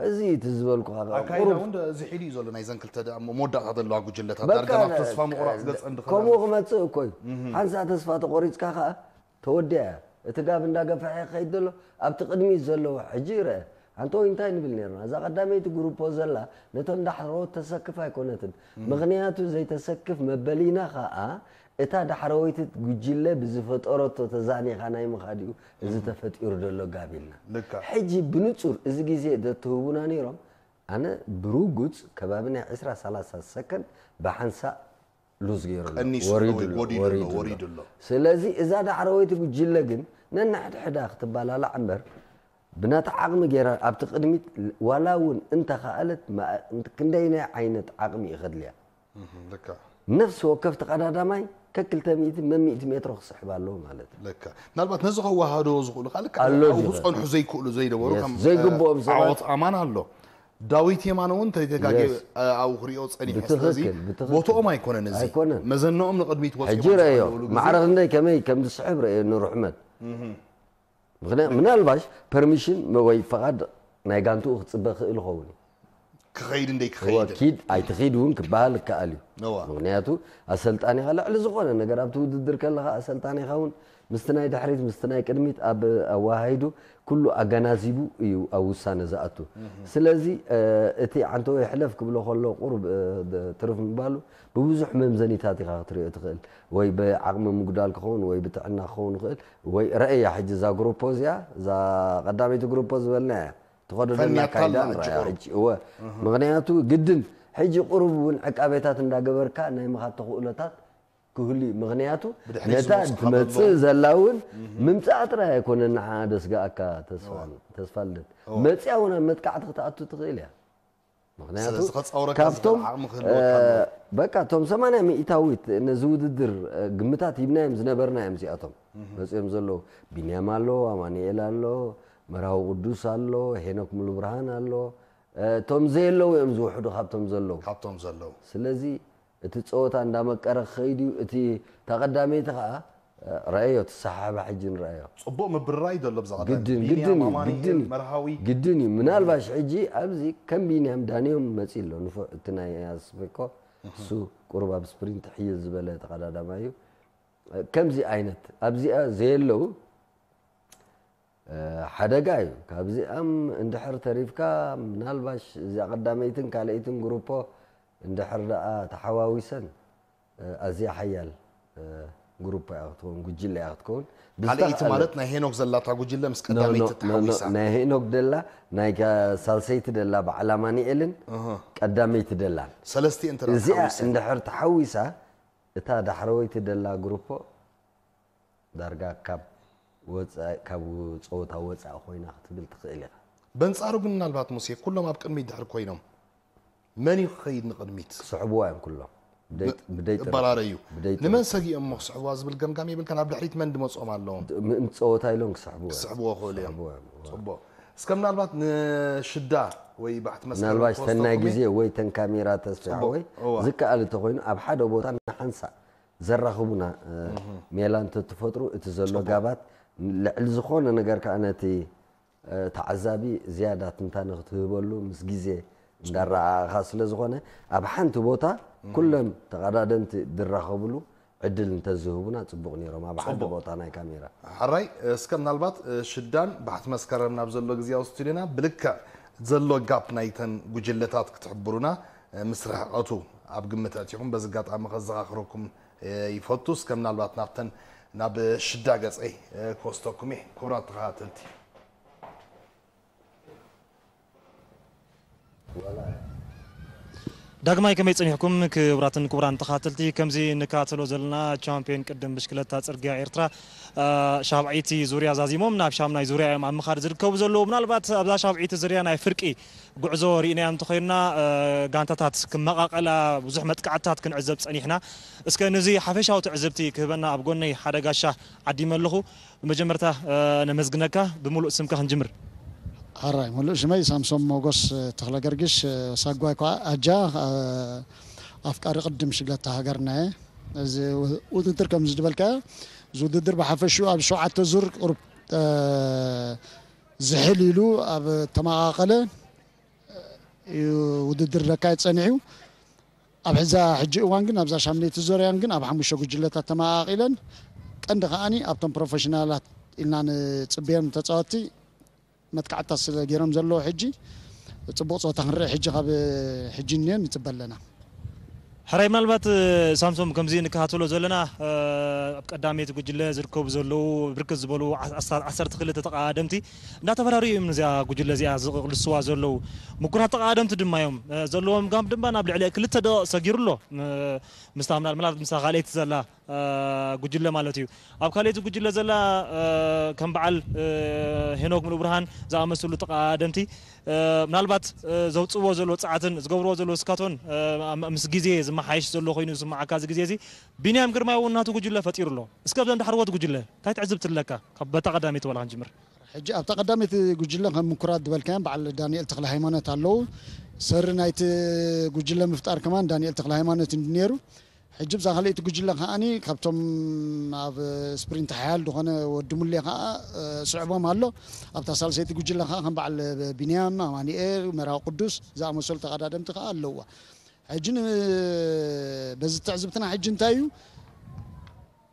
እዚ እቲ ዝበልኩኻ ከዓ ኣካይዳ ቁሩብ እውን እዚ ሒዱ እዩ ዘሎ ናይዘን ክልተ ደኣ እሞ መወዳእታ ዘለዋ ጉጅለታት ዳርጋ በቃ ናብ ተስፋ ምቑራፅ ገፀን ከምኡ ድኽላ ክመፅእ እኮ እዩ ሓንሳእ ተስፋ ተቆሪፅካ ከዓ ተወዲኣ እያ እቲ ጋብ እንዳገፈሐ ክኸይድ ዘሎ ኣብቲ ቅድሚት ዘለዉ ሕጂ ይረአ ኣንተ ወይ እንታይ ንብል ነርና እዛ ቀዳመይቲ ግሩፖ ዘላ ነቶም ዳሕረዎት ተሰክፍ ኣይኮነትን ምኽንያቱ ዘይተሰክፍ መበሊና ከዓ እታ ዳሕረወይቲ ጉጅለ ብዝፈጠረቶ ተዛኒኻ ናይ ምኻድ እዩ እዚ ተፈጢሩ ዘሎ ጋብ ኢልና። ሕጂ ብንጹር እዚ ግዜ ተትህቡና ነይሮም ኣነ ብርጉጽ ከባቢ ናይ ዕስራ ሰላሳ ሰከንድ ብሓንሳእ ሉዝ ገይሩ ኣሎ። ቀኒሱ ወሪዱ ኣሎ፣ ኣሎ፣ ወሪዱ ወሪዱ ኣሎ፣ ኣሎ። ወሪዱ ኣሎ። ስለዚ እዛ ዳሕረወይቲ ጉጅለ ግን ነንሕድሕዳ ክትባላላዕ እምበር ብናታ ዓቕሚ ገይራ ኣብቲ ቅድሚት ዋላ እውን እንተኸኣለት ክንደይናይ ዓይነት ዓቕሚ እዩ ከድልያ። ነፍሲ ወከፍ ተቐዳዳማይ ከክልተ ሚእቲ መሚእቲ ሜትሮ ክስሕብ ኣለዎ ማለት እዩ። ለካ ምናልባት ነዚ ከዋሃዶ ዝኽእሉ ካልእ ኣሎ ኣብኡ ዝኽእል። ክጸንሑ ዘይክእሉ ዘይነበሩ የስ፣ ከም ዘይግብኦም ሰባት። ዓወት ኣማን ኣሎ። ዳዊት የማነ እውን ተደጋጊ የስ። ኣብኡ ክሪኦ ጸኒሐ። ስለዚ ብትኽክል፣ ብትኽክል። ቦትኦም ኣይኮነን እዚ። ኣይኮነን። መዘንኦም ንቕድሚት ወጺኦም ሕጂ ረእዮ፣ ዘለውሉ ግዜ። ማዕረ ክንደይ ከመይ ከም ዝስሕብ ረእዮ ንሩሕመድ። ምኽንያቱ ምናልባሽ ፐርሚሽን ወይ ፍቓድ ናይ ጋንትኡ ክጽበ ክእል ይኸውን እዩ። ክኸይድ እንደይ እወ ክኸይድ ኪድ ኣይትኺድ እውን ክበሃል ይከኣል እዩ። እወ። ምክንያቱ ኣሰልጣኒኻ ልዕሊ ዝኾነ ነገር ኣብቲ ውድድር ከለኻ ኣሰልጣኒኻ እውን ምስቲ ናይ ድሕሪት ምስቲ ናይ ቅድሚት ኣብ ኣወሃሂዱ ኩሉ ኣገናዚቡ እዩ ኣብ ውሳነ ዝኣቱ። ስለዚ እቲ ዓንተወይ ሕለፍ ክብሎ ከሎ ቁሩብ ትርፍ ምባሉ ብብዙሕ መምዘኒታት ኢኻ ክትሪኦ ትኽእል። ወይ ብዓቕሚ ምጉዳል ክኸውን ወይ ብጥዕና ክኸውን ይኽእል። ወይ ረእያ ሕጂ እዛ ግሩፖ እዚኣ እዛ ቀዳመይቲ ግሩፖ ዝበልና እያ። ትኸዶ ደላ ፈንያታ ኣላ ኣካይዳ ሕጂ ንረኣያ ቁሩብ። ሕጂ እወ ምኽንያቱ ግድን ሕጂ ቁሩብ እውን ዕቃቤታት እንዳገበርካ ናይ ምኻድ ተኽእሎታት ክህሉ እዩ። ምኽንያቱ ብድሕሪት ነታ ዝመፁ ካብ ትመፅእ ዘለዉ። ዘላ እውን ምምፃእ ጥራይ ኣይኮነን ንዓ ደስጋኣካ ተስፋ ተስፋ ልደት እወ። መፅያ እውን ኣብ መጥቃዕቲ ክትኣቱ ትኽእል እያ። ምኽንያቱ ስለዚ ከፃውረካ ካብቶም ዝኽእል ዓቕሚ ክህልወካ ኣለዎ። በቃ እቶም ሰማንያ ሚእታዊት ነዚ ውድድር ግምታት ሂብናዮም ዝነበርና እዮም እዚኣቶም መፅኦም ዘለዉ። ቢንያም ኣሎ፣ ኣማኑኤል ኣሎ፣ መርሃዊ ቅዱስ ኣሎ፣ ሄኖክ ሙሉብርሃን ኣሎ። እቶም ዘየለዉ እዮም ዝውሕዱ ካብቶም ዘለዉ። ካብቶም ዘለዉ ስለዚ እቲ ፀወታ እንዳመቀረ ክኸይድ እዩ። እቲ ተቐዳመይቲ ከዓ ረኣዮ፣ እቲ ሰሓባ ሕጂ ንረኣዮ። ፅቡቕ ምብርራይ ዘሎ ብዛ ቀዳሚ ግድን ቢንያም ግድን እዩ ኣማኑኤል ግድን እዩ መርሃዊ ግድን እዩ። ምናልባሽ ሕጂ ኣብዚ ከም ቢንያም ዳንዮም መፂ ኣሎ ንፉዕ እቲ ናይ ኣስቤኮ እሱ ቁሩብ ኣብ ስፕሪንት ሕይል ዝበለ ተቐዳዳማይ እዩ። ከምዚ ዓይነት ኣብዚኣ ዘየለዉ ሓደጋ እዩ። ካብዚኣም እንድሕር ተሪፍካ ምናልባሽ እዚኣ ቀዳመይትን ካልኣይትን ግሩፖ እንድሕር ደኣ ተሓዋዊሰን ኣዝያ ሓያል ግሩፕ እያ ክትከውን፣ ጉጅለ እያ ክትከውን። ካልኣይቲ ብዝተኽኣለ- ማለት ናይ ሄኖክ ዘላታ ጉጅለ ምስ ኖ፣ ቀዳመይቲ ኖ፣ ኖ፣ ኖ፣ ተሓዊሳ ናይ ሄኖክ ደላ ናይ ካ- ሳልሰይቲ ደላ በዓል ኣማኒኤልን እህ። ቀዳመይቲ ደላን ሰለስቲኤን እንተ ደኣ እዚኣ ተሓዊሰን እንድሕር ተሓዊሳ እታ ዳሕረወይቲ ደላ ግሩፖ ዳርጋ ካብ ወፃኢ ካብ ፀወታ ወፃኢ ኮይና ክትብል ትኽእል ኢኻ። በንጻሩ ግን ምናልባት ሙሴ ኩሎም ኣብ ቅድሚት ድሕር ኮይኖም መን እዩ ክኸይድ ንቕድሚት ክስሕብዋ እዮም ኩሎም ብደይ- ብደይ ጥርጥር። እበራረዩ ብደይ ጥርጥር። ንመን ሰጊኦም እሞ ክስሕብዋ ዝብል ገምጋም የብልካን ኣብ ድሕሪት መን ድመፅኦም ኣለዎም ምእንቲ ፀወታ ኢሎም ክስሕብዎ እዮም። ክስሕብዎ ክእሉ እዮም ክስሕብዎ እዮም። ፅቡቅ እስከ ምናልባት ንሽዳ ወይ ባሕቲ መስከረም ምናልባሽ ክወስዶ ሰናይ ከመይ? ግዜ ወይ ተን ካሜራ ተስፊሓ ፅቡቅ። ወይ እዋ። ዝከኣል እንተኮይኑ ኣብ ሓደ ቦታ ንሓንሳእ ዘራኽቡና እ፣ ሜላ እንተትፈጥሩ እቲ ዘሎ ፅቡቅ። ጋባት ልዕሊ ዝኾነ ነገር ከዓ ነቲ እ፣ ተዓዛቢ ዝያዳ ትንታነ ክትህበሉ ምስ ግዜ እንዳረኣኻ ስለ ዝኾነ ኣብ ሓንቲ ቦታ ኩሎም ተቐዳደምቲ ዝራኸብሉ ዕድል እንተዝህቡና ፅቡቕ ነይሮም ኣብ ሓደ ፅቡቅ። ቦታ ናይ ካሜራ ሕራይ እስከ ምናልባት እ፣ ሽዳን ባሕቲ መስከረም ናብ ዘሎ ግዜያዊ ስቱዲዮና ብልክዕ ዘሎ ጋፕ ናይተን ጉጅለታት ክትሕብሩና እ፣ ምስ ርሕቐቱ ኣብ ግምት ኣእቲኹም በዚ ኣጋጣሚ ከዘኻኽረኩም እ፣ ይፈቱ እስከ ምናልባት ናብተን ናብ ሽዳ ገፀይ እ፣ ክወስደኩም እየ ክቡራት ተኸታተልቲ ዳግማይ ከመይ ጸኒሕኩም ክቡራትን ክቡራን ተኻተልቲ? ከምዚ ንከታተሎ ዘለና ቻምፒዮን ቅድም ብሽክለታ ጽርግያ ኤርትራ እ፣ ሻብዓይቲ ዙርያ ዛዚሞም ናብ ሻምናይ ዙርያ እዮም ኣብ ምኻድ ዝርከቡ ዘለዉ። ምናልባት ኣብዛ ሻብዓይቲ ዙርያ ናይ ፍርቂ ጉዕዞ ርኢናዮ እንተኾይንና እ፣ ጋንታታት ክመቓቐላ ብዙሕ መጥቃዕትታት ክንዕዘብ ጸኒሕና። እስከ ነዚ ሓፈሻዊ ትዕዝብቲ ክህበና ኣብ ጎነይ ሓደ ጋሻ ዓዲመ ኣለኹ። ብመጀመርታ እ፣ ነመስግነካ። ብምሉእ ስምካ ክንጅምር። ሓራይ ሙሉእ ሽመይ ሳምሶም ሞጎስ ተኽለ ገርግሽ ሳጓይ ኳ ኣጃ ኣፍቃሪ ቅድም ሽግለታ ሃገርና እየ። እዚ ውድድር ከም ዝድበልካ እዚ ውድድር ብሓፈሽኡ ኣብ ሸውዓተ ዙር ቁሩብ ዝሕል ኢሉ ኣብ ተመቓቐለ እዩ ውድድር ለካየድ ጸኒሑ። ኣብ ሕዛ ሕጂ እዋን ግን ኣብዛ ሻምነይቲ ዙርያን ግን ኣብ ሓሙሽተ ጉጅለታት ተመቓቒለን ቀንዲ ከዓኒ ኣብቶም ፕሮፌሽናላት ኢልና ንጽበዮም ተጻወትቲ መጥቃዕትታት ስለ ገይሮም ዘለዉ ሕጂ ጽቡቕ ጸወታ ክንርኢ ሕጂ ካብ ሕጂ እኒኦ ንጽበ ኣለና። ሕራይ ምናልባት ሳምሶም ከምዚ ንከታተሎ ዘለና ኣብ ቀዳመይቲ ጉጅለ ዝርከቡ ዘለዉ ብርክት ዝበሉ ዓሰርተ ክልተ ተቐዳደምቲ እንዳተፈራረዩ እዮም ነዚኣ ጉጅለ እዚኣ ዝቕልስዋ ዘለዉ። ምኩራት ተቐዳደምቲ ድማ እዮም። ዘለዎም ጋም ድማ ናብ ልዕሊ ክልተ ደቂቕ ሰጊሩ ኣሎ። ምስታ ምናልባት ምስታ ካልኣይቲ ዘላ ጉጅለ ማለት እዩ። ኣብ ካልኣይቲ ጉጅለ ዘላ ከም በዓል ሄኖክ ሙሉብርሃን ዝኣመሰሉ ተቐዳደምቲ ምናልባት ዘውፅዎ ዘሎ ፀዓትን ዝገብርዎ ዘሎ ስካቶን ምስ ግዜ ዝመሓየሽ ዘሎ ኮይኑ ዝስምዓካ እዚ ግዜ እዚ ቢንያም ግርማይ እውን ናቱ ጉጅለ ፈጢሩ ኣሎ። እስከ ኣብዘን ዳሕረዎት ጉጅለ እንታይ ትዕዝብቲ ኣለካ? ካብ በታ ቀዳመይቲ ዋላ ክንጅምር። ሕጂ ኣብታ ቀዳመይቲ ጉጅለ ከም ምኩራት ዝበልካዮም በዓል ዳንኤል ተክለ ሃይማኖት ኣለዉ። ሰሪ ናይቲ ጉጅለ ምፍጣር ከማን ዳንኤል ተክለ ሃይማኖት እንዲ ነይሩ። ሕጂ ብዛ ካልኣይቲ ጉጅለ ከዓኒ ካብቶም ኣብ ስፕሪንት ሓያል ዝኾነ ወዲ ሙሌ ከዓ ስዕቦም ኣሎ። ኣብታ ሳልሰይቲ ጉጅለ ከዓ ከም በዓል ቢንያም፣ ኣማኒኤል፣ መራዊ ቅዱስ ዝኣመሰሉ ተቐዳደምቲ ከዓ ኣለውዋ። ሕጂ በዚ ትዕዝብትና ሕጂ እንታይ እዩ?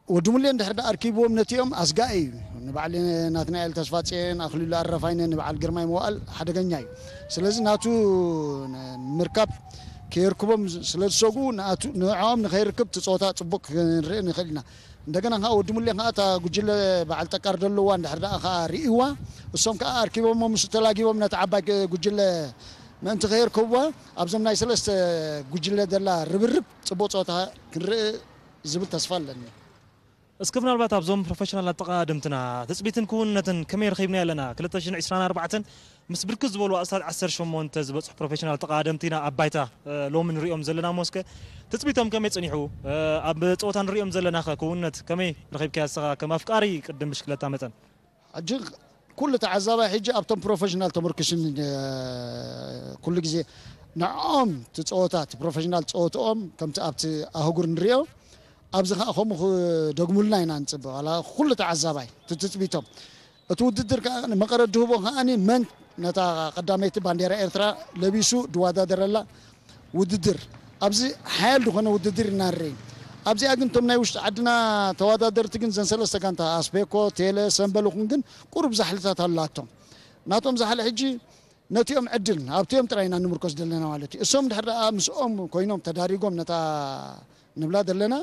ወዲ ሙሌ እንድሕር ደኣ ኣርኪብዎም ነቲኦም ኣስጋኢ እዩ። ንበዓል ናትናኤል ተስፋጽዮን፣ ኣኽሊሉ ኣረፋይነ፣ ንበዓል ግርማይ መዋእል ሓደገኛ እዩ። ስለዚ ናቱ ምርካብ ከየርክቦም ስለ ዝሰጉ ንዕኦም ንኸይርክብ እቲ ፀወታ ፅቡቅ ክንርኢ ንኽእል ኢና። እንደገና ከዓ ወዲ ሙሌ ከዓ እታ ጉጅለ በዓል ጠቃር ዘለዋ እንድሕር ደኣ ከዓ ርእይዋ እሶም ከዓ ኣርኪቦሞ ምስ ተላጊቦም ነቲ ዓባይ ጉጅለ ምእንቲ ከየርክብዋ ኣብዞም ናይ ሰለስተ ጉጅለ ዘላ ርብርብ ፅቡቅ ፀወታ ክንርኢ ዝብል ተስፋ ኣለኒ። እስኪ ምናልባት ኣብዞም ፕሮፌሽናል ኣጠቓድምትና ትፅቢትን ክውንነትን ከመይ ረኺብና ኣለና? ክልተ ሽሕን ዕስራን ኣርባዕተን ምስ ብርክት ዝበሉ ኣስታት ዓሰርተ ሸሞንተ ዝበፅሑ ፕሮፌሽናል ተቓደምቲ ኢና ኣብ ባይታ ሎሚ ንሪኦም ዘለና። ሞስከ ትፅቢቶም ከመይ ፀኒሑ? ኣብ ፀወታ ንሪኦም ዘለና ኸ ክውንነት ከመይ ረኺብካያ ንስኻ ከም ኣፍቃሪ ቅድም ብሽክለታ መጠን? ሕጂ ኩሉ ተዓዛባይ ሕጂ ኣብቶም ፕሮፌሽናል ተመርኪሱ ኩሉ ግዜ ንዕኦም እቲ ፀወታ እቲ ፕሮፌሽናል ፀወትኦም ከምቲ ኣብቲ ኣህጉር ንሪኦ ኣብዚ ከዓ ከምኡ ክደግሙልና ኢና ንፅበ ዋላ ኩሉ ተዓዛባይ ትትፅቢቶም እቲ ውድድር ከዓ መቐረት ድህቦ ከዓ መን ነታ ቀዳመይቲ ባንዴራ ኤርትራ ለቢሱ ድዋዳደረላ ውድድር ኣብዚ ሓያል ዝኾነ ውድድር ኢና ንርኢ። ኣብዚኣ ግን እቶም ናይ ውሽጢ ዓድና ተወዳደርቲ ግን ዘን ሰለስተ ጋንታ ኣስቤኮ፣ ቴለ፣ ሰንበልኹን ግን ቁሩብ ዛሕልታት ኣላቶም። ናቶም ዛሕሊ ሕጂ ነቲኦም ዕድል ኣብቲኦም ጥራይ ኢና ንምርኮስ ዘለና ማለት እዩ። እሶም ድሕር ደኣ ምስኦም ኮይኖም ተዳሪጎም ነታ ንብላ ዘለና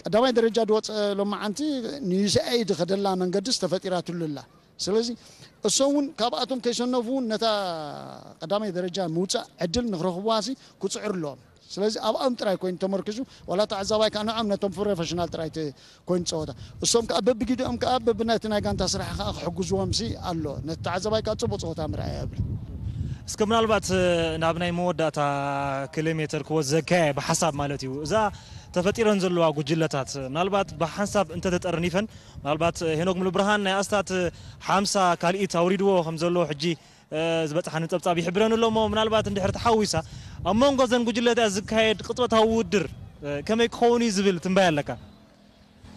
ቀዳማይ ደረጃ ድወፀ ሎማዓንቲ ንዩሲኣይድ ከደላ መንገድስ ተፈጢራትሉ ኣላ። ስለዚ እሶም እውን ካብኣቶም ከይሰነፉ እውን ነታ ቀዳማይ ደረጃ ምውፃእ ዕድል ንክረኽቡዋሲ ክፅዕሩ ኣለዎም። ስለዚ ኣብኣም ጥራይ ኮይኑ ተመርኪዙ ዋላ ተዓዛባይ ከዓ ንዖም ነቶም ፕሮፌሽናል ጥራይ ኮይኑ ፀወታ እሶም ከዓ በብጊዲኦም ከዓ በብናይቲ ናይ ጋንታ ስራሕ ከዓ ክሕግዝዎም ሲ ኣሎ ነቲ ተዓዛባይ ከዓ ፅቡቅ ፀወታ ምርኣያ ይብል። እስከ ምናልባት ናብ ናይ መወዳእታ ኪሎ ሜትር ክወዘካየ ብሓሳብ ማለት እዩ እዛ ተፈጢረን ዘለዋ ጉጅለታት ምናልባት ብሓንሳብ እንተተጠርኒፈን ምናልባት ሄኖክ ሙሉብርሃን ናይ ኣስታት ሓምሳ ካልኢት ኣውሪድዎ ከም ዘሎ ሕጂ ዝበፅሓኒ ፀብፃብ ይሕብረኒ ኣሎ እሞ ምናልባት እንድሕር ተሓዊሳ ኣብ መንጎ ዘን ጉጅለታት ዝካየድ ቅፅበታዊ ውድድር ከመይ ክኸውን እዩ ዝብል ትንባይ ኣለካ?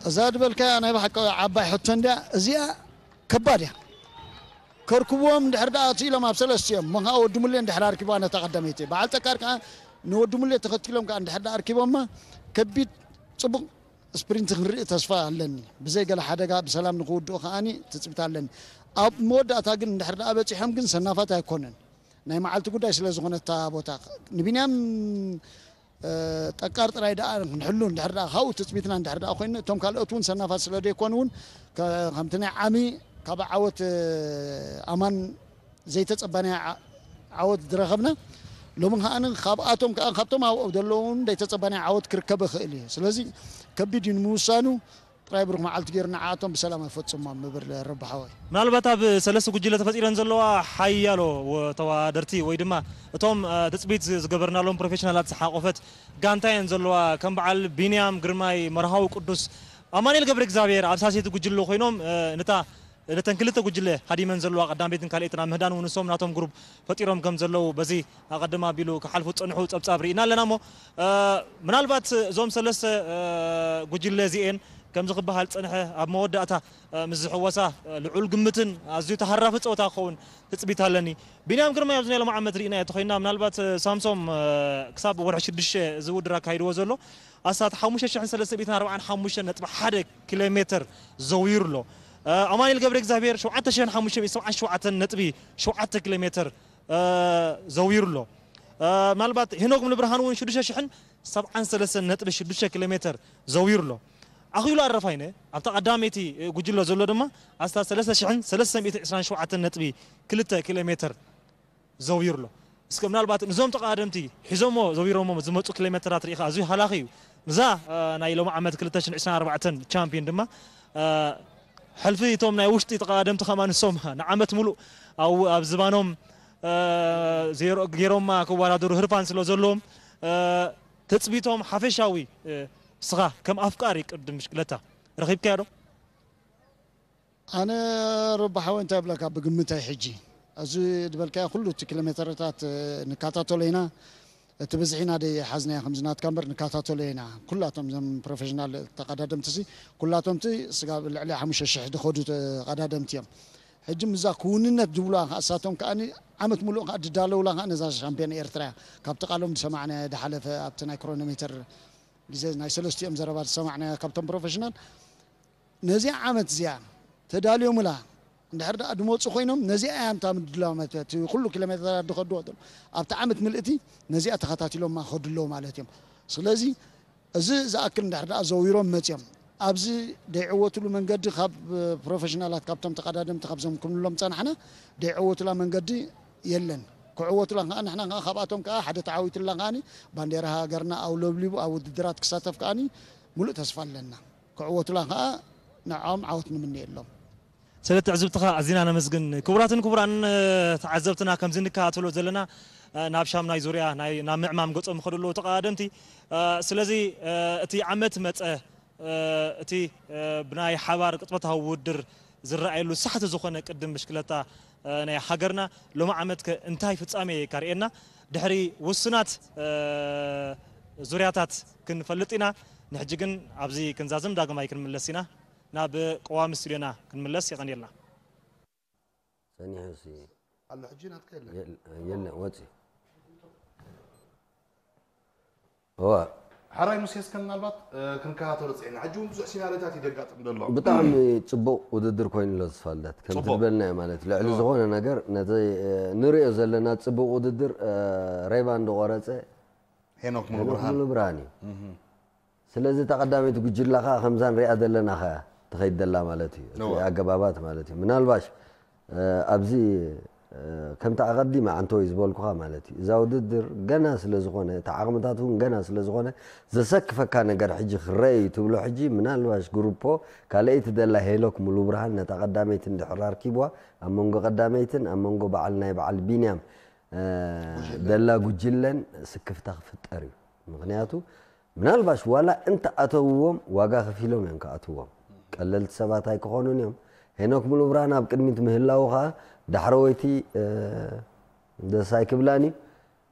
እዛ ዝበልካያ ናይ ብሓቂ ዓባይ ሕቶ እንድያ እዚኣ ከባድ እያ። ከርክብዎም እንድሕር ደኣ ክኢሎም ኣብ ሰለስቲኦም እሞ ከዓ ወዲ ሙሌ እንድሕር ኣርኪብዋ ነታ ቀዳመይቲ በዓል ጠቃር ከዓ ንወዲ ሙሌ ተኸቲሎም ከዓ እንድሕር ደኣ ኣርኪቦማ ከቢድ ፅቡቕ ስፕሪንት ክንርኢ ተስፋ ኣለኒ። ብዘይ ገለ ሓደጋ ብሰላም ንክውድኡ ከዓኒ ትፅቢት ኣለኒ። ኣብ መወዳእታ ግን እንድሕር ደኣ በፂሖም ግን ሰናፋት ኣይኮነን። ናይ መዓልቲ ጉዳይ ስለ ዝኾነ እታ ቦታ ንቢንያም ጠቃር ጥራይ ደኣ ክንሕሉ እንድሕር ደኣ ካብኡ ትፅቢትና እንድሕር ደኣ ኮይኑ እቶም ካልኦት እውን ሰናፋት ስለ ዘይኮኑ እውን ከምቲ ናይ ዓሚ ካብ ዓወት ኣማን ዘይተፀባናዮ ዓወት ዝረኸብና ሎሚ ከዓ ካብኣቶም ከዓ ካብቶም ኣብኦም ዘለዉ እውን ዘይተፀባናዮ ዓወት ክርከብ ይኽእል እዩ። ስለዚ ከቢድ እዩ ንምውሳኑ ጥራይ ብሩኽ መዓልቲ ገይሩ ንዓኣቶም ብሰላም ኣፈፅሞም ምብር ረባሓወይ። ምናልባት ኣብ ሰለስተ ጉጅለ ተፈጢረን ዘለዋ ሓያሎ ተወዳደርቲ ወይ ድማ እቶም ትፅቢት ዝገበርናሎም ፕሮፌሽናላት ዝሓቆፈት ጋንታ እየን ዘለዋ ከም በዓል ቢንያም ግርማይ፣ መርሃዊ ቅዱስ፣ ኣማኑኤል ገብረ እግዚኣብሔር ኣብ ሳልሰይቲ ጉጅለ ኮይኖም ነታ ነተን ክልተ ጉጅለ ሃዲመን ዘለዋ ቀዳመይትን ካልኣይትን ኣብ ምህዳን እውን ንሶም ናቶም ግሩፕ ፈጢሮም ከም ዘለዉ በዚ ኣቐድም ኣቢሉ ክሓልፉ ዝፀንሑ ፀብፃብ ርኢና ኣለና እሞ ምናልባት እዞም ሰለስተ ጉጅለ እዚኤን ከምዚ ክበሃል ዝፀንሐ ኣብ መወዳእታ ምስ ዝሕወሳ ልዑል ግምትን ኣዝዩ ተሃራፊ ፀወታ ክኸውን ትፅቢት ኣለኒ። ቢንያም ግርማይ ኣብዚ ናይ ሎም ዓመት ርኢናዮ ተኾይንና ምናልባት ሳምሶም ክሳብ ወርሒ ሽዱሽተ እዚ ውድድር ኣካይድዎ ዘሎ ኣስታት ሓሙሽተ ሽሕን ሰለስተ ሚእትን ኣርባዓን ሓሙሽተን ነጥቢ ሓደ ኪሎ ሜትር ዘውይሩ ኣሎ። ኣማኑኤል ገብረ እግዚኣብሔር ሸውዓተ ሽሕን ሓሙሽተ ሚእትን ሰብዓን ሸውዓተን ነጥቢ ሸውዓተ ኪሎ ሜትር ዘውይሩ ኣሎ። ምናልባት ሄኖክ ሙሉብርሃን እውን ሽዱሽተ ሽሕን ሰብዓን ሰለስተን ነጥቢ ሽዱሽተ ኪሎ ሜትር ዘውይሩ ኣሎ። ኣኽሊሉ ኣረፋይነ ኣብታ ቀዳመይቲ ጉጅለ ዘሎ ድማ ኣስታት ሰለስተ ሽሕን ሰለስተ ሚእትን ዕስራን ሸውዓተን ነጥቢ ክልተ ኪሎ ሜትር ዘውይሩ ኣሎ። እስከ ምናልባት ንዞም ተቐዳደምቲ ሒዞሞ ዘውይሮሞ ዝመፁ ኪሎ ሜትራት ርኢኻ ኣዝዩ ሃላኺ እዩ። እዛ ናይ ሎሚ ዓመት ክልተ ሽሕን ዕስራን ኣርባዕተን ቻምፒዮን ድማ ሕልፊ እቶም ናይ ውሽጢ ተቐዳደምቲ ከማን ንሶም ንዓመት ሙሉእ ኣብ ኣብ ዝባኖም ዜሮ ገይሮማ ክወዳደሩ ህርፋን ስለ ዘለዎም ትፅቢቶም ሓፈሻዊ ንስኻ ከም ኣፍቃሪ ቅድም ብሽክለታ ረኺብካዮ ዶ? ኣነ ረባሓወ እንታይ ብለካ ብግምታይ ሕጂ እዚ ዝበልካዮ ኩሉ እቲ ኪሎ ሜትርታት ንከታተሎ ኢና። እቲ ብዝሒ ኢና ደይሓዝናዮ ከምዚ ናትካ እምበር ንከታተሎ ኢና። ኩላቶም እዞም ፕሮፌሽናል ተቐዳደምቲ ሲ ኩላቶም እቲ ስጋብ ልዕሊ ሓሙሽተ ሽሕ ዝኸዱ ተቐዳደምቲ እዮም። ሕጂ ምዛ ክውንነት ዝብሉዋ ከዓ እሳቶም ከዓ ዓመት ሙሉእ ከዓ ዝዳለውላ ከዓ ነዛ ሻምፒዮን ኤርትራ እያ። ካብቲ ቃሎም ዝሰማዕናዮ ዝሓለፈ ኣብቲ ናይ ክሮኖሜተር ግዜ ናይ ሰለስቲኦም ዘረባ ዝሰማዕናዮ ካብቶም ፕሮፌሽናል ነዚኣ ዓመት እዚኣ ተዳልዮምላ እንድሕር ደኣ ድመፁ ኮይኖም ነዚኣ እያ እታ ምድላው መት እቲ ኩሉ ኪሎ ሜትራት ዝኸድዎ ዘለዉ ኣብቲ ዓመት ምልእቲ ነዚኣ ተኸታቲሎማ ከዱ ኣለዉ ማለት እዮም። ስለዚ እዚ ዝኣክል እንድሕር ደኣ ዘዊሮም መፅዮም ኣብዚ ደይዕወትሉ መንገዲ ካብ ፕሮፌሽናላት ካብቶም ተቐዳደምቲ ካብዞም ክንብሎም ፀናሕና ደይዕወቱላ መንገዲ የለን። ክዕወቱላ ከዓ ንሕና ከዓ ካብኣቶም ከዓ ሓደ ተዓዊቱላ ከዓኒ ባንዴራ ሃገርና ኣውለብሊቡ ኣብ ውድድራት ክሳተፍ ከዓኒ ሙሉእ ተስፋ ኣለና። ክዕወቱላ ከዓ ንዕኦም ዓወት ንምንየሎም። ስለ ትዕዝብትኻ ኣዚና ነመስግን። ክቡራትን ክቡራን ተዓዘብትና ከምዚ ንከታተሎ ዘለና ናብ ሻምናይ ዙርያ ናይ ናብ ምዕማም ገጾም ይኸዱ ኣለዉ ተቐዳደምቲ። ስለዚ እቲ ዓመት መጸ እቲ ብናይ ሓባር ቅጽበታዊ ውድድር ዝረኣየሉ ሳሕቲ ዝኾነ ቅድም ብሽክለታ ናይ ሃገርና ሎሚ ዓመት ከ እንታይ ፍጻሜ ካርእየና ድሕሪ ውሱናት ዙርያታት ክንፈልጥ ኢና። ንሕጂ ግን ኣብዚ ክንዛዝም ዳግማይ ክንምለስ ኢና። ናብ ቀዋሚ ስቱድዮና ክንምለስ የቐንየልና። ጸኒሑ ሲ ኣሎ ሕጂ ናትካ የለን። የለ ወጺ እዋ ሓራይ ሙሴ እስከ ምናልባት ክንከታተሎ ፅዒና ሕጂ እውን ብዙሕ ሲናሪታት እዩ ደጋጥም ዘሎ። ብጣዕሚ ጽቡቕ ውድድር ኮይኑ ኣሎ ዝፋልደት ከምቲ ጽቡቕ። ዝበልናዮ ማለት ልዕሊ እዋ። ዝኾነ ነገር ነቲ ንሪኦ ዘለና ጽቡቕ ውድድር ሬባ እንደቆረጸ ሄኖክ ሙሉብርሃን ሙሉ ብርሃን እዩ። ስለዚ እታ ቀዳመይቲ ጉጅላ ከዓ ከምዛ ንሪኣ ዘለና ከ ትኸይድ ዘላ ማለት እዩ። እቲ እዋ። ኣገባባት ማለት እዩ። ምናልባሽ ኣብዚ ከምቲ ኣቐዲመ ዓንተወይ ዝበልኩኻ ማለት እዩ። እዛ ውድድር ገና ስለ ዝኾነ እቲ ዓቕምታት እውን ገና ስለ ዝኾነ ዘሰክፈካ ነገር ሕጂ ክረአ እዩ ትብሎ ሕጂ ምናልባሽ ግሩፖ ካልኣይቲ ዘላ ሄኖክ ሙሉ ብርሃን ነታ ቀዳመይቲ እንድሕር ኣርኪብዋ ኣብ መንጎ ቀዳመይትን ኣብ መንጎ በዓል ናይ በዓል ቢንያም ዘላ ጉጅለን ስክፍታ ክፍጠር እዩ። ምኽንያቱ ምናልባሽ ዋላ እንተ ኣተውዎም ዋጋ ከፊሎም እዮም ክኣትዎም። ቀለልቲ ሰባት ኣይክኾኑን እዮም። ሄኖክ ሙሉብርሃን ኣብ ቅድሚት ምህላዉ ኸኣ ዳሕረወይቲ ደስ ኣይክብላን እዩ።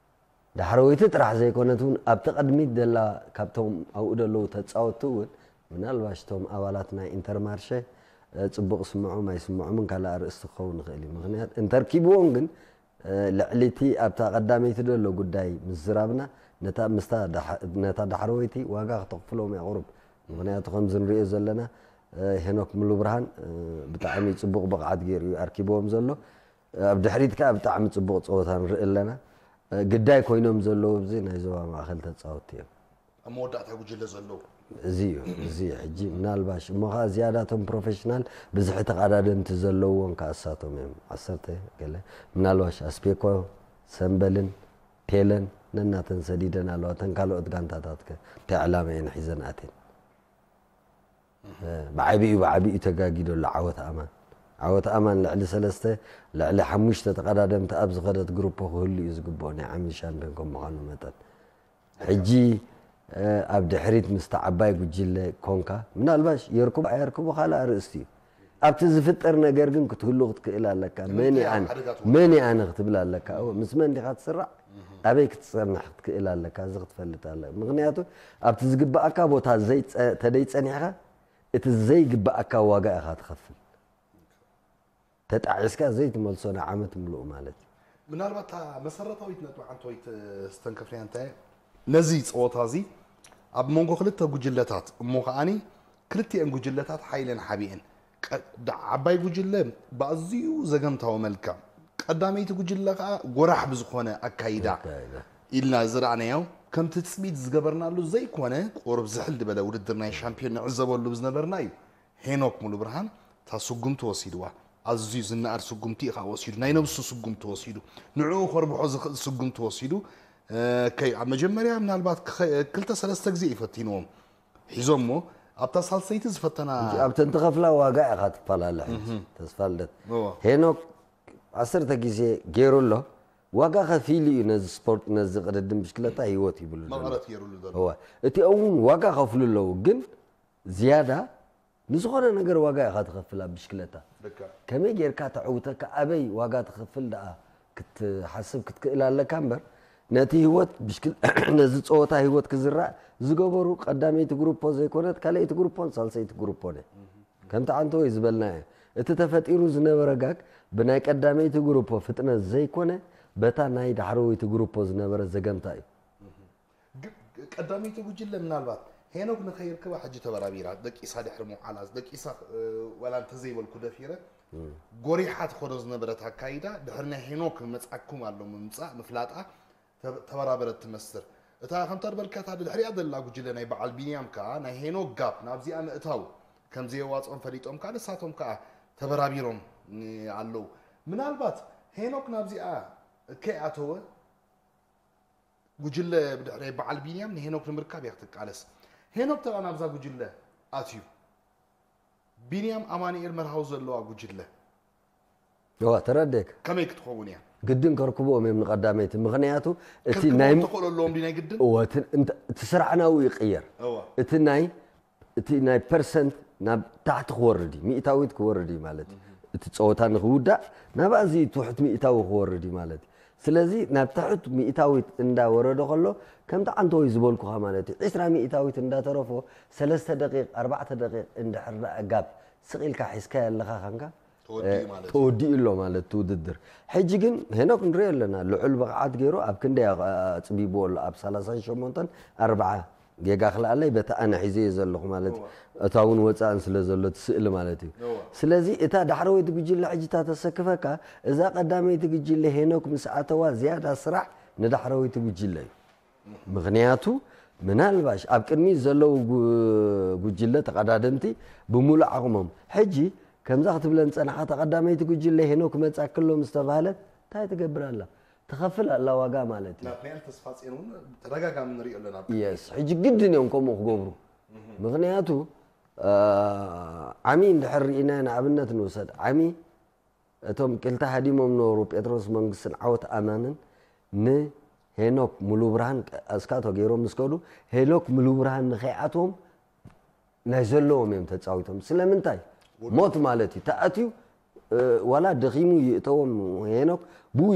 ዳሕረወይቲ ጥራሕ ዘይኮነት እውን ኣብቲ ቅድሚት ዘላ ካብቶም ኣብኡ ዘለዉ ተጻወትቲ እውን ምናልባሽ እቶም ኣባላት ናይ ኢንተርማርሸ ጽቡቕ ስምዖም ኣይስምዖምን ካልእ ኣርእስቲ ክኸውን ይኽእል እዩ። ምኽንያት እንተርኪብዎም ግን ልዕሊ እቲ ኣብታ ቀዳመይቲ ዘሎ ጉዳይ ምዝራብና ነታ ምስታ ዳሕ- ነታ ዳሕረወይቲ ዋጋ ክተኽፍሎም እያ ቁሩብ። ምኽንያቱ ከምዚ ንሪኦ ዘለና ሄኖክ ሙሉብርሃን ብጣዕሚ ጽቡቕ ብቕዓት ገይሩ እዩ ኣርኪብዎም ዘሎ። ኣብ ድሕሪት ከኣ ብጣዕሚ ጽቡቕ ጸወታ ንርኢ ኣለና። ግዳይ ኮይኖም ዘለዉ ኣብዚ ናይ ዞባ ማእከል ተጻወትቲ እዮም። ኣብ መወዳእታ ጉጅለ ዘለዉ እዚ እዩ እዚ እዩ ሕጂ ምናልባሽ እሞ ከዓ ዝያዳ እቶም ፕሮፌሽናል ብዝሒ ተቐዳደምቲ ዘለውዎም ከዓ እሳቶም እዮም ዓሰርተ ገለ ምናልባሽ ኣስፔኮ ሰምበልን ፔለን ነናተን ሰዲደን ኣለዋ እተን ካልኦት ጋንታታት ከ እንታይ ዕላማ እየን ሒዘን ኣትየን ብዓቢኡ ብዓቢኡ ተጋጊዶ ኣሎ ዓወት ኣማን ዓወት ኣማን ልዕሊ ሰለስተ ልዕሊ ሓሙሽተ ተቐዳደምቲ ኣብ ዝኸደት ግሩፖ ክህሉ እዩ ዝግብኦ ናይ ዓሚ ሻምፒዮን ከም ምዃኑ መጠን ሕጂ ኣብ ድሕሪት ምስቲ ዓባይ ጉጅለ ኮንካ ምናልባሽ የርክቡ ኣየርክቡ ካልእ ኣርእስቲ እዩ ኣብቲ ዝፍጠር ነገር ግን ክትህሉ ክትክእል ኣለካ መን ኣነ ክትብል ኣለካ ምስ መን ዲኻ ትስራዕ ኣበይ ክትፀንሕ ክትክእል ኣለካ እዚ ክትፈልጥ ኣለ ምክንያቱ ኣብቲ ዝግባኣካ ቦታ ተደይፀኒሕካ እቲ ዘይግባኣካ ዋጋ ኢኻ ትኸፍል ተጣዒስካ ዘይትመልሶ ንዓመት ምሉእ ማለት እዩ። ምናልባት እታ መሰረታዊት ነጥቢ ዓንተወይት ስተንከፍንያ እንታይ ነዚ ፀወታ እዚ ኣብ መንጎ ክልተ ጉጅለታት እሞ ከዓኒ ክልቲኤን ጉጅለታት ሓይለን ሓቢኤን ዓባይ ጉጅለ ብኣዝዩ ዘገምታዊ መልክዕ ቀዳመይቲ ጉጅለ ከዓ ጎራሕ ብዝኾነ ኣካይዳ ኢልና ዝረኣናዮ ከም ትፅቢት ዝገበርናሉ ዘይኮነ ቁሩብ ዝሕል ዝበለ ውድድር ናይ ሻምፒዮን ንዕዘበሉ ብዝነበርና እዩ። ሄኖክ ሙሉብርሃን እታ ስጉምቲ ወሲድዋ። ኣዝዩ ዝነኣድ ስጉምቲ እዩ ከዓ ወሲዱ። ናይ ነብሱ ስጉምቲ ወሲዱ። ንዕኡ ከርብሖ ዝኽእል ስጉምቲ ወሲዱ። ከይ ኣብ መጀመርያ ምናልባት ክልተ ሰለስተ ግዜ እዩ ፈቲንዎም። ሒዞሞ ኣብታ ሳልሰይቲ ዝፈተና ኣብተን ትኸፍላ ዋጋ ኢኻ ትፈላለ ሕጂ ተስፋ ልደት ሄኖክ ዓሰርተ ግዜ ገይሩ ኣሎ ዋጋ ከፊሉ እዩ ነዚ ስፖርት ነዚ ቅድድም ብሽክለታ ህይወት ይብሉ መቐረት ገይሩሉ ዘሎ እዋ እቲኦም እውን ዋጋ ከፍሉ ኣለዉ ግን ዝያዳ ንዝኾነ ነገር ዋጋ ኢኻ ትኸፍል ኣብ ብሽክለታ ከመይ ጌርካ ተዕውተካ ኣበይ ዋጋ ትኸፍል ደኣ ክትሓስብ ክትክእል ኣለካ እምበር ነቲ ህይወት ብሽክል ነዚ ጸወታ ህይወት ክዝራእ ዝገበሩ ቀዳመይቲ ግሩፖ ዘይኮነት ካልኣይቲ ግሩፖን ሳልሰይቲ ግሩፖን እየ። ከምቲ ዓንተወይ ዝበልናዮ፣ እቲ ተፈጢሩ ዝነበረ ጋግ ብናይ ቀዳመይቲ ግሩፖ ፍጥነት ዘይኮነ፣ በታ ናይ ዳሕረወይቲ ግሩፖ ዝነበረ ዘገምታ እዩ። ግ- ቀዳመይቲ ጉጅለ ምናልባት ሄኖክ ንኸይርክባ ሕጂ ተበራቢራ ደቂሳ ድሕሪ ምውዓላ ደቂሳ እ፣ ዋላ እንተዘይበልኩ ደፊረ ጎሪሓ ትኸዶ ዝነበረት ኣካይዳ ድሕሪ ናይ ሄኖክ መጻኩም ኣሎ ምምጻእ ምፍላጣ ተ- ተበራበረት ትመስል። እታ ከምታ ዝበልካታ ድሕሪኣ ዘላ ጉጅለ ናይ በዓል ቢንያም ከኣ ናይ ሄኖክ ጋብ ናብዚኣ ምእታው ከም ዘየዋጽኦም ፈሊጦም ከኣ ንሳቶም ከኣ ተበራቢሮም እ፣ ኣለዉ። ምናልባት ሄኖክ ናብዚኣ ከይኣተወ ጉጅለ ብድሕሪ በዓል ቢንያም ንሄኖክ ንምርካብ እያ ክትቃለስ። ሄኖክ ተራ ናብዛ ጉጅለ ኣትዩ። ቢንያም ኣማኑኤል መርሃዊ ዘለዋ ጉጅለ እዋ ተረደክ። ከመይ ክትኸውን እያ? ግድን ከርክብዎም እዮም ንቐዳመይቲ፣ ምኽንያቱ እቲ ናይ ተኽእሎ ኣለዎም ድዩ ናይ ግድን? እወ፣ እቲ እንተ- እቲ ስርዓናዊ ይቕየር። እዋ እቲ ናይ እቲ ናይ ፐርሰንት ናብ ታሕቲ ክወርድ እዩ፣ ሚእታዊት ክወርድ እዩ ማለት እዩ። እቲ ጸወታ ንኽውዳእ ናብ ኣዝዩ ትሑት ሚእታዊ ክወርድ እዩ ማለት እዩ። ስለዚ ናብ ትሑት ሚእታዊት እንዳወረደ ከሎ ከምቲ ዓንተወይ ዝበልኩኻ ማለት እዩ፣ ዕስራ ሚእታዊት እንዳተረፎ ሰለስተ ደቂቕ ኣርባዕተ ደቂቕ እንድሕር ደኣ ጋብ ስቕ ኢልካ ሒዝካዮ ኣለኻ ኻንካ ተወዲኡ ማለት እዩ። ተወዲኡ ኣሎ ማለት እቲ ውድድር። ሕጂ ግን ሄኖክ ንሪኦ ኣለና፣ ልዑል ብቕዓት ገይሩ ኣብ ክንደይ ኣጽቢብዎ ኣሎ፣ ኣብ ሰላሳን ሸሞንተን ኣርብዓ ጌጋ ክልኣለይ በቲ ኣነ ሒዘዮ ዘለኹ ማለት እዩ። እታ እውን ወፃእን ስለ ዘሎ እቲ ስእሊ ማለት እዩ። ስለዚ እታ ዳሕረወይቲ ጉጅለ ሕጂ እታ ተሰክፈካ፣ እዛ ቀዳመይቲ ጉጅለ ሄኖክ ምስ ኣተዋ ዝያዳ ስራሕ ንዳሕረወይቲ ጉጅለ እዩ። ምኽንያቱ ምናልባሽ ኣብ ቅድሚት ዘለዉ ጉ- ጉጅለ ተቐዳደምቲ ብምሉእ ዓቕሞም ሕጂ ከምዛ ክትብለን ፀናሓ ተቐዳመይቲ ጉጅለ ሄኖክ መፃ ክሎ ምስ ተባህለት እንታይ ትገብር ኣላ? ትኸፍል ኣላ ዋጋ ማለት እዩ። ናትናኤል ተስፋጽዮን እውን ተደጋጋሚ ንሪኦ ኣለና። የስ ሕጂ ግድን እዮም ከምኡ ክገብሩ። ምኽንያቱ ዓሚ እንድሕር ርኢና ንኣብነት ንውሰድ ዓሚ እቶም ክልተ ሃዲሞም ነበሩ ጴጥሮስ መንግስትን ዓወት ኣማንን ንሄኖክ ሙሉ ብርሃን ኣስካቶ ገይሮም ምስ ከዱ ሄኖክ ሙሉ ብርሃን ንኸይኣትዎም ናይ ዘለዎም እዮም ተፃዊቶም። ስለምንታይ ሞት ማለት እዩ ተኣትዩ ዋላ ደኺሙ ይእተዎም ሄኖክ ብኡ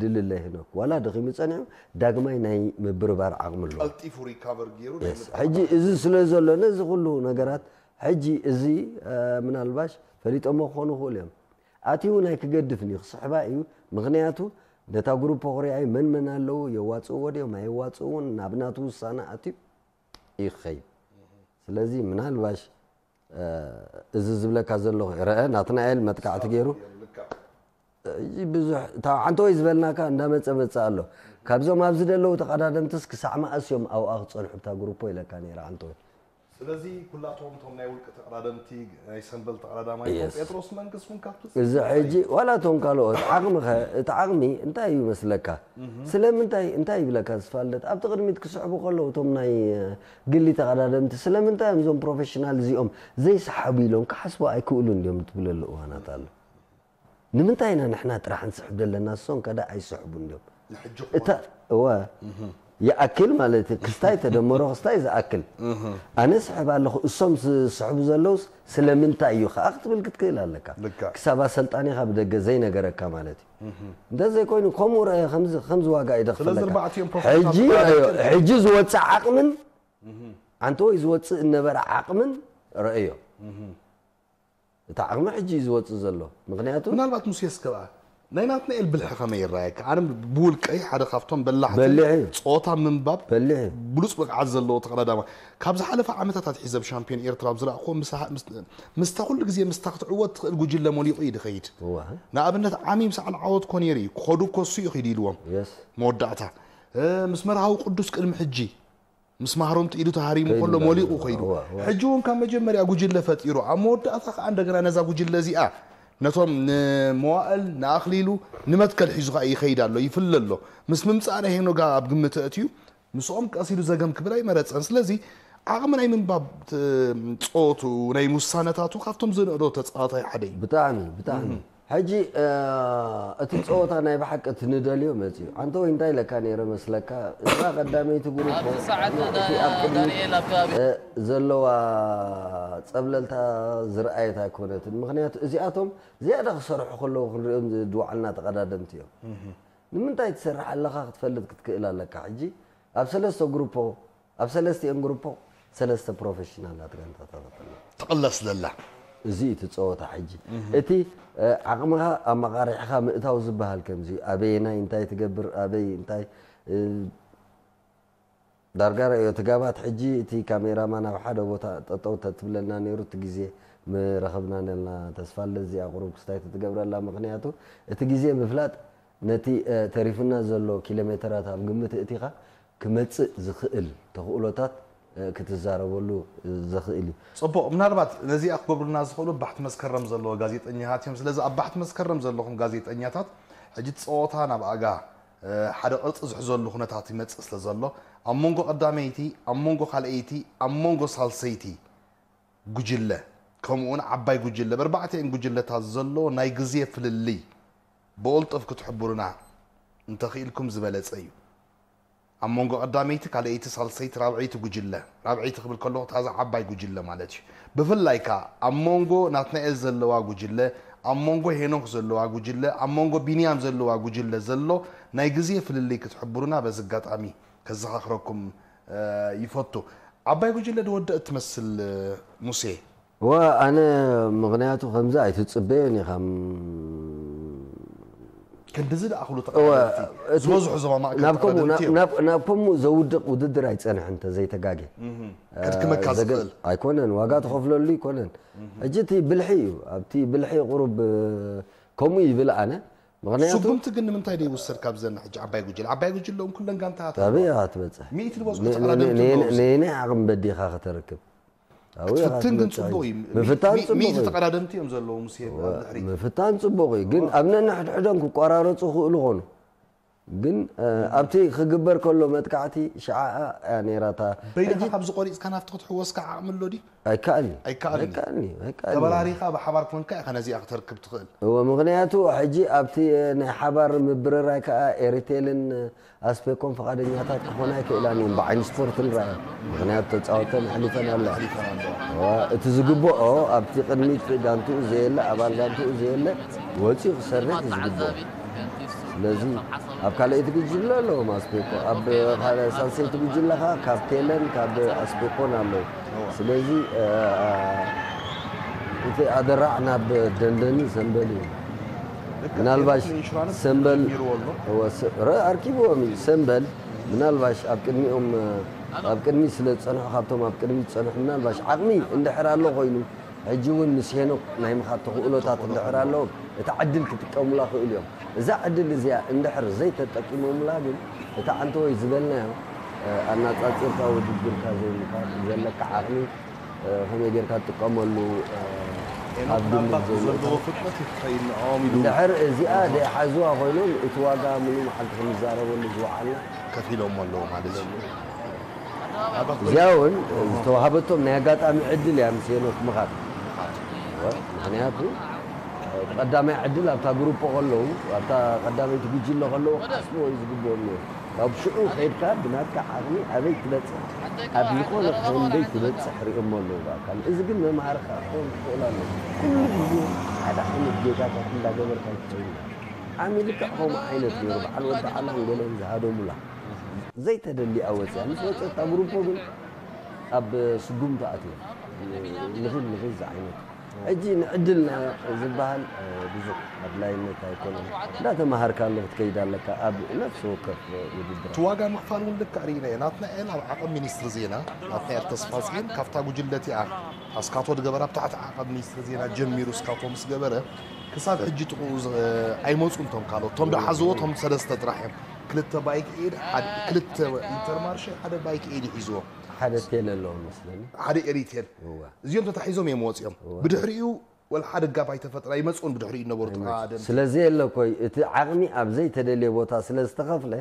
ድልለ ሄኖክ ዋላ ደኺሙ ፀኒዑ ዳግማይ ናይ ምብርባር ዓቕሚ ኣለዎ። ቀልጢፉ recover ገይሩ ናይ ሕጂ እዚ ስለ ዘሎ ነዚ ኩሉ ነገራት ሕጂ እዚ ምናልባሽ ፈሊጦሞ ክኾኑ ይኽእሉ እዮም። ኣትዩ ናይ ክገድፍን እዩ ክስሕባ እዩ። ምኽንያቱ ነታ ግሩፕ ኮርያ እዩ መን መን ኣለዉ የዋፅእዎ ድዮም ኣየዋፅእውን ናብ ናቱ ውሳነ ኣትዩ እዩ ክኸይድ። ስለዚ ምናልባሽ እዚ ዝብለካ ዘለኹ ረአ ናትናኤል መጥቃዕቲ ገይሩ ብዙሕ ዓንተወይ ዝበልናካ እንዳመፀ መፀ ኣሎ። ካብዞም ኣብዚ ደለዉ ተቐዳደምትስ ክሳዕ መኣስ እዮም ኣብኣ ክፀንሑ ብታ ግሩፖ ኢለካ ነይረ ዓንተወይ። ስለዚ ኩላቶም እቶም ናይ ውልቂ ተቐዳደምቲ ናይ ሰንበል ተቐዳዳማይ ጴጥሮስ መንግስት እውን ካብቲ እዚ ሕጂ ዋላ እቶም ካልኦት ዓቕሚ ኸ እቲ ዓቕሚ እንታይ እዩ መስለካ? ስለምንታይ እንታይ ይብለካ ዝፋለጥ ኣብቲ ቅድሚት ክስሕቡ ከለዉ እቶም ናይ ግሊ ተቐዳደምቲ ስለምንታይ እዮም እዞም ፕሮፌሽናል እዚኦም ዘይሰሓቡ ኢሎም ክሓስቡ ኣይክእሉን ድዮም ትብለሉ እዋናት ኣሎ። ንምንታይ ኢና ንሕና ጥራሕ ንስሕብ ዘለና እሶም ከዳ ኣይስሕቡን ድዮም? እታ እወ ይኣክል ማለት ክስታይ ተደመሮ ክስታይ ዝኣክል ኣነ ስሕብ ኣለኹ እሶም ዝስሕቡ ዘለውስ ስለምንታይ እዩ ከዓ ክትብል ክትክእል ኣለካ። ክሳብ ኣሰልጣኒኻ ብደገ ዘይነገረካ ማለት እዩ። እንተዘይኮይኑ ከምኡ ረአ ከምዚ ዋጋ እዩ ደኽፍለካ። ሕጂ ዝወፅእ ዓቕምን ዓንተወይ ዝወፅእ እነበረ ዓቕምን ረእዮ። እቲ ዓቕሚ ሕጂ እዩ ዝወፅእ ዘሎ ምክንያቱ ምናልባት ሙሴስ ከኣ ናይ ናትናኤል ብልሒ ከመይ ይረኣየካ? ኣነ ብውልቀይ ሓደ ካብቶም በላሕቲ በሊሕ እዩ። ፆታ ምንባብ በሊሕ እዩ። ብሉፅ ብቕዓት ዘለዎ ተቐዳዳማይ ካብ ዝሓለፈ ዓመታት ኣትሒዘ ኣብ ሻምፒዮን ኤርትራ ኣብ ዝረኣኽዎ ምስታ ኩሉ ግዜ ምስታ ክትዕወት ትኽእል ጉጅለ መሊቑ እዩ ድኸይድ። እዋ ንኣብነት ዓሚ ምስ ዓልዓወት ኮ ነይሩ እዩ ክኸዱ እኮ እሱ እዩ ኺዱ ኢልዎም የስ መወዳእታ ምስ መርሃዊ ቅዱስ ቅድሚ ሕጂ ምስ ማህሮምቲ ኢዱ ተሃሪሙ ከሎ መሊቑ ከይዱ። ሕጂ እውን ካብ መጀመርያ ጉጅለ ፈጢሩ ኣብ መወዳእታ ከዓ እንደገና ነዛ ጉጅለ እዚኣ ነቶም ንመዋእል ንኣኽሊሉ ንመትከል ሒዙ ከዓ ይኸይድ ኣሎ ይፍለ ኣሎ። ምስ ምምፃእ ናይ ሄኖጋ ኣብ ግምት ኣእትዩ ምስኦም ቀስ ኢሉ ዘገም ክብል ኣይመረፀን። ስለዚ ዓቕሚ ናይ ምንባብ ፆቱ ናይ ውሳነታቱ ካብቶም ዘንእዶ ተፃዋታይ ሓደ እዩ። ብጣዕሚ ብጣዕሚ ሕጂ እቲ ፀወታ ናይ ብሓቂ እቲ ንደልዮ መፅዩ ኣንተ ወይ እንታይ ኢለካ ነይረ መስለካ እዛ ቀዳመይቲ ግሩፕ ኣብዚ ሰዓት ዳ- ዳንኤል ኣብ ከባቢ ዘለዋ ፀብለልታ ዝረኣየት ኣይኮነትን ምክንያቱ እዚኣቶም ዝያዳ ክሰርሑ ከለዉ ክንሪኦም ዝድዋዕልና ተቐዳደምቲ እዮም ንምንታይ ትሰርሕ ኣለኻ ክትፈልጥ ክትክእል ኣለካ። ሕጂ ኣብ ሰለስተ ግሩፖ ኣብ ሰለስቲኤን ግሩፖ ሰለስተ ፕሮፌሽናላት ጋንታታት ኣለዋ። ትቕለስ ዘላ። እዚ እዩ እቲ ጸወታ ሕጂ። እቲ ዓቕምኻ ኣመቓሪሕኻ ምእታው ዝበሃል ከምዚ ኣበየናይ እንታይ ትገብር ኣበይ እንታይ ዳርጋ ርእዮ ትጋባት ሕጂ እቲ ካሜራማን ኣብ ሓደ ቦታ ጠጠው ተትብለና ነይሩ እቲ ግዜ ምረኸብና ነልና ተስፋ ኣለዚ ኣቕሩብ ክስታይ ተትገብረላ ምክንያቱ እቲ ግዜ ምፍላጥ ነቲ ተሪፍና ዘሎ ኪሎሜተራት ኣብ ግምት እእቲኻ ክመጽእ ዝኽእል ተኽእሎታት ክትዛረበሉ ዘኽእል እዩ። ጽቡቕ፣ ምናልባት ነዚኣ ክገብሩልና ዝኽእሉ ባሕቲ መስከረም ዘለዎ ጋዜጠኛታት እዮም። ስለዚ ኣብ ባሕቲ መስከረም ዘለኹም ጋዜጠኛታት ሕጂ እቲ ጸወታ ናብ ኣጋ ሓደ ቅርጺ ዝሕዘሉ ኩነታት ይመጽእ ስለ ዘሎ ኣብ መንጎ ቀዳመይቲ፣ ኣብ መንጎ ካልኣይቲ፣ ኣብ መንጎ ሳልሰይቲ ጉጅለ ከምኡውን ዓባይ ጉጅለ በርባዕቲኤን ጉጅለታት ዘሎ ናይ ግዜ ፍልልይ ብቕልጡፍ ክትሕብሩና እንተኽኢልኩም ዝበለጸ እዩ። ኣብ መንጎ ቀዳመይቲ፣ ካልኣይቲ፣ ሳልሰይቲ፣ ራብዐይቲ ጉጅለ፣ ራብዐይቲ ክብል ከለኹ እታ እዛ ዓባይ ጉጅለ ማለት እዩ። ብፍላይ ከኣ ኣብ መንጎ ናትናኤል ዘለዋ ጉጅለ፣ ኣብ መንጎ ሄኖክ ዘለዋ ጉጅለ፣ ኣብ መንጎ ቢንያም ዘለዋ ጉጅለ ዘሎ ናይ ግዜ ፍልልይ ክትሕብሩና በዚ ኣጋጣሚ ከዘኻኽረኩም ይፈቱ። ዓባይ ጉጅለ ድወደእ ትመስል ሙሴ። እወ ኣነ ምኽንያቱ ከምዚ ኣይትጽበዮን ኢኻ ክንድዚ ደኣ ክብሉ ተቐዳደምቲ ዝበዝሑ ዞባ ማእከል ተቐዳደምቲ እዮም። ናብ ከምኡ ዘውድቕ ውድድር ኣይጸንሕን እንተ ዘይተጋጌ ከድክመካ ዝኽእል ኣይኮነን ዋጋ ትኸፍለሉ ኣይኮነን ሕጂ እቲ ብልሒ እዩ ኣብቲ ብልሒ ቁሩብ ከምኡ ይብል ኣነ ምኽንያቱ ስጉምቲ ግን ንምንታይ ደይውሰድ ካብዘን ሕጂ ዓባይ ጉጅለ ዓባይ ጉጅለ እውን ኩለን ጋንታታት ኣለዋ ኣበይ ኢኻ ትበፅሕ ሚእቲ ዝበፅሑ ተቐዳደምቲ ኣለዉ ኣብዚ ነየናይ ዓቕሚ በዲኻ ከተርክብ ኣብኡ ኢኻ ክትፍትን ግን ክትበፅሕ ፅቡቕ እዩ ምፍታን ሚ- ጽቡቕ ሚእቲ እዩ ተቐዳደምቲ እዮም ዘለዉ ሙሴ ኣብ ድሕሪት ምፍታን ፅቡቕ እዩ ግን ኣብ ነንሕድሕዶም ክቆራረፁ ይኽእሉ ኾኑ ግን ኣብቲ ክግበር ከሎ መጥቃዕቲ ሽዓኣ እያ ነይራታ በይንኻ ካብዚ ቆሪፅካ ናብቲ ክትሕወስካ ዓቕሚ ኣሎ ድዩ ኣይከኣልን ኣይከኣልን ኣይከኣልን ኣይከኣልን ተበራሪኻ ብሓባር ኮንካ ኢኻ ነዚኣ ክተርክብ ትኽእል እወ ምኽንያቱ ሕጂ ኣብቲ ናይ ሓባር ምብርራይ ከዓ ኤሪቴልን ኣስፔኮን ፈቓደኛታት ክኾና ኣይክእላን እዮም ብዓይኒ ስፖርት ንረኣዮ ምኽንያቱ ተፃወተን ኣሕሊፈን ኣለዋ እወ እቲ ዝግብኦ ኣብቲ ቅድሚት ጋንትኡ ዘየለ ኣባል ጋንትኡ ዘየለ ወፂኡ ክሰርሕ እዩ ዝግብኦ ስለዚ ኣብ ካልኣይቲ ጉጅለ ኣለዎም ኣስፔኮ ኣብ ካልእ ሳልሰይቲ ጉጅለ ኸዓ ካብ ቴለን ካብ ኣስፔኮን ኣለዉ ስለዚ እቲ ኣደራዕ ናብ ደንደኒ ሰንበል እዩ ምናልባሽ ሰንበል ኣርኪብዎም እዩ ሰንበል ምናልባሽ ኣብ ቅድሚኦም ኣብ ቅድሚ ስለ ዝፀንሑ ካብቶም ኣብ ቅድሚ ዝፀንሑ ምናልባሽ ዓቕሚ እንድሕር ኣሎ ኮይኑ ሕጂ እውን ምስ ሄኖክ ናይ ምኻድ ተኽእሎታት እንድሕር ኣለዎም እታ ዕድል ክጥቀሙላ ክእሉ እዮም። እዛ ዕድል እዚኣ እንድሕር ዘይተጠቂሞምላ ግን እታ ዓንተወይ ዝበልናዮ ኣናፃፂርካ ውድድርካ ዘይምኻድ ዘለካ ዓቕሚ ከመይ ጌርካ ትጥቀመሉ ኣብ ግምት ዘይምእታው እንድሕር እዚኣ ዘይሓዝዋ ኮይኖም እቲ ዋጋ ምሉ መዓልቲ ክንዛረበሉ ዝወዓልና ከፊሎሞ ኣለዉ ማለት እዩ። እዚኣ እውን ዝተዋሃበቶም ናይ ኣጋጣሚ ዕድል እያ ምስ ሄኖክ ምኻድ ምኽንያቱ እቲ ቀዳማይ ዕድል ኣብታ ግሩፖ ከለዉ ኣብታ ቀዳመይቲ ጉጅለ ከለዉ ክሓስብዎ እዩ ዝግብኦም ነይሩ ካብ ሽዑ ከይድካ ብናትካ ዓቕሚ ኣበይ ትበፅሕ ኣብ ዝኾነ ክንደይ ትበፅሕ ሪኦሞ ኣለዉ ብኣካል እዚ ግን መምሃሪ ከዓ ክኸውን ክኽእል ኣለዎ ኩሉ ግዜ ሓደ ዓይነት ጌጋታት እንዳገበርካ ኣይትኸይድ ዓሚ ልክዕ ከምኡ ዓይነት ነይሩ በዓል ወዲ ዓላን ገለን ዝሃደሙላ ዘይተደሊኣ ወፅያ ምስ ወፀት ኣብ ሩፖ ግን ኣብ ስጉምቲ ኣትዮም ንኺድ ንኺድ ዝዓይነቱ ሕጂ ንዕድል ዝበሃል ብዙሕ ኣድላይነት ኣይኮነን እንዳተማሃርካ ኣሎ ክትከይድ ኣለካ ኣብ ነፍሲ ወከፍ ውድድር እቲ ዋጋ ምኽፋል እውን ልክዕ ርኢናዮ ናትናኤል ኣብ ዓቐብ ሚኒስትሪ ዜና ናትናኤል ተስፋጽዮን ካብታ ጉጅለ እቲኣ ኣስካቶ ድገበር ኣብ ታሕቲ ዓቐብ ሚኒስትሪ ዜና ጀሚሩ እስካቶ ምስ ገበረ ክሳብ ሕጂ ጥቕኡ ኣይመፁን ቶም ካልኦት ቶም ደሓዝዎ ቶም ሰለስተ ጥራሕ እዮም ክልተ ባይክ ኤድ ክልተ ኢንተርማርሸ ሓደ ባይክ ኤድ ይሒዝዎ ሓደ ቴል ኣለዎ መስለኒ ሓደ ኤሪቴል እዚኦም ተታሒዞም እዮም ወፂኦም ብድሕሪኡ ወላ ሓደ ጋፕ ኣይተፈጥረ ኣይመፅኡን ብድሕሪኡ ነበሩ ተቐዳደምቲ ስለዚ የለ ኮይ እቲ ዓቕሚ ኣብ ዘይተደልየ ቦታ ስለ ዝተኸፍለ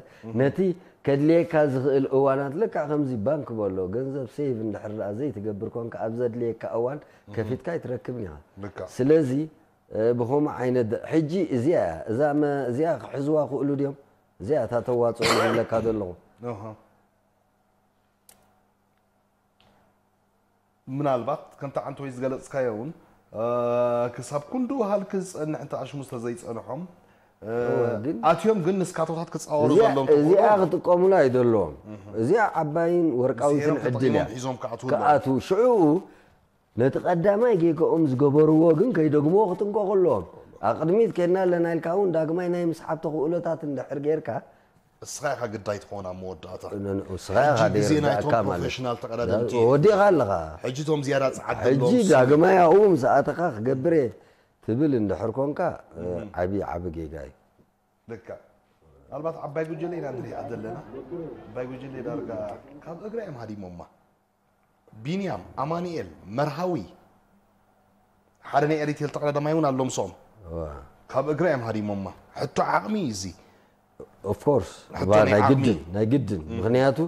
ነቲ ከድልየካ ዝኽእል እዋናት ልክዕ ከምዚ ባንክ በሎ ገንዘብ ሴቭ እንድሕር ደኣ ዘይትገብር ኮንካ ኣብ ዘድልየካ እዋን ከፊትካ ኣይትረክብን ኢኻ ልክዕ ስለዚ ብኸምኡ ዓይነት ሕጂ እዚኣ እያ እዛ መ- እዚኣ ክሕዝዋ ክእሉ ድዮም እዚኣ እታ ተዋፅኦ ዝብለካ ዘለኹ ኣሃ። ምናልባት ከምቲ ዓንተወይ ዝገለፅካዮ እውን ክሳብ ክንድኡ ሃልኪ ዝፀንሕ እንተ ኣሽሙ ዝተዘይፀንሖም እወ፣ ግን ኣትዮም ግን ንስካቶታት ክፃወሩ እዚኣ ዘለዎም እዚኣ ተኽእሎ ክጥቀሙላ እዩ ዘለዎም። እዚኣ ዓባይን ወርቃዊትን ምስሄሮም ዕድል እያ። ተጠቂሞም ሒዞም ክኣትዉ ኣለዎም። ክኣትዉ ሽዑ ነቲ ቀዳማይ ጌጋኦም ዝገበርዎ ግን ከይደግምዎ ክጥንቀቑ ኣለዎም። ኣቕድሚት ከድና ኣለና ኢልካ እውን ዳግማይ ናይ ምስሓብ ተኽእሎታት እንድሕር ጌርካ እስኻ ኢኻ ግዳይ ትኸውን ኣብ መወዳእታ። ን- እስኻ ኢኻ ሕጂ ግዜ ደይርዳእካ ናይቶም ማለት ፕሮፌሽናል ተቐዳደምቲ እዩ። ወዲኻ ኣለኻ። ሕጂ እቶም ዝያዳ ጸዓት ሕጂ ዘለዎም ዳግማይ ኣብኡ ምስ ኣተኻ ክገብር እየ ትብል እንድሕር ኮንካ፣ እ፣ እም። ዓቢ፣ ዓቢ ጌጋ እዩ። ልክዕ። ምናልባት ዓባይ ጉጅለ ኢና ንሪኣ ዘለና። ዓባይ ጉጅለ ዳርጋ ካብ እግራ እዮም ሃዲሞማ። ቢንያም፣ ኣማኑኤል፣ መርሃዊ፣ ሓደ ናይ ኤሪቴል ተቐዳዳማይ እውን ኣሎ ምስኦም። እዋ። ካብ እግራ እዮም ሃዲሞማ። ሕቶ ዓቕሚ እዩ እዚ። ኦፍ ኮርስ፣ ሕቶ እዋ፣ ናይ ናይ ዓቕሚ። ግድን፣ ናይ ግድን። እም። ምኽንያቱ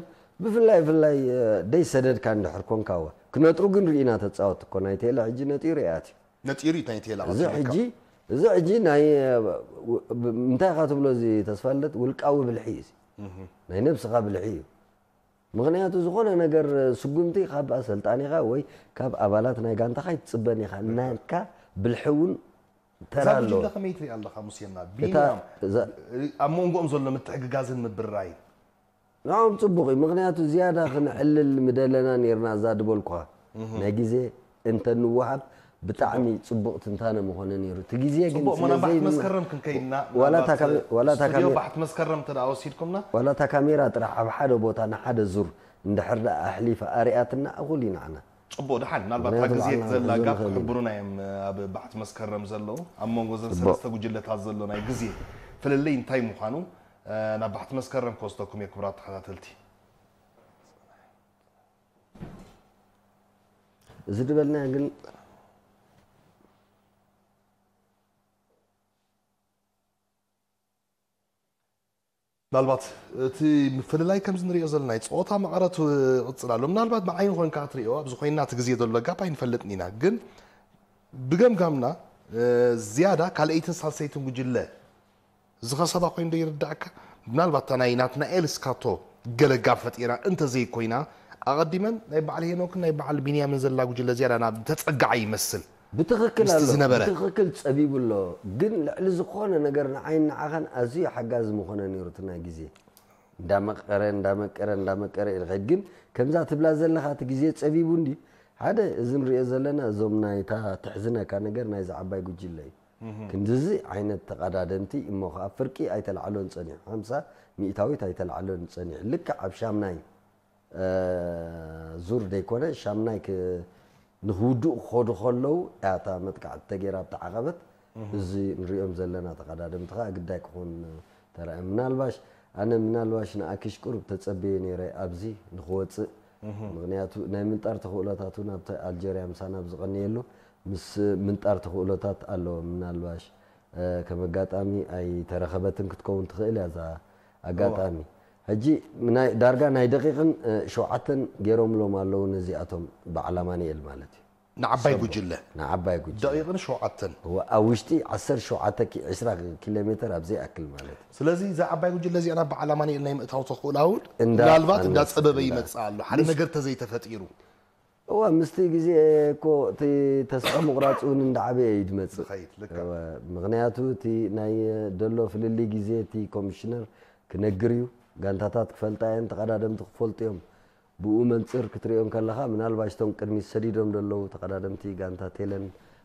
ብፍላይ፣ ብፍላይ፣ እ፣ ደይ ሰደድካ እንድሕር ኮንካ፣ እዋ። ክነጥሩ ግን ርኢና ተጻወት እኮ ናይ ቴለ ሕጂ ነጢሩ ይኣትዩ። ነጢሩ እዩ ናይ ቴለ እዚ ቀጺሉ ሕጂ፣ ካብ እዚ ሕጂ ናይ፣ እ፣ ው-፣ ብ-፣ እንታይ ኢኻ ትብሎ እዚ ተስፋ ልደት? ውልቃዊ ብልሒ እዩ እዚ። እህ። ናይ ነብስኻ ብልሒ እዩ። ምኽንያቱ ዝኾነ ነገር ስጉምቲ ካብ ኣሰልጣኒኻ ወይ ካብ ኣባላት ናይ ጋንታኻ ኣይትጽበን ኢኻ። ናትካ ብልሒ እውን ተራ እዛ ኣለዎ። ጉጅለ ከመይ ትሪኣ ኣለኻ ሙሴና? እታ ቢንያም፣ እዛ ኣብ መንጎኦም ዘሎ ምትሕግጋዝን ምብርራይን? ንዕኦም ጽቡቕ እዩ። ምኽንያቱ ዝያዳ ክንዕልል ምደለና ኔርና እዛ ድበልኩኻ እህ። ናይ ግዜ እንተ ንወሃብ ብጣዕሚ ጽቡቕ ትንታነ ምኾነ ነይሩ። እቲ ግዜ ግን ጽቡቕ፣ ስለ ምናልባት ዘይብልና መስከረም ክንከይድና፣ ዋላ እታ ምናልባት ካሜ-፣ ዋላ እታ ስቱዲዮ ካሜ-፣ ባሕቲ መስከረም እንተ ደኣ ወሲድኩምና። ዋላ እታ ካሜራ ጥራሕ ኣብ ሓደ ቦታ ንሓደ ዙር እንድሕር ደኣ ኣሕሊፋ ኣርያትና እኹል እዩ ንዓና። ጽቡቕ፣ ደሓን፣ ምናልባት እታ ምኽንያቱ ግዜ ባዕልና ዘላ ክንዘን ጋፕ ንኽእል ኢና። ክሕብሩና እዮም፣ ኣብ ባሕቲ መስከረም ዘለዉ፣ ኣብ መንጎ እዘን ጽቡቕ። ሰለስተ ጉጅለታት ዘሎ ናይ ግዜ ፍልልይ እንታይ ምዃኑ፣ እ፣ ናብ ባሕቲ መስከረም ክወስደኩም እየ፣ ክቡራት ተኸታተልቲ። እዚ ዝበልናዮ ግን ምናልባት እቲ ምፍልላይ ከምዚ ንሪኦ ዘለና እዩ። ጸወታ መቐረት ክቕጽል ኣሎ። ምናልባት ብዓይኒ ኮንካ ክትሪኦ፣ ኣብዚ ኮይንና እቲ ግዜ ዘሎ ጋፕ ኣይንፈልጥን ኢና። ግን ብገምጋምና፣ እ፣ ዝያዳ ካልኣይትን ሳልሰይትን ጉጅለ ዝኸሰባ ኮይኑ ዶ ይርዳእካ? ምናልባት እታ ናይ ናትናኤል እስካቶ ገለ ጋፕ ፈጢራ እንተዘይኮይና፣ ኣቐዲመን ናይ በዓል ሄኖክን ናይ በዓል ቢንያምን ዘላ ጉጅለ ዝያዳ ናብ ተጸጋዓይ ይመስል። ብትኽክል ምስቲ ኣሎ። ዝነበረ። ብትኽክል ጸቢቡ ኣሎ። ግን ልዕሊ ዝኾነ ነገር ንዓይን ንዓኻን ኣዝዩ ሓጋዚ ምኾነ ነይሩ እቲ ናይ ግዜ። እንዳመቀረ፣ እንዳመቀረ፣ እንዳመቀረ እዩ ዝኸይድ። ግን ከምዛ ትብላ ዘለኻ እቲ ግዜ ጸቢቡ እንዲ፣ ሓደ እዚ ንሪኦ ዘለና እዞም ናይታ ትሕዝነካ ነገር ናይዛ ዓባይ ጉጅለ እዩ። እህ። ክንድዚ ዓይነት ተቐዳደምቲ እሞ ኸዓ ፍርቂ ኣይተላዕሎን ጸኒሑ። ሓምሳ ሚእታዊት ኣይተላዕሎን ጸኒሑ። ልክዕ ኣብ ሻምናይ እ፣ ዙር ደይኮነ፣ ሻምናይ ክ-፣ ንኽውድኡ ክኸዱ ከለዉ እያ እታ መጥቃዕቲ ተገይራ ኣብታ ዓቐበት። እህ። እዚ ንሪኦም ዘለና ተቐዳደምቲ ኸዓ ግዳይ ክኾን ተራእየ። ምናልባሽ፣ ኣነ ምናልባሽ ንኣኪሽ ቁሩብ ተጸበየ ነይረ ኣብዚ ንኽወጽእ። እህ። ምኽንያቱ ናይ ምንጣር ተኽእሎታት እውን ኣብቲ ኣልጀርያ ምሳና ኣብ ዝቐንየሉ ምስ ምንጣር ተኽእሎታት ኣለዎ። ምናልባሽ እ፣ ከም ኣጋጣሚ ኣይተረኸበትን ክትከውን ትኽእል እያ እዛ ኣጋጣሚ። እዋ። ሕጂ ናይ፣ ዳርጋ ናይ ደቂቕን፣ እ፣ ሸውዓተን ገይሮምሎም ኣለዉ ነዚኣቶም በዓል ኣማኑኤል ማለት እዩ። ንዓባይ ሰብ ጉጅለ። ንዓባይ ጉጅለ። ደቂቕን ሸውዓተን። እዋ፣ ኣብ ውሽጢ ዓሰርተ ሸውዓተ ኪ-፣ ዕስራ ኪሎ ሜትር ኣብ ዘይኣክል ማለት እዩ። ስለዚ እዛ ዓባይ ጉጅለ እዚኣ ናብ በዓል ኣማኑኤል ናይ ምእታው ተኽእሎ እውን እንዳ-፣ ምናልባት እንዳ-፣ እንዳጸበበ እንዳ-፣ ይመጽእ ኣሎ። ሓደ ምስ- ነገር ተዘይተፈጢሩ። እዋ፣ ምስቲ ግዜ እኮ እቲ ተስፋ ምቑራጽ እውን እንዳዓበየ እዩ ዝመጽእ። ዝኸይድ፣ ልክዕ። እወ፣ ምኽንያቱ እቲ ናይ ደሎ ፍልልይ ግዜ እቲ ኮሚሽነር ክነግር እዩ። ጋንታታት ክፈልጣ እየን፣ ተቐዳደምቲ ክፈልጡ እዮም። ብኡ መንጽር ክትሪኦ እንከለኻ፣ ምናልባሽ እቶም ቅድሚት ሰዲዶም ዘለዉ ተቐዳደምቲ ጋንታ ቴለን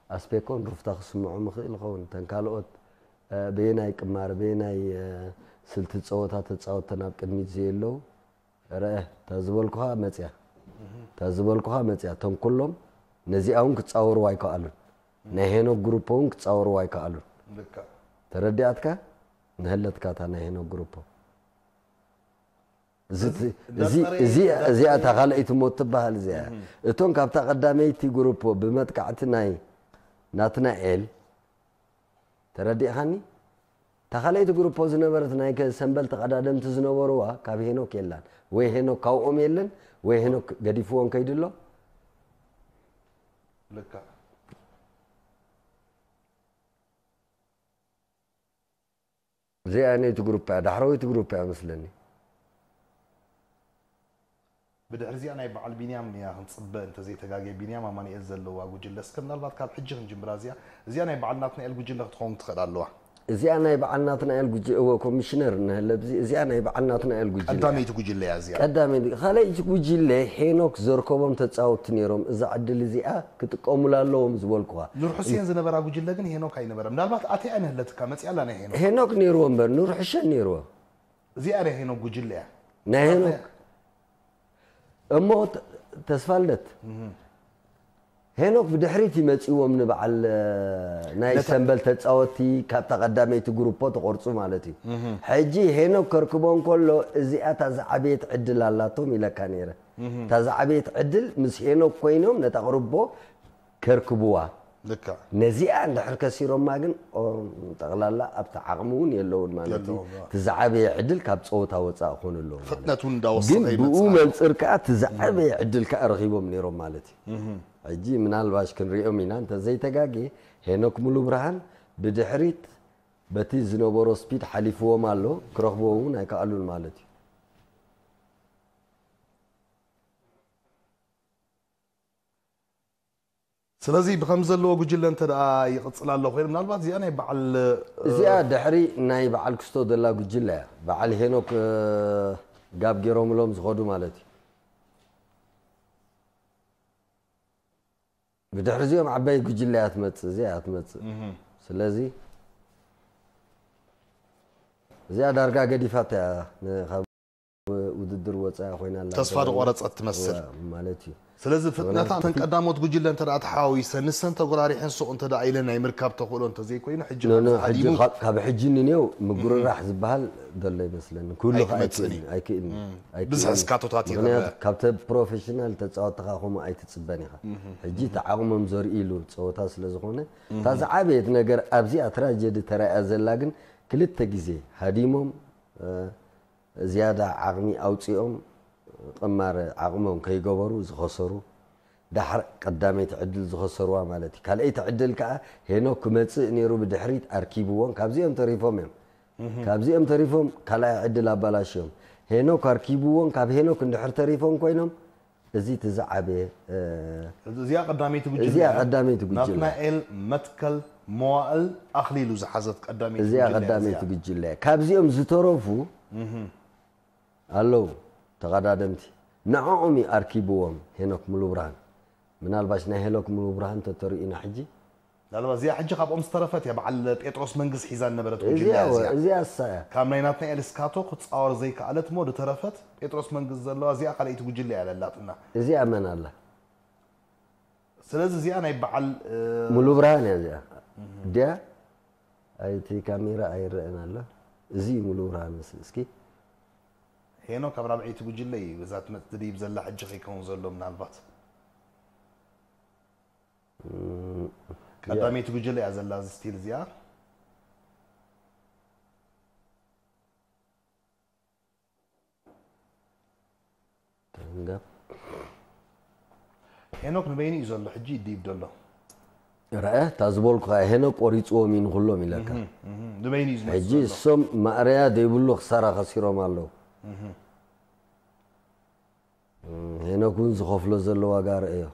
ኣስፔኮን ሩፍታ ክስምዖም ይኽእል ይኸውን። እተን ካልኦት፣ እ፣ በየናይ ቅማር፣ በየናይ፣ እ፣ ስልቲ ጸወታ ተጻወትተን ኣብ ቅድሚት ዘየለዉ፣ ረአ፣ እታ ዝበልኩኻ መጽያ። እታ ዝበልኩኻ መጽያ። እቶም ኩሎም ነዚኣ እውን ክጻወርዋ ኣይከኣሉን። ናይ ሄኖክ ግሩፖ እውን ክጻወርዋ ኣይከኣሉን። ልክዕ። ተረዲኣትካ? ንሀለትካ እታ ናይ ሄኖክ ግሩፖ። እዚ እዚ ት-፣ እዚ፣ እንዳጸረየ እዚ፣ እንዳጸረየ እዚኣ እታ ካልኣይቲ ሞት ትበሃል እዚኣ። እቶም ካብታ ቀዳመይቲ ግሩፖ ብመጥቃዕቲ ናይ ናትናኤል ተረዲእኻኒ? እታ ካልኣይቲ ግሩፖ ዝነበረት ናይ ከ-፣ ሰምበል ተቐዳደምቲ ዝነበርዋ ካብ ሄኖክ የላን። ወይ ሄኖክ ካብኦም የለን፣ ወይ ሄኖክ ገዲፍዎም ከይዱ ኣሎ። ልክዕ። እዚኣ ነይቲ ግሩፕ እያ፣ ዳሕረወይቲ ግሩፕ እያ መስለኒ። ብድሕሪ እዚኣ ናይ በዓል ቢንያም እያ ክንጽበ፣ እንተዘይተጋግየ፣ ቢንያም ኣማኑኤል ዘለዋ ጉጅለ። እስከ ምናልባት ካብ ሕጂ ክንጅምራ እዚኣ፣ እዚኣ ናይ በዓል ናትናኤል ጉጅለ ክትኸውን ትኽእል ኣለዋ። እዚኣ ናይ በዓል ናትናኤል ጉጅ እወ ኮሚሽነር እንሀለ ብዚ እዚኣ ናይ በዓል ናትናኤል ጉጅለ እያ። ቀዳመይቲ ጉጅለ እያ እዚኣ። ቀዳመይቲ ካልኣይቲ ጉጅለ ሄኖክ ዘርከቦም ተጻወትቲ ነይሮም። እዛ ዕድል እዚኣ ክጥቀሙላ ኣለዎም ዝበልኩዋ። ኑር ሑሴን ዝነበራ ጉጅለ ግን ሄኖክ ኣይነበረ። ምናልባት ኣትያ ንህለትካ መጽያ ኣላ ናይ ሄኖክ። ሄኖክ ነይርዎ እምበር ኑር ሕሸን ነይርዎ። እዚኣ ናይ ሄኖክ ጉጅለ እያ። ናይ ሄኖክ እሞ ተ- ተስፋልደት ሄኖክ ብድሕሪት ይመፅዎም ንበዓል ናይ ነታ- ሰንበል ተፃወቲ ካብታ ቀዳመይቲ ግሩፖ ተቆርፁ ማለት እዩ። ሕጂ ሄኖክ ከርክቦ እንከሎ እዚኣ እታ ዝዓበየት ዕድል ኣላቶም ኢለካ ነይረ። እታ ዝዓበየት ዕድል ምስ ሄኖክ ኮይኖም ነታ ቅርቦ ከርክብዋ። ልክዕ። ነዚኣ እንድሕር ከሲሮማ ግን ኦ፣ ጠቕላላ ኣብቲ ዓቕሚ እውን የለውን ማለት እዩ። የለዎም፣ እቲ ዝዓበየ ዕድል ካብ ፀወታ ወፃእ ክኾኑ ኣለዎም ማለት እዩ። ፍጥነት እውን ግን እንዳወሰኸ ብኡ ይመጽእ። መንፅር ከዓ እቲ ዝዓበየ ዕድል ከዓ ረኺቦም ነይሮም ማለት እዩ። ሕጂ ምናልባሽ ክንሪኦም ኢና እንተዘይተጋጌ ሄኖክ ሙሉ ብርሃን ብድሕሪት በቲ ዝነበሮ ስፒድ ሓሊፍዎም ኣሎ፣ ክረኽብዎ እውን ኣይከኣሉን ማለት እዩ። ስለዚ ብከም ዘለዎ ጉጅለ እንተ ደኣ ይቕጽል ኣሎ ኮይኑ ምናልባት እዚኣ ናይ በዓል እዚኣ ድሕሪ ናይ በዓል ክስቶ ዘላ ጉጅለ እያ። በዓል ሄኖክ እ፣ ጋብ ገይሮምሎም ዝኸዱ ማለት እዩ። ብድሕሪ እዚኦም ዓባይ ጉጅለ እያ ትመጽእ፣ እዚኣ እያ ትመጽእ። ስለዚ እዚኣ ዳርጋ ገዲፋት እያ ን- ካብ ውድድር ወፃኢ ኮይና ኣላ ተስፋ ዝቆረጸት ትመስል። ማለት እዩ። ስለዚ ፍጥነታ እተን ቀዳሞት ጉጅለ እንተ ደኣ ተሓዋዊሰን ንሰን ተጎራሪሐን ሱቕ እንተ ደኣ ኢለን ናይ ምርካብ ተኽእሎ እንተ ዘይኮይኑ ሕጂ ኖ፣ ኖ፣ ካብዚ ሕጂ ሓዲሙ ካብ- ካብ ሕጂ ንኔው ምጉርራሕ ዝበሃል ዘሎ ይመስለኒ። ኩሉ ኣይክመጽእን እዩ። ኣይክእልን ኣይክእልን። ብዝሒ ስካቶታት ይረአ። ምክንያቱ ካብተ ፕሮፌሽናል ተፃወትኻ ከምኡ ኣይትፅበን ኢኻ። ሕጂ እቲ ዓቕሞም ዘርእሉ ፀወታ ስለ ዝኾነ እታ ዝዓበየት ነገር ኣብዚኣ ትራጀዲ ተራእያ ዘላ ግን ክልተ ግዜ ሃዲሞም እ፣ ዝያዳ ዓቕሚ ኣውፂኦም ቅማረ ዓቕሞም ከይገበሩ ዝኸሰሩ ዳሕር ቀዳመይቲ ዕድል ዝኸሰሩዋ ማለት እዩ። ካልኣይቲ ዕድል ከዓ ሄኖክ ክመፅእ ነይሩ ብድሕሪት ኣርኪብዎን ካብዚኦም ተሪፎም እዮም። ካብዚኦም ተሪፎም ካልኣይ ዕድል ኣባላሽዮም። ሄኖክ ኣርኪብዎን ካብ ሄኖክ እንድሕር ተሪፎም ኮይኖም እዚ እቲ ዝዓበየ እ፣ እዚኣ ቀዳመይቲ ጉጅለ እዚኣ እያ። ቀዳመይቲ ጉጅለ። ናትናኤል መትከል መዋእል ኣኽሊሉ ዝሓዘት ቀዳመይቲ እዚኣ ጉጅለ እያ ቀዳመይቲ እዚኣ። ጉጅለ እያ። ካብዚኦም ዝተረፉ ኣለዉ ተቐዳደምቲ። ንዕኦም እዩ ኣርኪብዎም ሄኖክ ሙሉብርሃን። ምናልባሽ ናይ ሄኖክ ሙሉብርሃን ተተሪኡና ሕጂ ምናልባት እዚኣ ሕጂ ካብኦም ዝተረፈት እያ በዓል ጴጥሮስ መንግስ ሒዛ ዝነበረት ጉጅለ እዚኣ እያ እዚኣ። እዚኣ እሳ እያ። ካብ ናይ ናትናኤል እስካቶ ክትፃወር ዘይከኣለት እሞ ዝተረፈት ጴጥሮስ መንግስ ዘለዋ እዚኣ ካልኣይቲ ጉጅለ እያ ለላትና። እዚኣ መን ኣላ? ስለዚ እዚኣ ናይ በዓል እ፣ ሙሉብርሃን እያ እዚኣ። ድያ ኣይቲ ካሜራ ኣይረአን ኣሎ። እዚ እዩ ሙሉብርሃን መስል እስኪ ሄኖክ ኣብ ራብዐይቲ ጉጅለ እዩ እዛ ትመፅእ ትድይብ ዘላ ሕጂ ከይከውን ዘሎ ምናልባት እም፣ ቀዳመይቲ ጉጅለ እያ ዘላ እዚ ስቲል እዚኣ። ተንጋብ ሄኖክ ንበይኑ እዩ ዘሎ ሕጂ ይድይብ ዘሎ። ረአ እታ ዝበልኩኻ ሄኖክ ቆሪፅዎም እዩ ንኩሎም ኢለካ። እህ፣ ንበይኑ እዩ ዝመፅእ ሕጂ ዘሎ። እሶም ማእረያ ዘይብሉ ክሳራ ከሲሮም ኣለዉ። እም፣ ሄኖክ እውን ዝኸፍሎ ዘሎ ዋጋ ረአዮ።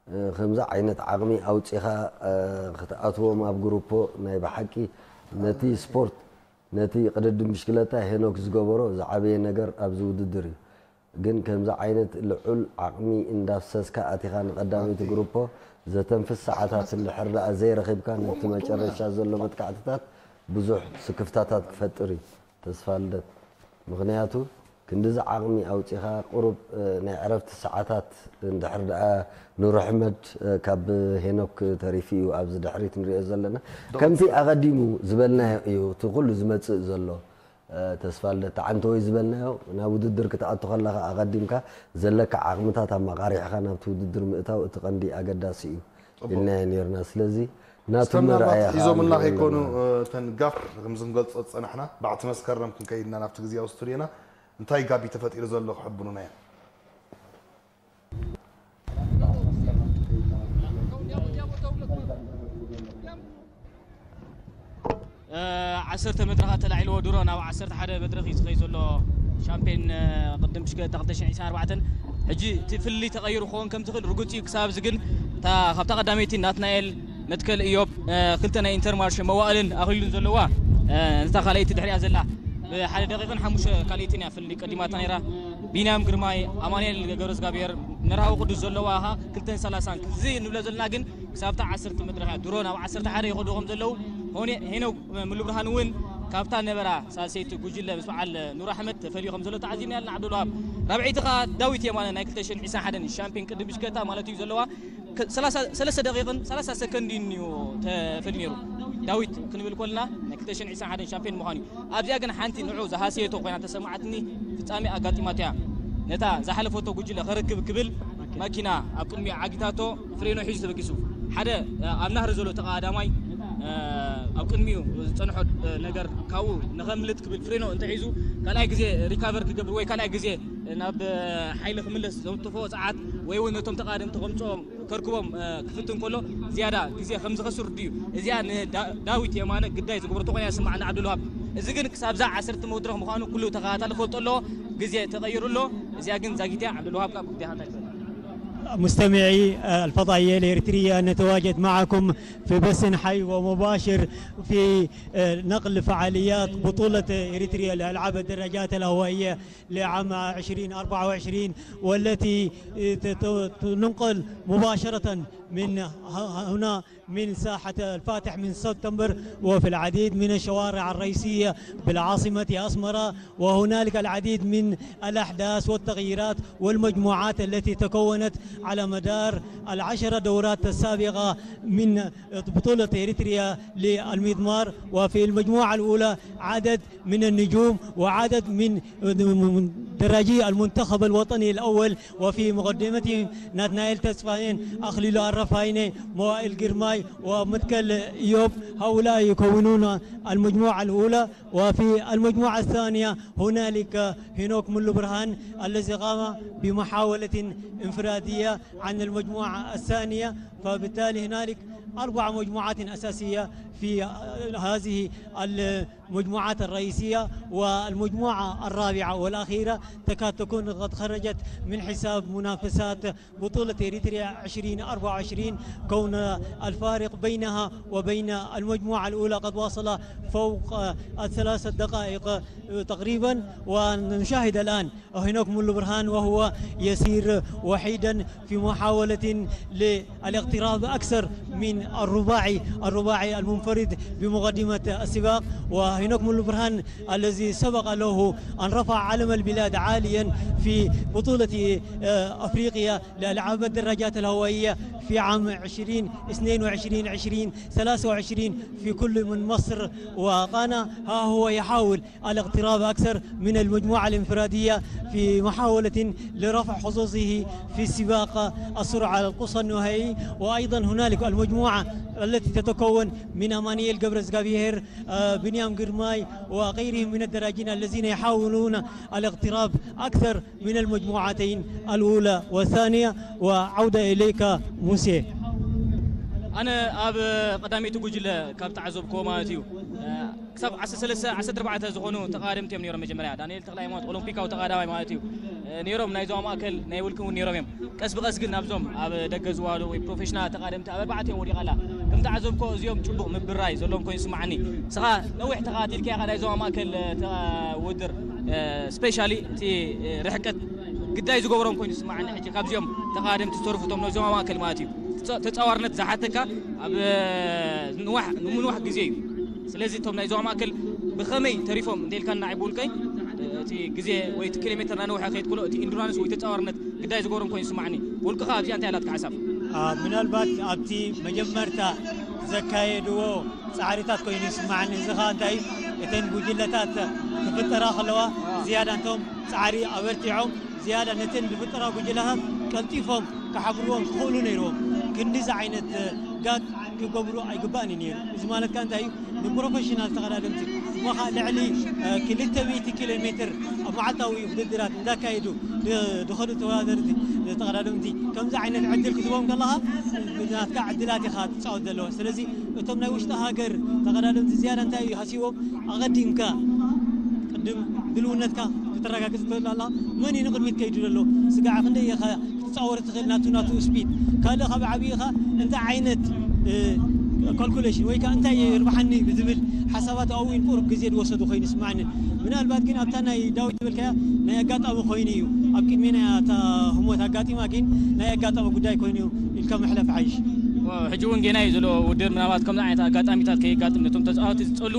እ፣ ከምዚ ዓይነት ዓቕሚ ኣውፂኻ እ፣ ክትኣትዎም ኣብ ግሩፖ ናይ ብሓቂ ነቲ ስፖርት ነቲ ቅድድም ብሽክለታ ሄኖክ ዝገበሮ ዝዓበየ ነገር ኣብዚ ውድድር እዩ። ግን ከምዚ ዓይነት ልዑል ዓቕሚ እንዳፍሰስካ ኣቲኻ ንቐዳመይቲ ግሩፖ ዘተንፍስ ሰዓታት እንድሕር ደኣ ዘይረኺብካ ነቲ መጨረሻ ዘሎ መጥቃዕትታት ብዙሕ ስክፍታታት ክፈጥር እዩ ተስፋ ልደት። ምኽንያቱ ክንድዚ ዓቕሚ ኣውፂኻ ቁሩብ እ፣ ናይ ዕረፍቲ ሰዓታት እንድሕር ደኣ ኑር ኣሕመድ እ፣ ካብ ሄኖክ ተሪፉ እዩ ኣብዚ ድሕሪት ንሪኦ ዘለና። ከምቲ ኣቐዲሙ ዝበልናዮ እዩ እቲ ኩሉ ዝመፅእ ዘሎ እ፣ ተስፋ ልደት ተዓንተወይ ዝበልናዮ ናብ ውድድር ክትኣቱ ከለኻ ኣቐዲምካ ዘለካ ዓቕምታት ኣማቓሪሕኻ ናብቲ ውድድር ምእታው እቲ ቀንዲ ኣገዳሲ እዩ ኢልናዮ ነይርና። ስለዚ ናቱ እስከ ምናልባት መርኣያ ሒዞምልና ከዓ ከይኮኑ ንሪኦ። እ፣ እተን ጋፍ ከም ዝንገልጾ ዝጸናሕና ባዕቲ መስከረም ክንከይድና ናብቲ ግዜያዊ ስቱድዮና እንታይ ጋብ እዩ ተፈጢሩ ዘሎ ክሕብኑና እዮም። እ፣ ዓሰርተ መድረኻት ተላዒልዎ ድሮ ናብ ዓሰርተ ሓደ መድረኽ እዩ ዝኸይ ዘሎ ሻምፒዮን እ፣ ቅድም ሽገ ክልተ ሽሕን ዕስራን ኣርባዕተን። ሕጂ እቲ ፍልልይ ተቐይሩ ክኸውን ከም ዝኽእል ርጉጽ እዩ። ክሳብ እዚ ግን እታ ካብታ ቀዳመይቲ ናትናኤል መትከል እዮብ ክልተ ናይ ኢንተርማርሽ መዋእልን ኣኽሊሉን ዘለዋ ነታ ካልኣይቲ ድሕሪያ ዘላ ብሓደ ደቂቕን ሓሙሽተ ካልኣይትን እያ ፍልልይ ቀዲማታ ነይራ። ቢንያም ግርማይ፣ ኣማኑኤል ገብረዝጋብሔር፣ መርሃዊ ቅዱስ ዘለዋ ኸዓ ክልተን ሰላሳን እዚ ንብሎ ዘለና ግን ክሳብታ ዓሰርተ መድረኽ እያ። ድሮ ናብ ዓሰርተ ሓደ ይኸዱ ከም ዘለዉ ሆነ ሄኖክ ሙሉብርሃን እውን ካብታ ነበራ ሳልሰይቲ ጉጅለ ምስ በዓል ኑር ኣሕመድ ተፈልዩ ከም ዘሎ ተዓዚብና ኣለና። ዓብዱልዋሃብ ራብዐይቲ ኸዓ ዳዊት የማነ ናይ ክልተ ሽሕን ዕስራን ሓደን ሻምፒዮን ቅድም ብሽክለታ ማለት እዩ ዘለዋ ሰለስተ ደቂቕን ሰላሳ ሰከንድን እዩ ተፈልዩ ነይሩ። ዳዊት ክንብል ኮልና ናይ ክልተ ሽሕን ዕስራን ሓደን ሻምፒዮን ምዃኑ እዩ። ኣብዚኣ ግን ሓንቲ ንዑ ዝሃሰየቶ ኮይና ተሰማዓትኒ ፍጻሜ ኣጋጢማቶ እያ። ነታ ዝሓለፈቶ ጉጅለ ከረክብ ክብል መኪና ኣብ ቅድሚኡ ዓጊታቶ ፍሬኖ ሒዙ ተበጊሱ። ሓደ ኣብ ናህሪ ዘሎ ተቐዳማይ ኣብ ቅድሚኡ ዝጸንሖ ነገር ካብኡ ንኸምልጥ ክብል ፍሬኖ እንተሒዙ ካልኣይ ግዜ ሪካቨር ክገብር ወይ ካልኣይ ግዜ ናብ ሓይሊ ክምለስ ዘውትፎ ጸዓት ወይ እውን ነቶም ተቓደምቲ ከምጽኦም ከርክቦም ክፍትን ከሎ ዝያዳ ግዜ ከም ዝኸስር ድዩ? እዚኣ ንዳዊት የማነ ግዳይ ዝገብረቶ ኮይና ይስማዓኒ ዓብዱልዋሃብ። እዚ ግን ክሳብዛ ዓሰርተ መድረኽ ምዃኑ ኩሉ ተኸታታሊ ክፈልጦ ኣለዎ። ግዜ ተቐይሩ ኣሎ። እዚኣ ግን ዛጊት እያ። ዓብዱልዋሃብ ካብ ግዴታ እንታይ ትብል? مستمعي الفضائية الإريترية، نتواجد معكم في بث حي ومباشر في نقل فعاليات بطولة إريتريا لألعاب الدراجات الهوائية لعام ألفين وأربعة وعشرين، والتي تنقل مباشرة من هنا من ساحة الفاتح من سبتمبر، وفي العديد من الشوارع الرئيسية بالعاصمة أسمرة، وهنالك العديد من الأحداث والتغييرات والمجموعات التي تكونت على مدار العشر دورات السابقة من بطولة إريتريا للمضمار. وفي المجموعة الأولى عدد من النجوم وعدد من دراجي المنتخب الوطني الأول، وفي مقدمتهم ناتنايل تسفاين، أخليلو الرفايني، موائل جرماي ومتكل إيوب. هؤلاء يكونون المجموعة الأولى. وفي المجموعة الثانية هنالك هينوك ملو برهان الذي قام بمحاولة انفرادية عن المجموعة الثانية. فبالتالي هنالك أربع مجموعات أساسية في هذه المجموعات الرئيسية. والمجموعة الرابعة والأخيرة تكاد تكون قد خرجت من حساب منافسات بطولة إريتريا ألفين وأربعة وعشرين، كون الفارق بينها وبين المجموعة الأولى قد وصل فوق الثلاث دقائق تقريبا. ونشاهد الآن هينوك مولو برهان وهو يسير وحيدا في محاولة للاقتراب أكثر من الرباعي الرباعي المنفرد بمقدمة السباق. وهينوك مولو برهان الذي سبق له أن رفع علم البلاد عاليا في بطولة أفريقيا لألعاب الدراجات الهوائية في عام ألفين واثنين وعشرين ألفين وثلاثة وعشرين في كل من مصر وغانا، ها هو يحاول الاقتراب أكثر من المجموعة الانفرادية في محاولة لرفع حظوظه في سباق السرعة القصوى النهائي. وأيضا هنالك المجموعة التي تتكون من أمانييل جبرزغابيهر، بنيام جرماي وغيرهم من الدراجين الذين يحاولون الاقتراب أكثر من المجموعتين الأولى والثانية. وعودة إليك موسى. ኣነ ኣብ ቀዳመይቲ ጉጅለ ካብ ተዓዘብክዎ ማለት እዩ ክሳብ ዓሰርተ ሰለስተ ዓሰርተ ኣርባዕተ ዝኾኑ ተቓደምቲ እዮም ነይሮም። መጀመርያ ዳንኤል ተኽለ ሃይማኖት ኦሎምፒካዊ ተቓዳማይ ማለት እዩ ነይሮም። ናይ ዞባ ማእከል ናይ ውልቂ እውን ነይሮም እዮም። ቀስ ብቐስ ግን ናብዞም ኣብ ደገ ዝዋሉ ወይ ፕሮፌሽናል ተቓደምቲ ኣብ ኣርባዕተ እዮም ወዲቓ ኣላ። ከም ተዓዘብኮ እዚኦም ጽቡቕ ምብራይ ዘለዎም ኮይኑ ይስምዓኒ። ንስኻ ነዊሕ ተኸታቲልካ ኢኻ ናይ ዞባ ማእከል ውድድር፣ ስፔሻሊ እቲ ርሕቀት ግዳይ ዝገብሮም ኮይኑ ይስምዓኒ። ሕጂ ካብዚኦም ተቓደምቲ ዝተርፉ እቶም ናይ ዞባ ማእከል ማለት እዩ ተጻዋርነት ዝሓተካ ኣብ ንምንዋሕ ግዜ እዩ። ስለዚ እቶም ናይ ዞባ ማእከል ብኸመይ ተሪፎም እንተልካና፣ ዕቡልቀይ እቲ ግዜ ወይ እቲ ኪሎ ሜትር ናነውሐ ከይድ ኩሎ እቲ ኢንዱራንስ ወይ ተጻዋርነት ግዳይ ዝገብሮም ኮይኑ ይስምዓኒ። ውልቅኻ ኣብዚኣ እንታይ ኣላትካ ሓሳብ? ምናልባት ኣብቲ መጀመርታ ዘካየድዎ ጻዕሪታት ኮይኑ ይስምዓኒ። እዚ ኸኣ እንታይ እዩ? እተን ጉጅለታት ክፍጠራ ከለዋ ዝያዳ እንቶም ጻዕሪ ኣበርቲዖም ዝያዳ ነተን ዝፍጠራ ጉጅለታት ቀልጢፎም ክሓብርዎም ክኽእሉ ነይርዎም። ክንዲዚ ዓይነት ጋግ ክገብሩ ኣይግባእን እዩ ነይሩ። እዚ ማለት ከኣ እንታይ እዩ? ንፕሮፌሽናል ተቐዳደምቲ እሞ ኸኣ ልዕሊ ክልተ ሚእቲ ኪሎ ሜትር ኣብ መዓልታዊ ውድድራት እንዳካየዱ ዝኸዱ ተወዳደርቲ ተቐዳደምቲ ከምዚ ዓይነት ዕድል ክትቦም ከለኻ ናትካ ዕድላት ኢኻ ትፃወት ዘለዋ። ስለዚ እቶም ናይ ውሽጢ ሃገር ተቐዳደምቲ ዝያዳ እንታይ እዩ ሃሲዎም? ኣቐዲምካ ቅድም ድልውነትካ ክትረጋግፅ ትኽእል ኣላ። መን እዩ ንቕድሚት ከይዱ ዘሎ? ስጋዕ ክንደይ ኢኻ ክትፃወር ትኽእል ናቱ ናቱ ስፒድ ካልእ ካብ ዓብይኻ እንታይ ዓይነት ካልኩሌሽን ወይ ከዓ እንታይ የርብሓኒ ብዝብል ሓሳባት ኣብኡ እውን ቁሩብ ግዜ ዝወሰዱ ኮይኑ ይስማዓኒ። ምናልባት ግን ኣብታ ናይ ዳዊት ዝበልካያ ናይ ኣጋጣሚ ኮይኑ እዩ። ኣብ ቅድሜና እያ እታ ህሞት ኣጋጢማ፣ ግን ናይ ኣጋጣሚ ጉዳይ ኮይኑ እዩ ኢልካ ምሕላፍ ሓይሽ። ሕጂ እውን ጌና እዩ ዘሎ ውድድር። ምናልባት ከምዚ ዓይነት ኣጋጣሚታት ከየጋጥም ነቶም ተፃወቲ ዝፀሉ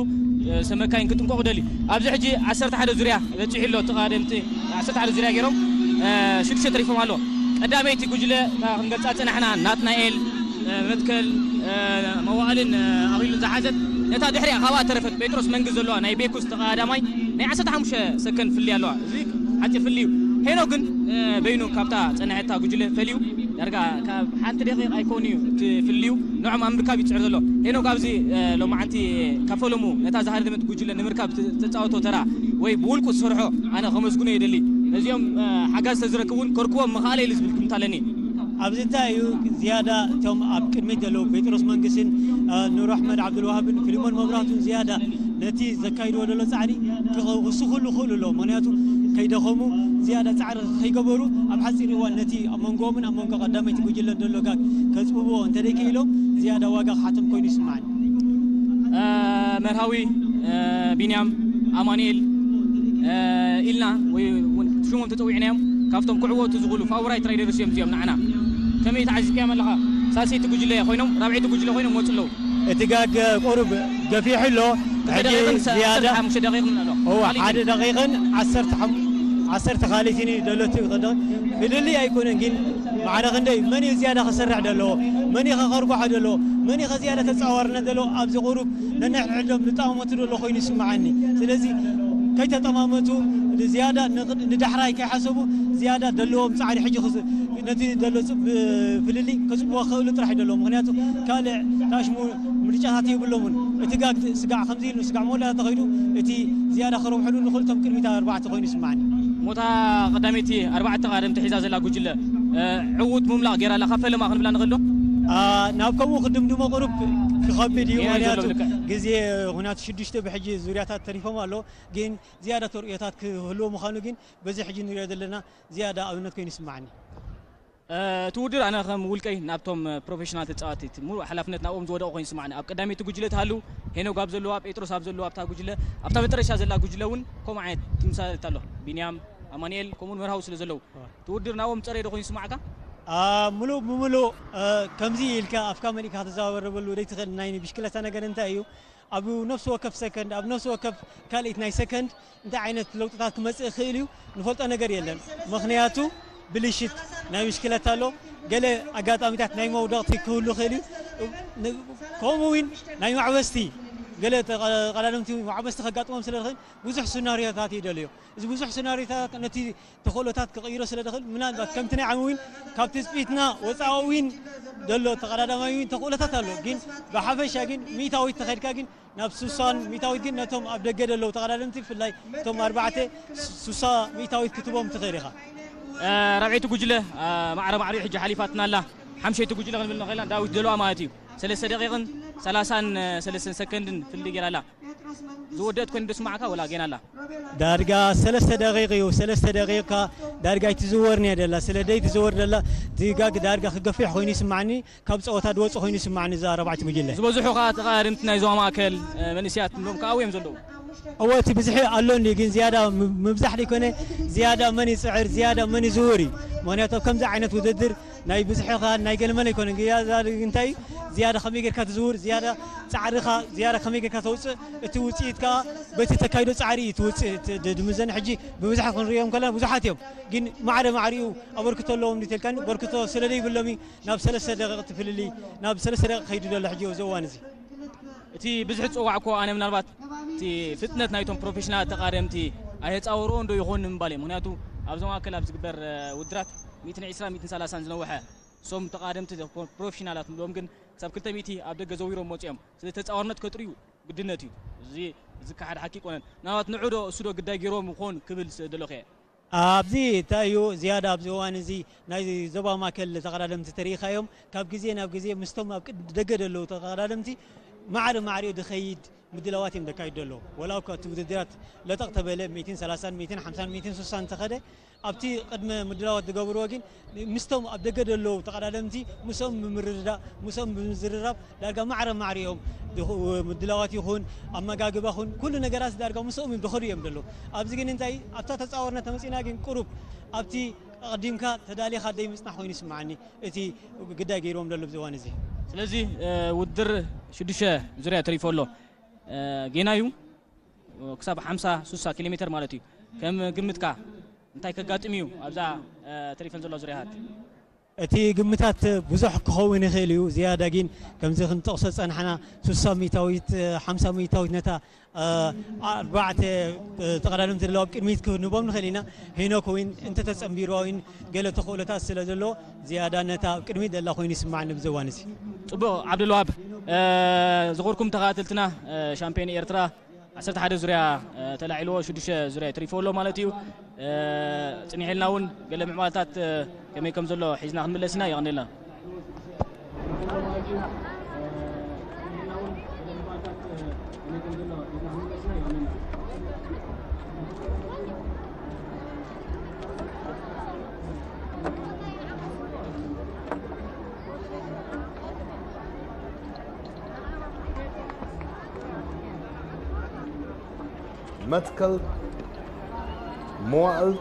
ሰብ መካይን ክጥንቀቑ ደልዩ። ኣብዚ ሕጂ ዓሰርተ ሓደ ዙርያ በፂሑ ኣሎ። ተቐዳደምቲ ዓሰርተ ሓደ ዙርያ ገይሮም ሽዱሽተ ተሪፎም ኣሎ። ቀዳመይቲ ጉጅለ እታ ክንገልፃ ፀናሕና ናትናኤል መትከል መዋእልን ኣኽሊሉን ዝሓዘት፣ ነታ ድሕሪኣ ካብኣ ተረፈት ጴጥሮስ መንግስት ዘለዋ ናይ ቤኩስ ተቐዳማይ ናይ ዓሰርተ ሓሙሽተ ሰከንድ ፍልይ ኣለዋ። እዚ ሓፂር ፍልይ እዩ። ሄኖክ ግን በይኑ ካብታ ፀንሐታ ጉጅለ ፈልዩ ዳርጋ ካብ ሓንቲ ደቂቕ ኣይኮን እዩ እቲ ፍልዩ ንዖም ኣብ ምርካብ ይፅዕር ዘሎ። ሄኖክ ኣብዚ ሎማዓንቲ ካብ ፈለሙ ነታ ዝሃደመት ጉጅለ ንምርካብ ተፃወቶ ተራ ወይ ብውልቁ ዝሰርሖ ኣነ ከመስግኖ ይደሊ። ነዚኦም ሓጋዝ ተዝረክብ እውን ከርክቦም ምኽኣለ ኢሉ ዝብል ግምት ኣለኒ። ኣብዚ እንታይ እዩ ዝያዳ እቶም ኣብ ቅድሚት ዘለዉ ጴጥሮስ መንግስትን ኑር ኣሕመድ ዓብዱልዋሃብን ፊልሞን መብራህቱን ዝያዳ ነቲ ዘካይድዎ ዘሎ ፃዕሪ ክውስኹሉ ይኽእሉ ኣለዉ። ምክንያቱ ከይደኸሙ ዝያዳ ፃዕሪ ከይገበሩ ኣብ ሓፂር እዋን ነቲ ኣብ መንጎኦምን ኣብ መንጎ ቀዳመይቲ ጉጅለን ዘሎ ጋግ ከፅብብዎ እንተደይክኢሎም ዝያዳ ዋጋ ክሓቶም ኮይኑ ይስምዓኒ። መርሃዊ፣ ቢንያም፣ ኣማኑኤል ኢልና ወይ እውን ሽሞም ተፀዊዕናዮም ካብቶም ክዕወቱ ዝኽእሉ ፋውራይት ራይደርስ እዮም እዚኦም ንዓና። ከመይ ተዓዚብካዮም ኣለኻ? ሳልሰይቲ ጉጅለ ኮይኖም ራብዐይቲ ጉጅለ ኮይኖም መፁ ኣለዉ። እቲ ጋግ ቁሩብ ገፊሑ ኣሎ። ሕጂ ደቂቕን ዝያዳ ዓሰርተ ሓሙሽተ ደቂቕ ምን ኣሎ። እዋ፣ ሓደ ደቂቕን ዓሰርተ ካልኢትን እዩ ዘሎ። እቲ ፍልልይ ኣይኮነን ግን ማዕረ ክንደይ መን እዩ ዝያዳ ክሰርሕ ደለዎ? መን እዩ ከርጓሖ ደለዎ? መን እዩ ዝያዳ ተፃዋርነት ደለዎ? ኣብዚ ቁሩብ ነንሕድሕዶም ዝጣመቱ ደሎ ኮይኑ ይስምዓኒ። ስለዚ ከይተጠማመቱ ዝያዳ ንዳሕራይ ከይሓሰቡ ዝያዳ ደለዎም ፃዕሪ ሕጂ ነቲ ደሎ ፍልልይ ከፅብዎ ክኽእሉ ጥራሕ ደለዎ። ምክንያቱ ካልእ ታሽሙ ምርጫታት የብሎምን። እቲ ጋግ ስጋዕ ከምዚ ኢሉ ስጋዕ መወዳእታ ተኸይዱ እቲ ዝያዳ ክረብሕሉ ንኽእሉ እቶም ቅድሚት ኣርባዕተ ኮይኑ ይስምዓኒ። ሞታ ቀዳመይቲ ኣርባዕተ ቀዳደምቲ ሒዛ ዘላ ጉጅለ ዕዉት ምምላቕ ገይራ ኣላ። ካብ ፈለማ ክንብላ ንኽእል ዶ? ናብ ከምኡ ክድምድሞ ቁሩብ ክኸብድ እዩ። ምክንያቱ ግዜ ኩናት ሽዱሽተ ብሕጂ ዙርያታት ተሪፎም ኣሎ። ግን ዝያዳ ተርእዮታት ክህልዎ ምዃኑ ግን በዚ ሕጂ ንሪኦ ዘለና ዝያዳ ኣብነት ኮይኑ ይስምዓኒ። እቲ ውድድር ኣነ ከም ውልቀይ ናብቶም ፕሮፌሽናል ተፃወቲ ሙሉእ ሓላፍነት ናብኦም ዝወደቑ ኮይኑ ይስምዓኒ። ኣብ ቀዳመይቲ ጉጅለ ትሃሉ ሄኖግ ኣብ ዘለዋ፣ ጴጥሮስ ኣብ ዘለዋ ኣብታ ጉጅለ፣ ኣብታ መጨረሻ ዘላ ጉጅለ እውን ከምኡ ዓይነት ትምሳሌት ኣሎ። ቢንያም፣ ኣማኑኤል ከምኡውን መርሃዊ ስለ ዘለዉ እቲ ውድድር ናብኦም ዝፀረየ ዶ ኮይኑ ይስማዓካ? ሙሉእ ብምሉእ ከምዚ ኢልካ ኣፍካ መሊእካ ክትዘባበረበሉ ዘይትኽእል ናይ ብሽክለታ ነገር እንታይ እዩ? ኣብ ነፍሲ ወከፍ ሰከንድ ኣብ ነፍሲ ወከፍ ካልኢት ናይ ሰከንድ እንታይ ዓይነት ለውጥታት ክመፅእ ይኽእል እዩ ንፈልጦ ነገር የለን። ምክንያቱ ብልሽት ናይ ብሽክለታ ኣሎ፣ ገለ ኣጋጣሚታት ናይ መውደቕቲ ክህሉ ይኽእል እዩ። ከምኡ እውን ናይ ማዕበስቲ ገለ ተቐዳደምቲ ማዕበስቲ ከጋጥሞም ስለ ዝኽእል ብዙሕ ስናርዮታት ይደልዮ። እዚ ብዙሕ ስናርዮታት ነቲ ተኽእሎታት ክቕይሮ ስለ ዝኽእል ምናልባት ከምቲ ናይ ዓሚ እውን ካብ ትፅቢትና ወፃኢ እውን ዘሎ ተቐዳዳማይ እውን ተኽእሎታት ኣሎ። ግን ብሓፈሻ ግን ሚእታዊት ተኸድካ ግን ናብ ሱሳን ሚእታዊት ግን ነቶም ኣብ ደገ ዘለዉ ተቐዳደምቲ ብፍላይ እቶም ኣርባዕተ ሱሳ ሚእታዊት ክትቦም ትኽእል ኢኻ። ራብዐይቲ ጉጅለ ማዕረ ማዕሪኡ ሕጂ ሓሊፋትና ኣላ። ሓምሸይቲ ጉጅለ ክንብል ንኽእልና ዳዊት ደልዋ ማለት እዩ። ሰለስተ ደቂቕን ሰላሳን ሰለስተን ሰከንድን ፍልልይ ገይራ ኣላ። ዝወደት ኮይኑ ደስማዕካ ወላ ጌና ኣላ? ዳርጋ ሰለስተ ደቂቕ እዩ። ሰለስተ ደቂቕካ ዳርጋ ኣይትዝወርን እያ ደላ። ስለ ደይ ትዝወር ደላ እቲ ጋግ ዳርጋ ክገፊሕ ኮይኑ ይስማዕኒ። ካብ ፀወታ ድወፅ ኮይኑ ይስማዕኒ እዛ ኣርባዕተ ጉጅለ። ዝበዝሑ ከዓ ተቐዳደምቲ ናይ ዞባ ማእከል መንእስያት እንዶም ከዓ እዮም ዘለዉ። እወ እቲ ብዝሒ ኣሎኒ ግን ዝያዳ ምብዛሕ ዘይኮነ ዝያዳ መን ይፅዕር ዝያዳ መን ይዝውር እዩ። ምክንያቱ ኣብ ከምዚ ዓይነት ውድድር ናይ ብዝሕኻ ናይ ገለመለ ኣይኮነን። ዝያዳ እንታይ እዩ? ዝያዳ ከመይ ጌርካ ትዝውር ዝያዳ ፃዕርኻ ዝያዳ ከመይ ጌርካ ተውፅእ እቲ ውፅኢት ከዓ በቲ ተካይዶ ፃዕሪ እዩ እቲ ውፅኢት ድምዘን ሕጂ ብብዝሒ ክንሪኦም ከለና ብዙሓት እዮም። ግን ማዕረ ማዕሪኡ ኣበርክቶ ኣለዎም እንዲተልካኒ በርክቶ ስለ ዘይብሎም እዩ ናብ ሰለስተ ደቂቕ ትፍልልይ ናብ ሰለስተ ደቂቕ ከይዱ ዘሎ ሕጂ እዚ እዋን እዚ። እቲ ብዝሒ ዝፀዋዕኮ ኣነ ምናልባት እቲ ፍጥነት ናይቶም ፕሮፌሽናል ተቃደምቲ ኣየፃወርኦ እንዶ ይኾን ንምባል እዩ። ምክንያቱ ኣብዞም ኣክል ኣብ ዝግበር ውድራት ሚእትን ዕስራን ሚእትን ሰላሳን ዝነውሐ እሶም ተቃደምቲ ፕሮፌሽናላት ንብሎም ግን ክሳብ ክልተ ሚእቲ ኣብ ደገ ዘዊሮም መፅኦም ስለ ተፃዋርነት ከጥርዩ ግድነት እዩ። እዚ ዝከሓድ ሓቂ ይኮነን። ምናልባት ንዑ ዶ እሱ ዶ ግዳይ ገይሮም ይኾን ክብል ደለኹ እየ። ኣብዚ እንታይ እዩ ዝያዳ ኣብዚ እዋን እዚ ናይ ዞባ ማእከል ተቐዳደምቲ ተሪኢኻዮም ካብ ግዜ ናብ ግዜ ምስቶም ኣብ ቅድ ደገ ዘለዉ ተቐዳደምቲ ማዕረ ማዕሪኡ ድኸይድ ምድላዋት እዮም ዘካይዱ ዘለዉ። ወላ እኳ እቲ ውድድራት ለጠቕ ተበለ፣ ሚእትን ሰላሳን ሚእትን ሓምሳን ሚእትን ስሳን እንተኸደ፣ ኣብቲ ቅድመ ምድላዋት ዝገብርዎ ግን ምስቶም ኣብ ደገ ዘለዉ ተቐዳደምቲ ምስኦም ብምርድዳእ፣ ምስኦም ብምዝርራብ ዳርጋ ማዕረ ማዕሪኦም ምድላዋት ይኹን ኣመጋግባ ኹን ኩሉ ነገራት ዳርጋ ምስኦም እዮም ዝኸዱ እዮም ዘለዉ። ኣብዚ ግን እንታይ ኣብታ ተፃወርና ተመፂና ግን ቁሩብ ኣብቲ ኣቐዲምካ ተዳሊኻ ደይ ምፅናሕ ኮይኑ ይስምዓኒ። እቲ ግዳይ ገይርዎም ዘሎ ኣብዚ እዋን እዚ። ስለዚ ውድድር ሽዱሽተ ዙርያ ተሪፎ ኣሎ። ጌና እዩ፣ ክሳብ ሓምሳ ስሳ ኪሎ ሜትር ማለት እዩ። ከም ግምትካ እንታይ ከጋጥም እዩ ኣብዛ ተሪፈን ዘሎ ዙርያታት? እቲ ግምታት ብዙሕ ክኸውን ይኽእል እዩ። ዝያዳ ግን ከምዚ ክንጠቕሶ ዝጸናሕና ስሳ ሚእታዊት፣ ሓምሳ ሚእታዊት ነታ ኣርባዕተ ተቐዳደምቲ ዘለዉ ኣብ ቅድሚት ክንህቦም ንኽእል ኢና። ሄኖክ እውን እንተተጸንቢሩ እውን ገለ ተኽእሎታት ስለ ዘለዎ ዝያዳ ነታ ኣብ ቅድሚት ዘላ ኮይኑ ይስማዓኒ ብዚ እዋን እዚ። ጽቡቕ ዓብደልዋሃብ፣ ዝኽርኩም ተኸታተልትና፣ ሻምፒዮን ኤርትራ ዓሰርተ ሓደ ዙርያ ተላዒልዎ ሽዱሽተ ዙርያ ተሪፎ ኣሎ ማለት እዩ። ጽኒሕልና እውን ገለ ምዕባለታት ከመይ ከም ዘሎ ሒዝና ክንምለስ ኢና። የቐንየልና። መትከል መዋእል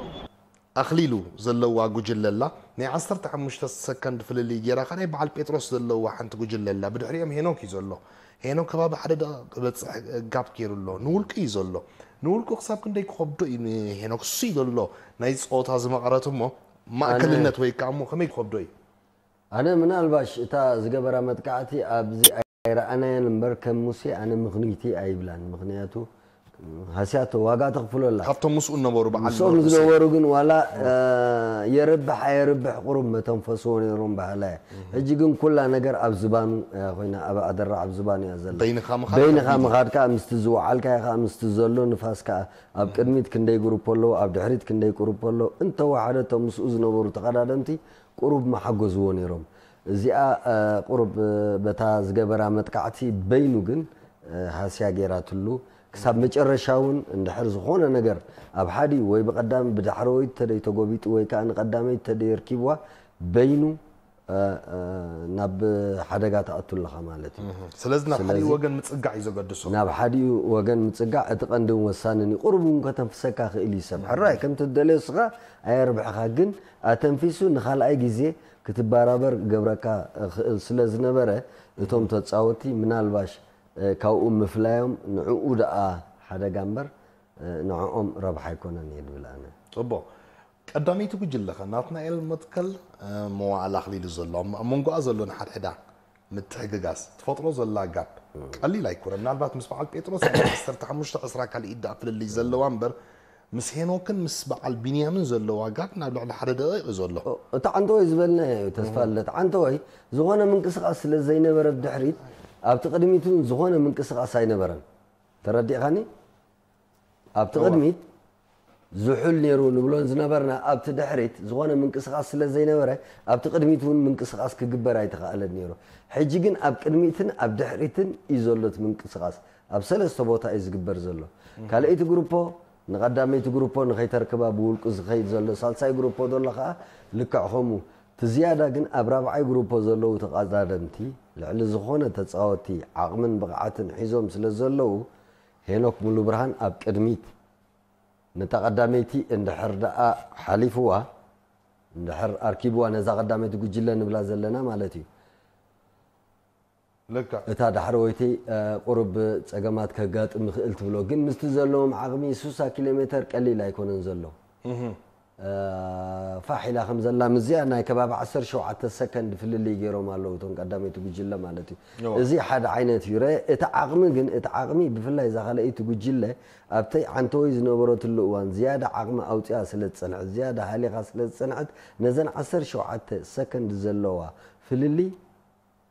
ኣኽሊሉ ዘለዋ ጉጅለ ኣላ። ናይ ዓሰርተ ሓሙሽተ ሰከንድ ፍልልይ ገይራ፣ ካልኣይ በዓል ጴጥሮስ ዘለዋ ሓንቲ ጉጅለ ኣላ። ብድሕሪኦም ሄኖክ እዩ ዘሎ። ሄኖክ ከባቢ ሓደ ደቂቕ ክበጽሕ ጋፕ ገይሩ ኣሎ። ንውልቁ እዩ ዘሎ። ንውልቁ ክሳብ ክንደይ ክኸብዶ እዩ ንሄኖክ? እሱ እዩ ዘሎ ናይ ጸወታ ዝመቐረት እሞ ማእከልነት ወይ ከዓ እሞ ከመይ ክኸብዶ እዩ? ኣነ ምናልባሽ እታ ዝገበራ መጥቃዕቲ ኣብዚ ኣይረኣናያን እምበር ከም ሙሴ ኣነ ምኽንይቲ ኣይብላን። ምኽንያቱ ሃስያቶ ዋጋ ተኽፍሎ ኣላ። ካብቶም ምስኡ ዝነበሩ በዓል ምስኦም ዝነበሩ ግን ዋላ የርብሕ ኣየርብሕ ቁሩብ መተንፈስዎ ነይሮም በሃላይ። ሕጂ ግን ኩላ ነገር ኣብ ዝባኑ እያ ኮይና፣ ኣብ ኣደራ ኣብ ዝባኑ እያ ዘላ። በይንኻ ምኻድ በይንኻ ከቢድ እዩ። ምኻድ ከኣ ምስቲ ዝወዓልካዮ ከኣ ምስቲ ዘሎ ንፋስ ከኣ ኣብ ቅድሚት ክንደይ ግሩፕ ኣለዎ፣ ኣብ ድሕሪት ክንደይ ግሩፕ ኣለዎ። እንተወሓደ እቶም ምስኡ ዝነበሩ ተቐዳደምቲ ቁሩብ ምሓገዝዎ ነይሮም። እዚኣ ቁሩብ በታ ዝገበራ መጥቃዕቲ በይኑ ግን ሃስያ ገይራትሉ። ክሳብ መጨረሻ እውን እንድሕር ዝኾነ ነገር ኣብ ሓዲኡ ወይ ብቐዳም ብዳሕረወይት ተደይ ተጎቢጡ ወይ ከዓ ንቐዳመይት ተደይ ኣርኪብዋ በይኑ ናብ ሓደጋ ትኣቱ ኣለኻ ማለት እዩ። ስለዚ ናብ ሓዲኡ ስለዚ ወገን ምጽጋዕ እዩ ዘገድሶ። ናብ ሓዲኡ ወገን ምጽጋዕ እቲ ቀንድን ወሳንን እዩ። ቁሩብ እውን ከተንፍሰካ ክእል እዩ ሰብ። ሕራይ ከምቲ ትደልዮ ስኻ ኣየርብሕኻ፣ ግን ኣተንፊሱ ንኻልኣይ ግዜ ክትበራበር ክገብረካ ክእል ስለ ዝነበረ እቶም ተጻወቲ ምናልባሽ ካብኡ ምፍላዮም ንዕኡ ደኣ ሓደጋ እምበር ንዕኦም ረብሓ ኣይኮነን እየ ድብል ኣነ። ጽቡቕ። ቀዳመይቲ ጉጅለ ኸ ናትናኤል መትከል መዋእል ኣኽሊሉ ዘሎ፣ ኣብ መንጎኣ ዘሎ ንሓድሕዳ ምትሕግጋዝ ትፈጥሮ ዘላ ጋፕ ቀሊል ኣይኮነን። ምናልባት ምስ በዓል ጴጥሮስ ናይ ዓሰርተ ሓሙሽተ ዕስራ ካልኢት ደኣ ፍልልይ ዘለዋ እምበር ምስ ሄኖክን ምስ በዓል ቢንያምን ዘለዋ ጋፕ ናብ ልዕሊ ሓደ ደቂቕ እዩ ዘሎ። እቲ ዓንተወይ ዝበልናዮ እዩ ተስፋ ልደት። ዓንተወይ ዝኾነ ምንቅስቓስ ስለ ዘይነበረ ብድሕሪት ኣብቲ ቅድሚት እውን ዝኾነ ምንቅስቓስ ኣይነበረን። ተረዲእኻኒ? ኣብቲ ቅድሚት ዝሑል ነይሩ ንብሎን ዝነበርና ኣብቲ ድሕሪት ዝኾነ ምንቅስቓስ ስለ ዘይነበረ ኣብቲ ቅድሚት እውን ምንቅስቓስ ክግበር ኣይተኻእለን ነይሩ። ሕጂ ግን ኣብ ቅድሚትን ኣብ ድሕሪትን እዩ ዘሎ እቲ ምንቅስቓስ። ኣብ ሰለስተ ቦታ እዩ ዝግበር ዘሎ። ካልኣይቲ ግሩፖ ንቐዳመይቲ ግሩፖ ንኸይተርክባ ብውልቁ ዝኸይድ ዘሎ፣ ሳልሳይ ግሩፖ ዘሎ ከዓ ልክዕ ከምኡ። እቲ ዝያዳ ግን ኣብ ራብዓይ ግሩፖ ዘለዉ ተቐዳደምቲ ልዕሊ ዝኾነ ተፃወቲ ዓቕምን ብቕዓትን ሒዞም ስለ ዘለዉ ሄኖክ ሙሉብርሃን ኣብ ቅድሚት ነታ ቀዳመይቲ እንድሕር ደኣ ሓሊፍዋ እንድሕር ኣርኪብዋ ነዛ ቀዳመይቲ ጉጅለ ንብላ ዘለና ማለት እዩ። ልክዕ። እታ ዳሕረወይቲ ቁሩብ ጸገማት ከጋጥም ይኽእል ትብሎ፣ ግን ምስቲ ዘለዎም ዓቕሚ ስሳ ኪሎ ሜተር ቀሊል ኣይኮነን ዘሎ። ፋሕ ኢላ ከም ዘላ ምስዚኣ ናይ ከባቢ ዓሰርተ ሸውዓተ ሰከንድ ፍልልይ ገይሮም ኣለዉ እቶም ቀዳመይቲ ጉጅለ ማለት እዩ። እዚ ሓደ ዓይነት እዩ። ርአ እቲ ዓቕሚ ግን እቲ ዓቕሚ ብፍላይ እዛ ካልኣይቲ ጉጅለ ኣብተይ ዓንተወይ ዝነበረትሉ እዋን ዝያዳ ዓቕሚ ኣውፂኣ ስለ ዝፀንሐት ዝያዳ ሃሊኻ ስለ ዝፀንሐት ነዘን ዓሰርተ ሸውዓተ ሰከንድ ዘለዋ ፍልልይ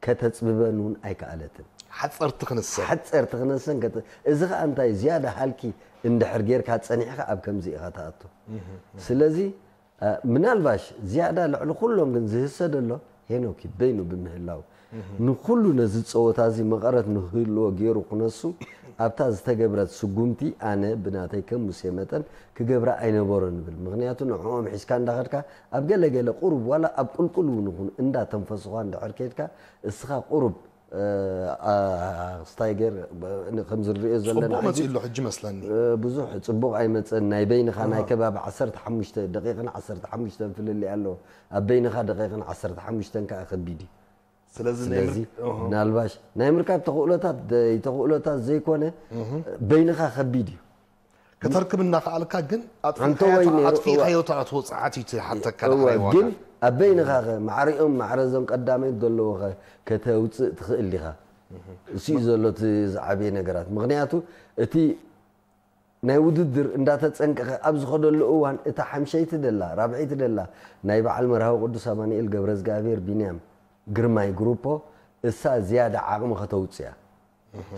ከተፅብበን እውን ኣይከኣለትን። ሓፀርቲ ክነሰን። ሓፀርቲ ክነሰን ከተ- እዚ ከዓ እንታይ ዝያዳ ሃልኪ እንድሕር ጌርካ ፀኒሕካ ኣብ ከምዚ ኢኻ ትኣቱ። ስለዚ ምናልባሽ ዝያዳ ልዕሊ ኩሎም ግን ዝህሰ ደሎ ሄኖክ እዩ በይኑ ብምህላው። ንኹሉ ነዚ ጸወታ እዚ መቐረት ንክህልዎ ገይሩ ክነሱ ኣብታ ዝተገብረት ስጉምቲ ኣነ ብናተይ ከም ሙሴ መጠን ክገብራ ኣይነበሮን ንብል። ምኽንያቱ ንዕኦም ሒዝካ እንዳኸድካ ኣብ ገለ ገለ ቁሩብ ዋላ ኣብ ቁልቁል እውን ይኹን እንዳተንፈስኻ እንድሕር ከይድካ እስኻ ቁሩብ ስታይገር ከም ዝንሪኦ ዘለና ጽቡቕ መጺኡ ኣሎ ሕጂ መስለኒ። ብዙሕ ጽቡቕ ኣይመጽእን። ናይ በይንኻ ናይ ከባቢ ዓሰርተ ሓሙሽተ ደቂቕን ዓሰርተ ሓሙሽተ ፍልልይ ኣለዎ። ኣብ በይንኻ ደቂቕን ዓሰርተ ሓሙሽተ ከዓ ከቢድ እዩ። ስለዚ ናይ ስለዚ ምር- ኦሆ። ምናልባሽ ናይ ምርካብ ተኽእሎታት ደ- ተኽእሎታት ዘይኮነ በይንኻ ከቢድ እዩ። ከተርክብ እናኸኣልካ ግን ኣንተወይ ነይሩ፣ ኣጥፊእካዮ ትኣትዎ ጸዓት እዩ ትሓተካ እወ፣ ዳሕራይ ዋጋ። ግን ኣብ በይንኻ ኸ ማዕሪኦም ማዕረዞም ቀዳመይት ዘለዎኸ ከተውፅእ ትኽእል ዲኻ? እሱ እዩ ዘሎ እቲ ዝዓበየ ነገራት። ምኽንያቱ እቲ ናይ ውድድር እንዳተፀንቀኸ ኣብ ዝኸደሉ እዋን እታ ሓምሸይቲ ደላ ራብዐይቲ ደላ ናይ በዓል መርሃዊ ቅዱስ ኣማኑኤል ገብረዝጋብሔር ቢንያም ግርማይ ግሩፖ እሳ ዝያዳ ዓቕሚ ከተውፅያ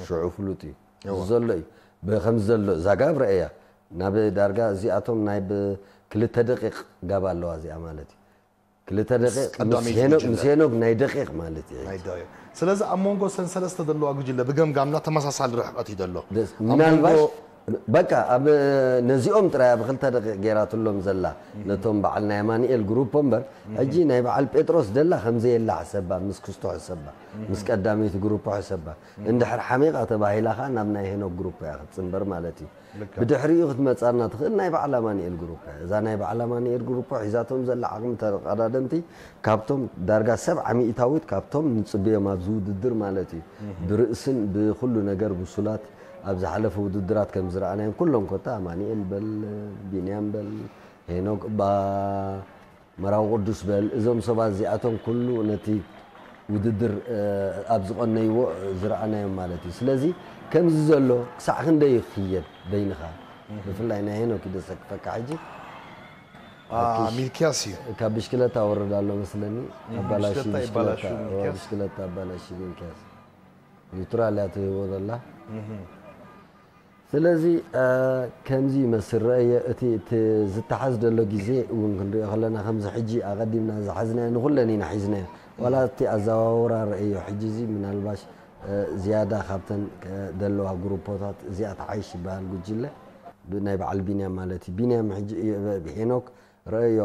ሽዑ ፍሉጥ እዩ። እዚ ዘሎ እዩ። ብ- ከምዚ ዘሎ እዛ ጋብ ረአያ ናብ ዳርጋ እዚኣቶም ናይ ብ- ክልተ ደቂቕ ጋብ ኣለዋ እዚኣ ማለት እዩ። ክልተ ደቂቕ ምስ ቀዳመይቲ ሄኖ- ጉጅለ። ምስ ሄኖግ ናይ ደቂቕ ማለት እዩ። ናይ ዳዮ። ስለዚ ኣብ መንጎ ሰን ሰለስተ ዘለዋ ጉጅለ ብገምጋምና ተመሳሳሊ ርሕቀት እዩ ዘሎ። ደስ- ኣብ ምናልባሽ መንጎ በቃ ኣብ ነዚኦም ጥራይ ኣብ ክልተ ደቂቕ ገይራትሎም ዘላ ነቶም በዓል ናይ ኣማኑኤል ግሩፕ እምበር ሕጂ ናይ በዓል ጴጥሮስ ደላ ከምዘየላ ሕሰባ ምስ ክስቶ ሕሰባ ምስ ቀዳመይቲ ግሩፕ ሕሰባ እንድሕር ሓሚቓ ተባሂላ ኸዓ ናብ ናይ ሄኖክ ግሩፕ እያ ክትፅንበር ማለት እዩ። ብድሕሪኡ ክትመፃና ትኽእል ናይ በዓል ኣማኑኤል ግሩፕ እያ። እዛ ናይ በዓል ኣማኑኤል ግሩፕ ሒዛቶም ዘላ ዓቕሚ ተቐዳደምቲ ካብቶም ዳርጋ ሰብዓ ሚእታዊት ካብቶም ንፅብዮም ኣብዚ ውድድር ማለት እዩ። ብርእስን ብኩሉ ነገር ብሱላት ኣብ ዝሓለፈ ውድድራት ከም ዝረኣናዮም ኩሎም ኮታ ኣማኑኤል በል ቢንያም በል ሄኖክ ባ መራዊ ቅዱስ በል እዞም ሰባት እዚኣቶም ኩሉ ነቲ ውድድር ኣብ ዝቐነይዎ ዝረኣናዮም ማለት እዩ። ስለዚ ከምዚ ዘሎ ክሳዕ ክንደይ ይኽየድ በይንኻ ብፍላይ ናይ ሄኖክ እዩ ደሰክፈካ ሕጂ ሚልኪያስ እዩ። ካብ ብሽክለታ ወርድ ኣሎ መስለኒ ኣባላሺ ብሽክለታ ይባላሹ ብሽክለታ ሚልኪያስ። ብሽክለታ ኣባላሺ ሚልኪያስ ኒውትራል እያ ትህቦ ዘላ ስለዚ ከምዚ ይመስል ረእየ እቲ እቲ ዝተሓዝ ዘሎ ግዜ እውን ክንሪኦ ከለና ከምዚ ሕጂ ኣቐዲምና ዝሓዝናዮ ንኩለን ኢና ሒዝናዮ ዋላ እቲ ኣዘዋውራ ረእዮ ሕጂ እዚ ምናልባሽ ዝያዳ ካብተን ዘለዋ ግሩፖታት እዚኣ ተሓይሽ ይበሃል ጉጅለ ናይ በዓል ቢንያም ማለት እዩ ቢንያም ሕጂ ሄኖክ ረእዮ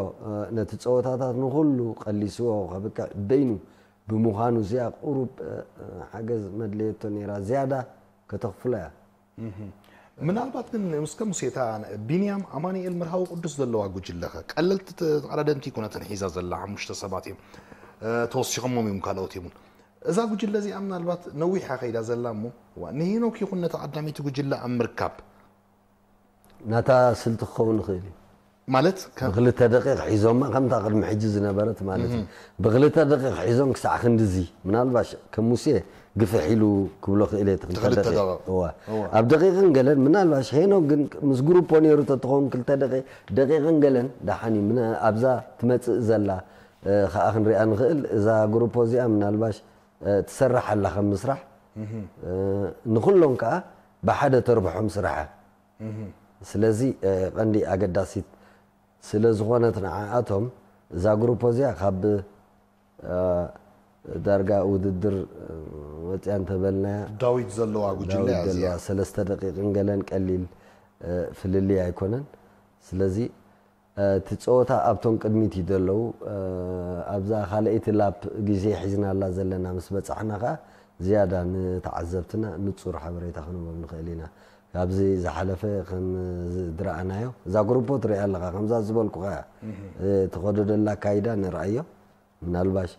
ነቲ ፀወታታት ንኩሉ ቀሊስዎ ከብቅዕ በይኑ ብምዃኑ እዚኣ ቁሩብ ሓገዝ መድለየቶ ነይራ ዝያዳ ከተኽፍሎ እያ ምናልባት ግን እስከ ሙሴታ ቢንያም ኣማኒኤል መርሃዊ ቅዱስ ዘለዋ ጉጅለኸ ቀለልቲ ተቐዳደምቲ ይኮነትን ሒዛ ዘላ ሓሙሽተ ሰባት እዮም ተወሲኾሞም እዮም ካልኦት የሙን እዛ ጉጅለ እዚኣ ምናልባት ነዊሓ ከይዳ ዘላ እሞ ንሄኖክ ይኹን ነቲ ቀዳመይቲ ጉጅለ ኣብ ምርካብ ናታ ስልቲ ክኸውን ይኽእል እዩ ማለት ብክልተ ደቂቕ ሒዞማ ከምታ ቅድሚ ሕጂ ዝነበረት ማለት እዩ ብክልተ ደቂቕ ሒዞም ክሳዕ ክንድዚ ምናልባሽ ከም ሙሴ ግፍሕ ኢሉ ክብሎ ክእል እየ ክልተ ደቂቕ። እዋ ኣብ ደቂቕን ገለን ምናልባሽ ሄኖ ግን ምስ ግሩፖ ነይሩ ተትኸውን ክልተ ደቂ ደቂቕን ገለን ደሓን እዩ ምና- ኣብዛ ትመፅእ ዘላ እ፣ ከዓ ክንሪኣ ንኽእል እዛ ግሩፖ እዚኣ ምናልባሽ እ፣ ትሰርሕ ኣላ ከም ምስራሕ እ፣ ንኩሎም ከዓ ብሓደ ተርብሖም ስራሓ ስለዚ እ፣ ቀንዲ ኣገዳሲት ስለ ዝኾነት ንዓኣቶም እዛ ግሩፖ እዚኣ ካብ እ፣ ዳርጋ ውድድር እ፣ ወፅያ እንተበልናያ ዳዊት ዘለዋ ጉጅለ ዳዊት እያ እዚኣ ዘለዋ ሰለስተ ደቂቕን ገለን ቀሊል እ፣ ፍልልይ ኣይኮነን ስለዚ እ፣ እቲ ፀወታ ኣብቶም ቅድሚት እዩ ዘለዉ እ፣ ኣብዛ ካልኣይቲ ላፕ ግዜ ሒዝናላ ዘለና ምስ በፃሕና ከዓ ዝያዳ ንተዓዘብትና ንፁር ሓበሬታ ክንቦም ንኽእል ኢና ካብዚ ዝሓለፈ ከም ዝረኣናዮ እዛ ግሩፖ ትሪኣ ኣለካ ከምዛ ዝበልኩካ እያ እ፣ ትኸዶ ደላ ኣካይዳ ንርኣዮ ምናልባሽ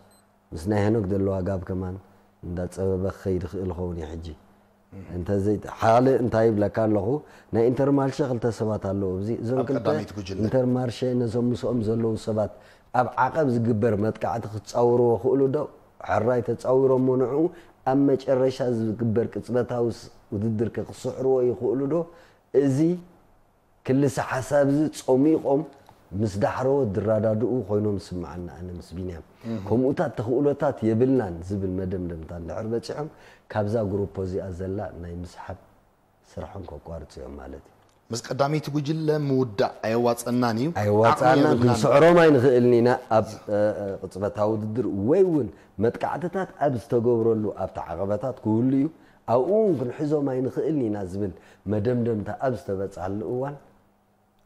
ምስ ናይ ሄኖክ ዘለዋ ጋብ ከማን እንዳፀበበ ክኸይድ ይኽእል ይኸውን እዩ ሕጂ እንተዘይ ሓደ እንታይ ይብለካ ኣለኹ ናይ ኢንተርማርሸ ክልተ ሰባት ኣለዉ ኣብዚ እዞም ኣብ ክልተ ቀዳመይቲ ጉጅለ። ኢንተርማርሸ ነዞም ምስኦም ዘለዉ ሰባት ኣብ ዓቐብ ዝግበር መጥቃዕቲ ክፃወርዎ ክእሉ ዶ ሕራይ ተፃዊሮሞ ንዕኡ ኣብ መጨረሻ ዝግበር ቅፅበታዊ ስ- ውድድር ከ ክስዕርዎ ይኽእሉ ዶ እዚ ክልሰ ሓሳብ እዚ ጸሚቖም ምስ ዳሕረዎ ዝረዳድኡ ኮይኖም ዝስምዓኒ ኣነ ምስ ቢንያም። ከምኡታት ተኽእሎታት የብልናን ዝብል መደምደምታ እንድሕር በጺሖም ካብዛ ግሩፖ እዚኣ ዘላ ናይ ምስሓብ ስርሖም ከቋርጹ እዮም ማለት እዩ። እዚ ቀዳመይቲ ጉጅለ ምውዳእ ኣየዋፀናን እዩ። ዓቕሚ ኣይዋፃና የብልናን። ክንስዕሮም ኣይንኽእልን ኢና። ኣብ እ፣ እ፣ ቅፅበታዊ ውድድር ወይ እውን መጥቃዕትታት ኣብ ዝተገብረሉ ኣብቲ ዓቐበታት ክህሉ እዩ። ኣብኡ እውን ክንሕዞም ኣይንኽእልን ኢና ዝብል መደምደምታ ኣብ ዝተበፅሓሉ እዋን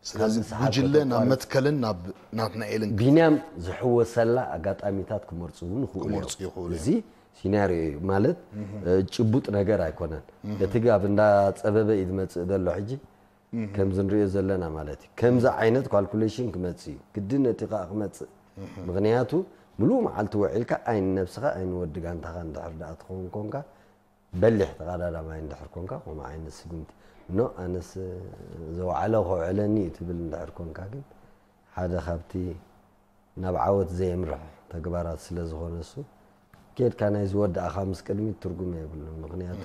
ስለዚ ካብ ምሳሓብ ጉጅለ ናብ ከተቋርፅ መትከልን ናብ ናትናኤልን ቢንያም ዝሕወሰላ ኣጋጣሚታት ክመርፁ እውን ይኽእሉ እዮም። ክመርፁ ይኽእሉ እዮም። እዚ ሲናሪዮ እዩ ማለት እ፣ ጭቡጥ ነገር ኣይኮነን። እቲ ጋብ እንዳፀበበ እዩ ዝመፅእ ዘሎ ሕጂ ከምዚ ንሪኦ ዘለና ማለት እዩ። ከምዚ ዓይነት ካልኩሌሽን ክመፅእ እዩ ግድን፣ እቲ ከዓ ክመፅእ ምክንያቱ ምሉእ መዓልቲ ውዒልካ ኣይንነብስኻ ኣይንወዲ ጋንታኻ እንድሕር ደኣ ትኸውን ኮንካ፣ በሊሕ ተቐዳዳማይ እንድሕር ኮንካ፣ ከምኡ ዓይነት ስጉምቲ ኖ ኣነስ ዘውዓለ ከውዕለኒ እዩ ትብል እንድሕር ኮንካ ግን ሓደ ካብቲ ናብ ዓወት ዘየምርሕ ተግባራት ስለ ዝኾነ እሱ ኬድካ ናይ ዝወዳእኻ ምስ ቅድሚት ትርጉም የብሉን። ምክንያቱ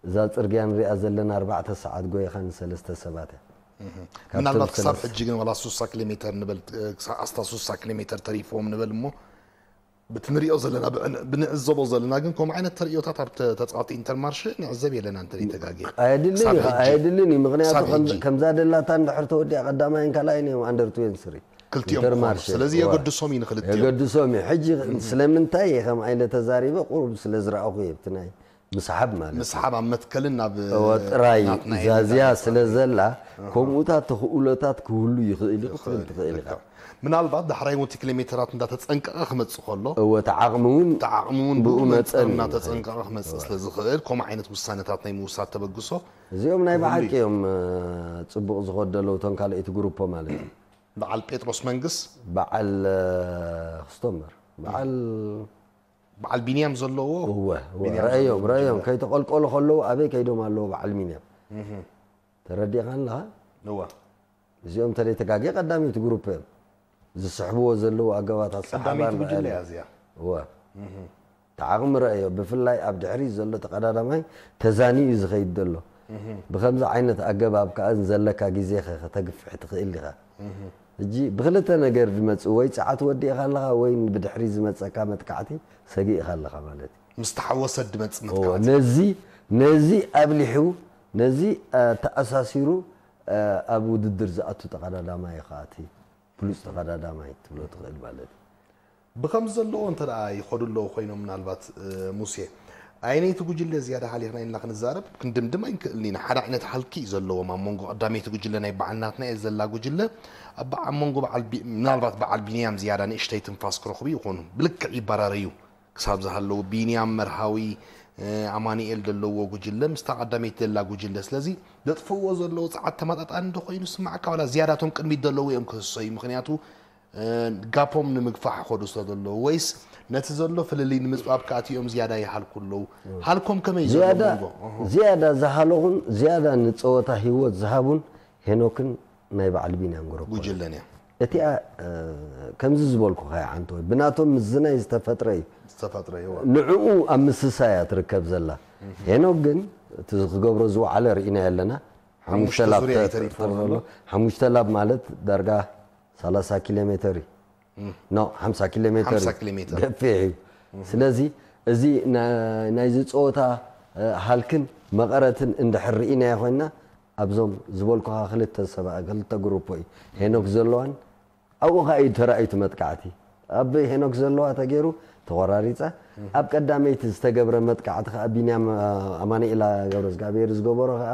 እዛ ፅርግያ ንሪኣ ዘለና ኣርባዕተ ሰዓት ጎይኻ ንሰለስተ ሰባት እያ። ካብቶም ምናልባት ክሳብ ሰለስተ- ሕጂ ግን ዋላ ሱሳ ኪሎ ሜተር ንበል ክሳብ ኣስታ ሱሳ ኪሎ ሜተር ተሪፎም ንበል እሞ ብቲ ንሪኦ ዘለና ብዕን- ብንዕዘቦ ዘለና ግን ከምኡ ዓይነት ተርእዮታት ኣብ ተ- ተፃወቲ ኢንተርማርሽ ንዕዘብ የለና እንተ ተጋጊ ኣየድልን ክሳብ እዩ ሕጂ- ኣይድልን እዩ ምክንያቱ ክሳብ ከም- ሕጂ- ከምዛ ደላታ እንድሕር ተወዲኣ ቀዳማይን ካልኣይን እዮም ኣንደርትዌን ስሪ ክልቲኦም ኢንተርማርሽ ክኾኑ። ስለዚ እዋ። የገድሶም እዩ ንክልቲኦም የገድሶም እዩ ሕጂ ስለምንታይ እየ ከም ዓይነት ተዛሪበ ቁሩብ ስለ ዝረኣኹ እየ ብቲ ናይ ምስሓብ ማለት እዩ። ምስሓብ ኣብ መትከልን ናብ እወ ጥራይ ናትና ዛዝያ ኤሪያ ስለ ዘላ ከምኡታት ተኽእሎታት ክህሉ ይኽእል እዩ ክትብል ትኽእል ኢኻ። ምናልባት ዳሕራይ እውን እቲ ኪሎ ሜተራት እንዳተፀንቀቐ ክመፅእ ከሎ እወ ተዓቕሚ እውን ተዓቕሚ እውን ብኡ ብኡ መጠን መጠን እዩ እናተፀንቀቐ ክመፅእ ስለ ዝኽእል ከምኡ ዓይነት ውሳነታት ናይ ምውሳድ ተበግሶ እዚኦም ናይ ብሓቂ እዮም እ፣ ፅቡቕ ዝኸደለው እቶም ካልኦይቲ ግሩፖ ማለት እዩ። በዓል ጴጥሮስ መንግስ በዓል እ፣ ክስቶምበር በዓል በዓል ቢንያም ዘለዎ እወ እወ፣ ቢንያም ረአዮም ዘለዎ ረአዮም ጉጅለ። ከይተቐልቀሉ ከለዉ ኣበይ ከይዶም ኣለዉ በዓል ሚንያም ተረዲእካ ኣለኻ እወ እዚኦም ተለይተጋጌ ቀዳመይቲ ግሩፕ እዮም ዝስሕብዎ ዘለዉ ኣገባታት ሰሓባ ቀዳመይቲ ጉጅለ ንረኣየሎም። እያ እዚኣ እወ ተዓቕሚ ረአዮ ብፍላይ ኣብ ድሕሪት ዘሎ ተቐዳዳማይ ተዛኒኡ እዩ ዝኸይድ ዘሎ ብከምዚ ዓይነት ኣገባብ ከዓ ዘለካ ግዜ ከተግፍሕ ትኽእል ኢኻ ሕጂ ብክልተ ነገር ዝመፅእ ወይ ፀዓት ወዲእኻ ኣለኻ ወይ ብድሕሪ ዝመፀካ መጥቃዕቲ ሰጊእኻ ኣለኻ ማለት እዩ ምስ ተሓወሰ ድመፅእ እዎ፣ መጥቃዕቲ ነዚ ነዚ ኣብሊሑ ነዚ እ፣ ተኣሳሲሩ እ፣ ኣብ ውድድር ዝኣቱ ተቐዳዳማይ እዩ ከዓ እቲ ብሉፅ ተቐዳዳማይ ትብሎ ትኽእል ማለት እዩ ብከም ዘለዎ እንተ ደኣ ይኸዱ ኣለዉ ኮይኖም ምናልባት እ፣ ሙሴ ኣየነይቲ ጉጅለ ዝያዳ ሃሊኽና ኢልና ክንዛረብ ክንድምድም ኣይንክእልን ኢና ሓደ ዓይነት ሃልኪ እዩ ዘለዎም ኣብ መንጎ ቀዳመይቲ ጉጅለ ናይ በዓል ናትናኤል ዘላ ጉጅለ ኣብ በዓ- ኣብ መንጎ በዓል ቢ- ምናልባት በዓል ቢንያም ዝያዳ ንእሽተይ ትንፋስ ክረኽቡ ይኾኑ ብልክዕ ይበራረዩ ክሳብ ዝሃለዉ ቢንያም መርሃዊ እ፣ ኣማኑኤል ዘለዎ ጉጅለ ምስታ ቀዳመይቲ ዘላ ጉጅለ ስለዚ ዘጥፍእዎ ዘለዉ ፃዓት ተመጣጣኒ ዶ ኮይኑ ስማዕካ ዋላ ዝያዳቶም ቅድሚት ዘለዉ እዮም ክህሰዩ ምክንያቱ እ፣ ጋፖም ንምግፋሕ ይኸዱ ስለ ዘለዉ ወይስ ነቲ ዘሎ ፍልልይ ንምፅባብ ከኣቲ እዮም ዝያዳ ይሃልኩ ኣለዉ ሃልኮም ከመይ ዘሎ ዝያዳ መንጎ ዝያዳ ዝሃለኹን ዝያዳ ንፀወታ ህይወት ዝሃቡን ሄኖክን ናይ በዓል ቢንያም ግሩፕ ጉጅለን እያ እቲኣ እ፣ ከምዚ ዝበልኩኻ እያ ዓንተወይ ብናቶም ምዝናይ ዝተፈጥረ እዩ ዝተፈጥረ ይዋ ንዕኡ ኣብ ምስሳ እያ ትርከብ ዘላ ሄኖክ ግን እቲ ክገብሮ ዝወዓለ ርኢና ኣለና ሓሙሽተ ሓሙሽተ ላብ ዙርያ እዩ ተጠርጠር ተሪፍዎ ዘሎ ዘሎ። ሓሙሽተ ላብ ማለት ዳርጋ ሰላሳ ኪሎ ሜተር እዩ ኖ ሓምሳ ኪሎ ሜተር ሓምሳ እዩ። ኪሎ ሜተር። ገፊሕ እዩ ስለዚ እዚ ና- ናይዚ ፀወታ እ፣ ሃልክን መቐረትን እንድሕር ርኢናዮ ኮይና ኣብዞም ዝበልኩኻ ክልተ ሰባ ክልተ ግሩፖ እዩ ሄኖክ ዘለዋን ኣብኡ ከዓ እዩ ተራእዩ እቲ መጥቃዕቲ ኣብ ሄኖክ ዘለዋ ተገይሩ ተቆራሪፀ ኣብ ቀዳመይቲ ዝተገብረ መጥቃዕቲ ከዓ ቢንያም እ፣ ኣማኑኤላ ገብረዝጋብሔር ዝገበሮ ከዓ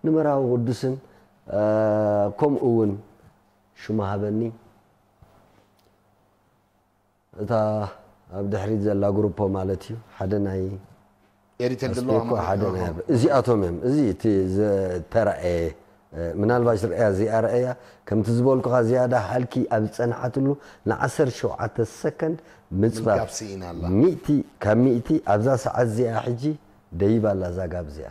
ንመራዊ ቅዱስን እ፣ ከምኡ እውን ሽሙ ሃበኒ እታ ኣብ ድሕሪት ዘላ ግሩፖ ማለት እዩ ሓደ ናይ ኤሪቴል ዘሎ ኣስፔኮ ሓደ ናይ ኣብ- እዚኣቶም እዮም እዚ እቲ ዝተረኣየ እ፣ ምናልባት ርኣያ እዚኣ ረኣያ ከምቲ ዝበልኩኻ ዝያዳ ሃልኪ ኣብ ዝፀንሓትሉ ንዓሰርተ ሸውዓተ ሰከንድ ምፅባብ ምንጋብ ስኢና ኣላ። ሚእቲ ካብ ሚእቲ ኣብዛ ሰዓት እዚኣ ሕጂ ደይባ ኣላ እዛ ጋብ እዚኣ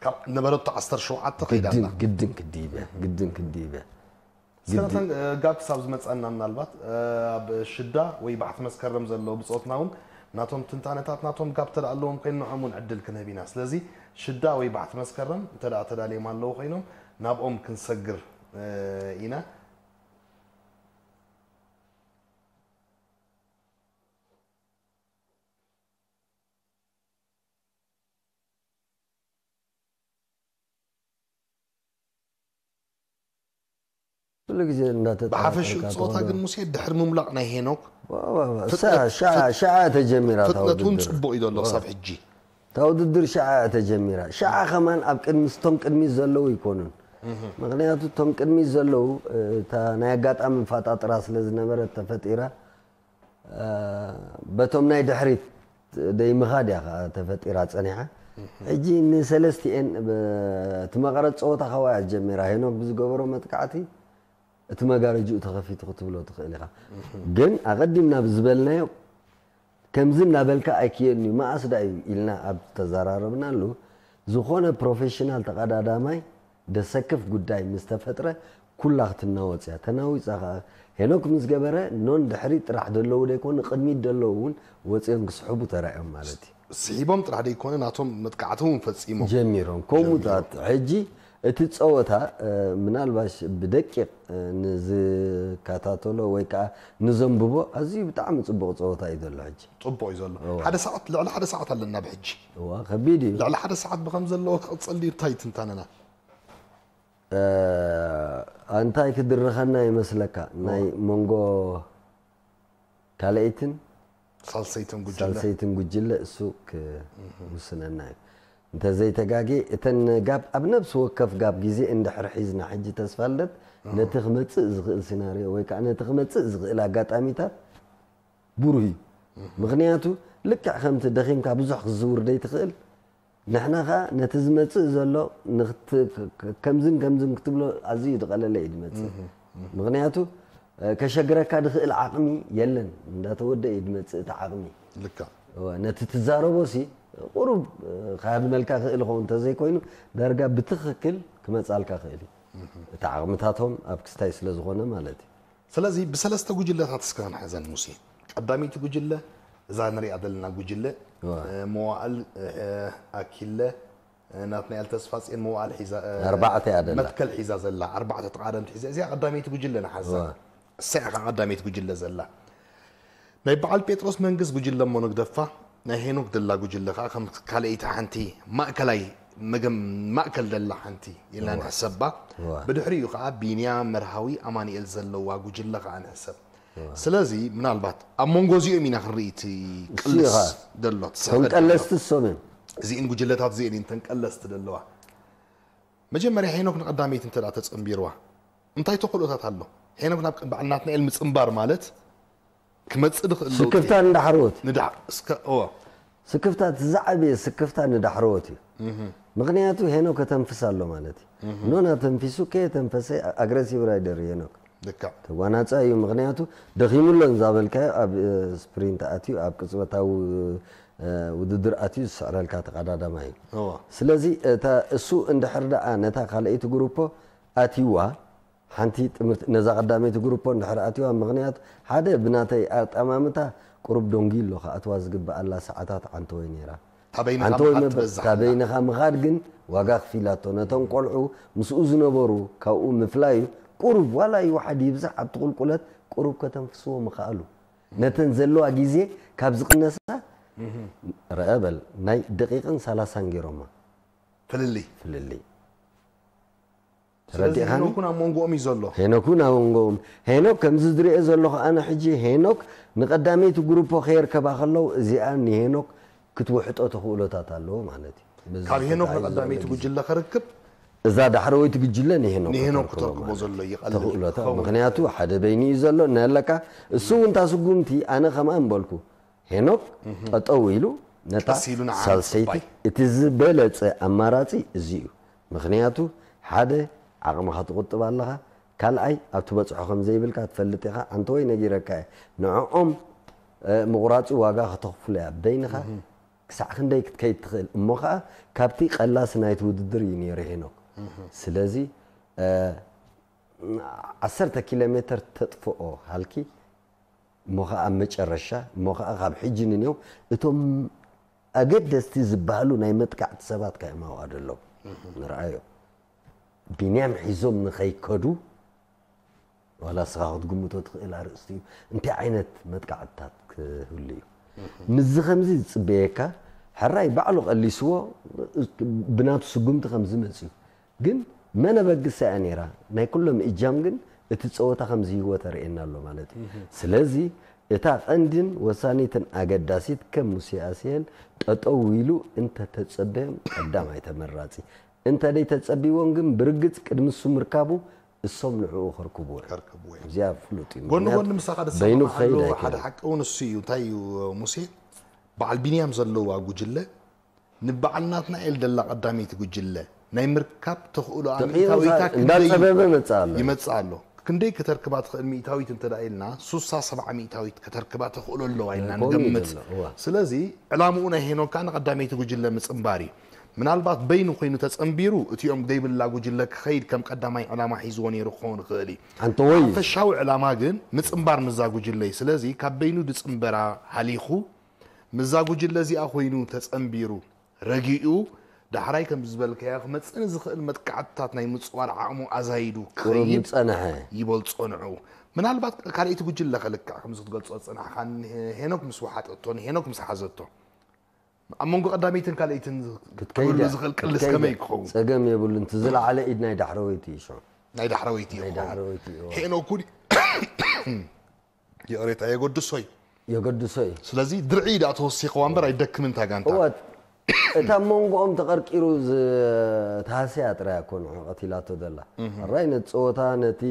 ካብ ነበረቶ ዓሰርተ ሸውዓተ ከይዳ ኣላ ግድን ግድን ክድይበ ግድን ክድይበ እስከ ነተን እ፣ ጋብ ክሳብ ዝመፀና ምናልባት እ፣ ኣብ ሽዳ ወይ ባሕቲ መስከረም ዘለዉ ብፆትና እውን ናቶም ትንታነታት ናቶም ጋብ ተደኣ ኣለዎም ኮይኑ ንዖም እውን ዕድል ክንህብ ኢና ስለዚ ሽዳ ወይ ባሕቲ መስከረም እንተ ደኣ ተዳልዮም ኣለዉ ኮይኖም ናብኦም ክንሰግር እ፣ ኢና ኩሉ ግዜ እንዳተጣበቀ ብሓፈሽኡ ኢልካ ጸወታ ትኸዶ። ግን ሙሴ ድሕሪ ምምላቕ ናይ ሄኖክ ዋ፣ ዋ፣ ዋ፣ ፍጥነት- ሻ- ሻ- ሻዓ ተጀሚራ እታ ፍጥነት እውን ውድድር። ጽቡቕ እዩ ዘሎ ክሳብ ሕጂ። እታ ውድድር ሻዓ እያ ተጀሚራ። ሻዓ ከማን ኣብ ቅድሚ እቶም ቅድሚት ዘለዉ ይኮኑን። ምክንያቱ እቶም ቅድሚት ዘለዉ እታ ናይ ኣጋጣሚ ፋጣጥራ ስለ ዝነበረት ተፈጢራ፣ በቶም ናይ ድሕሪት ደይምኻድ እያ ከዓ ተፈጢራ ፀኒሓ። ሕጂ ንሰለስቲኤን እቲ መቐረት ፀወታ ከዋ እያ ጀሚራ። ሄኖክ ብዝገበሮ መጥቃዕቲ እቲ መጋረጅኡ ተኸፊቱ ክትብሎ ትኽእል ኢኻ። ግን ኣቐዲምና ብዝበልናዮ ከምዚ እናበልካ ኣይክየድን እዩ፣ መኣስ ዳ እዩ ኢልና ኣብ ተዘራረብናሉ፣ ዝኾነ ፕሮፌሽናል ተቐዳዳማይ ደሰክፍ ጉዳይ ምስ ተፈጥረ ኩላ ክትናወፅ እያ። ተናዊፃ ከዓ ሄኖክ ምስ ገበረ ኖን ድሕሪት ጥራሕ ደለዉ ደይኮኑ ቅድሚት ደለዉ እውን ወፂኦም ክስሕቡ ተራእዮም ማለት እዩ። ስሒቦም ጥራሕ ደይኮነ ናቶም መጥቃዕቲ እውን ፈፂሞም። ጀሚሮም ከምኡ ታት ሕጂ እቲ ፀወታ ምናልባሽ ብደቂቕ ንዝከታተሎ ወይ ከዓ ንዘንብቦ ኣዝዩ ብጣዕሚ ፅቡቕ ፀወታ እዩ ዘሎ ሕጂ። ፅቡቕ እዩ ዘሎ። ሓደ ሰዓት ልዕሊ ሓደ ሰዓት ኣለና ብሕጂ። እዋ ከቢድ እዩ። ልዕሊ ሓደ ሰዓት ብከም ዘለዎ ክቕፅል ድዩ እንታይ ትንታነና? እንታይ ክድርኸና ይመስለካ? ናይ መንጎ ካልኣይትን ሳልሰይትን ጉጅለ ሳልሰይትን ጉጅለ እሱ ክውስነና እዩ። እንተዘይተጋጌ እተን ጋብ ኣብ ነብሲ ወከፍ ጋብ ግዜ እንድሕር ሒዝና ሕጂ ተስፋ ልደት ነቲ ክመፅእ ዝኽእል ሲናሪዮ ወይ ከዓ ነቲ ክመፅእ ዝኽእል ኣጋጣሚታት ብሩህ እዩ። ምኽንያቱ ልክዕ ከምቲ ደኺምካ ብዙሕ ክዝውር ደይትኽእል ንሕና ኸዓ ነቲ ዝመፅእ ዘሎ ከምዝን ከምዝን ክትብሎ ኣዝዩ ዝቐለለ እዩ ዝመፅእ። ምኽንያቱ ከሸግረካ ዝኽእል ዓቕሚ የለን፣ እንዳተወደ እዩ ዝመፅእ እቲ ዓቕሚ። ልክዕ ነቲ ትዛረቦ ሲ ቁሩብ ከሃድመልካ ክእል ይኸውን፣ እንተዘይኮይኑ ዳርጋ ብትኽክል ክመፃልካ ክእል እዩ። እቲ ዓቕምታቶም ኣብ ክስታይ ስለ ዝኾነ ማለት እዩ። ስለዚ ብሰለስተ ጉጅለታት እስከ ክንሕዘን ሙሴ። ቀዳመይቲ ጉጅለ እዛ ንሪኣ ዘለና ጉጅለ መዋእል ኣኪለ ናትናኤል ተስፋፅዮን መዋእል ሒዛ ኣርባዕተ እያ ደላ። መትከል ሒዛ ዘላ ኣርባዕተ ተቓደምቲ ሒዛ እዚኣ ቀዳመይቲ ጉጅለ ንሓዛ። እሳ ኢኻ ቀዳመይቲ ጉጅለ ዘላ። ናይ በዓል ጴጥሮስ መንግስ ጉጅለ እሞ ንግደፋ፣ ናይ ሄኖክ ደላ ጉጅለ ከዓ ከም ካልኣይቲ ሓንቲ ማእከላይ መገም ማእከል ደላ ሓንቲ ኢልና ንሕሰባ። ብድሕሪኡ ከዓ ቢንያም መርሃዊ ኣማኑኤል ዘለዋ ጉጅለ ከዓ ንሕሰብ። ስለዚ ምናልባት ኣብ መንጎ እዚኦም ኢና ክንርኢ እቲ ቅልስ ዘሎ እቲ ከም ስሕበት ቀለስቲ እሶም እዮም። እዚእን ጉጅለታት እዚእን እተን ቀለስቲ ዘለዋ። መጀመርያ ሄኖክ ንቀዳመይቲ እንተ ተጸንቢርዋ እንታይ ተኽእሎታት ኣሎ? ሄኖክ ናብ በዓል ናትናኤል ምጽንባር ማለት ክመጽእ ድኽእል ለውጢ ስክፍታ ንዳሕረወት ንድሓ እስከ እዎ ስክፍታ እቲ ዝዓበየ ስክፍታ ንዳሕረወት እዩ። ምኽንያቱ ሄኖክ ከተንፍስ ኣሎ ማለት እዩ። ኖና ተንፊሱ ከየተንፈሰ ኣግረሲቭ ራይደር እዩ ሄኖክ። ልክዕ ተጓናፃ እዩ። ምኽንያቱ ደኺሙ ኣሎ ንዛበልካዮ ኣብ ስፕሪንት ኣትዩ ኣብ ቅፅበታዊ ውድድር ኣትዩ ዝስዕረልካ ተቐዳዳማይ እዩ። እዎ ስለዚ እታ እሱ እንድሕር ደኣ ነታ ካልኣይቲ ግሩፖ ኣትይዋ ሓንቲ ጥምርቲ ነዛ ቀዳመይቲ ግሩፖ እንድሕር ኣትይዋ ምኽንያቱ ሓደ ብናተይ ኣጠማምታ ቁሩብ ዶንጊ ኣሎ ክኣትዋ ዝግበኣላ ሰዓታት ዓንተወይ ነይራ። ታበይንኻ ዓንተወይ ምኻድ መበ- ትበዝሕ ኣላ። ታበይንኻ ምኻድ ግን ዋጋ ክፊላቶ ነቶም ቆልዑ ምስኡ ዝነበሩ ካብኡ ምፍላዩ ቁሩብ ዋላ ይውሓድ ይብዛሕ ኣብቲ ቁልቁለት ቁሩብ ከተንፍስዎ ምኽኣሉ ነተን ዘለዋ ግዜ ካብ ዝቕነሳ ረአ በል ናይ ደቂቕን ሰላሳን ገይሮማ ፍልልይ ፍልልይ ስለዚ ተረዲእኻኒ? ሄኖክ እውን ኣብ መንጎኦም እዩ ዘሎ። ሄኖክ እውን ኣብ መንጎኦም ሄኖክ ከምዚ ዝሪኦ ዘለኹ ኣነ ሕጂ ሄኖክ ንቐዳመይቲ ግሩፖ ከየርከባ ከለዉ እዚኣ ንሄኖክ ክትውሕጦ ተኽእሎታት ኣለዎ ማለት እዩ። በዚ ካብ ሄኖክ ተታሒዙ ንቐዳመይቲ ዘሎ ግዜ። ጉጅለ ክርክብ እዛ ዳሕረወይቲ ጉጅለ ንሄኖክ ንሄኖክ ክትረክቦ ክትረክቦ ማለት ዘሎ እዩ። ይቐልል ተኽእሎታት ክኸውን ምኽንያቱ ሓደ በይኑ እዩ ዘሎ እናለካ እሱ እውን እታ ስጉምቲ ኣነ ከምኣ ምበልኩ ሄኖክ ጠጠው ኢሉ ነታ ቀስ ኢሉ ንዓን ሳልሰይቲ ጽባይ። እቲ ዝበለፀ ኣማራፂ እዚ እዩ። ምኽንያቱ ሓደ ዓቕምኻ ትቑጥብ ኣለኻ፣ ካልኣይ ኣብ ትበፅሖ ከም ዘይብልካ ትፈልጥ ኢኻ። ኣንተ ወይ ነጊረካ እየ ንዕኦም እ፣ ምቑራፁ ዋጋ ከተኽፍሎ እያ በይንኻ ክሳዕ ክንደይ ክትከይድ ትኽእል እሞ ከዓ ካብቲ ቀላሲ ናይቲ ውድድር እዩ ነይሩ ሄኖክ። ስለዚ እ፣ ዓሰርተ ኪሎ ሜትር ተጥፍኦ ሃልኪ እሞ ከዓ ኣብ መጨረሻ እሞ ከዓ ካብ ሕጂ ንንዮም እቶም ኣገደስቲ ዝበሃሉ ናይ መጥቃዕቲ ሰባት ካዮም ኣብኣ ደለዉ ንርኣዮ ቢንያም ሒዞም ንኸይከዱ ዋላ ስኻ ክትግምቶ ትኽእል ኣርእስቲ እዩ እንታይ ዓይነት መጥቃዕትታት ክህሉ እዩ ምስዚ ከምዚ ዝፅበየካ ሕራይ ባዕሉ ቀሊስዎ ብናቱ ስጉምቲ ከምዚ መፅዩ ግን መነበግሳ እያ ነይራ ናይ ኩሎም እጃም ግን እቲ ጸወታ ከም ዝህይወ ተርእየና ኣሎ ማለት እዩ። ስለዚ እታ ቀንድን ወሳኒትን ኣገዳሲት ከም ሙሴ ኣስየል ጠጠው ኢሉ እንተተጸበዮም ቀዳማይ ተመራጺ። እንተ ደይ ተጸቢዎም ግን ብርግጽ ቅድሚ እሱ ምርካቡ እሶም ንዕኡ ከርክብዎ እዮም። ከርክብዎ እዮም። እዚኣ ፍሉጥ እዩ። ጎኒ ምክንያቱ ጎኒ ምሳኻ በይኑ ድሰማማዕ ክኸይድ ኣሎ። ኣይክእልን። ሓደ ሓቂ እውን እሱ እዩ። እንታይ እዩ ሙሴ? በዓል ቢንያም ዘለዋ ጉጅለ ንበዓል ናትናኤል ደላ ቀዳመይቲ ጉጅለ ናይ ምርካብ ተኽእሎ ተኽኢሉ ኣሚታዊታ ክንደይ እንዳጸበበ መጽእ ኣሎ። ይመጽእ ኣሎ? ክንደይ ከተርክባ ትኽእል ሚእታዊት እንተ ደኣ ኢልና፣ ሱሳ ሰብዓ ሚእታዊት ከተርክባ ተኽእሎ ኣለዋ ኢልና ኣይኮን እዩ ንገምት። ዘሎ፣ እዋ። ስለዚ ዕላምኡ ናይ ሄኖክ ከኣ ንቐዳመይቲ ጉጅለ ምጽንባር እዩ። ምናልባት በይኑ ኮይኑ ተጸንቢሩ፣ እቲኦም ዘይብላ ጉጅለ ክኸይድ ከም ቀዳማይ ዕላማ ሒዝዎ ነይሩ ክኸውን ይኽእል እዩ። ኣንተ ወይ ሓፈሻዊ ዕላማ ግን ምጽንባር ምዛ ጉጅለ እዩ። ስለዚ ካብ በይኑ ድጽንበራ ሃሊኹ፣ ምዛ ጉጅለ እዚኣ ኮይኑ ተጸንቢሩ፣ ረጊኡ፣ ዳሕራይ ከም ዝበልካዮ ክመጽእ ንዝኽእል መጥቃዕትታት ናይ ምጽዋር ዓቕሙ ኣዛይዱ ቁሩብ ክኸይድ ምጸንሐ። ይበልጾ ንዕኡ። ምናልባት ካልኣይቲ ጉጅለ ከ ልክዕ ከምዚ ክትገልጾ ዝጸናሕካ፣ ንሄኖክ ምስ ወሓጠቶ፣ ንሄኖክ ምስ ሓዘቶ፣ ኣብ መንጎ ቀዳመይትን ካልኣይትን ክትከይድ ክህሉ እያ። ዝኽእል ቅልስ ክትከይድ ከመይ እያ። ክኸውን? ጸገም የብሉን። እቲ ዝለዓለ ኢድ ናይ ዳሕረወይቲ እዩ ሽዑ። ናይ ዳሕረወይቲ ናይ ይኸውን። ዳሕረወይቲ እዩ። ሄኖክ እውን ይቕሬታ የገድሶ እዩ። የገድሶ እዩ። ስለዚ ድርዒ ደኣ ተወሲኽዋ እምበር ኣይደክምን እታ ጋንታ። እወ፣ እታ መንጎኦም ተቐርቂሩ ዝተሃስያ ጥራይ እኮ ንዑ ቀቲላቶ ዘላ። ራይ ነቲ ጸወታ፣ ነቲ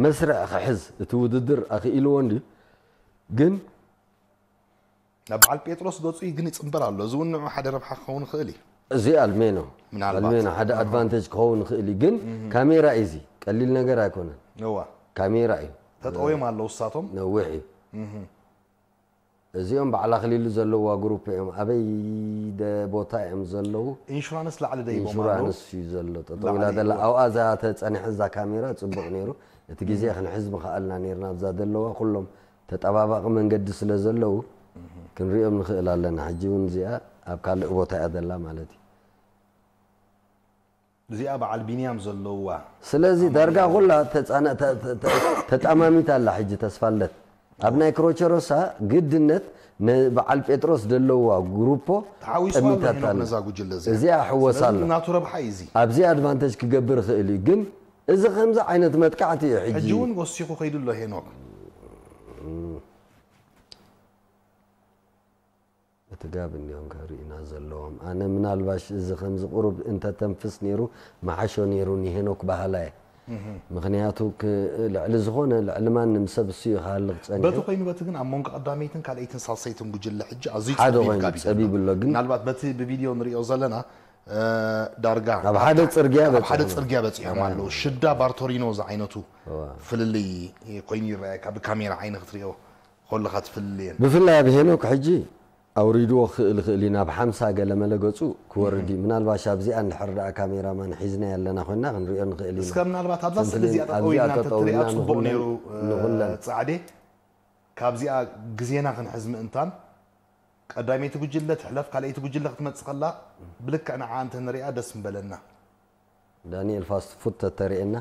መስርዕ ክሕዝ፣ እቲ ውድድር ኣኽኢልዎ እንድዩ። ግን ናብ በዓል ጴጥሮስ ገጹ ግን ይጽንበር ኣሎ። እዚ እውን ንዑ ሓደ ረብሓ ክኸውን ይኽእል እዩ። እዚ ኣልሜኖ። ምናልባት። ኣልሜኖ ሓደ ኣድቫንቴጅ ክኸውን ይኽእል እዩ። ግን ካሜራ እዩ እዚ። ቀሊል ነገር ኣይኮነን። እዋ። ካሜራ እዩ። ተጠውዮም ኣለዉ እሳቶም። ነዊሕ እዩ። እዚኦም በዓል ኣኽሊሉ ዘለዋ ግሩፕ እዮም። ኣበይ ደ-፣ ቦታ እዮም ዘለዉ? ኢንሹራንስ ላዕሊ ዶ ሂቦም ኣለዉ? ኢንሹራንስ እዩ ዘሎ። ጠጠው ኢላ ናዕሊ ዘላ ሂቦም። ኣብኣ እዛ ተጸኒሐ እዛ ካሜራ ጽቡቕ ነይሩ። እቲ ግዜ ክንሕዝ ምኸኣልና ነይርና። ኣብዛ ዘለዋ ኩሎም ተጠባባቒ መንገዲ ስለ ዘለዉ ክንሪኦም ንኽእል ኣለና። ሕጂ እውን እዚኣ ኣብ ካልእ ቦታ እያ ዘላ ማለት እዩ። እዚኣ በዓል ቢንያም ዘለዋ ስለዚ ዳርጋ ኩላ ተጻነ-፣ ተ-፣ ተ-፣ ተ-፣ ተጣማሚት ኣላ። ሕጂ ተስፋለት ኣብ ናይ ክሮቸሮሳ ግድነት ንበዓል ጴጥሮስ ዘለዋ ግሩፖ ተሓዊሱ ኣሎ ጠሚታት ሄኖክ ኣላ። ነዛ ጉጅለ እዚኣ። እዚኣ ሕወስ ስለዚ ኣሎ። ናቱ ረብሓ እዩ እዚ። ኣብዚ ኣድቫንቴጅ ክገብር ይኽእል እዩ። ግን እዚ ከምዚ ዓይነት መጥቃዕቲ እዩ ሕጂ። ሕጂ እውን ወሲኹ ከይዱ ኣሎ ሄኖክ። እቲ ጋብ እንዲዮም ከርእዩና ዘለዎም። ኣነ ምናልባሽ እዚ ከምዚ ቁሩብ እንተተንፍስ ነይሩ መሓሾ ነይሩ ንሄኖክ በሃላ እየ። ምኽንያቱ ክ-፣ ልዕሊ ዝኾነ፣ ልዕሊ ማንም ሰብ እሱ እዩ ክሃልቕ ጸኒሑ። በቲ ኮይኑ በቲ ግን ኣብ መንጎ ቀዳመይትን ካልኣይትን ሳልሰይትን ጉጅለ ሕጂ ኣዝዩ ሓደ ጸቢብ ኮይኑ ጋብ እዩ ዘሎ። ጸቢብ ኣሎ፣ ግን ምናልባት በቲ ብቪድዮ ንሪኦ ዘለና፣ እ፣ ዳርጋ ኣብ ሓደ ጽርግያ ኣብ ሓደ በጺሖም። ጽርግያ በጺሖም ኣለዉ። ሽዳ ባርቶሪኖ ዝዓይነቱ እዋ። ፍልልይ ኮይኑ ይረኣየካ፣ ብካሜራ ዓይኒ ክትሪኦ ከለኻ ትፍልልየን። ብፍላይ ኣብ ሄኖክ ሕጂ ኣውሪድዎ ክእል ክእል እዩ፣ ናብ ሓምሳ ገለ መለ ገጹ ክወርድ እዩ። ምናልባሽ ኣብዚኣ እንድሕር ደኣ ካሜራማን ሒዝናያ ኣለና ኮይንና ክንሪኦ ንኽእል ኢና። እስከ ምናልባት ኣብዛ ስእሊ እዚኣ ተጠው ኢልና እንተትሪኣ ጽቡቕ ነይሩ፣ ንኹለን። ጻዕዴ። ካብዚኣ ግዜና ክንሕዝ ምእንታን፣ ቀዳመይቲ ጉጅለ ትሕለፍ፣ ካልኣይቲ ጉጅለ ክትመጽእ ከላ፣ ብልክዕ ንዓ እንተንሪኣ ደስ ምበለና። ዳንኤል ፋስት ፉድ ተተሪኤና፣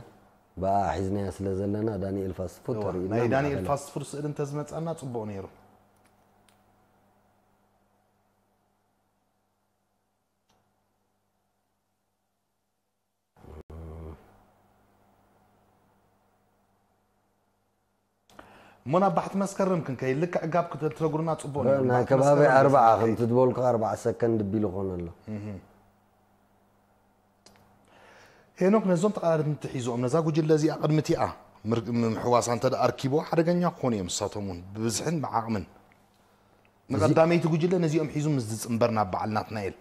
ብኣ ሒዝናያ ስለ ዘለና፣ ዳንኤል ፋስት ፉድ እዋ፣ ተሪእና ናይ ዳንኤል ማዕበላ። ፋስት ፉድ ስእሊ እንተዝመጻና ጽቡቕ ነይሩ። እሞ ናብ ባሕቲ መስከረም ክንከይድ፣ ልክዕ ጋብ ክትነግሩና ጽቡቕ ነይሩ። ናይ ባሕቲ ከባቢ መስከረም ኣርባዓ ክንከይድ። ከምቲ ዝበልኩ ኣርባዓ ሰከንድ ቢሉ ኮነ ኣሎ። እህ። ሄኖክ ነዞም ተቐዳደምቲ ሒዞም ነዛ ጉጅለ እዚኣ ቅድሚ እቲኣ ምር-፣ ምሕዋሳ እንተ ደኣ ኣርኪብዎ ሓደገኛ ክኾኑ እዮም ንሳቶም እውን ብብዝሕን ብዓቕምን። እዚ ንቐዳመይቲ ጉጅለ ነዚኦም ሒዙ ምስ ዝጽንበር ናብ በዓል ናትናኤል።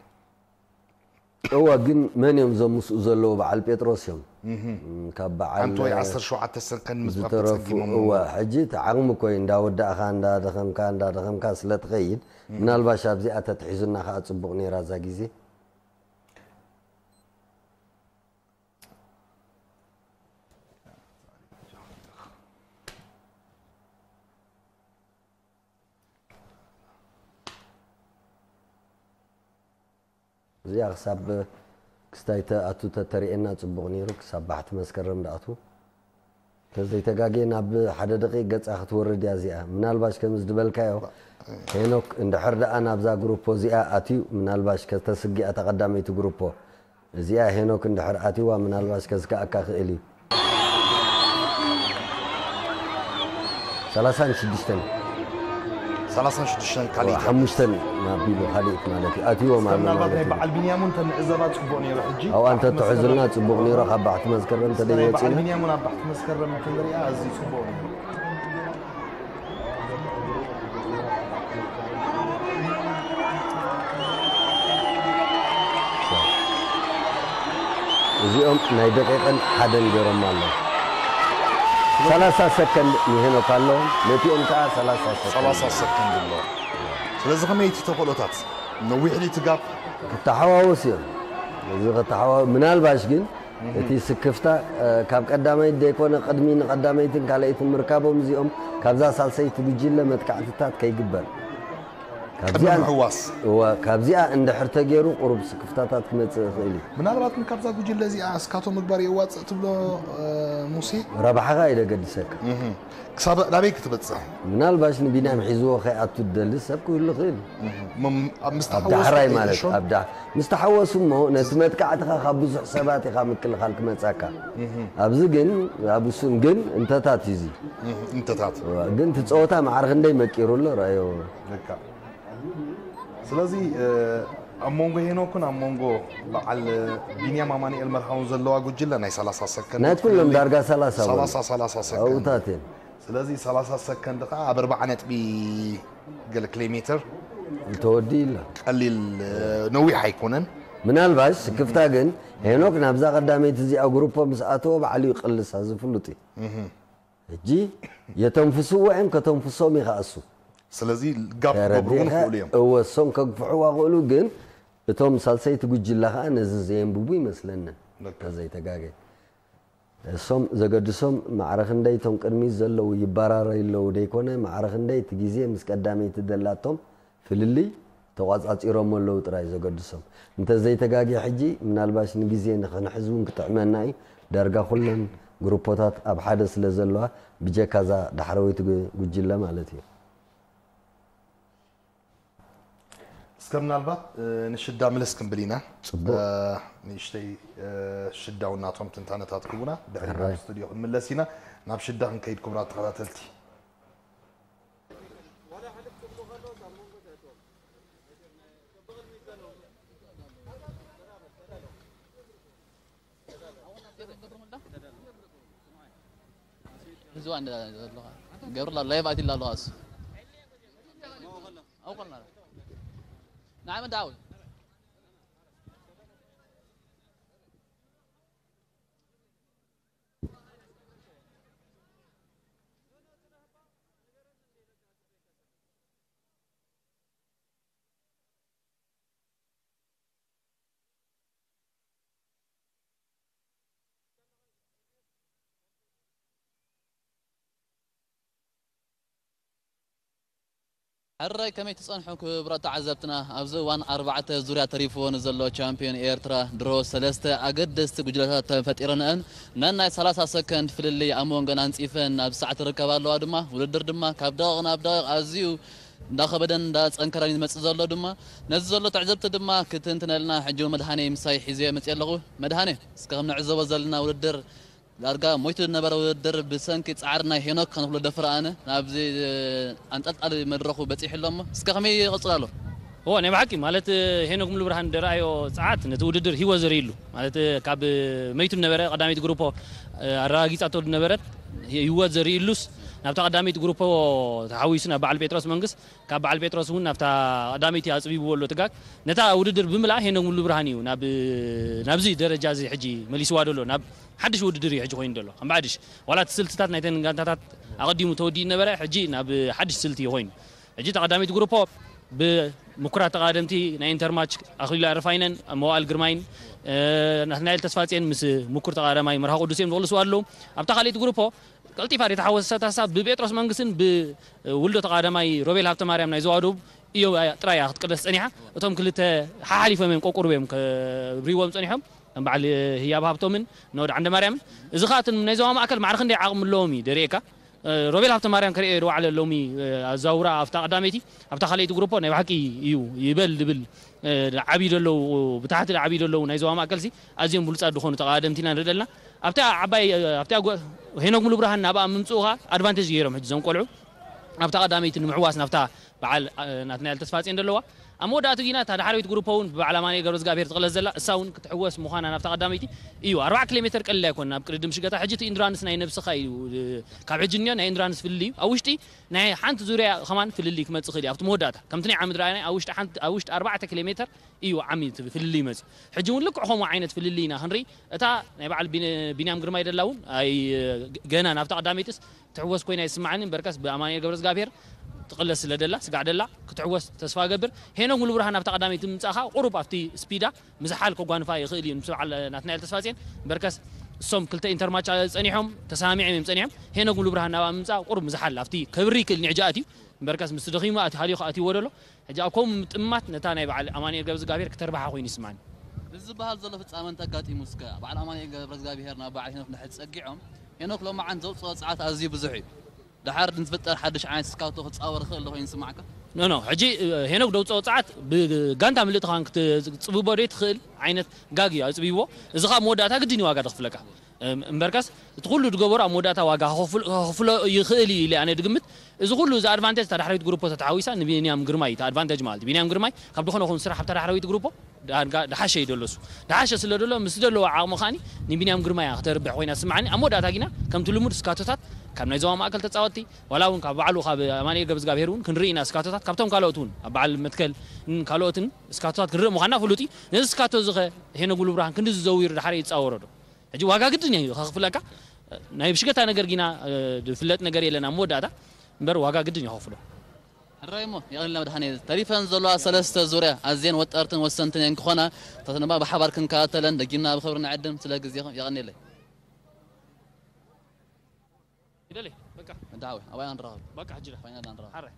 እዋ፣ ግን መን እዮም እዞም ምስኡ ዘለዉ? በዓል ጴጥሮስ እዮም። እህ። እም፣ ካብ በዓል ኣንቶይ ዓሰርተ ሸውዓተ ሰከንድ ምስ ዝተረፉ፣ ተጸጊሞም እዋ፣ እሞ። ሕጂ እቲ ዓቕሚ እኮ እዩ፣ እንዳወዳእኻ፣ እንዳደኸምካ፣ እንዳደኸምካ ስለ ትኸይድ፣ እህ። ምናልባሽ ኣብዚኣ ተትሒዙና ከኣ ጽቡቕ ነይራ እዛ ግዜ። እዚኣ ክሳብ ክስታይ ተኣቱ ተተሪኤና ጽቡቕ ነይሩ፣ ክሳብ ባሕቲ መስከረም ደኣቱ። ተዘይተጋግየ ናብ ሓደ ደቂቕ ገጻ ክትወርድ እያ እዚኣ። ምናልባሽ ከምዚ ዝበልካዮ፣ ሄኖክ እንድሕር ደኣ ናብዛ ግሩፖ እዚኣ ኣትዩ፣ ምናልባሽ ከተስግእ እታ ቀዳመይቲ ግሩፖ። እዚኣ ሄኖክ እንድሕር ኣትይዋ፣ ምናልባሽ ከስግኣካ ክእል እዩ። ሰላሳን ሽዱሽተን ሰላሳን ሽዱሽተን ካልእ ሓሙሽተን ኣቢሉ ካልእ ማለት እዩ ኣትይዎም ኣሎ ምናልባት ማለት ናይ እዩ። በዓል ቢንያም እውን ተንዕዘባ ፅቡቅ ነይሩ ሕጂ ኣብኣ እንተ ትሕዙልና ጽቡቕ ነይሩ ካብ ባሕቲ መስከረም ናይ ተደይ በዓል ወፂና ቢንያም እውን ኣብ ባሕቲ መስከረም እንተንሪኣ ኣዝዩ ፅቡቅ ነይሩ እዚኦም ናይ ደቂቕን ሓደን ገይሮም ኣለዉ። ሰላሳ ሰከንድ ንሄኖክ ኣለዎም ነቲኦም ከዓ ሰላሳ ሰከንድ ሰላሳ ሰከንድ ኣሎ። ስለዚ ከመይ እቲ ተኽእሎታት ነዊሕ ድዩ እቲ ጋፕ? ክተሓዋወሱ እዮም። እዚ ክተሓዋ ምናልባሽ ግን እቲ ስክፍታ እ፣ ካብ ቀዳማይት ዘይኮነ ቅድሚ ንቀዳመይትን ካልኣይትን ምርካቦም እዚኦም ካብዛ ሳልሰይቲ ጉጅለ መጥቃዕትታት ከይግበር ካብዚኣ ቅድሚ ምሕዋስ እወ፣ ካብዚኣ እንድሕር ተገይሩ ቁሩብ ስክፍታታት ክመፅእ ይኽእል እዩ። ምናልባት ግን ካብዛ ጉጅለ እዚኣ እስካቶ ምግባር የዋፅእ ትብሎ እ፣ ሙሴ ረብሓኻ እዩ ደገድሰካ። ክሳብ ናበይ ክትበፅሕ ምናልባሽ ንቢንያም ሒዝዎ ከይኣቱ ትደሊ ሰብ ክህሉ ይኽእል እዩ። ም- ኣብ ምስ ኣብ ተሓወሱ ዳሕራይ ማለት ቁጥዑሾም ኣብ ዳ ምስ ተሓወሱ እሞ ነቲ መጥቃዕትኻ ካብ ብዙሕ ሰባት ኢኻ ምክልኻል ክመጻካ ኣብዚ ግን ኣብ እሱን ግን እንተታት እዩ እዚ እንተታት ግን እቲ ፀወታ ማዕረ ክንደይ መቂሩ ኣሎ ረኣዮ ልካ ስለዚ እ፣ ኣብ መንጎ ሄኖክን ኣብ መንጎ በዓል ቢንያም ኣማኑኤል መርሃውን ዘለዋ ጉጅለ ናይ ሰላሳ ሰከንድ ናይ ኩሎም ዳርጋ ሰላሳ በሉ። ሰላሳ ሰላሳ ሰከንድ ኣብኡታት እየን ስለዚ ሰላሳ ሰከንድ ከዓ ኣብ ኣርባዓ ነጥቢ ገለ ኪሎ ሜትር ተወዲ ኢላ ቀሊል እ፣ ነዊሕ ኣይኮነን ምናልባሽ ስክፍታ ግን ሄኖክ ናብዛ ቀዳመይቲ እዚኣ ግሩፖ ምስ ኣተወ ባዕሉ ይቕልሳ ዝፍሉጥ እዩ ሕጂ የተንፍስዎ እዮም ከተንፍሶም ይኸኣሱ ስለዚ ጋፕ ክገብሩ እውን ተረዲእካ ይኽእሉ እዮም እወ እሶም ከግፍሕዋ ክእሉ ግን እቶም ሳልሰይቲ ጉጅላ ከዓ ነዚ ዘየንብቡ ይመስለንን ልክ። ዘይተጋገ እሶም ዘገድሶም ማዕረ ክንደይ እቶም ቅድሚት ዘለዉ ይበራረዩ ኣለዉ ደይኮነ ማዕረ ክንደይ እቲ ግዜ ምስ ቀዳመይቲ ደላቶም ፍልልይ ተቋፃፂሮም ኣለዉ ጥራይ ዘገድሶም እንተዘይተጋግየ ሕጂ ምናልባሽ ንግዜ ንክንሕዝ እውን ክጥዕመና እዩ ዳርጋ ኩለን ግሩፖታት ኣብ ሓደ ስለ ዘለዋ ብጀካ እዛ ዳሕረወይቲ ጉ- ጉጅለ ማለት እዩ እስከ ምናልባት እ፣ ንሽዳ ምልስ ክንብል ኢና ጽቡቕ። እ፣ ንእሽተይ እ፣ ሽዳው ናቶም ትንታነታት ክቡና ድሕሪ ናብ ስቱዲዮ ክንምለስ ኢና ናብ ሽዳ ክንከይድ ክቡራት ተኸታተልቲ ህዝባ እንደ ዘለኻ ገብርላ ላይቭ ኣቲላ ኣለዋ እሱ ኣውቀልና ንዓመት ደዓውል ሕራይ ከመይ ትጸንሑ ክቡራት ተዓዘብትና ኣብዚ እዋን ኣርባዕተ ዙርያ ተሪፍዎ ንዘሎ ቻምፒዮን ኤርትራ ድሮ ሰለስተ ኣገደስቲ ጉጅለታት ተፈጢረንአን ነናይ ሰላሳ ሰከንድ ፍልልይ ኣብ መንጎን ኣንጺፈን ኣብ ሰዓት ትርከብ ኣለዋ ድማ ውድድር ድማ ካብ ደቂቕ ናብ ደቂቕ ኣዝዩ እንዳኸበደን እንዳጸንከረን ይመጽእ ዘሎ ድማ ነዚ ዘሎ ትዕዘብቲ ድማ ክትንትነልና ሕጂ እውን መድሃኔ ምሳይ ሒዘ መጽእ ኣለኹ መድሃኔ እስከ ከም ንዕዘቦ ዘለና ውድድር ዳርጋ ሞይቱ ዝነበረ ውድድር ብሰንኪ ጻዕሪ ናይ ሄኖክ ከንብሎ ደፍረ ኣነ ናብዚ ኣንጠልጣሊ መድረኹ በጺሑ ኣሎ እሞ እስከ ከመይ ይቕጽል ኣሎ እዎ ናይ ብሓቂ ማለት ሄኖክ ሙሉ ብርሃን ደረኣዮ ጸዓት ነቲ ውድድር ህይወት ዘርእሉ ማለት ካብ መይቱ ነበረ ቀዳመይቲ ግሩፖ ኣረጋጊጻቶ ነበረት ህይወት ዘርእሉስ ናብታ ቀዳመይቲ ግሩፖ ተሓዊሱ ናብ በዓል ጴጥሮስ መንግስ ካብ በዓል ጴጥሮስ እውን ናብታ ቀዳመይቲ ኣጽቢብዎ ኣሎ ትጋግ ነታ ውድድር ብምልኣ ሄኖክ ሙሉ ብርሃን እዩ ናብ ናብዚ ደረጃ እዚ ሕጂ መሊስዋ ደሎ ናብ ሓድሽ ውድድር እዩ ሕጂ ኮይኑ ዘሎ ከም ሓድሽ ዋላ እቲ ስልትታት ናይተን ጋንታታት ኣቐዲሙ ተወዲኡ ነበረ ሕጂ ናብ ሓድሽ ስልቲ እዩ ኮይኑ ሕጂ ተቐዳሚት ግሩፖ ብምኩራት ተቐዳደምቲ ናይ ኢንተርማች ኣኽሊሉ ኣረፋይነን መዋእል ግርማይን ናትናኤል ተስፋፅየን ምስ ምኩር ተቐዳማይ መርሃ ቅዱስ እዮም ዝቕልሱ ኣለዉ ኣብታ ካልእቲ ግሩፖ ቀልጢፋ ዘይተሓወሰት ሃሳብ ብጴጥሮስ መንግስትን ብውልዶ ተቐዳማይ ሮቤል ሃብተ ማርያም ናይ ዘዋደቡ እዮ ጥራይ እያ ክትቅለስ ፀኒሓ እቶም ክልተ ሓሓሊፎም እዮም ቆቁርብ እዮም ከብርይዎም ፀኒሖም ከም በዓል ህያብ ሃብቶምን ነወድ ዓንደ ማርያምን እዚ ከዓ እትን ናይ ዞባ ማእከል ማዕረ ክንደይ ዓቕሚ ኣለዎም እዩ ደሪኤካ ሮቤል ሃብተ ማርያም ከርእዮ ዶ ባዕለ ሎሚ ኣዛውራ ኣብታ ቀዳመይቲ ኣብታ ካልኣይቲ ግሩፖ ናይ ብሓቂ እዩ ይበል ዝብል ዓብዩ ደለዉ ብታሕቲ ዓብዩ ደለዉ ናይ ዞባ ማእከልሲ ኣዝዮም ብሉፃት ዝኾኑ ተቐዳደምቲ ኢና ንርኢ ዘለና ኣብታ ዓባይ ኣብታ ጎ- ሄኖክ ሙሉ ብርሃን ናብኣ ምምፅኡ ከዓ ኣድቫንቴጅ ገይሮም። ሕጂ እዞም ቆልዑ ኣብታ ቀዳመይቲ ንምሕዋስ ናብታ በዓል ናትናኤል ተስፋፅዮን ዘለዋ ኣብ መወዳእቱ ግና እታ ዳሕረዊት ግሩፕ እውን ብበዓል ኣማኑኤል ገብረዝጋብሔር ትቕለስ ዘላ እሳ እውን ክትሕወስ ምዃና ናብታ ቀዳመይቲ እዩ። ኣርባዓ ኪሎ ሜትር ቀሊል ኣይኮነን። ኣብ ቅድድም ሽገታ ሕጂ እቲ ኢንዱራንስ ናይ ነብስኻ እዩ። ካብ ሕጂ እኒኦ ናይ ኢንዱራንስ ፍልልይ እዩ። ኣብ ውሽጢ ናይ ሓንቲ ዙርያ ከማን ፍልልይ ክመፅእ ይኽእል እዩ። ኣብቲ መወዳእታ ከምቲ ናይ ዓመት ረኣይና ኣብ ውሽጢ ሓንቲ ኣብ ውሽጢ ኣርባዕተ ኪሎ ሜትር እዩ ዓሚ እቲ ፍልልይ ይመፅእ። ሕጂ እውን ልክዕ ከምኡ ዓይነት ፍልልይ ኢና ክንርኢ። እታ ናይ በዓል ቢን- ቢንያም ግርማይ ደላ እውን ኣይ ገና ናብታ ቀዳመይትስ ትሕወስ ኮይና ይስማዓኒ። እምበርከስ ብኣማኑኤል ገብረዝጋብሔር ትቕለስ ስለ ደላ ስጋዕ ደላ ክትሕወስ ተስፋ ገብር። ሄኖክ ሙሉ ብርሃን ናብታ ቀዳመይቲ ምምፃእኻ ቁሩብ ኣብቲ ስፒዳ ምዝሓል ከጓንፋ ይኽእል እዩ ምስ በዓል ናትናኤል ተስፋፅዮን። እምበርከስ እሶም ክልተ ኢንተርማቻ ጸኒሖም ተሰማሚዖም እዮም ጸኒሖም። ሄኖክ ሙሉ ብርሃን ናብኣ ምምፃእ ቁሩብ ምዝሓል ኣብቲ ከብሪ ይኽእል ንዕጃኣት እዩ። እምበርከስ ምስ ደኺሙ ኣት ሃልዩ ከኣትይዎ ደሎ። ሕጂ ኣብ ከምኡ ምጥማት ነታ ናይ በዓል ኣማኑኤል ገብረዝጋብሔር ክተርባሓ ኮይኑ ይስማዓኒ። እዚ ዝበሃል ዘሎ ፍጻመ እንተጋጢሙ እስከ በዓል ኣማኑኤል ገብረዝጋብሔር ናብ በዓል ሄኖክ እንድሕር ጸጊዖም ሄኖክ ሎማዓን ዘውፅኦ ጸዓት ኣዝዩ ብዙሕ እዩ። ደሓር ንዝፍጠር ሓድሽ ዓይነት ስካቶ ክጻወር ይኽእል ዶ ኮይኑ ይስማዓካ? ኖ ኖ ሕጂ እ፣ ሄኖክ ደውፅኦ ጸዓት ብጋንታ ምልእቲ ኻን ክትጽብቦ ዶ ትኽእል ዓይነት ጋግ እዩ ኣጽቢብዎ። እዚ ኻብ መወዳእታ ግድን እዩ ዋጋ ደኽፍለካ። እም- እምበርከስ እቲ ኩሉ ዝገበሩ ኣብ መወዳእታ ዋጋ ከኽፍል- ከኽፍሎ ይኽእል እዩ ኢለ ኣነ ድግምት። እዚ ኩሉ እዚ ኣድቫንቴጅ እታ ዳሕረዊት ግሩፖ ተተሓዊሳ ንቢንያም ግርማይ እዩ እቲ ኣድቫንቴጅ ማለት እዩ። ቢንያም ግርማይ ካብ ዝኾነ ኹን ስራሕ ኣብታ ዳሕረዊት ግሩፖ ዳርጋ ድሓሸ እዩ ደሎ እሱ። ድሓሸ ስለ ደሎ ምስ ዘለዎ ዓቕሚ ኻኒ ንቢንያም ግርማይ እያ ክተርብሕ ኮይና ትስምዓኒ። ኣብ መወዳእታ ግና ከምቲ ልሙድ ስካቶታት ካብ ናይ ዞባ ማእከል ተጻወትቲ ዋላ እውን ካብ ባዕሉ ካብ ኣማኑኤል ገብረዝጋብሔር እውን ክንርኢ ኢና ስካቶታት ካብቶም ካልኦት እውን ኣብ በዓል መትከል ን ካልኦትን ስካቶታት ክንርኢ ምዃንና ፍሉጥ እዩ። ነዚ ስካቶ እዚ ኸ ሄኖክ ሙሉ ብርሃን ክንዲ ዝዘዊሩ ድሓር ይጻወሮ ዶ? ሕጂ ዋጋ ግድን እዩ ከኽፍለካ። ናይ ብሽገታ ነገር ግና እ፣ ዝፍለጥ ነገር የለን ኣብ መወዳእታ እምበር ዋጋ ግድን እዩ ከኽፍሎ። ሕራይ እሞ የቐንልና መድሃኔ። ተሪፈን ዘለዋ ሰለስተ ዙርያ ኣዝየን ወጠርትን ወሰንትን እየን ክኾና ተተንባ ብሓባር ክንከታተለን ደጊምና ብኽብሪ ንዕድም ስለ ግዜኹም የቐንየለይ። ይደለይ በቃ መድሃዊ ኣባይና ንራኸብ በቃ ሕጂ ዳ ኣባይና ንራኸብ ሓራይ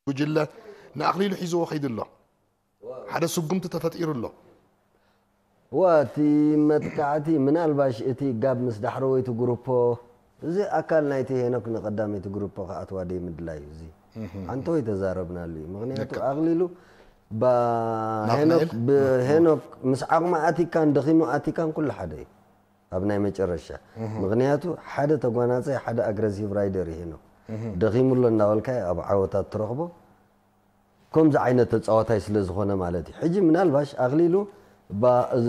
ጉጅለ ንኣኽሊሉ ሒዝዎ ከይዱ ኣሎ። ሓደ ስጉምቲ ተፈጢሩ ኣሎ። እዋ እቲ መጥቃዕቲ ምናልባሽ እቲ ጋብ ምስ ዳሕረወይቲ ግሩፖ እዚ ኣካል ናይቲ ሄኖክ ንቀዳመይቲ ግሩፖ ክኣትዋ ደይ ምድላይ እዩ እዚ ሓንተወይ ተዛረብናሉ እዩ ምክንያቱ ኣቕሊሉ ባ ሄኖክ ብሄኖክ ምስ ዓቕሚ ኣቲካን ደኺሙ ኣቲካን ኩሉ ሓደ እዩ ኣብ ናይ መጨረሻ ምክንያቱ ሓደ ተጓናፀይ ሓደ ኣግረሲቭ ራይደር እዩ ሄኖክ ደኺሙ ኣሎ እናበልካ ኣብ ዓወታት ትረኽቦ ከምዚ ዓይነት ተፃዋታይ ስለ ዝኾነ ማለት እዩ ሕጂ ምናልባሽ ኣኽሊሉ ባ እዚ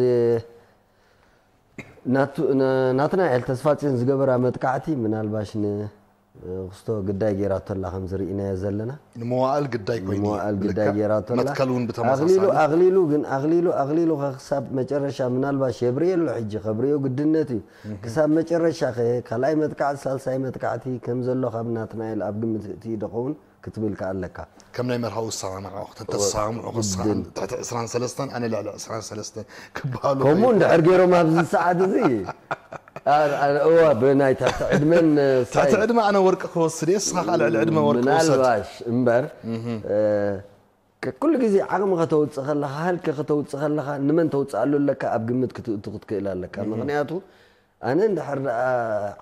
ናቱ- ን- ናትናኤል ተስፋፅዮን ዝገበራ መጥቃዕቲ ምናልባሽ ንክስቶ ግዳይ ገይራቶ ኣላ ከም ዝርኢናዮ ዘለና ንምዋእል ግዳይ ኮይኑ ንምዋእል ግዳይ ገይራቶ ኣላ መትከል እውን ብተመሳሳሊ ኣኽሊሉ ኣኽሊሉ ግን ኣኽሊሉ ኣኽሊሉ ክሳብ መጨረሻ ምናልባሽ የብርዮ ኣሎ ሕጂ ከብርዮ ግድነት እዩ ክሳብ መጨረሻ ከ ካልኣይ መጥቃዕቲ ሳልሳይ መጥቃዕቲ ከም ዘሎ ካብ ናትናኤል ኣብ ግምት እቲ ዶ ኸውን ክትብል ከ ኣለካ። ከም ናይ መርሃዊ ዝሰማምዖ ተተሰማምዑ ክሳን ትሕቲ ዕስራን ሰለስተን ኣነ ልዕሊ ዕስራን ሰለስተን ክበሃሉ ከምኡ እንድሕር ገይሮም ኣብዚ ሰዓት እዚ እዋ ብናይ ትሕቲ ዕድመን ትሕቲ ዕድመ ኣነ ወርቂ ክወስድ እየ ስኻ ከዓ ልዕሊ ዕድመ ወርቂ ውሰድ ምናልባሽ እምበር ኩሉ ግዜ ዓቕሚ ከተውፅእ ከለኻ ሃልኪ ከተውፅእ ከለኻ ንመን ተውፅኣሉ ኣለካ ኣብ ግምት ክትእቱ ክትክእል ኣለካ ምክንያቱ ኣነ እንድሕር ደኣ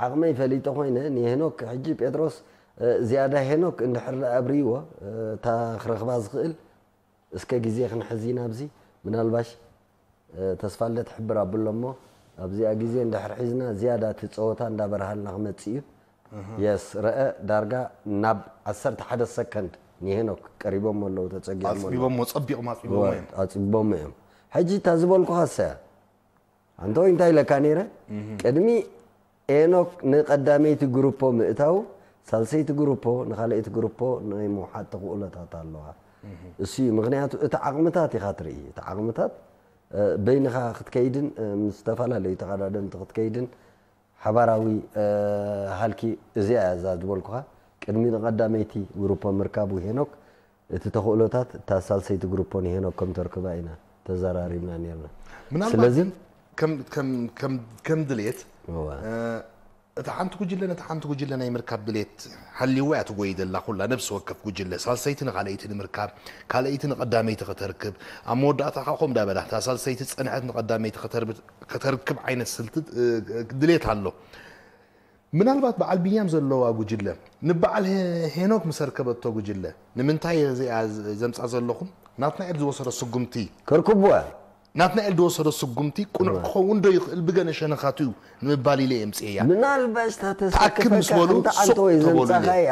ዓቕመይ ፈሊጠ ኮይነ ንሄኖክ ሕጂ ጴጥሮስ ዝያዳ ሄኖክ እንድሕር ደኣ ኣብርይዎ እታ ክረኽባ ዝኽእል እስከ ግዜ ክንሕዝ ኢና ኣብዚ ምናልባሽ ተስፋልደት ሕብር ኣብሎ እሞ ኣብዚኣ ግዜ እንድሕር ሒዝና ዝያዳ እቲ ፀወታ እንዳበርሃልና ክመፅእ እዩ የስ ረአ ዳርጋ ናብ ዓሰርተ ሓደ ሰከንድ ንሄኖክ ቀሪቦም ኣለዉ ተጸጊዖም ኣለዉ። ኣጽቢቦሞ ጸቢቖም ኣጽቢቦሞ እዮም። ኣጽቢቦም እዮም። ሕጂ እታ ዝበልኩኻ ሰ ኣንተ እንታይ ኢለካ ነይረ? ቅድሚ ኤኖክ ንቀዳመይቲ ግሩፖ ምእታው ሳልሰይቲ ግሩፖ ንኻልኣይቲ ግሩፖ ናይ ምውሓጥ ተኽእሎታት ኣለዋ። እሱ እዩ ምክንያቱ እቲ ዓቕምታት ኢኻ ትርኢ። እቲ ዓቕምታት በይንኻ ክትከይድን ምስ ዝተፈላለዩ ተቐዳደምቲ ክትከይድን ሓባራዊ ሃልኪ እዚኣ እያ እዛ ዝበልኩኻ ቅድሚ ንቐዳመይቲ ግሩፖ ምርካቡ ሄኖክ እቲ ተኽእሎታት እታ ሳልሰይቲ ግሩፖ ንሄኖክ ከም ተርክባ ኢና ተዘራሪብና ነርና። ምናልባት ስለዚ ግን ከም ከም ከም ከም ድሌት እወ። እ፣ እታ ሓንቲ ጉጅለ ነታ ሓንቲ ጉጅለ ናይ ምርካብ ድሌት ሓልዋ እያ ትጎይ ዘላ ኩላ ነብሲ ወከፍ ጉጅለ ሳልሰይቲ ንኻልኣይቲ ንምርካብ ካልኣይቲ ንቐዳመይቲ ከተርክብ ኣብ መወዳእታ ከዓ ከምኡ ዳበላ እታ ሳልሰይቲ ዝፀንሐት ንቐዳመይቲ ከተርብ- ከተርክብ ዓይነት ስልቲ እ፣ ድሌት ኣሎ። ምናልባት በዓል ቢንያም ዘለዋ ጉጅለ ንበዓል ሄ- ሄኖክ ምስ ኣርከበቶ ጉጅለ ንምንታይ እዚኣ ዘምፃ ዘለኹም ናትናኤል ዝወሰዶ ስጉምቲ ከርክብዋ ናትናኤል ዝወሰዶ ስጉምቲ ቅኑዕ ክኸውን ዶ ይኽእል ብገለ ሸነኻቱ እዩ ንምባል ኢለ የምፅእያ ምናልባሽ እታ ተኣክብ ምስ ተሰክፈካ በሉ እንተ ሱቕ ዓንተ ወይ ተበሉ ኢለ። ዘምጻኻያ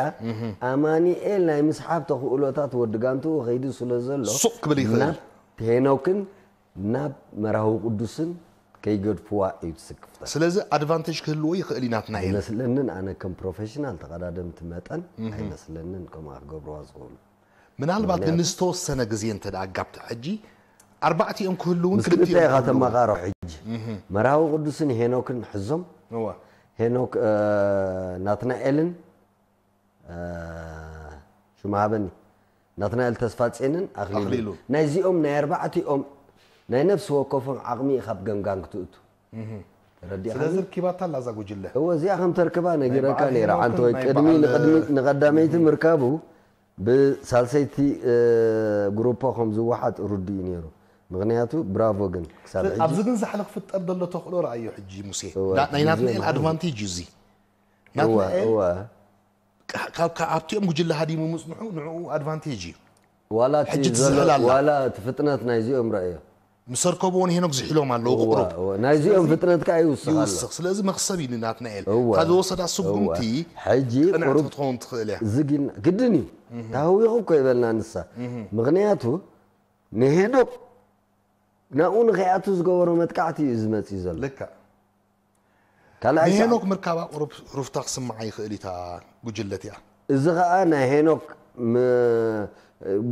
ኣማኒኤል ናይ ምስሓብ ተኽእሎታት ወዲ ጋንትኡ ከይዱ ስለ ዘሎ ሱቕ ክብል ይኽእል። ናብ ሄኖክን ናብ መራዊ ቅዱስን ከይገድፍዋ እዩ ትስክፍታ ስለዚ ኣድቫንቴጅ ክህልዎ ይኽእል እዩ ናትናኤል ኣይመስለንን ኣነ ከም ፕሮፌሽናል ተቐዳደምቲ መጠን ኣይመስለንን ከምኣ ክገብርዋ ዝኽእሉ ምናልባት ንዝተወሰነ ግዜ እንተ ደኣ ኣጋብቲ ሕጂ ኣርባዕቲኦም ክህልውን ምስ ክልተ ኢኻ ተመቓሮ ሕጂ መራዊ ቅዱስን ሄኖክን ሕዞም እወ ሄኖክ እ፣ ናትናኤልን እ፣ ሽሙ ሃበኒ ናትናኤል ተስፋጼንን ኣኽሊሉ ኣኽሊሉ። ናይዚኦም ናይ ኣርባዕቲኦም ናይ ነፍሲ ወከፎም ዓቕሚ ኢኻ ብ ገምጋም ክትእቱ ተረዲኻ ስለዚ ርኪባታ ኣላ እዛ ጉጅለ እወ እዚኣ ከም ተርክባ ነጊረካ በዓል ነይረ ሄኖክን ዓንተ ወይ ናይ ቅድሚ በዓል ንቅድሚ- ንቀዳመይቲ ምርካቡ ብሳልሰይቲ እ፣ ግሩፖ ከም ዝወሓጥ ርዱእ እዩ ነይሩ ምክንያቱ ብራቮ ግን ክሳብ ሕጂ ኣብዚ ግን ዛሕሊ ክፍጠር ዘሎ ተኽእሎ ረኣዮ ሕጂ ሙሴ እወ፣ ና- ናይ ግዜ ናትናኤል ምዃኑ። ኣድቫንቴጅ እዩ እዚ እወ ናትናኤል እወ ካብ ካብ ኣብቲኦም ጉጅለ ሃዲሙ ምጽንሑ ንዕኡ ኣድቫንቴጅ እዩ ዋላ እቲ ሕጂ ዘሎ- ትዝሕል ኣላ። ዋላ እቲ ፍጥነት ናይዚኦም ረእዮ ምስ ኣርከብዎ ንሄኖክ ዝሒሎም ኣለዉ እወ፣ ቁሩብ እወ። ናይዚኦም ፍጥነትካ ይውስኽ ኣሎ ይውስኽ ስለዚ መኽሰብ እዩ ንናትናኤል እወ። እታ ዝወሰዳ ስጉምቲ ሕጂ ቅንዕቲ ቁሩብ ክትኸውን ትኽእል እያ እዚ ግን ግድን እዩ ታህዊኹ እኮ ይበልና ንሳ ምክንያቱ ንሄኖክ ናብኡ ንኸይኣቱ ዝገበሮ መጥቃዕቲ እዩ ዝመፅእ ዘሎ ልክዕ ካልኣይ ሰዓት- ንሄኖክ ምርካባ ቁሩብ ሩፍታ ክስምዓ ይኽእል እዩ እታ ጉጅለት እያ እዚ ከዓ ናይ ሄኖክ ም-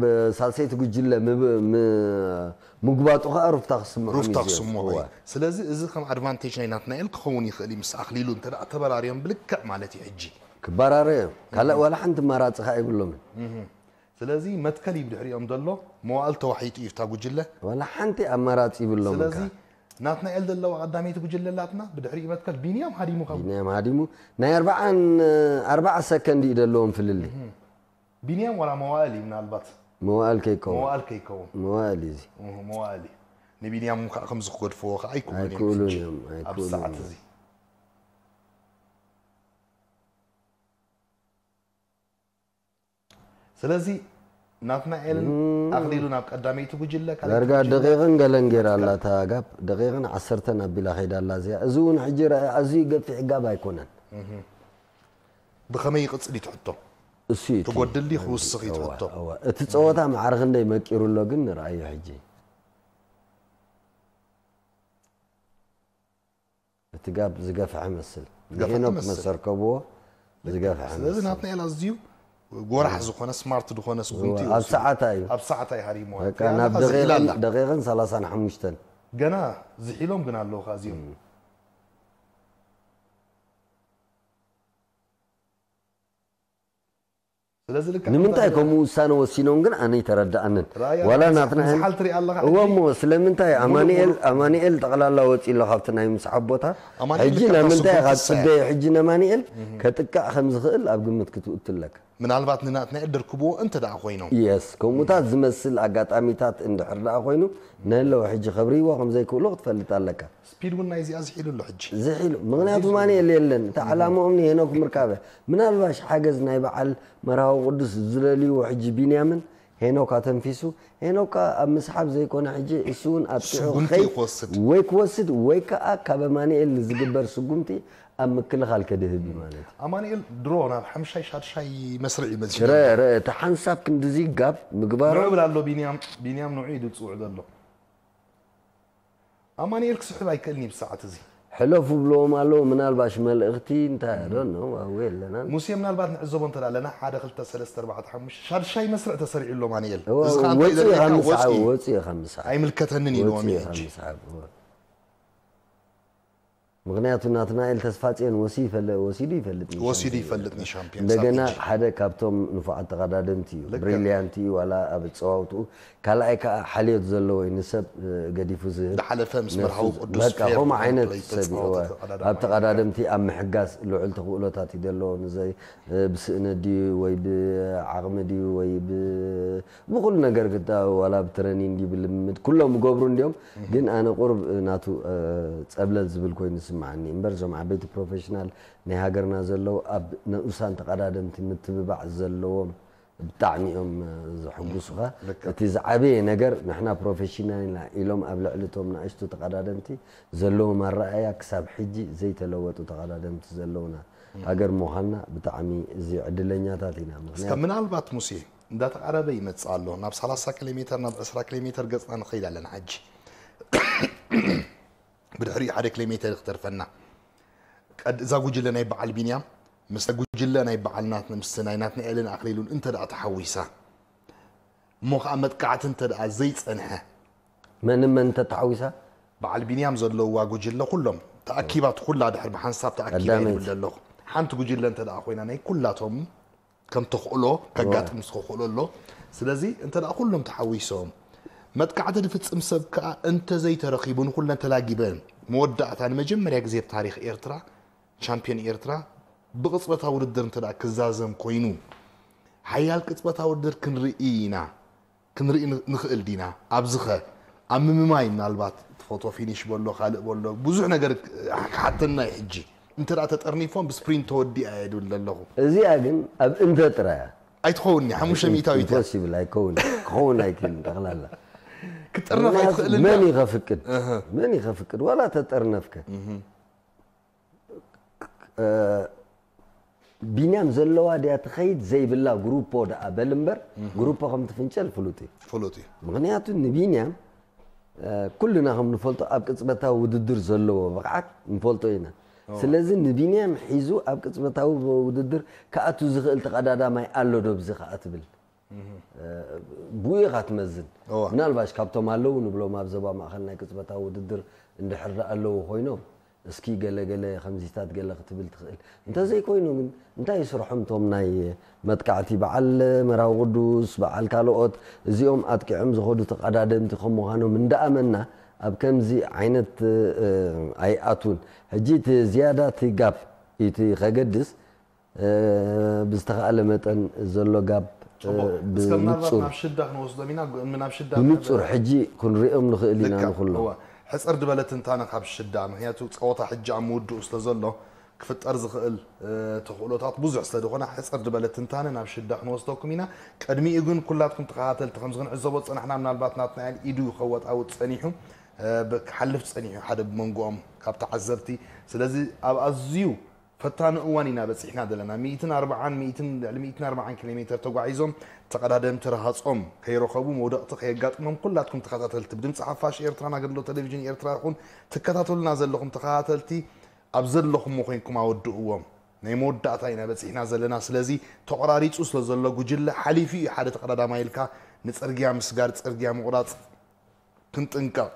ብሳልሰይቲ ጉጅለ ምብ- ም- ምግባጡ ከዓ ሩፍታ ክስምዖም እዩ ሩፍታ ዝብል። ክስምዑ እወ። እዩ ስለዚ እዚ ከም ኣድቫንቴጅ ናይ ናትናኤል ክኸውን ይኽእል እዩ ምስ ኣኽሊሉ እንተ ደኣ ተበራርዮም ብልክዕ ማለት እዩ ሕጂ ክበራረዮም ካልእ ዋላ ሓንቲ መራፂ ከዓ ይብሎምን ስለዚ መትከል እዩ ብድሕሪኦም ዘሎ መዋእል ተዋሒጡ እዩ እታ ጉጅለ ዋላ ሓንቲ ኣማራፂ ይብሎምን ስለዚ ከዓ ናትናኤል ዘለዋ ቀዳመይቲ ጉጅለ ኣላትና ብድሕሪኡ መትከል ቢንያም ሃዲሙ ካብ ቢንያም ሃዲሙ ናይ ኣርባዓን ኣርባዓ ሰከንድ እዩ ዘለዎም ፍልልይ ቢንያም ዋላ መዋእል እዩ ምናልባት መዋእል ከይከውን መዋእል ከይከውን መዋእል እዩ እዚ እህ፣ መዋእል እዩ ንቢንያም ከዓ ከምዚ ክገድፍዎ ከዓ ኣይክእሉን እዮም ኣይክእሉን ሕጂ። እዮም ኣብ ኣይክእሉን ሰዓት እዮም እዚ ስለዚ ናትናኤልን ኣኽሊሉን ኣብ ቀዳመይቲ ጉጅለ ካልኣይቲ ዳርጋ ጉጅለ ደቂቕን ገለን ገይራ ኣላ እታ ጋብ ደቂቕን ዓሰርተን ኣቢላ ከይዳ ኣላ እዚኣ እዚ እውን ሕጂ ረኣይ ኣዝዩ ገፊሕ ጋብ ኣይኮነን ብኸመይ ይቕፅል እዩ ትሕቶ እሱ እዩ እቲ- ትጎድል ድዩ ክውስኽ እዩ እወ፣ ትሕቶ እወ። እቲ ፀወታ ማዕረ ክንደይ መቂሩ ኣሎ ግን ንርኣዮ ሕጂ እቲ ጋብ ዝገፍሐ መስል ገፍሐ ንሄኖክ መስል። መሰርከብዎ ዝገፍሐ ስለዚ መስል ናትናኤል ኣዝዩ ጎራሕ ዝኾነ ስማርት ዝኾነ ስጉምቲ እዩ ኣብ ወሲዱ። ሰዓታ እዩ ኣብ ሰዓታ እዩ ሃሪሞ በቃ ናብ ደቂቕን ደቂቕን ሰላሳን ሓሙሽተን ገና ዝሒሎም ግን ኣለዉ ካዚኦም ስለዚ ልክዕ ንምንታይ ከምዛ ከምኡ ውሳነ ወሲኖም ግን ኣነ ይተረድኣንን ራእይ ዋላ ኣለካ፣ ናትናኤል ዝሓል ትርኢ ኣለኻ ሕጂ? እወ እሞ ስለምንታይ ኣማኒኤል ሙሉእ- ኣማኒኤል ጠቕላላ ወፂ ኣሎ ካብቲ ናይ ምስሓብ ቦታ ኣማኒኤል ሕጂ ልክዕ ናብ ምንታይ ተስጉም ካብ ክሳዕ። ፅበዮ ሕጂ ነማኒኤል ከጥቃዕ ከም ዝኽእል ኣብ ግምት ክትእቱ ኣለካ ምናልባት ንናትናኤል ደርክብዎ እንተ ደኣ ኮይኖም የስ ከምኡታት ዝመስል ኣጋጣሚታት እንድሕር ደኣ ኮይኑ ነለወ ሕጂ ከብርይዎ ከም ዘይክእሉ ክትፈልጥ ኣለካ ስፒድ እውን ናይዚኣ ዝሒሉ ኣሎ ሕጂ ዝሒሉ ምክንያቱ ማንኤል የለን እቲ ዓላምኦም ንሄኖክ ምርካብ እያ ምናልባሽ ሓገዝ ናይ በዓል መርሃዊ ቅዱስ ዝደልይዎ ሕጂ ቢንያምን ሄኖክ ኣተንፊሱ ሄኖክ ከዓ ኣብ ምስሓብ ዘይኮነ ሕጂ እሱ እውን ኣጥቂዑ ስጉምቲ ክኸይድ ክወስድ። ወይ ክወስድ ወይ ከዓ ካብ ኣማንኤል ንዝግበር ስጉምቲ ኣብ ምክልኻል ከድህብ እዩ ማለት እዩ። ኣማኑኤል ድሮ ናብ ሓምሻይ ሻድሻይ መስርዕ እዩ መፂኡ ረ ረ እቲ ሓንሳብ ክንድዚ ጋብ ምግባሩ ንዑ ይብል ኣሎ ቢንያም። ቢንያም ንዑ እዩ ድምፅውዕ ዘሎ። ኣማኑኤል ክስሕብ ኣይክእልን እዩ ብሰዓት እዚ። ሕለፉ ብለዎም ኣለዉ። ምናልባሽ መልእኽቲ እንታይ ዶ ነው ኣው የለናን። ሙሴ ምናልባት ንዕዘቦ እንተ ኣለና ሓደ ክልተ ሰለስተ ኣርባዕተ ሓሙሽተ ሻድሻይ መስርዕ ተሰሪዑ ኣሎ ኣማኑኤል። እዚ ከዓ እንታይ ወፂኡ ዘርእየካ ካብ ምስዓብ ወፂኡ ወፂኡ ካብ ምስዓብ ኣይምልከተንን ኢልዎም ወፂኡ እዩ ካብ ሕጂ። ምስዓብ እወ። ምክንያቱ ናትናኤል ተስፋፅዮን ወሲ ይፈለ- ወሲዱ ይፈልጥ እዩ ወሲዱ ሻምፒዮን። ይፈልጥ እዩ ሻምፒዮን እንደገና ክሳብ ሕጂ። ሓደ ካብቶም ንፉዓት ተቐዳደምቲ እዩ። ልክዕ። ብሪሊያንት እዩ ዋላ ኣብ ኣፀዋውትኡ ካልኣይ ከዓ ሓልዮት ዘለዎ እዩ። ንሰብ እ፣ ገዲፉ ዝህብ ዝሓለፈ ምስ ነሱ መርሃዊ ዝ- ቅዱስ በቃ ፌር ከምኡ ዝኾነ ዓይነት ፕለይ ሰብ እዩ። ዝተፃወተ እወ። ተቐዳዳሚ ኣብ እዩ። ተቐዳደምቲ ኣብ ምሕጋዝ ልዑል ተኽእሎታት እዩ ዘለዎ። ንዘይ እ፣ ብስእነት ድዩ ወይ ብዓቕሚ ድዩ ወይ ብ- ብኩሉ ነገር ግዳ ዋላ ብትረኒን ድዩ ብልምምድ ኩሎም ይገብሩ እንዲዮም። ግን ኣነ ቁርብ እ፣ ናቱ እ፣ ፀብለል ዝብል ኮይኑ ይስምዓኒ እምበር እዞም ዓበይቲ ፕሮፌሽናል ናይ ሃገርና ዘለዉ ኣብ ንኡሳን ተቐዳደምቲ ምትብባዕ ዘለዎም ብጣዕሚ እዮም እ፣ ዘሐጉሱኻ። ልክዕ። እቲ ዝዓበየ ነገር ንሕና ፕሮፌሽናል ኢና ኢሎም ኣብ ልዕሊ እቶም ንኣሽቱ ተቐዳደምቲ ዘለዎም ኣረኣእያ ክሳብ ሕጂ ዘይተለወጡ ተቐዳደምቲ ዘለውና ሃገር ምዃንና ብጣዕሚ እዚ ዕድለኛታት ኢና። እስከ ምክንያቱ ምናልባት ሙሴ እንዳተቃረበ ይመጽእ ኣሎ ናብ ሰላሳ ኪሎ ሜትር ናብ ዕስራ ኪሎ ሜትር ገጽና ንኸይድ ኣለና ሕጂ ብድሕሪኡ ሓደ ኪሎ ሜትር ክትተርፈና ቀድ እዛ ጉጅለ ናይ በዓል ቢንያም ምስ ጉጅለ ናይ በዓል ናት ምስ ናይ ናትናኤልን ኣክሊሉን እንተ ደኣ ተሓዊሳ እሞ ከዓ መጥቃዕቲ እንተ ደኣ ዘይጸንሐ መን መን እንተተሓዊሳ በዓል ቢንያም ዘለውዋ ጉጅለ ኩሎም ተኣኪባት ኩላ ድሕር ብሓንሳብ ተኣኪባ ቀዳመይቲ። ይብል ዘለኹ ሓንቲ ጉጅለ እንተ ደኣ ኮይና ናይ ኩላቶም ከም ተኽእሎ ከጋጥም ዝኽእሎ ኣሎ ስለዚ እንተ ደኣ ኩሎም ተሓዊሶም መጥቃዕቲ ዝፍጽም ሰብ ከዓ እንተዘይተረኺቡ ንኩለን ተላጊበን መወዳእታ ንመጀመርያ ግዜ ኣብ ታሪክ ኤርትራ ቻምፒዮን ኤርትራ ብቅጽበታዊ ውድድር እንተ ደኣ ክዛዘም ኮይኑ ሓያል ቅጽበታዊ ውድድር ክንርኢ ኢና ክንርኢ ንኽእል ዲና ኣብዚኸ ኣብ ምምማይ ምናልባት ፎቶ ፊኒሽ በሎ ካልእ በሎ ብዙሕ ነገር ክሓተና እዩ ሕጂ እንተ ደኣ ተጠርኒፎም ብስፕሪንት ተወዲኣ እየ ድብል ዘለኹ እዚኣ ግን ኣብ እንተ ጥራያ ኣይትኸውን እያ ሓሙሽተ ሚእታዊት እያ ኢምፖሲብል ኣይከውን ክኸውን ኣይክእልን ጠቕላላ ክትጠርነፍ ኣይትኽእል መን እንዳ ይኸፍቅድ መን ይኸፍቅድ ዋላ ተጠርነፍከ እ፣ ቢንያም ዘለዋ ድያ ትኸይድ ዘይብላ ግሩፖ ደኣ በል እምበር ግሩፖ ከም ትፍንጨል ፍሉጥ እዩ ፍሉጥ እዩ ምክንያቱ ንቢንያም እ፣ ኩልና ከም ንፈልጦ ኣብ ቅፅበታዊ ውድድር ዘለዎ ብቕዓት ንፈልጦ ኢና ስለዚ ንቢንያም ሒዙ ኣብ ቅፅበታዊ ውድድር ክኣቱ ዝኽእል ተቐዳዳማይ ኣሎ ዶ ብዚ ከዓ ትብል እ፣ ብኡ ኢኻ ትመዝን እዋ። ምናልባሽ ካብቶም ኣለዉ ንብሎም ኣብ ዞባ ማእኸል ናይ ቅፅበታዊ ውድድር እንድሕር ደኣ ኣለዉ ኮይኖም እስኪ ገለ ገለ ከምዚታት ገለ ክትብል ትኽእል እንተዘይኮይኑ ግን እንታይ ይስርሖም እቶም ናይ መጥቃዕቲ በዓል መራዊ ቅዱስ በዓል ካልኦት እዚኦም ኣጥቂዖም ዝኸዱ ተቐዳደምቲ ከም ምዃኖም እንዳኣመና ኣብ ከምዚ ዓይነት እ፣ ኣይኣትውን ሕጂ እቲ ዝያዳ እቲ ጋብ እቲ ከገድስ እ፣ ብዝተኻእለ መጠን ዘሎ ጋብ እ፣ እስከ ምናልባት ብንጹር ናብ ሽዳ ክንወስዶም ኢና ግ- ናብ ሽዳ ብንጹር ሕጂ ክንሪኦም ንኽእል ኢና ልክዕ። ንኩሎም እወ። ሕፅር ዝበለ ትንታነ ካብ ሽዳ ምክንያቱ ፀወታ ሕጂ ኣብ ምውድኡ ስለ ዘሎ ክፍጠር ዝኽእል እ፣ ተኽእሎታት ብዙሕ ስለ ዝኾነ ሕፅር ዝበለ ትንታነ ናብ ሽዳ ክንወስደኩም ኢና ቅድሚኡ ግን ኩላትኩም ተኸታተልቲ ከምዚ ክንዕዘቦ ዝፀናሕና ምናልባት ናትናኤል ኢዱ ከወጣውጥ ፀኒሑ እ፣ ብ- ክሓልፍ ፀኒሑ ሓደ ብመንጎኦም ካብ ተዓዘብቲ ስለዚ ኣብ ኣዝዩ ፈታኒ እዋን ኢና በፂሕና ዘለና ሚእትን ኣርባዓን ሚእትን ልዕሊ ሚእትን ኣርባዓን ኪሎ ሜትር ተጓዒዞም ተቐዳደምቲ ረሃፆም ከይረኸቡ መውደቕቲ ከየጋጥሞም ኩላትኩም ተኸታተልቲ ብድምፂ ሓፋሽ ኤርትራን ኣገልግሎት ቴሌቪዥን ኤርትራ ይኹን ትከታተሉና ዘለኹም ተኸታተልቲ ኣብ ዘለኹሞ ኮይንኩም ኣወድእዎም ናይ መወዳእታ ኢና በፂሕና ዘለና ስለዚ ተቆራሪፁ ስለ ዘሎ ጉጅለ ሓሊፉ እዩ ሓደ ተቐዳዳማይ ኢልካ ንፅርግያ ምስጋር ፅርግያ ምቑራፅ ክንጥንቀቕ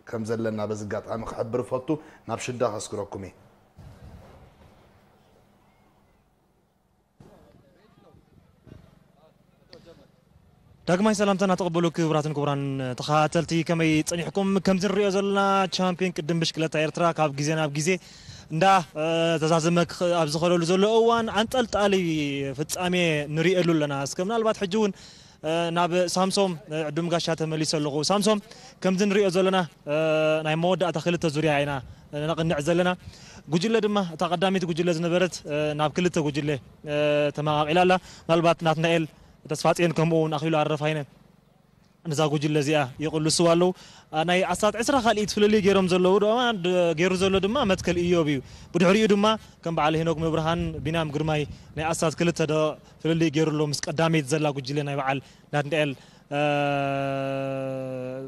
ከም ዘለና በዚ ኣጋጣሚ ክሕብር እፈቱ ናብ ሽዳ ከስግረኩም እየ ዳግማይ ሰላምታና ተቐበሉ ክቡራትን ክቡራን ተኸታተልቲ ከመይ ጸኒሕኩም ከምዚ ንሪኦ ዘለና ቻምፒዮን ቅድም ብሽክለታ ኤርትራ ካብ ግዜ ናብ ግዜ እንዳ ተዛዘመ ኣብ ዝኸደሉ ዘሎ እዋን ኣንጠልጣሊ ፍጻሜ ንሪእሉ ኣለና እስከ ምናልባት ሕጂ እውን ናብ ሳምሶም ዕዱም ጋሻ ተመሊሱ ኣለኹ ሳምሶም ከምዚ ንሪኦ ዘለና ናይ መወዳእታ ክልተ ዙርያ ኢና ነቕንዕ ዘለና ጉጅለ ድማ እታ ቀዳሚት ጉጅለ ዝነበረት ናብ ክልተ ጉጅለ ተመቓቒላ ኣላ ምናልባት ናትናኤል ተስፋጽዮን ከምኡ እውን ኣኽሊሉ ኣረፋይነ ነዛ ጉጅለ እዚኣ ይቕልስዋ ኣለዉ። ኣ፣ ናይ ኣስታት ዕስራ ካልኢት ፍልልይ ገይሮም ዘለዉ ድማ፣ ድ-፣ ገይሩ ዘሎ ድማ መትከል ኢዮብ እዩ። ብድሕሪኡ ድማ ከም በዓል ሄኖክ ምብርሃን፣ ቢንያም ግርማይ ናይ ኣስታት ክልተ ዶ ፍልልይ ገይሩ ኣሎ ምስ ቀዳመይቲ ዘላ ጉጅለ ናይ በዓል ናትናኤል፣ እ፣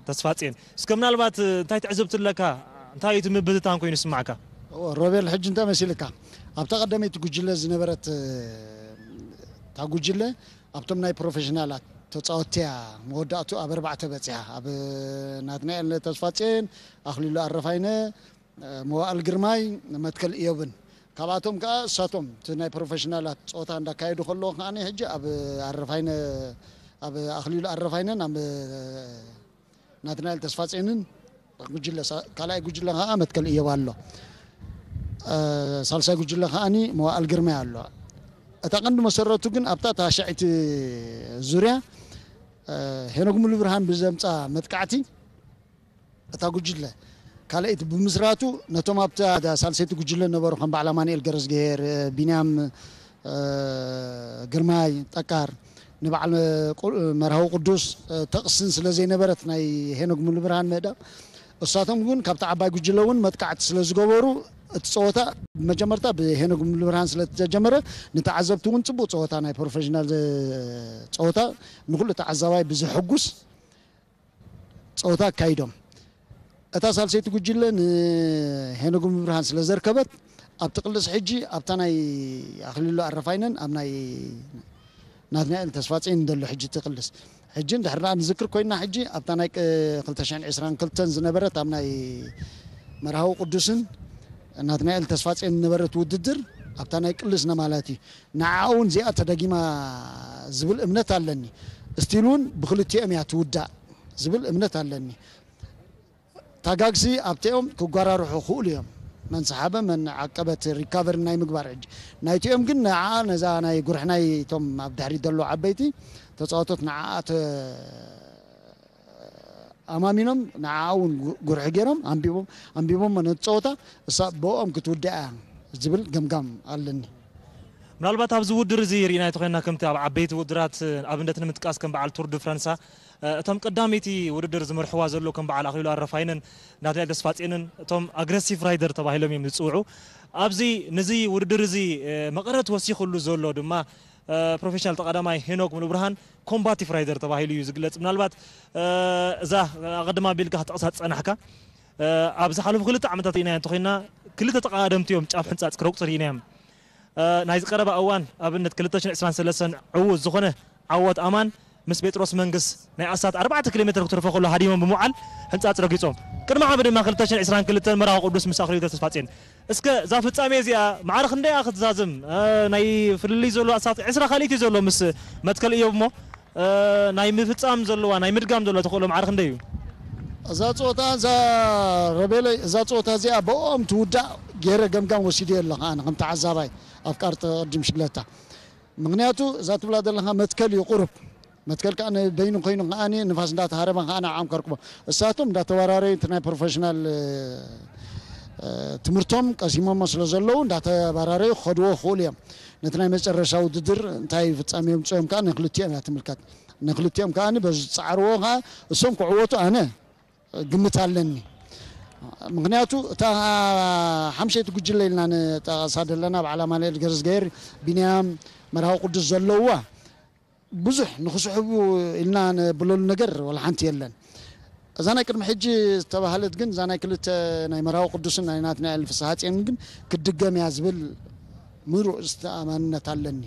ተስፋጽዮን። እስከ ምናልባት እንታይ ትዕዝብቲ ኣለካ? እንታይ እዩ እቲ ምብትታን ኮይኑ ይስማዕካ? እወ፣ ሮቤል፣ ሕጂ እንታይ መሲልካ? ኣብታ ቀዳመይቲ ጉጅለ ዝነበረት፣ እታ ጉጅለ ኣብቶም ናይ ፕሮፌሽናላት ተጻወትቲ እያ መወዳእቱ ኣብ ኣርባዕተ በጺሓ። ኣብ ናትናኤል ተስፋጽዮን፣ ኣኽሊሉ ኣረፋይነ፣ መዋእል ግርማይ፣ መትከል ኢዮብን። ካብኣቶም ከኣ እሳቶም እቲ ናይ ፕሮፌሽናላት ጸወታ እንዳካየዱ ከለዉ ከኣ ሕጂ ኣብ ኣረፋይነ፣ ኣብ ኣኽሊሉ ኣረፋይነን ኣብ ናትናኤል ተስፋጽዮንን ጉጅለ ሳ-፣ ካልኣይ ጉጅለ ከኣ መትከል ኢዮብ ኣሎ። እ፣ ሳልሳይ ጉጅለ ከኣኒ መዋእል ግርማይ ኣሎ። እታ ቀንዲ መሰረቱ ግን ኣብታ ታሽዐይቲ ዙርያ፣ እ፣ ሄኖግ ሙሉብርሃን ብዘምጻ መጥቃዕቲ እታ ጉጅለ ካልኣይቲ ብምስራቱ ነቶም ኣብታ ሳልሰይቲ ጉጅለ ነበሩ ከም በዓል ኣማኑኤል ገረዝግሄር፣ እ፣ ቢንያም፣ እ፣ ግርማይ፣ ጠቃር፣ ንበዓል ቁ-፣ መርሃዊ ቅዱስ፣ እ፣ ተቕስን ስለ ዘይነበረት ናይ ሄኖግ ሙሉብርሃን ምህዳም፣ እሳቶም ግን ካብቲ ዓባይ ጉጅለ እውን መጥቃዕቲ ስለ ዝገበሩ፣ እቲ ጸወታ መጀመርታ ብሄኖግ ሙሉብርሃን ስለ ዝተጀመረ፣ ንተዓዘብቲ እውን ጽቡቕ ጸወታ፣ ናይ ፕሮፌሽናል፣ እ፣ ጸወታ፣ ንኹሉ ተዓዛባይ ብዘሐጉስ ጸወታ ኣካይዶም። እታ ሳልሰይቲ ጉጅለ ንሄኖግ ሙሉብርሃን ስለ ዘርከበት፣ ኣብቲ ቅልስ ሕጂ ኣብታ ናይ ኣኽሊሉ ኣረፋይነን ኣብ ናይ ናትናኤል ተስፋጽዮን ዘሎ ሕጂ እቲ ቅልስ። ሕጂ እንድሕር ደኣ ንዝክር ኮይና፣ ሕጂ ኣብታ ናይ ቅ-፣ ክልተ ሽሕን ዕስራን ክልተን ዝነበረት፣ ኣብ ናይ መርሃዊ ቅዱስን ናትናኤል ተስፋጽዮን ዝነበረት ውድድር፣ ኣብታ ናይ ቅልስ ነማለት እዩ። ንዓኣ እውን እዚኣ ተደጊማ ዝብል እምነት ኣለኒ። ስቲል እውን ብክልቲኦም እያ ትውዳእ ዝብል እምነት ኣለኒ። ታጋግሲ ኣብቲኦም ክጓራርሑ ክእሉ እዮም። መን ሰሓበ፣ መን ዓቀበት ሪካቨሪ ናይ ምግባር። ሕጂ ናይቲኦም ግን ንዓኣ፣ ነዛ ናይ ጉርሕናይ፣ እቶም ኣብ ድሕሪት ዘለዉ ዓበይቲ ተጻወቶት ንዓኣ ተ-፣ ኣማሚኖም፣ ንዓኣ እውን ጉ-፣ ጉርሒ ገይሮም ኣንቢቦም፣ ኣንቢቦም ነቲ ጸወታ እሳ ብኦም ክትውዳእ እያ ዝብል ገምጋም ኣለኒ። ምናልባት ኣብዚ ውድድር እዚ ርኢናዮ ተኾይንና፣ ከምቲ ኣብ ዓበይቲ ውድድራት ኣብነት ንምጥቃስ ከም በዓል ቱር ድ ፍረንሳ፣ እ፣ እቶም ቀዳመይቲ ውድድር ዝመርሕዋ ዘለዉ ከም በዓል ኣኽሊሉ ኣረፋይነን ናትናኤል ተስፋጽዮንን እቶም ኣግረሲቭ ራይደር ተባሂሎም እዮም ዝጽውዑ። ኣብዚ፣ ነዚ ውድድር እዚ፣ እ፣ መቐረት ወሲኹሉ ዘሎ ድማ፣ እ፣ ፕሮፌሽናል ተቐዳማይ ሄኖክ ሙሉብርሃን ኮምባቲቭ ራይደር ተባሂሉ እዩ ዝግለጽ። ምናልባት፣ እ፣ እዛ ኣቐድም ኣቢልካ ክትጠቕሳ ዝጸናሕካ፣ እ፣ ኣብ ዝሓለፉ ክልተ ዓመታት ርኢናዮ እንተኾይንና፣ ክልተ ተቐዳደምቲ እዮም ጫፍ ሕንጻጽ ክረግጹ ርኢናዮም። እ፣ ናይዚ ቀረባ እዋን ኣብነት ክልተ ሽሕን ዕስራን ሰለስተን ዕዉት ዝኾነ ዓወት ኣማን ምስ ጴጥሮስ መንግስ ናይ ኣስታት ኣርባዕተ ኪሎ ሜትር ክትርፎ ከሎ ሃዲሞም ብምውዓል ሕንጻጽ ረጊጾም። ቅድሚ ዓመት ድማ ክልተ ሽሕን ዕስራን ክልተን መርሃዊ ቅዱስ ምስ ኣኽሊሉ ተስፋጽዮን። እስከ እዛ ፍጻሜ እዚኣ ማዕረ ክንደይ እያ ክትዛዝም? እ፣ ናይ ፍልልይ ዘሎ ኣስታት ዕስራ ካልኢት እዩ ዘሎ ምስ መትከል እዮብ እሞ፣ እ፣ ናይ ምፍጻም ዘለዋ፣ ናይ ምድጋም ዘለዋ ተኽእሎ ማዕረ ክንደይ እዩ? እዛ ጸወታ እዛ፣ ሮቤለይ፣ እዛ ጸወታ እዚኣ ብኦም ትውዳእ ገይረ ገምጋም ወሲደ ኣለኹ ኣነ ከም ተዓዛባይ፣ ኣፍቃርቲ ቅድድም ሽግለታ። ምኽንያቱ እዛ ትብላ ዘለኻ መትከል እዩ ቁሩብ። መትከል ከኣ ንበይኑ ኮይኑ ከኣ ንፋስ እንዳተሃረመ ከኣ ንዓም ከርክቦ። እሳቶም እንዳተባራረዩ እቲ ናይ ፕሮፌሽናል፣ እ፣ ትምህርቶም ቀሲሞሞ ስለ ዘለዉ እንዳተባራረዩ ክኸድዎ ክኽእሉ እዮም። ነቲ ናይ መጨረሻ ውድድር እንታይ ፍጻሜ የምጽኦም ከኣ ንክልቲኦም እያ ትምልከት። ንክልቲኦም ከኣ በዚ ዝጸዓርዎ ከኣ እሶም ክዕወቱ ኣነ ግምት ኣለኒ። ምኽንያቱ እታ ሓምሸይቲ ጉጅለ ኢልና ንጠቐሳ ዘለና በዓል ኣማኑኤል ገረዝግሄር፣ ቢንያም፣ መርሃዊ ቅዱስ ዘለውዋ ብዙሕ ንኽስሕቡ ኢልና ንብለሉ ነገር ወላ ሓንቲ የለን። እዛ ናይ ቅድሚ ሕጂ ዝተባህለት ግን፣ እዛ ናይ ክልተ ናይ መርሃዊ ቅዱስን ናይ ናትናኤል ፍስሃጽዮንን ግን ክትድገም እያ ዝብል ምሉእ ዝተኣማንነት ኣለኒ።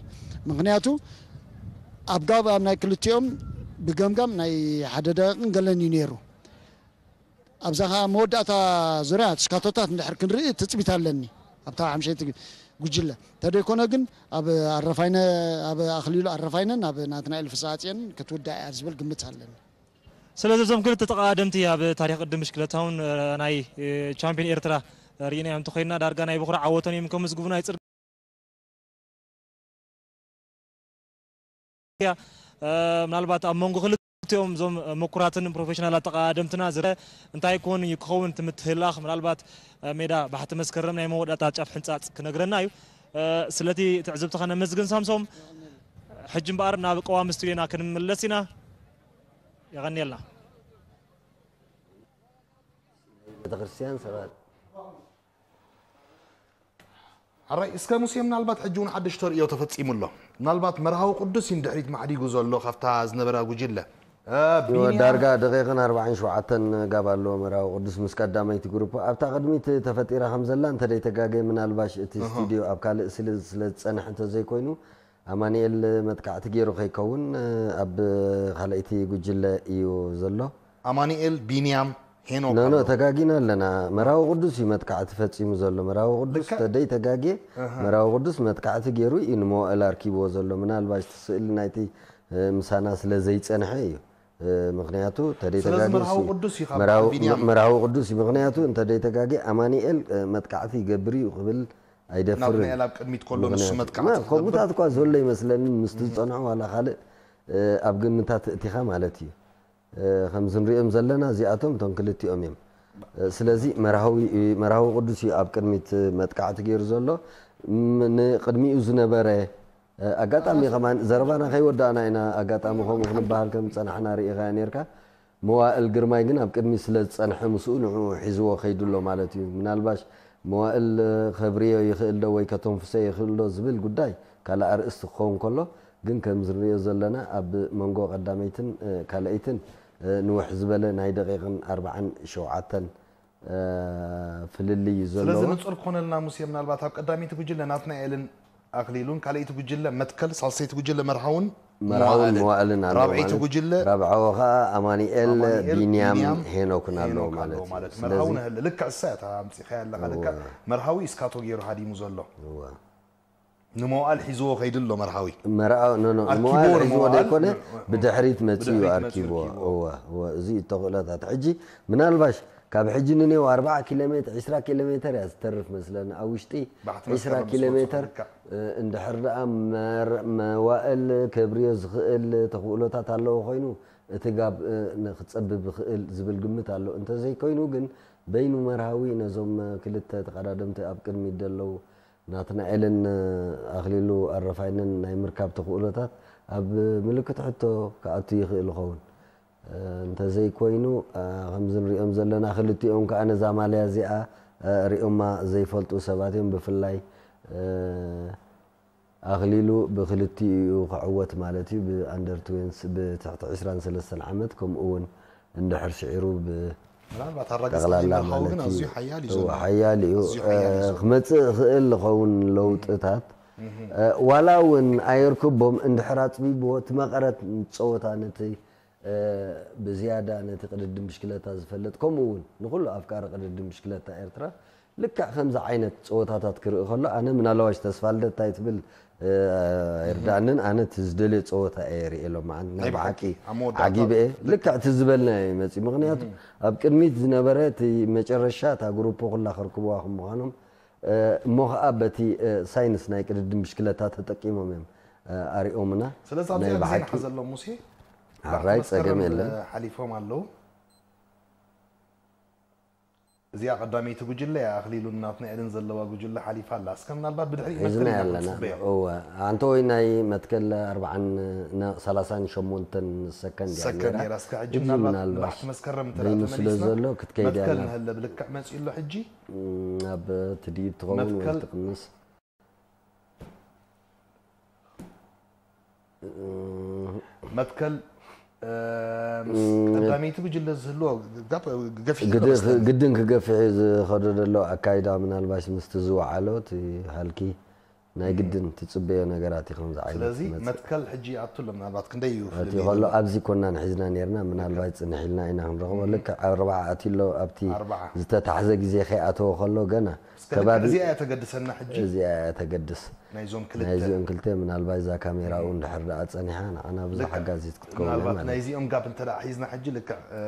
ምኽንያቱ ኣብ ጋብ ኣብ ናይ ክልቲኦም ብገምጋም ናይ ሓደ ደቂቕን ገለን እዩ ነይሩ። ኣብዛ ኸኣ መወዳእታ ዙርያ ስካቶታት እንድሕር ክንርኢ ትጽቢት ኣለኒ። ኣብታ ሓምሸይቲ ጉጅለ። እንተደይኮነ ግን ኣብ ኣረፋይነ፣ ኣብ ኣኽሊሉ ኣረፋይነን ኣብ ናትናኤል ፍስሃጽዮንን ክትውዳእ እያ ዝብል ግምት ኣለኒ። ስለዚ እዞም ክልተ ተቐዳደምቲ ኣብ ታሪኽ ቅድድም ብሽክለታ እውን፣ እ፣ ናይ፣ እ፣ ቻምፒዮን ኤርትራ ርኢናዮም እንተኾይንና ዳርጋ ናይ በኹሪ ዓወቶም እዮም ከመዝግቡ ናይ ጽር- እያ። እ፣ ምናልባት ኣብ መንጎ ክልቲኦም እዞም ምኩራትን ፕሮፌሽናል ኣተቐዳደምትና ዝረ እንታይ ኮን እዩ ክኸውን እቲ ምትህላኽ? ምናልባት፣ እ፣ ሜዳ ባሕቲ መስከረም ናይ መወዳእታ ጫፍ ሕንጻጽ ክነግረና እዩ። እ፣ ስለቲ ትዕዝብትኻ ነመስግን ሳምሶም። ሕጂ እምበኣር ናብ ቀዋሚ ስቱድዮና ክንምለስ ኢና። የቐንየልና። ቤተክርስትያን ሰባት ኣራይ እስከ ሙሴ፣ ምናልባት ሕጂ እውን ሓድሽ ተርእዮ ተፈጺሙ ኣሎ። ምናልባት መርሃዊ ቅዱስ እዩ ንድሕሪት ማዕዲጉ ዘሎ ካብታ ዝነበረ ጉጅለ። እ፣ ቢንያም ዳርጋ ደቂቕን ኣርባዓን ሸውዓተን ጋብ ኣለዎ መርሃዊ ቅዱስ ምስ ቀዳመይቲ ግሩፕ። ኣብታ ቅድሚት ተፈጢራ ከም ዘላ እንተ ደይተጋገየ፣ ምናልባሽ እቲ ስቱድዮ ኣብ ካልእ ስለ ዝጸንሐ እንተዘይኮይኑ፣ ኣማኑኤል መጥቃዕቲ ገይሩ ከይከውን ኣብ ካልኣይቲ ጉጅለ እዩ ዘሎ። ኣማኑኤል፣ ቢንያም፣ ሄኖክ ኖ ኖ ኣሎ። ተጋጊና ኣለና። መራዊ ቅዱስ እዩ መጥቃዕቲ ፈጺሙ ዘሎ። መራዊ ቅዱስ ልክዕ። ተደይ ተጋጌ መራዊ ቅዱስ መጥቃዕቲ ገይሩ እዩ ንመዋእል ኣርኪብዎ ዘሎ። ምናልባሽ እቲ ስእሊ ናይቲ እ፣ ምሳና ስለ ዘይጸንሐ እዩ። እ፣ ምክንያቱ ተደይ ስለዚ ተጋጌ መርሃዊ ሲ- ቅዱስ እዩ ካብ መራዊ- ቢንያም። መራዊ ቅዱስ እዩ። ምክንያቱ እንተ ደይ ተጋጌ ኣማኑኤል እ፣ መጥቃዕቲ ይገብር እዩ ክብል ኣይደፍርን። ናትናኤል ኣብ ቅድሚት ከሎ ንሱ ምክንያቱ- መጥቃዕቲ ማ- ክገብር። ከምኡታት እኳ ዘሎ ይመስለኒ ምስቲ ዝጸንሑ ዋላ ካልእ እ፣ ኣብ ግምታት እቲኻ ማለት እዩ። እ፣ ከምዚ ንሪኦም ዘለና እዚኣቶም እቶም ክልቲኦም እዮም። እ፣ ስለዚ መርሃዊ መርሃዊ ቅዱስ እዩ ኣብ ቅድሚት መጥቃዕቲ ገይሩ ዘሎ። ም- ንቅድሚኡ ዝነበረ እ፣ ኣጋጣሚ ከማን ዘረባና ከይወዳእና ኢና ኣጋጣሚ ከምኡ ክንበሃል ከም ዝጸናሕና ርኢኻዮ ነርካ። መዋእል ግርማይ ግን ኣብ ቅድሚት ስለ ዝጸንሐ ምስኡ ንዕኡ ሒዝዎ ከይዱ ኣሎ ማለት እዩ። ምናልባሽ መዋእል እ፣ ከብርዮ ይኽእል ዶ ወይ ከተንፍሶ ይኽእል ዶ ዝብል ጉዳይ ካልእ ኣርእስቲ ክኸውን ከሎ፣ ግን ከም ዝንሪኦ ዘለና ኣብ መንጎ ቀዳመይትን እ፣ ካልኣይትን እ፣ ንውሕ ዝበለ ናይ ደቂቕን ኣርባዓን ሸውዓተን እ፣ ፍልልይ እዩ ስለዚ ዘለዎ። ንጹር ክኾነልና ሙሴ፣ ምናልባት ኣብ ቀዳመይቲ ጉጅለ ናትናኤልን ኣኽሊሉን፣ ካልኣይቲ ጉጅለ መትከል፣ ሳልሰይቲ ጉጅለ መርሃውን መርሃውን መዋእልን፣ መዋእልን ኣለዉ ራብዐይቲ ማለት ጉጅለ ራብዓ ወኸዓ ኣማኒኤል ኣማኑኤል፣ ቢንያም ቢንያም፣ ሄኖክን ኣለዉ ሄኖክ ማለት ኣለዉ እዩ። ማለት ስለዚ መርሃውን ህል ልክዕ እሳ እታ ኣምጺኻ ኣለኻ። ልክዕ መርሃዊ እስካቶ ገይሩ ሃዲሙ ዘሎ እወ። ንመዋእል ሒዝዎ ከይዱ ኣሎ መርሃዊ። መርሃ ኖ ኖ ኣርኪብዎ መዋእል ሒዝዎ ንመዋእል ዘይኮነ ን- ብድሕሪት መጺኡ እዩ ብድሕሪት ኣርኪብዎ። መጺኡ። እወ እወ እዚ ተኽእሎታት ሕጂ ምናልባሽ ካብ ሕጂ ንኔው ኣርባዓ ኪሎ ሜትር ዒስራ ኪሎ ሜትር እያ ዝተርፍ መስለኒ ኣብ ውሽጢ ባሕቲ ዒስራ መስከረም ኪሎ ዝመጹ ሜትር ልክዕ። እ፣ እንድሕር ደኣ መር- መዋእል ከብርዮ ዝኽእል ተኽእሎታት ኣለዎ ኮይኑ እቲ ጋብ እ፣ ንክጸብብ ይኽእል ዝብል ግምት ኣሎ። እንተዘይኮይኑ ግን በይኑ መርሃዊ ነዞም ክልተ ተቐዳደምቲ ኣብ ቅድሚት ዘለዉ ናትናኤልን ኣኽሊሉ ኣረፋይንን ናይ ምርካብ ተኽእሎታት ኣብ ምልክት ሕቶ ክኣቱ ይኽእል ይኸውን። እንተዘይኮይኑ ከምዚ ንሪኦም ዘለና ክልቲኦም ከዓ ነዛ ማልያ እዚኣ ሪኦማ ዘይፈልጡ ሰባት እዮም። ብፍላይ ኣኽሊሉ ብክልቲኡ ክዕወት ማለት እዩ፣ ብኣንደር ትዌንስ ብትሕቲ ዕስራን ሰለስተን ዓመት ከምኡ እውን እንድሕር ስዒሩ ብ ምናልባት ኣራጊጽ ጠቕላላ ዲምበርሃው ግን ማለት ኣዝዩ እዩ። ሓያል እዩ እወ፣ ዘሎ። ሓያል እዩ። ኣዝዩ ሓያል እዩ ዘሎ። ክመፅእ ክእል ዝኸውን ለውጥታት ዋላ እውን ኣየርክቦም እንድሕር ኣፅቢብዎ እቲ መቐረት ፀወታ ነቲ ብዝያዳ ነቲ ቅድድም ብሽክለታ ዝፈልጥ ከምኡ እውን ንኩሉ ኣፍቃሪ ቅድድም ብሽክለታ ኤርትራ ልክዕ ከምዚ ዓይነት ፀወታታት ክርኢ ከሎ ኣነ ምናልባሽ ተስፋ ልደት እንታይ ትብል ኣይርዳእንን ኣነ እቲ ዝደልዮ ፀወታ እየ ርእየ ሎም መዓልቲ ናይ ናይ ብሓቂ ብሓቂ ኣብ መወዳእታ ዓጊበ እየ። ልክዕ እቲ ዝበልናዮ እዩ መፅዩ። ምክንያቱ ኣብ ቅድሚት ዝነበረ እቲ መጨረሻ እታ ግሩፕ ኩላ ከርክብዋ ከም ምዃኖም እሞ ከዓ በቲ ሳይንስ ናይ ቅድድም ብሽክለታ ተጠቂሞም እዮም ኣሪኦምና። ስለዚ ናይ ኣብዚ ግዜ ብሓቂ ንሓዘሎም ሙሴ ሓራይ ጸገም መስከረም የለን። ሓሊፎም ኣለዉ። እዚኣ ቀዳመይቲ ጉጅለ እያ። ኣኽሊሉን ናትናኤልን ዘለዋ ጉጅለ ሓሊፋ ኣላ። እስከ ምናልባት ብድሕሪት ሒዝና መትከል ኢና ኣለና። ክንጽበዮ። እወ ኣንተ ወይ ናይ መትከል ኣርባዓን ነ- ሰላሳን ሸሞንተን ሰከንድ እያ ሰከንድ ነይራ። ነይራ። እስከ ሕጂ ሕጂ ምናልባት ምናልባሽ ንባሕቲ መስከረም እንተ ደኣ በይኑ ስለ ተመሊስና ዘሎ ክትከይድ እያ መትከል ኣላ። ንህለ ብልክዕ መጺኡ ኣሎ ሕጂ። እም፣ ኣብ ትድይብ ትኸውን ወይ መትከል ትቕንስ። መትከል እ፣ ምስ ቀዳመይቲ ጉጅለ ዝህልዎ ጋፕ ገፊሕ ዘሎ ግድ- መስለኒ። ግድን ክገፍሕ እዩ ዝኸዶ ዘሎ ኣካይዳ ምናልባሽ ምስቲ ዝወዓሎ እቲ ሃልኪ ናይ ግድን ትጽበዮ ነገራት እዩ ከምዚ ዓይነት ስለዚ መጽእ። መትከል ሕጂ ኣቱ ኣሎ ምናልባት ክንደይ እዩ እቲ ፍልልይ ከሎ ዘሎ? ኣብዚ ኮና ንሒዝና ነርና ምናልባት ጽንሕ ኢልና ኢና ክንረኽቦ። ልክዕ ኣርባዓ ኣትሎ ኣብቲ ኣርባዓ። ዝተታሕዘ ግዜ ከይኣተወ ከሎ ገና እስከ ልክዕ ከባቢ እዚኣ እያ ተገድሰና ሕጂ እዚኣ እያ ተገድስ። ናይዞም ክልተ ናይዚኦም ክልተ ምናልባት እዛ ካሜራ እውን ድሕር ደኣ ጸኒሓ ንዓና ብዙሕ ልክዕ። ሓጋዚት ክትከውን እያ ምናልባት ማለት እዩ። ናይዚኦም ጋፕ እንተ ደኣ ሒዝና ሕጂ ልክዕ እ፣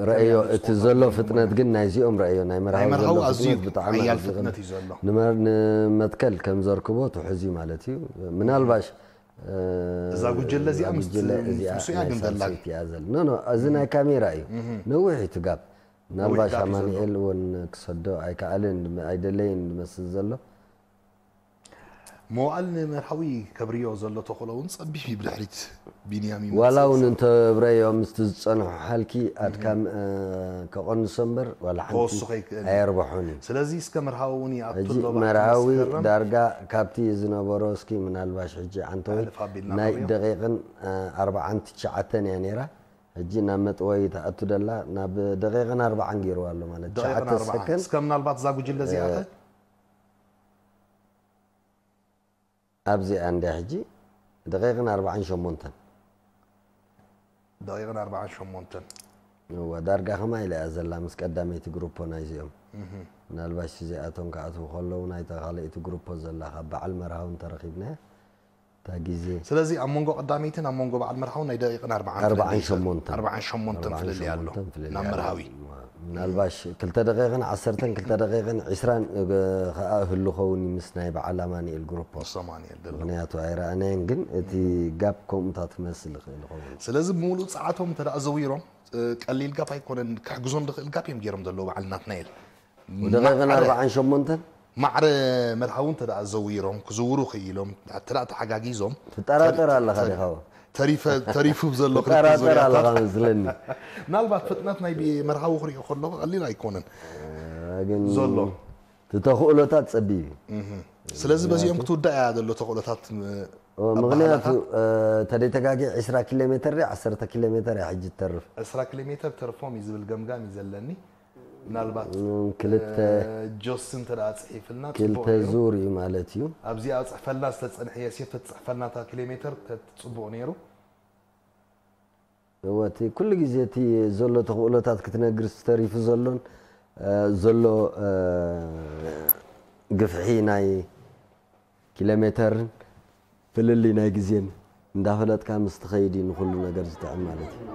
ረእዮ ከመይ እቲ ስፖርት ዘሎ ኣቢሉ ፍጥነት ግን ናይዚኦም ረእዮ ናይ መርሃዊ ናይ መርሃዊ ዘሎ ኣዝዩ ፍጥነት ብጣዕሚ ሓያል ኣዝዩ ፍጥነት ከ- እዩ ዘሎ። ንመር- ንመትከል ከም ዘርክቦ ትሑዝ እዩ ማለት እዩ። ምናልባሽ እ፣ እዛ ጉጀለ እዚኣ እዛ ምስቲ ጉጀለ እዚኣ ምስኡ እያ ናይ ግን ዘላ። ሳልሰይቲ እያ ዘላ። ኖ ኖ እዚ ናይ ካሜራ እዩ። ነዊሕ እዩ እቲ ጋፕ። ምናልባሽ ጋፕ እዩ ዘሎ። ኣማኑኤል እውን ክሰዶ ኣይከኣልን ኣይደለይን ዝመስል ዘሎ። መዋእል ንመርሃዊ ከብርዮ ዘሎ ተኽእሎ እውን ጸቢብ እዩ ብድሕሪት ቢንያም ዋላ ይመጽእ። እውን እንተብረዮ ምስቲ ዝጸንሑ ሓልኪ ኣድካም እ፣ ከቐንሶ እምበር ዋላ ሓንቲ ከወስኾ ይክእል እዩ። ኣየርብሖን እዩ። ስለዚ እስከ መርሃዊ እውን ይኣቱ ሕጂ ኣሎ ባሕቲ መርሃዊ መስከረም። ዳርጋ ካብቲ ዝነበሮ እስኪ ምናልባሽ ሕጂ ዓንተወይ ሕልፍ ኣቢልና ናይ ንሪኦ። ደቂቕን እ፣ ኣርባዓን ትሽዓተን እያ ነይራ። ሕጂ ናብ መጥወይ ትኣቱ ደላ ናብ ደቂቕን ኣርባዓን ገይርዋ ኣሎ ማለት ደቂቕን ትሽዓተ ኣርባዓን። ሰከንድ እስከ ምናልባት እዛ ጉጅለ እዚኣተ እ፣ ኣብዚኣ እንድያ ሕጂ ደቂቕን ኣርባዓን ሸሞንተን ደቂቕን ኣርባዓን ሸሞንተን። እዋ ዳርጋ ከማ ኢላ እያ ዘላ ምስ ቀዳመይቲ ግሩፖ ናይዚኦም። ምናልባሽ እዚኣቶም ክኣትዉ ከለዉ ናይታ ካልኣይቲ ግሩፖ ዘላ ካብ በዓል መርሃዊ እንተረኺብናያ እታ ግዜ ስለዚ ኣብ መንጎ ቀዳመይትን ኣብ መንጎ በዓል መርሃውን ናይ ደቂቕን ኣርባዓን ኣርባዓን ፍልልይ ሸሞንተን ኣርባዓን ሸሞንተን ኣርባዓን ፍልልይ ኣሎ ሸሞንተን ፍልልይ ናብ ኣሎ። መርሃዊ። ምናልባሽ ክልተ ደቂቕን ዓሰርተን ክልተ ደቂቕን ዒስራን እ፣ ከኣ ህሉ ኸውን ምስ ናይ በዓል ኣማኒኤል ግሩፖ ሰማንኤል ደሎ። ምክንያቱ ኣይረኣናየን ግን እቲ ጋፕ ከምኡታት ክመስል ይኽእል ይኸውን። ስለዚ ብምሉእ ጸዓቶም እንተ ደኣ ዘዊሮም እ፣ ቀሊል ጋፕ ኣይኮነን፣ ክሕግዞም ዝኽእል ጋፕ እዮም ገይሮም ዘለዉ በዓል ናትናኤል። ደቂቕን ማዕረ- ኣርባዓን ሸሞንተን ማዕረ መርሃዊ እንተ ደኣ ዘዊሮም ክዝውሩ ክኢሎም እንተ ደኣ ተሓጋጊዞም ትጠራጠር ተሪ- ኣለኻ ተሪ- ዲኻ? ተሪፈ ተሪፉ ዘሎ ክልተ ትጠራጠር ኣለኻ ዙርያታት መስለኒ። ምናልባት ፍጥነት ናይ ቢ- መርሃዊ ክሪኦ ከለኹ ቀሊል ኣይኮነን ግን ዘሎ። እቲ ተኽእሎታት ጸቢብ እዩ። እህ። ስለዚ በዚኦም ክትውዳእ እያ ዘሎ ተኽእሎታት እ፣ ምክንያቱ ኣባህላኻ። እ፣ ተደይተጋጊ ዕስራ ኪሎ ሜትር ድያ ዓሰርተ ኪሎ ሜትር እያ ሕጂ ትተርፍ። ዕስራ ኪሎ ሜትር ተርፎም እዩ ዝብል ገምጋም እዩ ዘለኒ። ምናልባት እም፣ ክልተ እ፣ ጆስ እንተ ደኣ ጽሒፍልና ጽቡቕ ክልተ ነይሩ። ዙር እዩ ማለት እዩ። ኣብዚኣ ጽሕፈልና ዝተጸንሐ የሴፍ ተትጽሕፈልና እታ ኪሎ ሜትር ተትጽቡቕ ነይሩ። እወ እቲ ኩሉ ግዜ እቲ ዘሎ ተኽእሎታት ክትነግር ዝተሪፉ ዘሎን እ፣ ዘሎ እ፣ ግፍሒ ናይ ኪሎ ሜተርን ፍልልይ ናይ ግዜን እንዳፈለጥካ ምስ ትኸይድ እዩ ንኹሉ ነገር ዝጥዕም ማለት እዩ።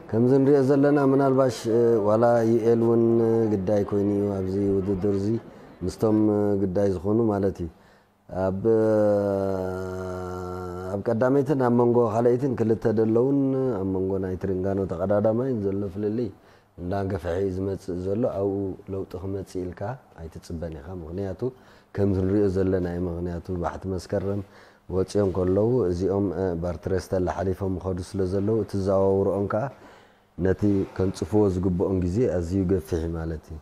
ከምዚ ንሪኦ ዘለና ምናልባሽ እ፣ ዋላ ዩኤል እውን እ፣ ግዳይ ኮይኑ እዩ ኣብዚ ውድድር እዚ ምስቶም እ፣ ግዳይ ዝኾኑ ማለት እዩ። ኣብ ኣብ ቀዳመይትን ኣብ መንጎ ካልኣይትን ክልተ ደለውን ኣብ መንጎ ናይ ትሪንጋኖ ተቐዳዳማይን ዘሎ ፍልልይ እንዳገፍሐ እዩ ዝመፅእ ዘሎ። ኣብኡ ለውጢ ክመፅእ ኢልካ ኣይትፅበን ኢኻ። ምኽንያቱ ከምዚ ንሪኦ ዘለና እዩ። ምኽንያቱ ባሕቲ መስከረም ወፂኦም ከለዉ እዚኦም እ፣ ባርትሬስተላ ሓሊፎም ይኸዱ ስለ ዘለዉ እቲ ዘዋውርኦም ከዓ ነቲ ከንፅፍዎ ዝግብኦም ግዜ ኣዝዩ ገፊሕ እዩ ማለት እዩ።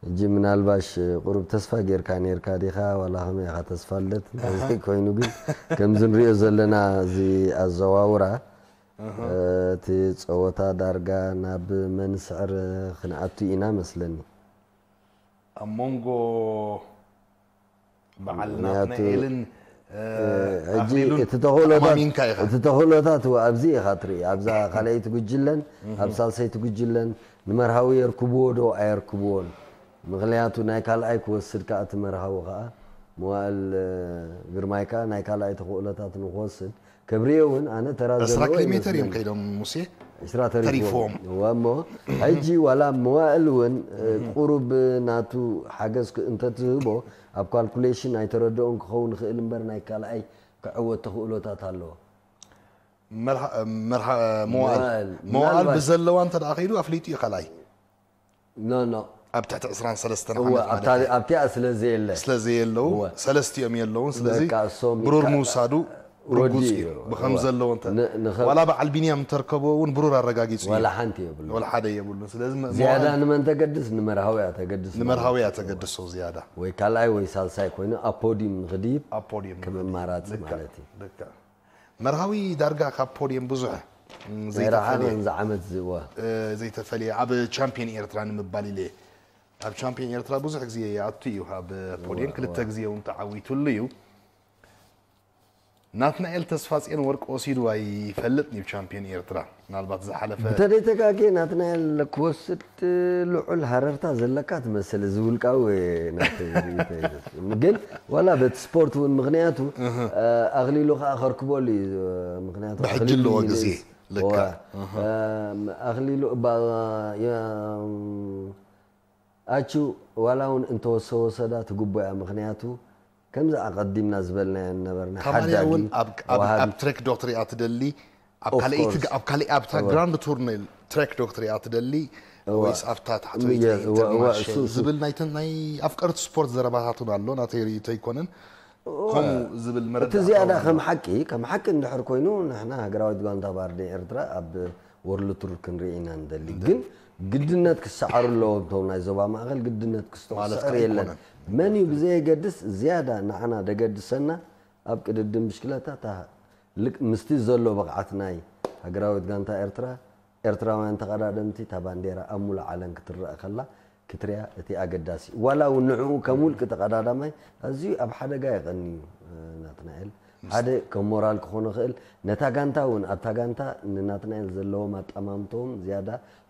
ሕጂ ምናልባሽ ቁሩብ ተስፋ ጌርካ ኔርካ ዲኻ ዋላ ከመይ ኢኻ ተስፋ ልደት እንተዘይኮይኑ ግን ከምዚ ንሪኦ ዘለና እዚ ኣዘዋውራ እቲ ፀወታ ዳርጋ ናብ መንስዕር ክንኣቱ ኢና መስለኒ። ኣብ መንጎ በዓል ምክንያቱ ናትናኤልን ሕጂ ኣኽሊሉን እቲ ተኽእሎታት ተኣማሚንካ ኢኻ። እቲ ተኽእሎታት ኣብዚ ኢኻ ትርኢ ኣብዛ ካልኣይቲ ጉጅለን ኣብ ሳልሰይቲ ጉጅለን ንመርሃዊ የርክብዎ ዶ ኣየርክብዎን? ምኽንያቱ ናይ ካልኣይ ክወስድ ከኣ እቲ መርሃዊ ከኣ መዋእል ግርማይ ከኣ ናይ ካልኣይ ተኽእሎታት ንክወስድ ከብርዮ እውን ኣነ ተራ ዕስራ ዘለዎ ኪሎ ሜትር እዮም ይመስለኒ። ከይዶም ሙሴ ዕስራ ተሪፎም። ተሪፎም እዋ እሞ ሕጂ ዋላ መዋእል እውን ቁሩብ ናቱ ሓገዝ ክ- እንተትህቦ ኣብ ካልኩሌሽን ኣይተረድኦን ክኸውን ይኽእል እምበር ናይ ካልኣይ ክዕወት ተኽእሎታት ኣለዎ። መርሃ- መርሃ- መዋእል መዋእል፣ መዋእል ምናልባት- ብዘለዋ እንተ ደኣ ከይዱ ኣፍሊጡ እዩ ካልኣይ ኖ ኖ ኣብ ትሕቲ ዕስራን ሰለስተን እወ ዓመት ኣብታ ማለት እዩ። ኣብቲኣ ስለ ዘየለ ስለ ዘየለዉ እወ። ሰለስቲኦም የለውን ስለዚ በቃ እሶም ብሩር ይካ- ምውሳዱ ወዲ ርጉፅ እዩ እዩ። ብከም እወ። ዘለዉ እንተ ን- ንኸ- ዋላ በዓል ቢንያም እንተርከቦ እውን ብሩር ኣረጋጊፁ እዩ ዋላ ሓንቲ የብሉ ወላ ሓደ የብሉን ስለዚ መ- ዝያዳ መዋእል ንመን ተገድስ ንመርሃውያ ተገድስ ንመርሃውያ ተገድሶ ዝያዳ ወይ ካልኣይ ወይ ሳልሳይ ኮይኑ ኣብ ፖዲም ንክድይብ ኣብ ፖዲየም ከም ኣማራፂ ልክዕ፣ ማለት እዩ። ልክዕ። መርሃዊ ዳርጋ ካብ ፖዲየም ብዙሕ ም፣ ናይ ዘይተፈለየ ረሓቐን ዝዓመት ዝእዋ እ፣ ዘይተፈለየ ኣብ ቻምፒዮን ኤርትራ ንምባል ኢለ እየ። ኣብ ቻምፒዮን ኤርትራ ብዙሕ ግዜ ይኣቱ እዩ ኣብ ፖዲየም እዋ፣ ክልተ እዋ። ግዜ እውን ተዓዊቱሉ እዩ። ናትናኤል ተስፋፅዮን ወርቂ ወሲዱ ኣይፈልጥን እዩ ቻምፒዮን ኤርትራ ምናልባት ዝሓለፈ ብተደይተጋጌ ናትናኤል ክወስድ ልዑል ሃረርታ ዘለካ ትመስል እዚ ውልቃዊ ናተይ ርእይቶ እዩ። ግን ዋላ በቲ ስፖርት እውን ምክንያቱ ኣኽሊሉ ከዓ ከርክበሉ እዩ ምክንያቱ ብሕጂ ኣኽሊሉ ኣለዎ ይንእስ። ግዜ ልክዕ። ዋ፣ ኣኽሊሉ እባ ኣቹ ዋላ እውን እንተወሰወሰዳ ትግቦ እያ ምክንያቱ ከምዚ ኣቐዲምና ዝበልናዮ ነበርና። ከማንያ ሓዳጊ፣ እውን ኣብ ኣብ- ወሃቢ። ኣብ ትሬክ ዶ ክትሪኣ ትደሊ ኣብ Of ካልኣይቲ course። ኣብ ካልኣይ ኣብታ ግራንድ ቱር ትሬክ ዶ ክትሪኣ ትደሊ እወ። ወይስ ኣብታ ታሕተይቲ እየ፣ እወ፣ እወ፣ ኢንተርናሽናል እሱ- እሱ- ዝብል ናይተን ናይ ኣፍቀርቲ ስፖርት ዘረባታት እውን ኣሎ። ናተይ ርእይቶ ኣይኮነን። ከምኡ ዝብል መረዳእታ እቲ ዝያዳ እውን ከም ሓቂ ከም ሓቂ እንድሕር ኮይኑ ንሕና ሃገራዊት ጋንታ ባህርዳር ኤርትራ ኣብ ወርልድ ቱር ክንርኢ ኢና ንደሊ። ግን ግድነት ክሰዓሩ ኣለዎም። እቶም ናይ ዞባ ማእኸል ግድነት ክስተው ማለት ስዕር ከኣ የለን። ኣይኮነን። መን እዩ ብዘየገድስ ዝያዳ ንዓና ደገድሰና ኣብ ቅድድም ብሽክለታ እታ ልክ ምስቲ ዘሎ ብቕዓት ናይ ሃገራዊት ጋንታ ኤርትራ ኤርትራውያን ተቐዳደምቲ እታ ባንዴራ ኣብ ሙሉእ ዓለም ክትረአ ከላ ክትሪኣ እቲ ኣገዳሲ ዋላ እውን ንዕኡ ከም ውልቂ ተቐዳዳማይ ኣዝዩ ኣብ ሓደጋ የቐንዩ። ናትናኤል ሓደ ከም ሞራል ክኾኖ ክእል ነታ ጋንታ እውን ኣብታ ጋንታ ንናትናኤል ዘለዎም ኣጠማምተኦም ዝያዳ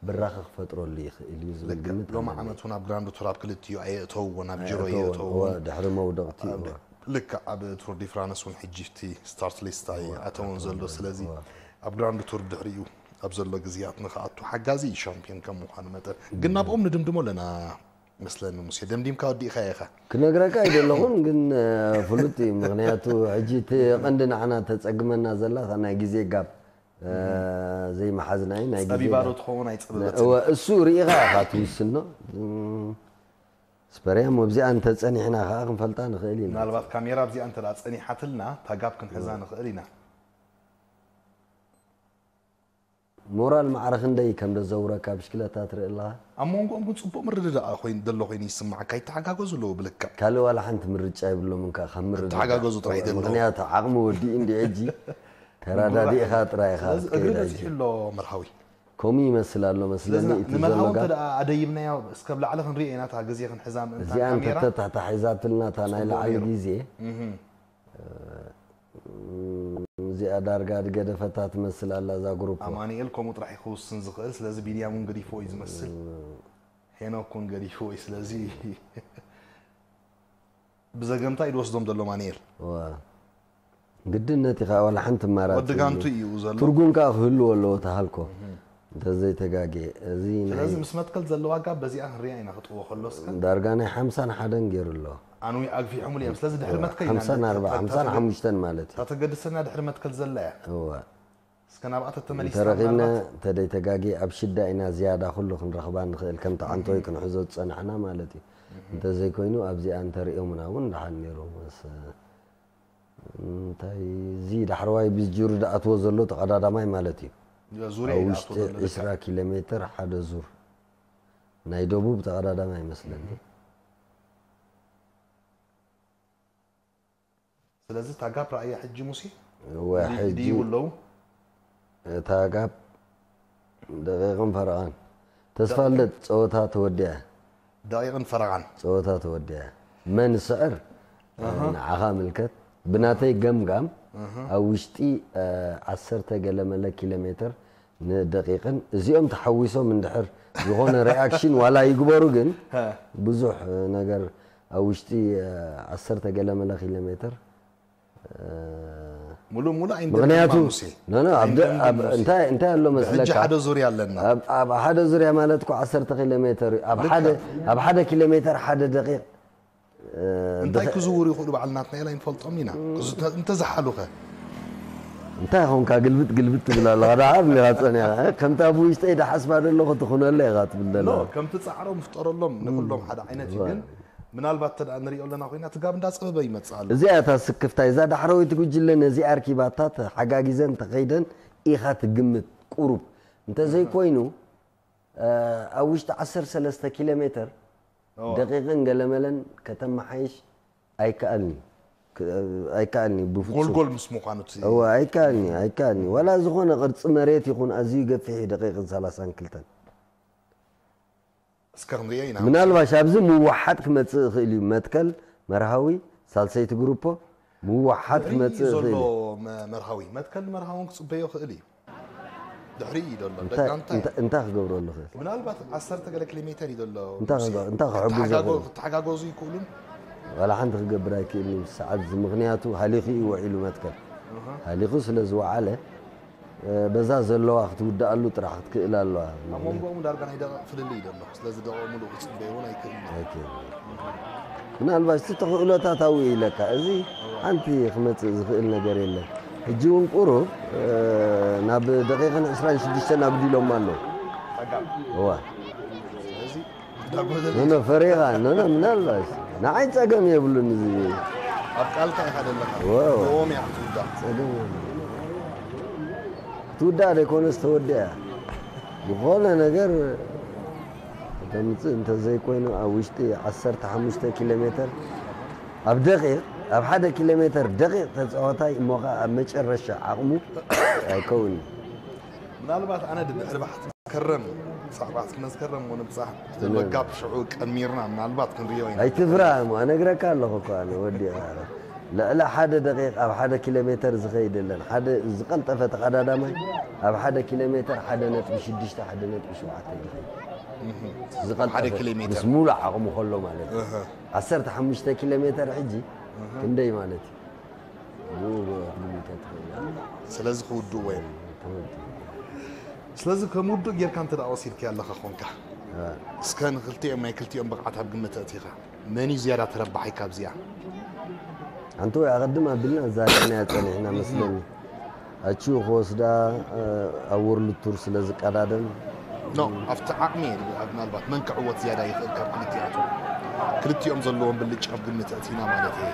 ብራኸ ክፈጥረሉ ይኽእል እዩ ዝብል ግምት ሎም ኣለኒ። ዓመት እውን ኣብ ግራንድ ቱር ኣብ ክልቲኡ ኣየእተውዎን ኣብ ጅሮ ኣየእተውዎን፣ የእተውዎን እወ፣ ድሕሪ መውደቕቲ እወ። ልክዕ ኣብ ቱር ዲ ፍራንስ እውን ሕጂ እቲ ስታርት ሊስት ኣይኣተውን ዘሎ። ስለዚ ኣብ ግራንድ ቱር ድሕሪኡ ኣብ ዘሎ ግዜያት ንክኣቱ ሓጋዚ እዩ ሻምፒዮን ከም ምዃኑ መጠን። ግን ናብኦም ንድምድሞ ኣለና መስለኒ። ሙሴ ደምዲምካ ወዲእካ ኢኻ። ክነግረካ ኣይደለኹን ግን እ፣ ፍሉጥ እዩ። ምኽንያቱ ሕጂ እቲ ቀንዲ ንዓና ተጸግመና ዘላ እታ ናይ ግዜ ጋብ እ፣ ዘይመሓዝና እዩ ናይ ግዜ ጸቢባ ዶ ጋብ። ትኸውን ኣይጸበበትን? እወ፣ እሱ ርኢኻ ኢኻ ትውስኖ። እም፣ ስፐርያም ኣብዚኣ እንተጸኒሕና ከዓ ክንፈልጣ ንኽእል ኢና። ምናልባት ካሜራ ኣብዚኣ እንተ ጸኒሓትልና እታ ጋብ ክንሕዛ ንኽእል ኢና። ሞራል ማዕረ ክንደይ ከም ደዘውረካ ብሽክለታ ትርኢ ኣለኻ። ኣብ መንጎኦም ግን ጽቡቕ ምርድዳእ ኮይኑ ዘሎ ኮይኑ ይስማዓካ። ይተሓጋገዙ ኣለዉ ብልክዕ። ካልእ ዋላ ሓንቲ ምርጫ የብሎምን ከዓ ካብ ምርድዳእ። ተሓጋገዙ ጥራይ ዘለዉ። ምኽንያቱ ዓቕሚ ወዲኡ እንዲ ሕጂ ተራዳዲእኻ ጥራይ ኢኻ ስለዚ እግሪ ክትከይድ በዚሑ ሕጂ። ኣሎ መርሃዊ። ከምኡ ይመስል ኣሎ ስለዚ መስለኒ እቲ ዘሎ ንመርሃዊ ጋር እንተ ደኣ ኣደይብናዮ እስከብ ላዕሊ ክንሪኦ ኢና እታ ግዜ ክንሕዛ ምእንታን እዚኣ ካሜራ። እንተተታታሒዛትልና እታ ናይ ጽቡቕ ላዕሊ ነይሩ። ግዜ እህም። እዚኣ ዳርጋ ዝገደፈታ ትመስል ኣላ እዛ ግሩፕ። ኣማኑኤል ከምኡ ጥራሕ እዩ ክውስን ዝኽእል። ስለዚ ቢንያም እውን ገዲፍዎ እዩ ዝመስል። ሄኖክ እውን ገዲፍዎ እዩ። ስለዚ ብዘገምታ እዩ ዝወስዶም ዘሎ ኣማኑኤል። እዋ። ግድነት ኢኻ ዋላ ሓንቲ ማራት ወዲ ጋንቱ እዩ ዘሎ። ትርጉም ከዓ ክህልዎ ኣለዎ ተሃልኮ እንተዘይተጋግየ እዚ ናይ ስለዚ ምስ መትከል ዘለዋ ጋብ በዚኣ ክንሪኣ ኢና ክጥዎ ከሎ እስከ ዳርጋ ናይ ሓምሳን ሓደን ገይሩ ኣሎ። ኣንዊ ኣግፊሖምሉ እዮም። ስለዚ ድሕሪ መትከል ኢና ሓምሳን ኣርባ ንብል። ሓምሳን ሓሙሽተን ማለት እዩ። እታ ተገድሰና ድሕሪ መትከል ዘላ እያ። እዋ እስከ ናብኣ ተተመሊስና እንተረኺብና ምናልባት ተደይተጋጊ ኣብ ሽዳ ኢና ዝያዳ ኩሉ ክንረኽባ ንኽእል ከምቲ ዓንቶይ ክንሕዞ ዝፀናሕና ማለት እዩ። እንተዘይኮይኑ ኣብዚኣ እንተሪኦምና እውን ደሓን ነይሩ። ምስ እንታይ እዚ ዳሕረዋይ ብዝጅሩ ዝኣትዎ ዘሎ ተቐዳዳማይ ማለት እዩ። ዙርያ ኣብ እዩ ውሽጢ ዝኣትዎ ዘሎ። ዕስራ ኪሎ ሜትር ሓደ ዙር ናይ ደቡብ ተቐዳዳማይ ይመስለኒ። ስለዚ እታ ጋብ ረኣያ ሕጂ ሙሴ እወ፣ ድዩ- ሕጂ ድዩ ኣለዉ እታ ጋብ ደቂቕን ፈረቓን ተስፋ ልደት ፀወታ ተወዲኣ። ደቂቕን ፈረቓን ፀወታ ተወዲኣ። መን ስዕር ንዓኻ ምልከት። ብናተይ ገምጋም ኣብ ውሽጢ እ፣ ዓሰርተ ገለ መለ ኪሎ ሜትር ንደቂቕን እዚኦም ተሓዊሶም እንድሕር ዝኾነ ሪኣክሽን ዋላ ይግበሩ ግን ብዙሕ እ፣ ነገር ኣብ ውሽጢ እ፣ ዓሰርተ ገለ መለ ኪሎ ሜትር እ፣ ሙሉእ ሙሉእ ምኽንያቱ ኣይንደምድማ ሙሴ። ኖ፣ ኖ፣ ኣብ ደ- ኣይንደምድም ኣብ- ሙሴ። እንታይ እንታይ ኣሎ ሕጂ መስለካ ሓደ ዙርያ ኣለና። ኣብ- ኣብ ሓደ ዙርያ ማለት እኮ ዓሰርተ ኪሎ ሜትር እዩ። ኣብ ሓደ ኣብ ሓደ ኪሎ ሜትር ሓደ ደቂቕ እ፣ እንታይ ድኸ- ክዝውሩ ይኽእሉ በዓል ናትናኤል ኣይንፈልጦም ኢና። ክዝ- እንተ- እንተዝሓሉኸ እንታይ ኾንካ ግልብጥ ግልብጥ ትብል ኣለኻ ደሓር እንዲኻ ጸኒኻ እ፣ ከምታ ብውሽጠይ ደሓስባ ዘለኹ ትኹነለ ኢኻ ትብል ኖ ዘለኻ። ከምቲ ጻዕሮም ፍጠረሎም ንኩሎም ሓደ ዓይነት እዩ። ግን ምናልባት ተደኣ ንሪኦ ኣለና ኮይና እቲ ጋብ እንዳጸበበ ይመጽእ ኣሎ። እዚኣ እታ ስክፍታ እዛ ዳሕረወይቲ ጉጅለ ነዚ ኣርኪባታት ሓጋጊዘን ተኸይደን ኢኻ ትግምት ቁሩብ እንተዘይኮይኑ እ፣ ኣብ ውሽጢ ዓሰርተ ሰለስተ ኪሎ ሜትር ኦ። ደቂቕን ገለመለን ከተመሓይሽ ኣይከኣልኒ ክ- ኣይከኣልኒ ብፍጹም ጎልጎል ምስ ምዃኑ እቲ እወ ኣይከኣልኒ ኣይከኣልኒ ዋላ ዝኾነ ቅርፂ መሬት ይኹን ኣዝዩ ገፊሕ እዩ ደቂቕን ሰላሳን ክልተን እስከ ክንሪኦ ኢና። ምናልባሽ ኣብዚ ምውሓጥ ክመፅእ ይኽእል እዩ መትከል መርሃዊ ሳልሰይቲ ግሩፖ ምውሓጥ ድሕሪ ክመፅእ ዘሎ ይኽእል እዩ መ- መርሃዊ መትከል ንመርሃዊ እውን ክፅበዮ ይኽእል እዩ። ድሕሪ እዩ ዘሎ እንታይ- ደጋንታይ እንታይ- እንታይ ክገብረሉ ይኽእል ምናልባት ዓሰርተ ገለ ኪሎ ሜተር እዩ ዘሎ እንታይ ክገ- እንታይ ክሕግዞ ክተሓጋጎ- ይኽእል? ክተሓጋገዙ ይክእሉን ዋላ ሓንቲ ክገብር ኣይክእልን እዩ ሰዓት እዚ ምኽንያቱ ሃሊኹ እዩ ውዒሉ መትከል ሃሊኹ ስለ ዝወዓለ እ፣ በዛ ዘለዋ ክትውድኣሉ ጥራሕ ክትክእል ኣለዋ ኣብ መንጎኦም ዳርጋ ናይ ደቂቕ ፍልልይ እዩ ዘሎ ስለዚ ደቂቕ ሙሉእ ክፅበዮ እውን ኣይክእልን እዩ ኣይክእልን እዩ። ምናልባት እቲ ተኽእሎታት ኣብኡ ኢለካ፣ እዚ ሓንቲ ክመጽእ ዝኽእል ነገር የለን። ሕጂ እውን ቁሩብ፣ እ፣ ናብ ደቂቕን ዕስራን ሽዱሽተን ኣብዲሎም ኣለዉ። እዋ። ስለዚ እንዳጎደለ ኖኖ፣ ፈሪኻ፣ ኖኖ፣ ምናልባት ንዓይ ጸገም የብሉን። እዚ ኣብ ቃልካ ኢኻ ዘለኻ። እዋ፣ እዋ። ብኦም እያ ክትውዳእ። ጸገም የብሉን። ክትውዳእ ዘይኮነስ ተወዲኣ እያ። ዝኾነ ነገር ተምጽእ እንተዘይኮይኑ፣ ኣብ ውሽጢ ዓሰርተ ሓሙሽተ ኪሎ ሜተር፣ ኣብ ደቂቕ፣ ኣብ ሓደ ኪሎ ሜተር ደቂቕ ተጻዋታይ እሞ ኸኣ ኣብ መጨረሻ ዓቕሙ ኣይከውንን። ምናልባት ኣነ ድድሕሪ ባሕቲ መስከረም፣ ብጻዕ ባሕቲ መስከረም እሞ ንብጻሕ እቲ ትነ- መጋብ ሽዑ ቀሚርና ምናልባት ክንርእዮ ኢና። ኣይትፍራ እሞ፣ ኣነግረካ ኣለኹ እኮ ኣነ ወዲ። ልዕሊ ሓደ ደቂቕ ኣብ ሓደ ኪሎ ሜተር ዝኸይድ የለን። ሓደ ዝቐልጠፈ ተቐዳዳማይ ኣብ ሓደ ኪሎ ሜተር ሓደ ነጥቢ ሽዱሽተ፣ ሓደ ነጥቢ ሸውዓተ ይኸይድ። እህ። ዝቐልጠፈ ሓደ ኪሎ ሜተር። ምስ ሙሉእ ዓቕሙ ከሎ ማለት እዩ። እህ። ዓሰርተ ሓሙሽተ ኪሎ ሜተር ሕጂ እህ። ክንደይ ማለት እዩ? ብኡ ክትግምቶ ትኽእል ኢኻ። ስለዚ ክውድእዎ እዮም። ተወዲኡ። ስለዚ ከም ውዱእ ጌርካ እንተ ደኣ ወሲድካዮ ኣለኻ ኾንካ፣ እ። እስከ ንክልቲኦም ናይ ክልቲኦም ብቕዓት ኣብ ግምት ኣእቲኻ፣ መን እዩ ዝያዳ ተረባሓይ ካብዚኣ? ኣንተ ወይ ኣቐድም ኣቢልና ዛሪብናያ ጸኒሕና መስለኒ። ኣቺ ክወስዳ፣ እ፣ ኣብ ወርልድ ቱር ስለ ዝቀዳደም። ኖ፣ ኣብቲ ዓቕሚ እየ ዝብል፣ ምናልባት መን ክዕወት ዝያዳ ይኽእል ካብ ክልቲኣቶም? ክልቲኦም ዘለዎም ብልጫ ኣብ ግምት ኣእቲና ማለት እየ።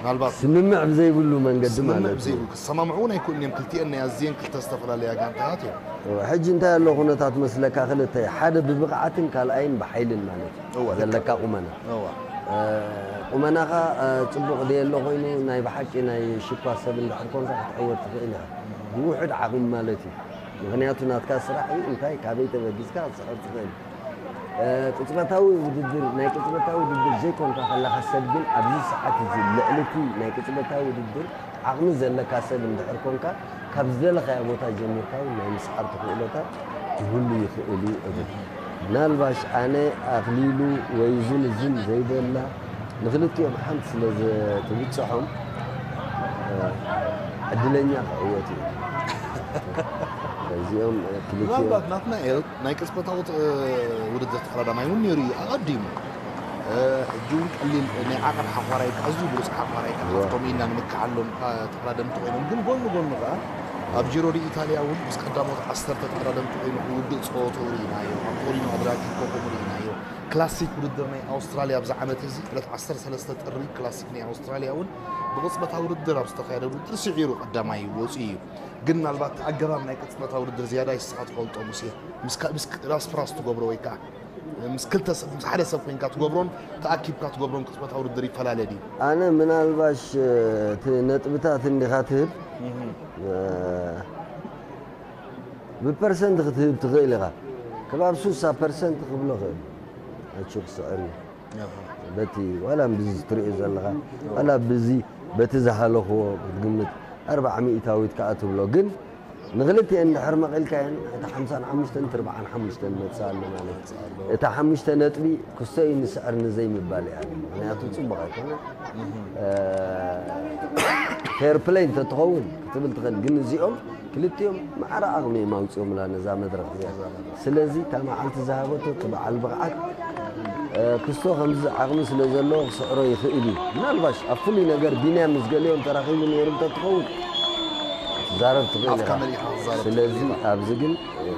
ምናልባት ስምምዕ ብዘይብሉ መንገዲ ስምምዕ ማለት እዩ። ብዘይብሉ፣ ክሰማምዑ እውን ኣይክእሉን እዮም። ክልቲኤን ናይ ኣዝየን ክልተ ዝተፈላለያ ጋንታታት እዮም። እወ፣ ሕጂ እንታይ ኣሎ ኩነታት መስለካ? ክልተ፣ ሓደ ብብቕዓትን ካልኣይን ብሓይልን ማለት እዩ። እወ፣ ልክዕ። ዘለካ ቁመና። እወ። እ፣ ቁመናኻ፣ እ፣ ጽቡቕ ድየ ኣሎ ኮይኑ፣ ናይ ብሓቂ ናይ ሽኳ ሰብ እንድሕር ኮንካ ክትዕወት ትኽእል ኢኻ። ብውሑድ ዓቕሚ ማለት እዩ። ምኽንያቱ ናትካ ስራሕ እዩ፣ እንታይ ካበይ ተበጊስካ ክትስዕር ትኽእል። እ፣ ቅጽበታዊ ውድድር፣ ናይ ቅጽበታዊ ውድድር ዘይኮንካ ከለኻ ሰብ ግን ኣብዚ ሰዓት እዚ ልዕሊ እቲ ናይ ቅጽበታዊ ውድድር ዓቕሚ ዘለካ ሰብ እንድሕር ኮንካ፣ ካብ ዝደለኻዮ ቦታ ጀሚርካ እውን ናይ ምስዓር ተኽእሎታት ክህሉ ይኽእል እዩ እብል። ምናልባሽ ኣነ ኣኽሊሉ ወይ እዝን እዝን ዘይበላ ንክልቲኦም ሓንቲ ስለ ዘትብጽሖም፣ እ፣ ዕድለኛ ክዕወት እዩ። እዚኦም፣ እ፣ ክልቲኦም ምናልባት ናትናኤል ናይ ቅጽበታዊ ት-፣ ውድድር ተቐዳዳማይ እውን ነይሩ እዩ ኣቐዲሙ። እ፣ ሕጂ እውን ቀሊል ናይ ዓቐን ሓዃራይ፣ ኣዝዩ ብሉጽ ሓዃራይ፣ እዋ። ካብቶም ኢልና ንምክሓሎም፣ እ፣ ተቐዳደምቲ ኮይኖም፣ ግን ጎኒ ጎኒ ከኣ ኣብ ጂሮ ዲ ኢታልያ እውን ምስ ቀዳሞት ዓሰርተ ተቐዳደምቲ ኮይኑ ክውድእ ጸወትኡ ርኢናዮ። ኣብ ቶሪኖ ኣድራጊ ኮኾቡ ርኢናዮ። ክላሲክ ውድድር ናይ ኣውስትራልያ ኣብዚ ዓመት እዚ ዕለት ዓሰርተ ሰለስተ ጥሪ ክላሲክ ናይ ኣውስትራልያ እውን ብቕጽበታዊ ውድድር ኣብ ዝተኻየደ ውድድር ስዒሩ ቀዳማይ ወጺኡ እዩ። ግን ምናልባት እቲ ኣገባብ ናይ ቅጽበታዊ ውድድር ዝያዳ ይስኻ ትፈልጦ ሙሴ። ምስ ካ-፣ ምስ ክ-፣ ራስ ፍራስ ትገብሮ ወይ ከኣ ምስ ክልተ ሰብ፣ ምስ ሓደ ሰብ ኮይንካ ትገብሮን ተኣኪብካ ትገብሮን ቅጽበታዊ ውድድር ይፈላለ ድዩ? ኣነ ምናልባሽ፣ እ፣ እቲ ነጥብታት እንዲኻ ትህብ፣ እህ። እ፣ ብፐርሰንት ክትህብ ትኽእል ኢኻ። ከባብ ሱሳ ፐርሰንት ክብሎ ክእል። ኣቹ ክስዕር እዩ። ኣሃ። በቲ ዋላ ብዚ ትሪኦ ዘለኻ፣ ዋላ ብዚ በቲ ዝሃለኽዎ ክትግምት ኣርብዓ ሚእታዊት ከኣ ትብሎ። ግን ንኽልቲኤን እንድሕር መቒልካየን፣ እታ ሓምሳን ሓሙሽተን እቲ ኣርብዓን ሓሙሽተን መጽእ ኣሎ ማለት እዩ። መጽእ ኣሎ። እታ ሓሙሽተ ነጥቢ ክስቶ እዩ ንስዕር ንዘይምባል እያ። ምኽንያቱ ጽቡቕ ኣይኮነን። እህ። እ፣ ፌር ፕለይ እንተትኸውን ክትብል ትኽእል። ግን እዚኦም ክልቲኦም ማዕረ ዓቕሚ እዮም ኣውጺኦምላ ነዛ መድረኽ እዚኣ። ስለዚ እታ መዓልቲ ዝሃበቶ እቲ በዓል ብቕዓት፣ እ፣ ክስቶ ከምዚ ዓቕሚ ስለ ዘለዎ ክስዕሮ ይኽእል እዩ። ምናልባሽ ኣብ ፍሉይ ነገር ቢንያም ምስ ገሊኦም ተራኺቡ ነይሩ እንተትኸውን ክትዛረብ ትኽእል ኢኻ። ኣፍካ መሊእኻ ክትዛረብ ስለዚ ትኽእል ኢኻ። ኣብዚ ግን፣ እ፣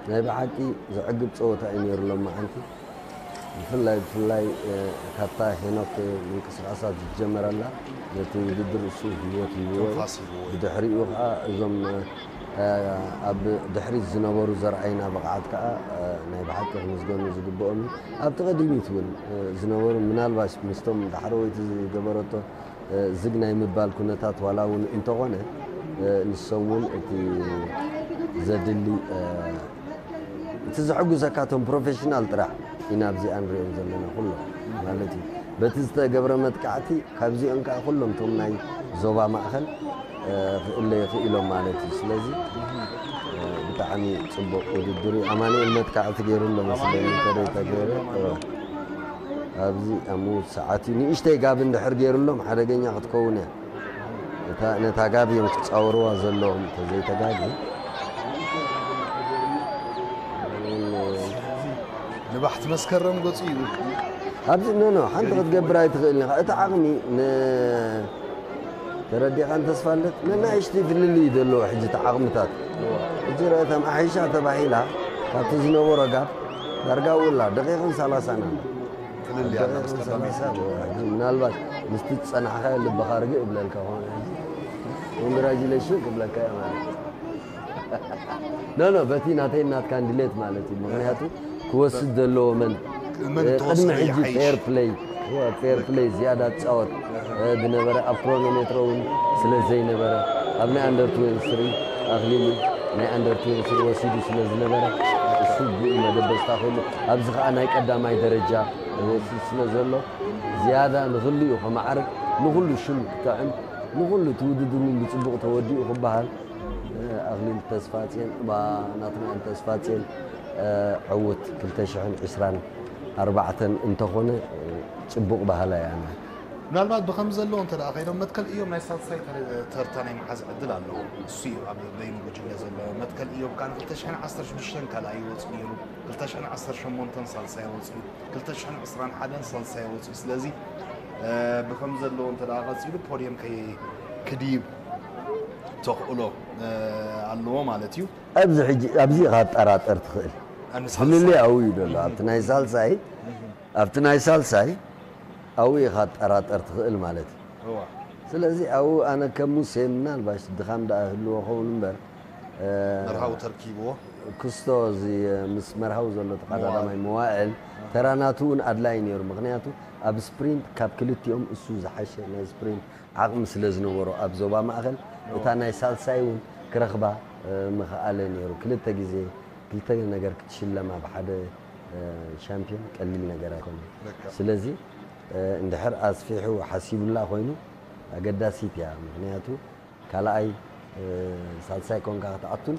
ናይ ብሓቂ ዘዕግብ ጸወታ እዩ ነይሩ ሎማዓንቲ። ብፍላይ፣ ብፍላይ፣ እ፣ ካብታ ሄኖክ ምንቅስቓሳት ዝጀመረላ፣ ነቲ ውድድር እሱ ህይወት ሂብዎ እዩ። ትንፋስ ሂብዎ እዩ። ብድሕሪኡ ከኣ እዞም፣ እ፣ ኣብ ድሕሪት ዝነበሩ ዘርኣይና ብቕዓት ከኣ፣ እ፣ ናይ ብሓቂ ክምስገኑ ዝግብኦም እዩ። ኣብቲ ቀዲሚት እውን፣ እ፣ ዝነበሩ ምናልባሽ ምስቶም ዳሕረወይቲ ዝገበረቶ እ፣ ዝግ ናይ ምባል ኩነታት ዋላ እውን እንተኾነ፣ እ፣ ንሶም እውን እቲ ዘድሊ፣ እ፣ እቲ ዘሐጉሰካ እቶም ፕሮፌሽናል ጥራሕ ኢና ኣብዚኣ ንሪኦም ዘለና ኩሎም ማለት እዩ። በቲ ዝተገብረ መጥቃዕቲ ካብዚኦም ከዓ ኩሎም እቶም ናይ ዞባ ማእኸል፣ እ፣ ክእለዩ ክኢሎም ማለት እዩ። ስለዚ፣ እ፣ ብጣዕሚ ጽቡቕ ውድድር እዩ። ኣማኑኤል መጥቃዕቲ ገይሩ ኣሎ መስለኒ፣ እንተደይ ተገይረ። እወ። ኣብዚ ኣብ ምዉት ሰዓት እዩ። ንእሽተይ ጋብ እንድሕር ገይሩሎም ሓደገኛ ክትከውን እያ። እታ፣ ነታ ጋብ እዮም ክጻወርዋ ዘለዎም፣ እንተዘይተጋግዩ። ንባሕቲ መስከረም ገጹ እዩ። ኣብዚ ኖ ኖ ሓንቲ ክትገብር ኣይትኽእልን ኢኻ። እቲ ዓቕሚ ን ተረዲኻን ተስፋለት ነናእሽቲ ፍልልይ እዩ ዘለዎ። ሕጂ እቲ ዓቕምታት ሕጂ ረእተም ኣሒሻ ተባሂላ ካብቲ ዝነበሮ ጋብ ዳርጋ ውላ ደቂቕን ሰላሳን ኣሎ። ፍልልይ ኣላ ምስ ቀዳመይቲ። ሰላሳ፣ ሕጂ ምናልባት ምስቲ ዝጸናሕካዮ ልብኻ ርግእ እብለልካ ኾነ ሕጂ ኮንግራጁሌሽን ክብለካ እየ ማለት እዩ። ኖ ኖ በቲ ናተይ ናትካን ድሌት ማለት እዩ። ምክንያቱ ክወስድ ዘለዎ መን መን እ፣ ተወስዶ ቅድሚ ሕጂ ይሓይሽ? ፌር ፕሌይ ፌር ፕሌይ ዝያዳ ዝጻወት እ፣ ዝነበረ ኣብ ክሮኖሜትሮ እውን ስለ ዘይነበረ ኣብ ናይ ኣንደር ትዌንቲ ስሪ ኣኽሊሉ ናይ ኣንደር ትዌንቲ ስሪ ወሲዱ ስለ ዝነበረ እሱ ብኡ መደበስታ ኮይኑ ኣብዚ ከዓ ናይ ቀዳማይ ደረጃ ወሲዱ ስለ ዘሎ ዝያዳ ንኽልኡ ከማዕርግ ንኹሉ ሽም ክጥዕም ንኹሉ እቲ ውድድር እውን ብፅቡቕ ተወዲኡ ክበሃል ኣኽሊል ተስፋጽዮን እባ ናትናኤል ተስፋጽዮን ዕውት ክልተ ሽሕን ዕስራን ኣርባዕተን እንተኾነ ጽቡቕ ባህላ እያ። ምናልባት ብኸም ዘለዎ እንተ ደኣ ከይዶም መትከል እዮም ናይ ሳልሳይ ተር- ተርታ ናይ መሓዝ ዕድል ኣለዎ። እሱ እዩ ኣብ በይኑ ጉጅለ ዘሎ። መትከል እዮም ከዓ ን ክልተ ሽሕን ዓሰርተ ሽዱሽተን ካልኣይ ይወፁ ነይሩ፣ ክልተ ሽሕን ዓሰርተ ሸሞንተን ሳልሳይ ወፅኡ፣ ክልተ ሽሕን ዕስራን ሓደን ሳልሳይ ወፅኡ። ስለዚ እ፣ ብኸም ዘለዎ እንተ ደኣ ቀፂሉ ፖድየም ከይ ክድይብ ተኽእሎ እ፣ ኣለዎ ማለት እዩ። ኣብዚ ሕጂ ኣብዚ ኢኻ ትጠራጠር ትኽእል። ኣንሳልሳ ፍልልይ ኣብኡ እዩ ዘሎ ኣብቲ ናይ ሳልሳይ ኣብቲ ናይ ሳልሳይ ኣብኡ ኢኻ ትጠራጠር ትኽእል ማለት እዩ። እዋ ስለዚ ኣብኡ ኣነ ከም ሙሴ ምናልባሽ ድኻም ደኣ ህልዎ ኸውን እምበር እ፣ መርሃዊ ተርኪብዎ ክስቶ እዚ ምስ መርሃዊ ዘሎ ተቐዳዳማይ መዋዕል ተራ ናቱ እውን ኣድላይ ነይሩ። ምክንያቱ ኣብ ስፕሪንት ካብ ክልቲኦም እሱ ዝሓሸ ናይ ስፕሪንት ዓቕሚ ስለ ዝነበሮ ኣብ ዞባ ማእኸል እታ ናይ ሳልሳይ እውን ክረኽባ እ፣ ምኽኣለ ነይሩ። ክልተ ግዜ ክልተ ነገር ክትሽለም ኣብ ሓደ እ፣ ሻምፒዮን ቀሊል ነገር ኣይኮነን። ልክዕ። ስለዚ እ፣ እንድሕር ኣስፊሑ ሓሲቡላ ኮይኑ ኣገዳሲት እያ። ምክንያቱ ካልኣይ እ፣ ሳልሳይ ኮንካ ክትኣቱን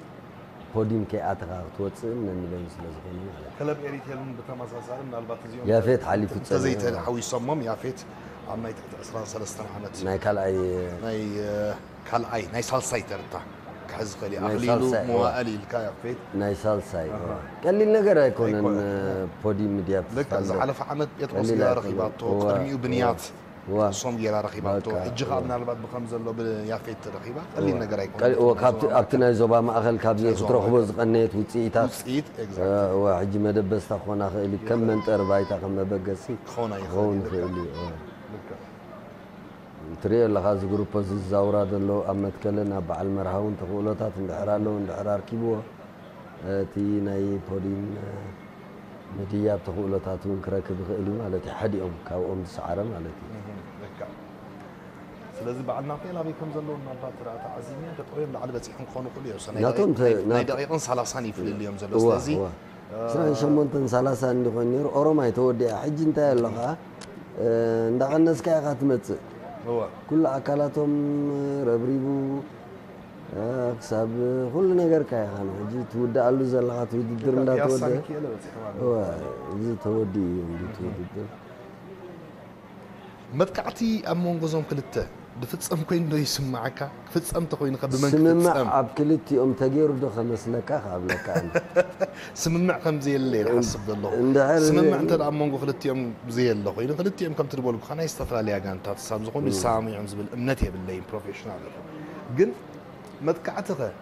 ፖዲም ከይኣተኻ ክትወፅእን ነንበይኑ ስለ ዝኾነ ማለት እዩ። ክለብ ኤሪቴል እውን ብተመሳሳሊ ምናልባት እዚኦም ያፌት ሓሊፉ ጸኒሑ። እንተዘይተሓዊሶሞም ያፌት ኣብ ናይ ትሕቲ ዕስራን ሰለስተን ዓመት ናይ ካልኣይ ናይ እ፣ ካልኣይ ናይ ሳልሳይ ተርታ ክሕዝ ይኽእል እዩ። ናይ ኣኽሊሉ ሳልሳይ፣ መዋእል ኢልካ ያፌት ናይ ሳልሳይ ቀሊል ነገር ኣይኮነን። ኣይኮነን። እ፣ ፖዲም ድያ ልክዕ ትፋለ። ዝሓለፈ ዓመት ጴጥሮስ ቀሊል ጌራ ኣይኮነን። ረኺባቶ እዋ፣ ቅድሚኡ ብንያት እዋ። ሶም ጌራ ረኺባቶ በቃ፣ ሕጂ ከዓ እዋ። ምናልባት ብኸም ዘሎ ብያፌት ተረኺባ እዋ። ቀሊል ነገር ኣይኮነን ቀሊ- እዋ፣ ካብቲ- ኣብቲ ናይ ዞባ ማእኸል ካብ ናይ ዞባ ክትረኽቦ ማእኸል። ዝቐነየት ውፅኢታት ውፅኢት እ፣ እዋ፣ ሕጂ መደበስታ ክኾና ክእል እዩ ከም መንጠሪ ባይታ ከም መበገሲ ክኾና ክኸውን ይኽእል ይኽእል እዩ። እዋ። ልክዕ። ትሪኦ ኣለኻ እዚ ግሩፕ እዚ ዝዛውራ ዘሎ ኣብ መትከልን ኣብ በዓል መርሃውን ተኽእሎታት እንድሕር ኣለዉ እንድሕር ኣርኪብዎ እቲ ናይ ፖዲም ምድያብ ተኽእሎታት እውን ክረክብ ይኽእል እዩ ማለት እዩ። ሓዲኦም ካብኦም ዝሰዓረ ማለት እዩ። እህ፣ ልክዕ። ስለዚ በዓል ናትናኤል ኣበይ ከም ዘለዉ እናባ ትረኣ ተዓዚብና ተጠውዮም ላዕሊ በፂሖም ክኾኑ ይኽእሉ እዮም። ናይ ናቶም ደቂቕ- ናይ- ተ- ናይ ናቶ- ደቂቕን ሰላሳን እዩ ፍልልዮም ዘሎ። እዋ፣ ስለዚ እዋ። ዕስራን ሸሞንተን ሰላሳን እንዲኾን ነይሩ ኦሮማይ ተወዲኣ ሕጂ እንታይ ኣሎ ከዓ እ፣ እንዳቐነስካ ኢኻ ትመፅእ እዋ ኩሉ ኣካላቶም ረብሪቡ እ፣ ክሳብ ኩሉ ነገርካ ኢኻ ሕጂ ትውድኣሉ ዘለኻ እቲ ውድድር እንዳተወደ ፒያሳ ሚካኤል በፂሖም ኣለዉ። እዋ፣ እዚ ተወዲኡ እዩ እንዲ እቲ ውድድር መጥቃዕቲ ኣብ መንጎ እዞም ክልተ ብፍፀም ኮይኑ ዶ ይስማዓካ? ክፍፀም ተኮይኑ ከ ብመን ስምምዕ ክፍፀም? ኣብ ክልቲኦም ተገይሩ ዶ ከመስለካ ክኣብለካ ኣነ ስምምዕ ከም ዘየለ እየ ዝሓስብ ዘለኹ። እንድሕር ስምምዕ ዘየለ- እንተ ደኣ ኣብ መንጎ ክልቲኦም ዘየለ ኮይኑ ክልቲኦም ከምቲ ዝበልኩኻ ናይ ዝተፈላለያ ጋንታት ሳብ ዝኾኑ ይሰማምዑ እዮም ዝብል እምነት የብለይን። ፕሮፌሽናል እኹ ግን መጥቃዕቲ ኸ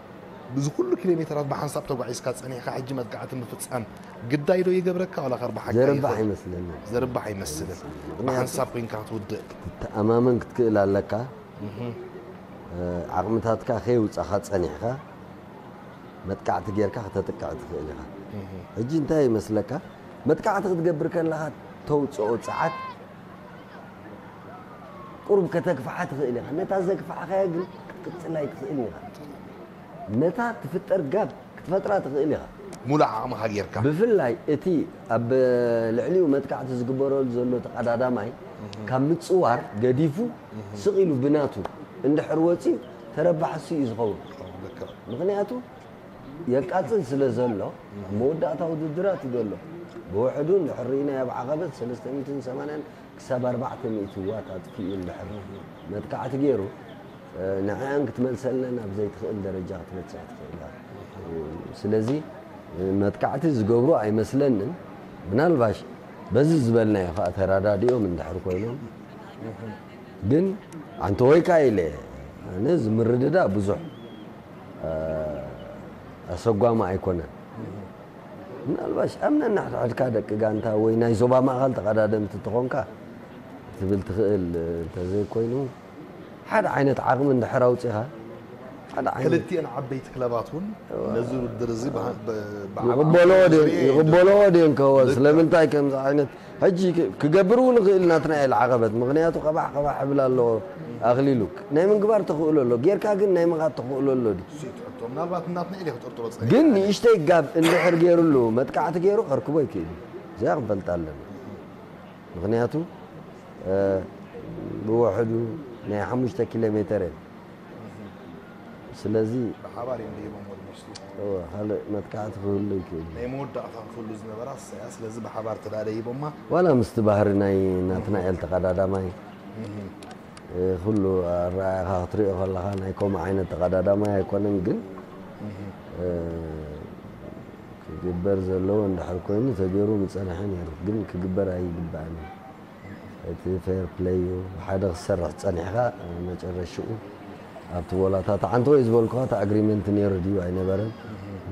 ብዚ ኩሉ ኪሎ ሜትራት ብሓንሳብ ተጓዒዝካ ጸኒሕካ ሕጂ መጥቃዕቲ ምፍጻም ግዳይ ዶ ይገብረካ ዋላ ከ ርብሓካ ዘርባሕ ይኽእል? ኣይመስለንን። ዘርባሕ ኣይመስልን። ብሓንሳብ ኮይንካ ክትውድእ ትተኣማመን ክትክእል ኣለካ። ዓቕምታትካ ከየውፃኻ ፀኒሕካ መጥቃዕቲ ጌርካ ከተጥቅዕ ትኽእል ኢኻ። ሕጂ እንታይ ይመስለካ መጥቃዕቲ ክትገብር ከለኻ ተውፅኦ ፀዓት ቁሩብ ከተግፍሓ ትኽእል ኢኻ። ነታ ዘግፋዕካያ ግን ክትቅፅላ ኣይትኽእልን ኢኻ። ነታ ትፍጠር ጋብ ክትፈጥራ ትኽእል ኢኻ። ሙሉእ ዓቕምኻ ጌርካ ብፍላይ እቲ ኣብ ልዕሊኡ መጥቃዕቲ ዝግበረሉ ዘሎ ተቐዳዳማይ ካብ ምፅዋር ገዲፉ ስቕ ኢሉ ብናቱ እንድሕር ወፂኡ ተረባሒ እሱ እዩ ዝኸውን። ልክዕ። ምኽንያቱ የቃፅል ስለ ዘሎ ኣብ መወዳእታ ውድድራት እዩ ዘሎ። ብውሕዱ እንድሕር ርኢናዮ ኣብ ዓቐበት ሰለስተ ሚእትን ሰማንያን ክሳብ ኣርባዕተ ሚእቲ ዋት ኣጥፊኡ እንድሕር መጥቃዕቲ ገይሩ ንዕኣን ክትመልሰለን ኣብ ዘይትኽእል ደረጃ ክትበፅሕ ትኽእል ኢኻ። ስለዚ መጥቃዕቲ ዝገብሩ ኣይመስለንን። ምናልባሽ በዚ ዝበልናዮ ከዓ ተረዳዲኦም እንድሕር ኮይኖም፣ ግን ኣንተ ወይካ ኢለ ኣነ ዝምርድዳ ብዙሕ ኣሰጓሚ ኣይኮነን። ምናልባሽ ኣብ ነንሕድሕድካ ደቂ ጋንታ ወይ ናይ ዞባ ማእኸል ተቐዳደምቲ ተኾንካ ክትብል ትኽእል እንተዘይኮይኑ፣ ሓደ ዓይነት ዓቕሚ እንድሕር ኣውፂኻ ሓደ ዓይነት ክልቲኤን ዓበይቲ ክለባት እውን ነዚ ውድድር እዚ ብሃ- ብ- ብዓቢ ይቕበልዎ ድዮም ዝርኢ ይቕበልዎ ድዮም ከወ ስለምንታይ ከምዚ ዓይነት ሕጂ ክ- ክገብር እውን ይኽእል ናትናኤል ዓቐበት ምክንያቱ ቀባሕ ቀባሕ ይብል ኣለዎ ኣኽሊሉ ናይ ምንግባር ተኽእሎ ኣሎ ጌርካ ግን ናይ ምኻድ ተኽእሎ ኣሎ ድዩ ስኢት ሕቶ ምናልባት ናትናኤል እዩ ክጥርጥሮ ፀኒሑ ግን ንእሽተይ ጋብ እንድሕር ገይሩሉ መጥቃዕቲ ገይሩ ከርክቦ ይክእል እዩ እዚኣ ክንፈልጣ ኣለና ምክንያቱ እ፣ ብውሕዱ ናይ ሓሙሽተ ኪሎ ሜተር እየን ስለዚ ብሓባር እዮም ደይቦም ወድመስሉ እወ፣ ካልእ መጥቃዕቲ ክህሉ ይክእል እዩ። ናይ መወዳእታ ክህሉ ዝነበራ እሰያ ስለዚ ብሓባር ተዳ ደይቦማ ዋላ ምስቲ ባህሪ ናይ ናትናኤል ተቐዳዳማይ እ፣ ኩሉ ኣረኣያኻ ክትሪኦ ከለኻ ናይ ከምኡ ዓይነት ተቐዳዳማይ ኣይኮነን ግን እ፣ ክግበር ዘለዎ እንድሕር ኮይኑ ተገይሩ ምፀንሐ ነይሩ ግን ክግበር ኣይግባእን እዩ። እቲ ፌር ፕለይ እዩ ብሓደ ክሰርሕ ፀኒሕካ መጨረሽኡ ኣብቲ ቦላታ እቲ ዓንተወይ ዝበልኩኻ እቲ ኣግሪመንት ነይሩ ድዩ ኣይነበረን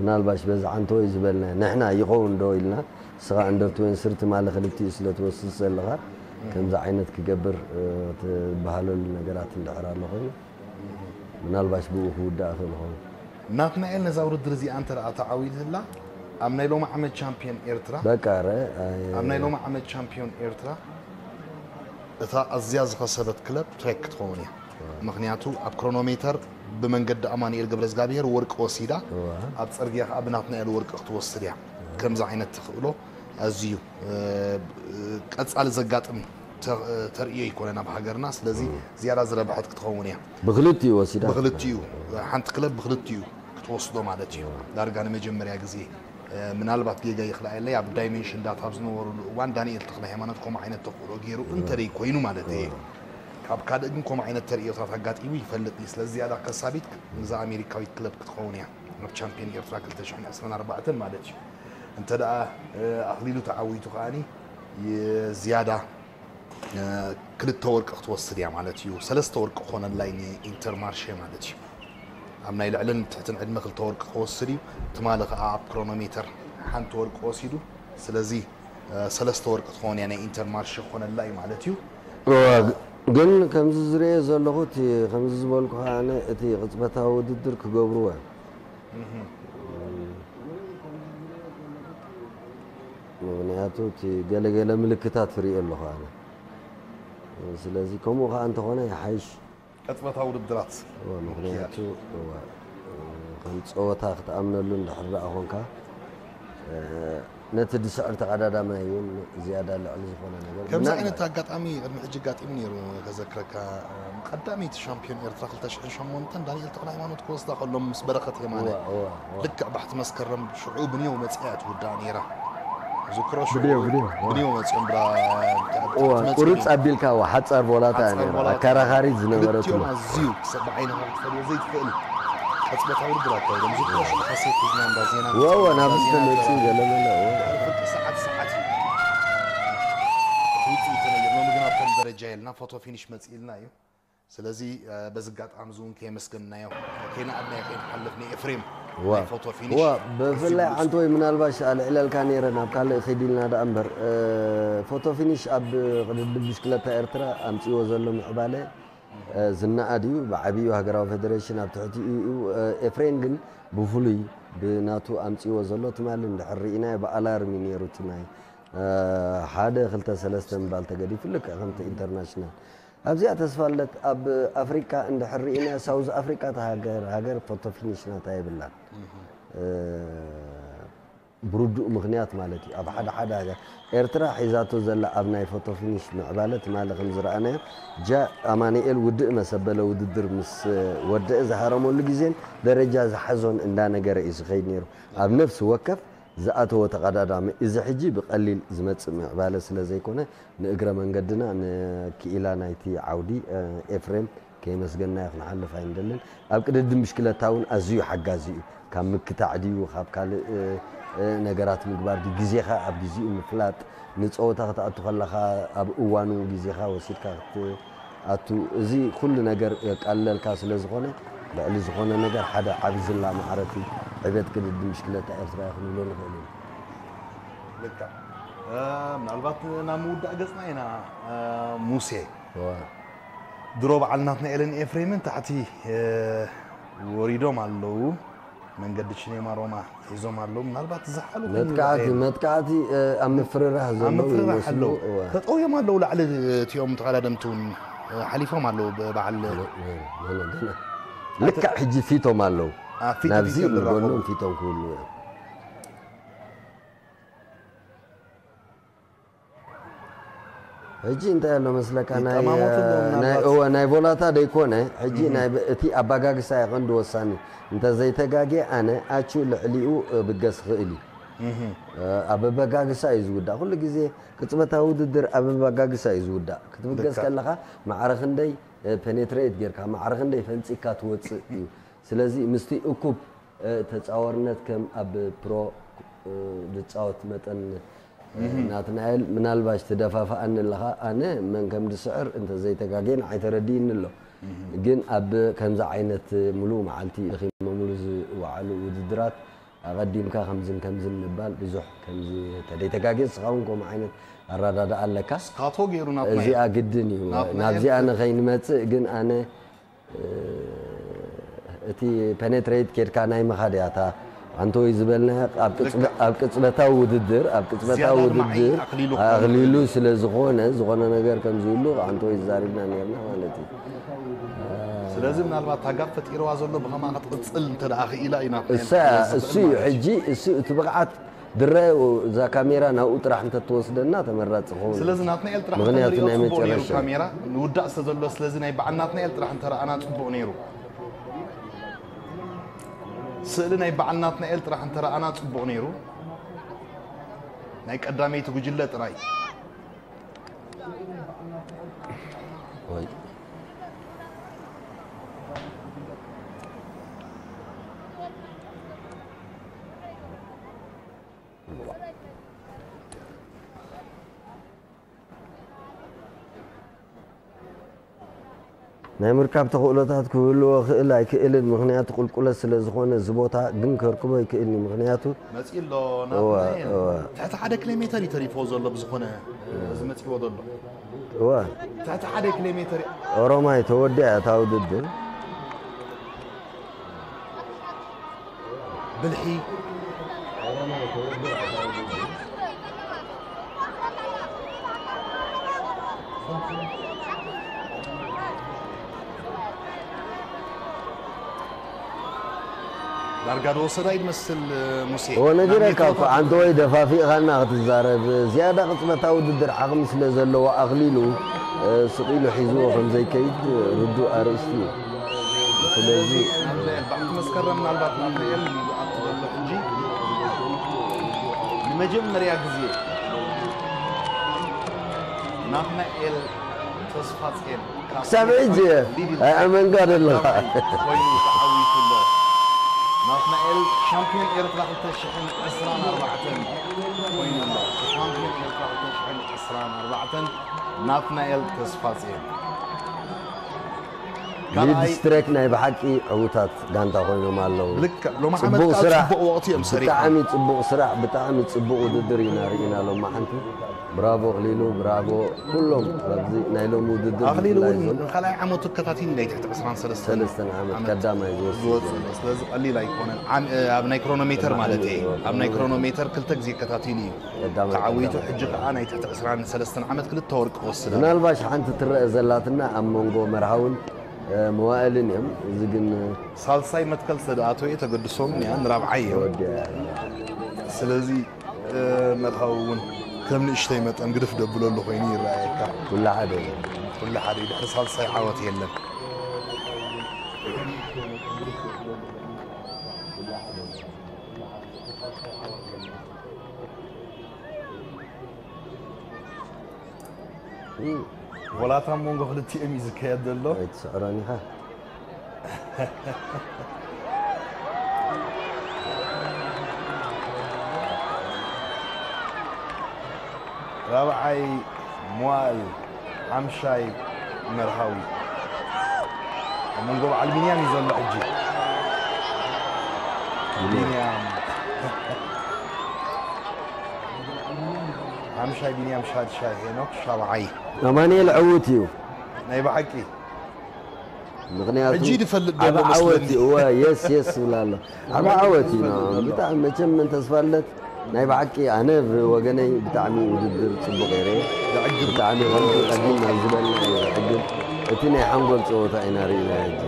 ምናልባሽ በዚ ዓንተወይ ዝበልና ንሕና ይኸውን ዶ ኢልና እስኻ ኣንደር ትወን ስር ትማሊ ክልቲኡ ስለ ትወስድ ዘለኻ ከምዚ ዓይነት ክገብር እ፣ ትበሃለሉ ነገራት እንድሕር ኣሎ ኮይኑ ምናልባሽ ብኡ ክውዳእ ክእል ይኸውን ናትናኤል ነዛ ውድድር እዚኣ እንተ ደኣ ተዓዊትላ ኣብ ናይ ሎሚ ዓመት ቻምፒዮን ኤርትራ በቃ ረ ኣይ- ኣብ ናይ ሎሚ ዓመት ቻምፒዮን ኤርትራ እታ ኣዝያ ዝኸሰበት ክለብ ትሬክ ክትኸውን እያ ምክንያቱ ኣብ ክሮኖሜተር ብመንገዲ ኣማኑኤል ገብረዝጋብሄር ወርቂ ወሲዳ ኣብ ፅርግያ ከዓ ብናትናኤል ወርቂ ክትወስድ እያ ከምዚ ዓይነት ተኽእሎ ኣዝዩ እ፣ ቀፃሊ ዘጋጥም ተ- ተርእዮ ይኮነን ኣብ ሃገርና ስለዚ ዝያዳ ዝረብሐት ክትኸውን እያ ብክልቲኡ ወሲዳ ብክልቲኡ ሓንቲ ክለብ ብክልቲኡ ክትወስዶ ማለት እዩ ዳርጋ ንመጀመርያ ግዜ እ፣ ምናልባት ጌጋ ይኽልኣየለይ ኣብ ዳይሜንሽን ዳታ ኣብ ዝነበሩሉ እዋን ዳንኤል ተክለ ሃይማኖት ከምኡ ዓይነት ተኽእሎ ገይሩ እንተደይ ኮይኑ ማለት እየ ካብ ካልእ ግን ከምኡ ዓይነት ተርእዮታት ኣጋጢሙ ይፈልጥ እዩ ስለዚ ዝያዳ ከሳቢት እዛ ኣሜሪካዊት ክለብ ክትኸውን እያ ኣብ ቻምፒዮን ኤርትራ ክልተ ሽሕን ዕስራን ኣርባዕተን ማለት እዩ እንተ ደኣ እ፣ ኣኽሊሉ ተዓዊቱ ከኣኒ ዝያዳ እ፣ ክልተ ወርቂ ክትወስድ እያ ማለት እዩ ሰለስተ ወርቂ ክኾነላይ ንኢንተርማርሼ ማለት እዩ ኣብ ናይ ልዕልን ትሕትን ዕድመ ክልተ ወርቂ ክወስድ እዩ ትማሊ ከዓ ኣብ ክሮኖሜተር ሓንቲ ወርቂ ወሲዱ ስለዚ እ፣ ሰለስተ ወርቂ ትኸውን እያ ናይ ኢንተርማርሼ ክኾነላ እዩ ማለት እዩ እዋ፣ ግን ከምዚ ዝርእዮ ዘለኹ እቲ ከምዚ ዝበልኩ ኣነ እቲ ቅፅበታዊ ውድድር ክገብርዎ እዮም ምክንያቱ እቲ ገለገለ ምልክታት ርእዮ ኣለኹ ኣነ ስለዚ ከምኡ ከዓ እንተኾነ ይሓይሽ ቅፅበታዊ ውድድራት እወ፣ ምክንያቱ እወ፣ ከም ፀወታ ክትኣምነሉ እንድሕር ደኣ ኮንካ እ፣ ነቲ ድስዕር ተቐዳዳማይ እውን ዝያዳ ልዕሊ ዝኾነ ነገር ከምዚ ምናልባት- ዓይነት ኣጋጣሚ ቅድሚ ሕጂ ኣጋጢሙ ነይሩ ከዘክረካ ቀዳመይቲ ሻምፒዮን ኤርትራ ክልተ ሽሕን ሸሞንተን ዳንኤል ተክለ ሃይማኖት ክወስዳ ከሎም ምስ በረኸት የማነ እወ፣ እወ፣ እወ። ልክዕ ባሕቲ መስከረም ሽዑ ብንዮ መፅያ ትውዳእ ነይራ ዝክሮ ሽዑ ብንዮ፣ ብንዮ። ብንዮ መፅዮም ብራ እወ፣ ቁርፅ ኣቢልካ እወ፣ ሓፃር ቦላታ እያ ሓፃር ነይራ ቦላታ። ኣከራኻሪት ዝነበረት ክልቲኦም እወ። ኣዝዩ ክሰብ ብዓይንኻ ክትፈልዮ ዘይትኽእል ቅፅበታዊ ውድድር ኣካይዶም ዝክሮ ሽዑ ካሴት ሒዝና እንዳ ዜና እወ፣ እወ፣ እንዳ ናብዚ ዜና ተመፅኡ ገይሮም። ገለመለ እወ። ድሕሪ ፍርቂ ሰዓት ሰዓት እዩ እቲ ውፅኢት ተነጊሩ ሎሚ ግን ኣብቶም ደረጃ የልና ፎቶ ፊኒሽ መፅኢልና እዩ ስለዚ እ፣ በዚ ኣጋጣሚ እዚ እውን ከየመስገንናዮ ከይነኣድናዮ ከይንሓልፍ ንኤፍሬም ዋ ናይ ፎቶ ፊኒሽ ዋ ብፍላይ ዓንተ ወይ ምናልባሽ ኣልዕለልካ ነይረ ናብ ካልእ ኺድ ኢልና ደኣ እምበር እ፣ ፎቶ ፊኒሽ ኣብ ቅድድም ብሽክለታ ኤርትራ ኣምፅዎ ዘሎ ምዕባለ እ፣ ዝነኣድ እዩ ብዓብዩ ሃገራዊ ፌደሬሽን ኣብ ትሕቲኡ እዩ እ፣ ኤፍሬም ግን ብፍሉይ ብናቱ ኣምፅዎ ዘሎ ትማሊ እንድሕር ርኢናዮ ብኣላርም እዩ ነይሩ እቲ ናይ እ፣ ሓደ ክልተ ሰለስተ ምባል ተገዲፉ ልክዕ ከምቲ ኢንተርናሽናል ኣብዚኣ ተስፋለት ኣብ ኣፍሪካ እንድሕር ርኢና ሳውዝ ኣፍሪካ እታ ሃገር ሃገር ፎቶ ፊኒሽ ናታ የብላን እ፣ ብርዱእ ምክንያት ማለት እዩ ኣብ ሓደ ሓደ ሃገር ኤርትራ ሒዛቶ ዘላ ኣብ ናይ ፎቶ ፊኒሽ ምዕባለ ትማሊ ከም ዝረኣናዮ ጃ ኣማኑኤል ውድእ መሰበለ ውድድር ምስ ወደአ ዝሃረመሉ ግዜን ደረጃ ዝሓዞን እንዳነገረ እዩ ዝኸይድ ነይሩ ኣብ ነፍሲ ወከፍ ዝኣተወ ተቐዳዳሚ እዚ ሕጂ ብቐሊል ዝመጽእ ምዕባለ ስለ ዘይኮነ ንእግረ መንገድና ንክኢላ ናይቲ ዓውዲ ኤፍሬም ከየመስገንናዮ ክንሓልፍ ኣይንደልን። ኣብ ቅድድም ብሽክለታ እውን ኣዝዩ ሓጋዚ እዩ። ካብ ምክታዕ ድዩ ካብ ካልእ ነገራት ምግባር ድዩ፣ ግዜኻ ኣብ ግዜኡ ምፍላጥ፣ ንጸወታ ክትኣቱ ከለኻ ኣብ እዋኑ ግዜኻ ወሲድካ ክትኣቱ፣ እዚ ኩሉ ነገር የቃልለልካ ስለ ዝኾነ፣ ልዕሊ ዝኾነ ነገር ሓደ ዓቢ ዝላ ማዕረቲ ዕቤት ቅድድም ብሽክለታ ኤርትራ እዩ ክንብሎ ንኽእል ኢና። ልክዕ። ምናልባት ናብ ምውዳእ ገጽና ኢና። ሙሴ፣ ድሮ በዓል ናትናኤልን ኤፍሬምን ታሕቲ ወሪዶም ኣለዉ። መንገዲ ቺኔማ ሮማ ሒዞም ኣለዉ። ምናልባት ዝሓሉ መጥቃዕቲ መጥቃዕቲ ኣብ ምፍርራህ ዘለዉ ይመስሉ። ተጠውዮም ኣለዉ። ላዕሊ እቲኦም ተቐዳደምቲ እውን ሓሊፎም ኣለዉ። በዓል ልክዕ ሕጂ ፊቶም ኣለዉ። ናብዚ ንጎኖም ፊቶም ክብሉ እዮም። ሕጂ እንታይ ኣሎ መስለካ፣ ናይ ቮላታ ደይኮነ፣ ሕጂ እቲ ኣባጋግሳ እዩ ቀንዲ ወሳኒ። እንተዘይተጋጌ ኣነ ኣቹ ልዕሊኡ ብገስ ኽእል እዩ። ኣብ ኣባጋግሳ እዩ ዝውዳእ። ኩሉ ግዜ ቅጽበታዊ ውድድር ኣብ ኣባጋግሳ እዩ ዝውዳእ። ክትብገስ ከለኻ ማዕረ ክንደይ ፔኔትሬት ጌርካ፣ ማዕረ ክንደይ ፈንጺካ ትወጽእ እዩ። ስለዚ ምስቲ እኩብ ተጻዋርነት ከም ኣብ ፕሮ ዝጻወት መጠን ናትናኤል ምናልባሽ ትደፋፍኣኒ ኣለኻ፣ ኣነ መን ከም ዝስዕር እንተዘይተጋግየ ንዓይ ተረዲእኒ ኣሎ። ግን ኣብ ከምዚ ዓይነት ሙሉእ መዓልቲ ደኺሞምሉ ዝወዓሉ ውድድራት ኣቐዲምካ ከምዝን ከምዝን ምባል ብዙሕ ከምዚ ተደይተጋግየ ንስኻ እውን ከምኡ ዓይነት ኣረዳድኣ ኣለካ። ስካቶ ገይሩ ናትናኤል። እዚኣ ግድን እዩ። ናብዚኣ ንኸይንመጽእ ግን ኣነ እቲ ፔኔትሬት ኬድካ ናይ ምኻድ እያ እታ ኣንቶይ ዝበልናያ ኣብ ቅጽበታዊ ውድድር ኣብ ቅጽበታዊ ውድድር ኣኽሊሉ ስለ ዝኾነ ዝኾነ ነገር ከም ዝህሉ ኣንቶይ ዝዛሪብና ነርና ማለት እዩ። ስለዚ ምናልባት ታጋብ ፈጢርዋ ዘሎ ብኸማ ክትቕጽል እንተ ደኣ ክኢላ ኢና እሳ እሱ እዩ ሕጂ እሱ እቲ ብቕዓት ድረ እዛ ካሜራ ናብኡ ጥራሕ እንተትወስደና ተመራፂ ኸውን። ስለዚ ናትናኤል ጥራሕ ምኽንያቱ ናይ መጨረሻ ካሜራ ንውዳእ ስለ ዘሎ ስለዚ ናይ በዓል ናትናኤል ጥራሕ እንተረኣና ጽቡቕ ነይሩ። ስእሊ ናይ በዓል ናትናኤል ጥራሕ እንተረኣና ጽቡቕ ነይሩ። ናይ ቀዳመይቲ ጉጅለ ጥራይ። ናይ ምርካብ ተኽእሎታት ክህልዎ ክእል ኣይክእልን፣ ምኽንያቱ ቁልቁለት ስለ ዝኾነ እዚ ቦታ ግን ከርክቦ ኣይክእልን እዩ፣ ምኽንያቱ መጺኡ ኣሎ ናትናኤል። ትሕቲ ሓደ ኪሎ ሜተር እዩ ተሪፍዎ ዘሎ ብዝኾነ እዚ መጺዎ ዘሎ። እወ ትሕቲ ሓደ ኪሎ ሜተር እዩ። ኦሮማይ ተወዲኣ እታ ውድድር። ብልሒ ዳርጋ ዶ ወሰዳ ይመስል ሙሴ። እወ ነጊረካ እኮ ዓንተወይ ደፋፊእኻና ክትዛረብ ዝያዳ ቅጽበታዊ ውድድር ዓቕሚ ስለ ዘለዎ ኣኽሊሉ ስቕ ኢሉ ሒዝዎ ከም ዘይከይድ ርዱእ ኣርእስቲ እዩ። ስለዚ ባዕቲ መስከረም ምናልባት ናትናኤል ይኣቱ ዘሎ ሕጂ ንመጀመርያ ግዜ ናትናኤል ተስፋጽዮን ክሳብ ሕጂ ኣይኣመንካ ዘለኻ። ኮይኑ ተዓዊቱ ኣሎ። ናትናኤል ሻምፒዮን ኤርትራ ክልተ ሽሕን ዕስራን ኣርባዕተን ኮይኑ ኣሎ። ሻምፒዮን ኤርትራ ክልተ ሽሕን ዕስራን ኣርባዕተን ናትናኤል ተስፋጽዮን። ሚድስትሬክ ናይ ብሓቂ ዕዉታት ጋንታ ኮይኖም ኣለዉ። ልክዕ ሎም ዓመት ጽቡቕ ከዓ ስራሕ፣ ጽቡቕ ወቕቲ እዮም ሰሪሖም። ብጣዕሚ ጽቡቕ ስራሕ፣ ብጣዕሚ ጽቡቕ ውድድር ኢና ርኢና ሎማዓንቲ። ብራቮ ኣኽሊሉ፣ ብራቮ ኩሎም ኣብዚ ናይ ሎሚ ውድድር ኣኽሊሉ እውን ንኻልኣይ ዓመቱ ተከታቲሉ ናይ ትሕቲ ዕስራን ሰለስተን ሰለስተን ዓመት ቀዳማይ ዝወስድ ዝወጽእ ዘሎ። ስለዚ ቀሊል ኣይኮነን። ዓም- ኣብ ናይ ክሮኖሜተር ማለት እየ። ኣብ ናይ ክሮኖሜተር ክልተ ግዜ ከታቲሉ እዩ ቀዳማይ ተዓዊቱ። ቀዳማይ። ሕጂ ከዓ ናይ ትሕቲ ዕስራን ሰለስተን ዓመት ክልተ ወርቂ ክወስድ ኣሎ። ምናልባሽ ሓንቲ ትረአ ዘላትና ኣብ መንጎ መርሃውን መዋእልን እዮም። እዚ ግን ሳልሳይ መትከል ስለ ዝኣተወ እየ ተገድሶም እያ ንራብዓይ እዮም። ተወዲኣ እያ። ስለዚ መርሃዊ እውን ከም ንእሽተይ መጠን ግድፍ ደብለሉ ኮይኑ ይረኣየካ። ኩሉ ሓደ እዩ። ኩሉ ሓደ እዩ። ድሕሪ ሳልሳይ ዓወት የለን። ወላታ ኣብ መንጎ ክልቲኦም እዩ ዝካየድ ዘሎ። ኣይትስዕሮን ኢኻ። ራብዓይ መዋእል፣ ሓምሻይ መርሃዊ። ኣብ መንጎ በዓል ቢንያም እዩ ዘሎ ሕጂ። ቢንያም። ሓምሻይ ቢንያም፣ ሻድሻይ ሄኖክ፣ ሻብዓይ። ኣማኑኤል ዕዉት እዩ። ናይ ብሓቂ። ምኽንያቱ ሕጂ ድፈልጥ ዓቢ ዘሎ ዓወት መስለኒ። እዩ። እወ፣ የስ፣ የስ ይብል ኣሎ። ዓቢ ዓወት እዩ። ብጣዕሚ መቸም መን ተስፋ ኣለት ናይ ብሓቂ ኣነ ብወገነይ ብጣዕሚ ውድድር ጽቡቕ እየ ርእየ። ዘዕግብ። ብጣዕሚ ከምዚ ቀዲምና ዝበልና እዩ ዘዕግብ። እቲ ናይ ሓንጎል ጸወታ ኢና ርኢና ሕጂ።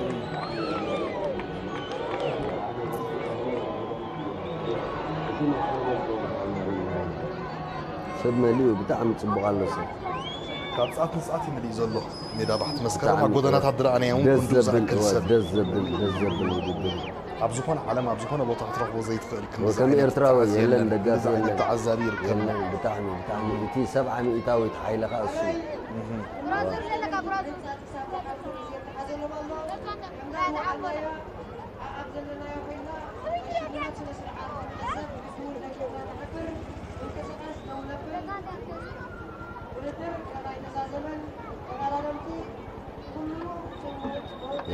ሰብ መሊኡ ብጣዕሚ ጽቡቕ ኣሎ ሰብ። ካብ ጻት ንጻት እዩ መሊኡ ዘሎ ሜዳ ባሕቲ መስከረም። ብጣዕሚ ኣብ ጎደናታት ዝረኣናዮ እውን ደስ ክንድኡ ዘብል፣ ዝኣክል እወ፣ ሰብ። ደስ ዘብል፣ ደስ ዘብል ውድድር። ኣብ ዝኾነ ዓለም፣ ኣብ ዝኾነ ቦታ ክትረኽቦ ዘይትኽእል ክንዲ ከም ዓይነት ኤርትራዊ ተዓዛቢ የለን፣ የለን። ደጋፊ ክንዲ ዓይነት የለን። ተዓዛቢ ይርከብና። የለን፣ ብጣዕሚ፣ ብጣዕሚ። እቲ ሰብዓ ሚእታዊት ሓይሊ ኸኣ እሱ እዩ። እወ።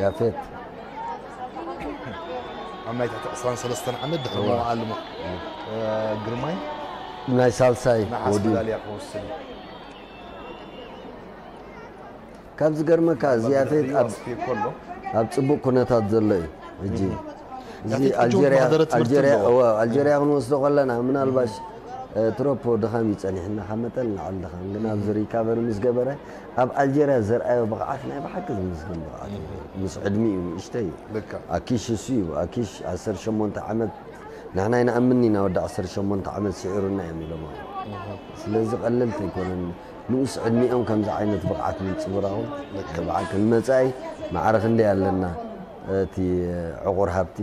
ያፌት። ኣብ ናይ ትሕቲ ዕስራን ሰለስተን ዓመት ድሕሪ እዋ። መዋዕልሞ፣ እ፣ ግርማይ ናይ ሳልሳይ ነሓስ ወዲኡ። መዳልያ ክወስድ እዩ። ካብ ዝገርመካ፣ እዚ ኣብ ያፌት ድሕሪኡ ኣብ፣ ኣስፍዮ ከሎ። ኣብ ጽቡቕ ኩነታት ዘሎ እዩ። ሕጂ፣ እዚ ያፌት ሕጂ እውን ኣልጀርያ፣ ማህደረ ትምህርቲ ኣልጀርያ፣ ኣለዎ። እወ፣ ኣልጀርያ ክንወስዶ ከለና፣ ምናልባሽ፣ እ፣ ትሮፖ ድኻም እዩ ጸኒሕና፣ ካብ መጠን ንላዕሊ ድኻም። ግን ኣብዚ ሪካቨሪ ምስ ገበረ፣ ኣብ ኣልጀርያ ዘርኣዮ ብቕዓት ናይ ብሓቂ ዝምስገን ብቕዓት እዩ። ምስ ዕድሚኡ ንእሽተይ እዩ። ልክዕ። ኣኪሽ እሱ እዩ። ኣኪሽ ዓሰርተ ሸሞንተ ዓመት፣ ንሕና ኣይንኣምን ኢና፣ ወዲ ዓሰርተ ሸሞንተ ዓመት ስዒሩና እዮም ኢሎም። ስለዚ ቀለልቲ ኣይኮነን። ንኡስ ዕድሚኦም ከምዚ ዓይነት ብቕዓት ምንጽብራቖም፣ ልክዕ። ብዓል ክንመጻኢ ማዕረ ክንደይ ኣለና፣ እቲ ዕቑር ሃብቲ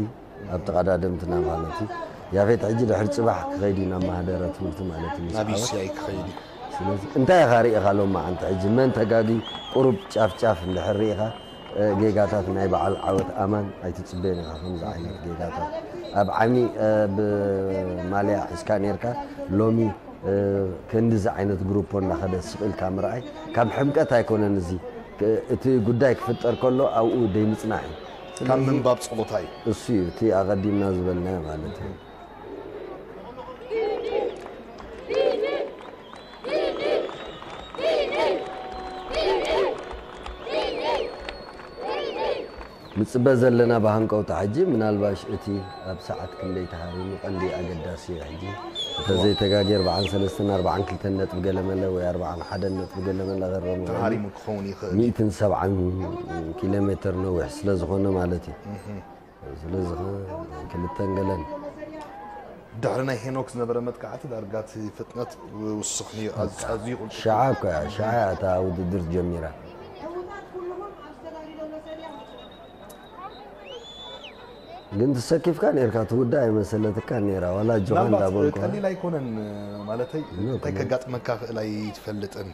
ኣብ ተቐዳደምትና ማለት እዩ። ያፌት ሕጂ ድሕሪ ጽባሕ ክኸይድ እዩ ናብ ማህደረ ትምህርቲ ማለት እዩ፣ ምስ ናብ ዓወት። ዩ ሲ ኣይ ክኸይድ እዩ። ስለዚ እንታይ ኢኻ ርኢኻ ሎማዓንቲ ሕጂ መን ተጋጊ ቁሩብ ጫፍ ጫፍ እንድሕር ርኢኻ፣ እ፣ ጌጋታት ናይ በዓል ዓወት ኣማን ኣይትጽበዮን ኢኻ ከምዚ ዓይነት ጌጋታት። ኣብ ዓሚ፣ እ፣ ብማልያ ሒዝካ ኔርካ ሎሚ እ፣ ክንድዚ ዓይነት ግሩፖ እንዳኸደ ስቕ ኢልካ ምርኣይ፣ ካብ ሕምቀት ኣይኮነን እዚ። ክ-፣ እቲ ጉዳይ ክፍጠር ከሎ ኣብኡ ደይምጽናሕ እዩ። ካብ ስለዚ ምንባብ ጸሎታ እዩ። እሱ እዩ እቲ ኣቐዲምና ዝበልናዮ ማለት እዩ። ንጽበ ዘለና ብሃንቀውታ ሕጂ፣ ምናልባሽ እቲ ኣብ ሰዓት ክንደይ ተሃሪሙ ቀንዲ ኣገዳሲ እዩ። ሕጂ እንተ ዘይተጋግየ ኣርብዓን ሰለስተን ኣርብዓን ክልተን ነጥቢ ገለመለ ወይ ኣርብዓን ሓደን ነጥቢ ገለመለ ገረሙ። ተሃሪሙ ክኸውን ይኽእል እዩ። ሚእትን ሰብዓን ኪሎ ሜትር ነዊሕ ስለ ዝኾነ ማለት እዩ። እህ። ስለዚ ኸ ክልተን ገለን። ድሕሪ ናይ ሄኖክ ዝነበረ መጥቃዕቲ ዳርጋ እቲ ፍጥነት ውስኽ ነይሩ። ኣዝ-፣ ኣዝዩ ቅልጡፍ። ሸዓ እኮ እያ፣ ሸዓ እያ እታ ውድድር ጀሚራ። ግን ተሰኪፍካ ኔርካ፣ ትውዳእ ኣይመሰለትካን ኔራ፣ ዋላ ኣጆኻ ምናልባት እንዳበልኩ። ቀሊል ኣይኮነን፣ ማለተይ፣ ኖ፣ እንታይ ኮነ። ከጋጥመካ ክእል ኣይትፈልጥን።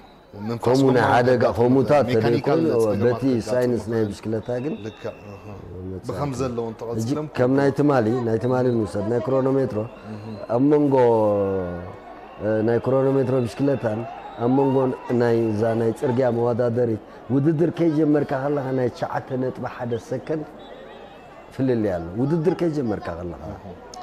መንፈስ ከምኡ ናይ እውን ሓደጋ ከጋጥመካ፣ ከምኡታት ተደይ ሜካኒካል ኮይኑ፣ ጸገማት በቲ ከጋጥመካ ሳይንስ ናይ ይኽእል። ብሽክለታ ግን ልክዕ፣ እህ። መጽናዕቲ። ብኸም ዘለውን ሕጂ ተቐጺሎም ከም ክልተ ናይ ትማሊ፣ ናይ ትማሊ ንውሰድ፣ ናይ ክሮኖሜትሮ፣ እህ። ኣብ መንጎ፣ እ፣ ናይ ክሮኖሜትሮ ብሽክለታን ኣብ መንጎ ናይ፣ እዛ ናይ ጽርግያ መወዳደሪት ውድድር ከይጀመርካ ከለኻ ናይ ትሽዓተ ነጥቢ ሓደ ሰከንድ ፍልልይ ኣሎ። ውድድር ከይጀመርካ ከለኻ።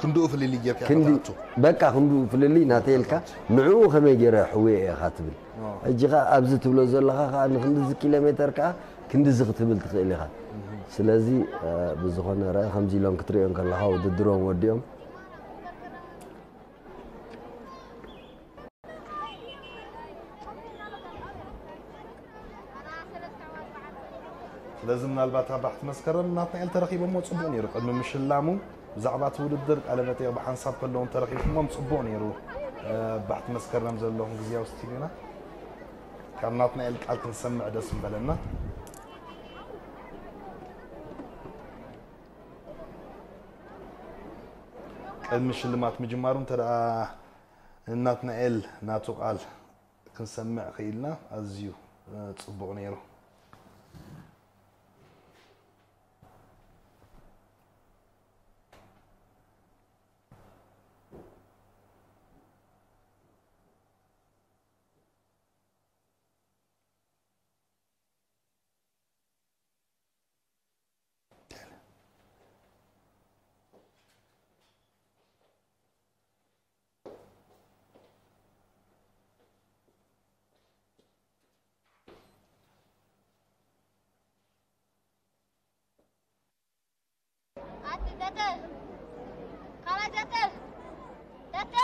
ክንድኡ ፍልልይ ጌርካ ኢኻ ክንዲ-፣ ትኣቱ። በቃ ክንድኡ ፍልልይ ናተይ ኢልካ፣ ንዕኡ ከመይ ገይረ ሕውየ ኢኻ ትብል። ኣዎ። ሕጂ ኸኣ ኣብዚ ትብሎ ዘለኻ ኸኣ ንክንድዚ ኪሎ ሜተር ከኣ ክንድዚ ክትብል ትኽእል ኢኻ። እህ። ስለዚ፣ እ፣ ብዝኾነ ረኣ ከምዚ ኢሎም ክትርእዮም ከለኻ ውድድሮም ወዲኦም። ስለዚ ምናልባት ኣብ ባሕቲ መስከረም ናትናኤል ተረኺቦሞ ጽቡቕ ነይሩ። ቅድሚ ምሽላሙ ብዛዕባ እቲ ውድድር ቃለ መጠይቕ ብሓንሳብ ከለዉ እንተረኺብኩሞም ጽቡቕ ነይሩ። እ፣ ባሕቲ መስከረም ዘለኹም ግዝያዊ ስቱድዮና ካብ ናትናኤል ቃል ክንሰምዕ ደስ ምበለና። ቅድሚ ሽልማት ምጅማሩ እንተ ደኣ ናትናኤል ናቱ ቃል ክንሰምዕ ክኢልና ኣዝዩ፣ እ፣ ጽቡቕ ነይሩ። ኣቲ ዘተ፣ ካልኣይ ዘተ፣ ዘተ።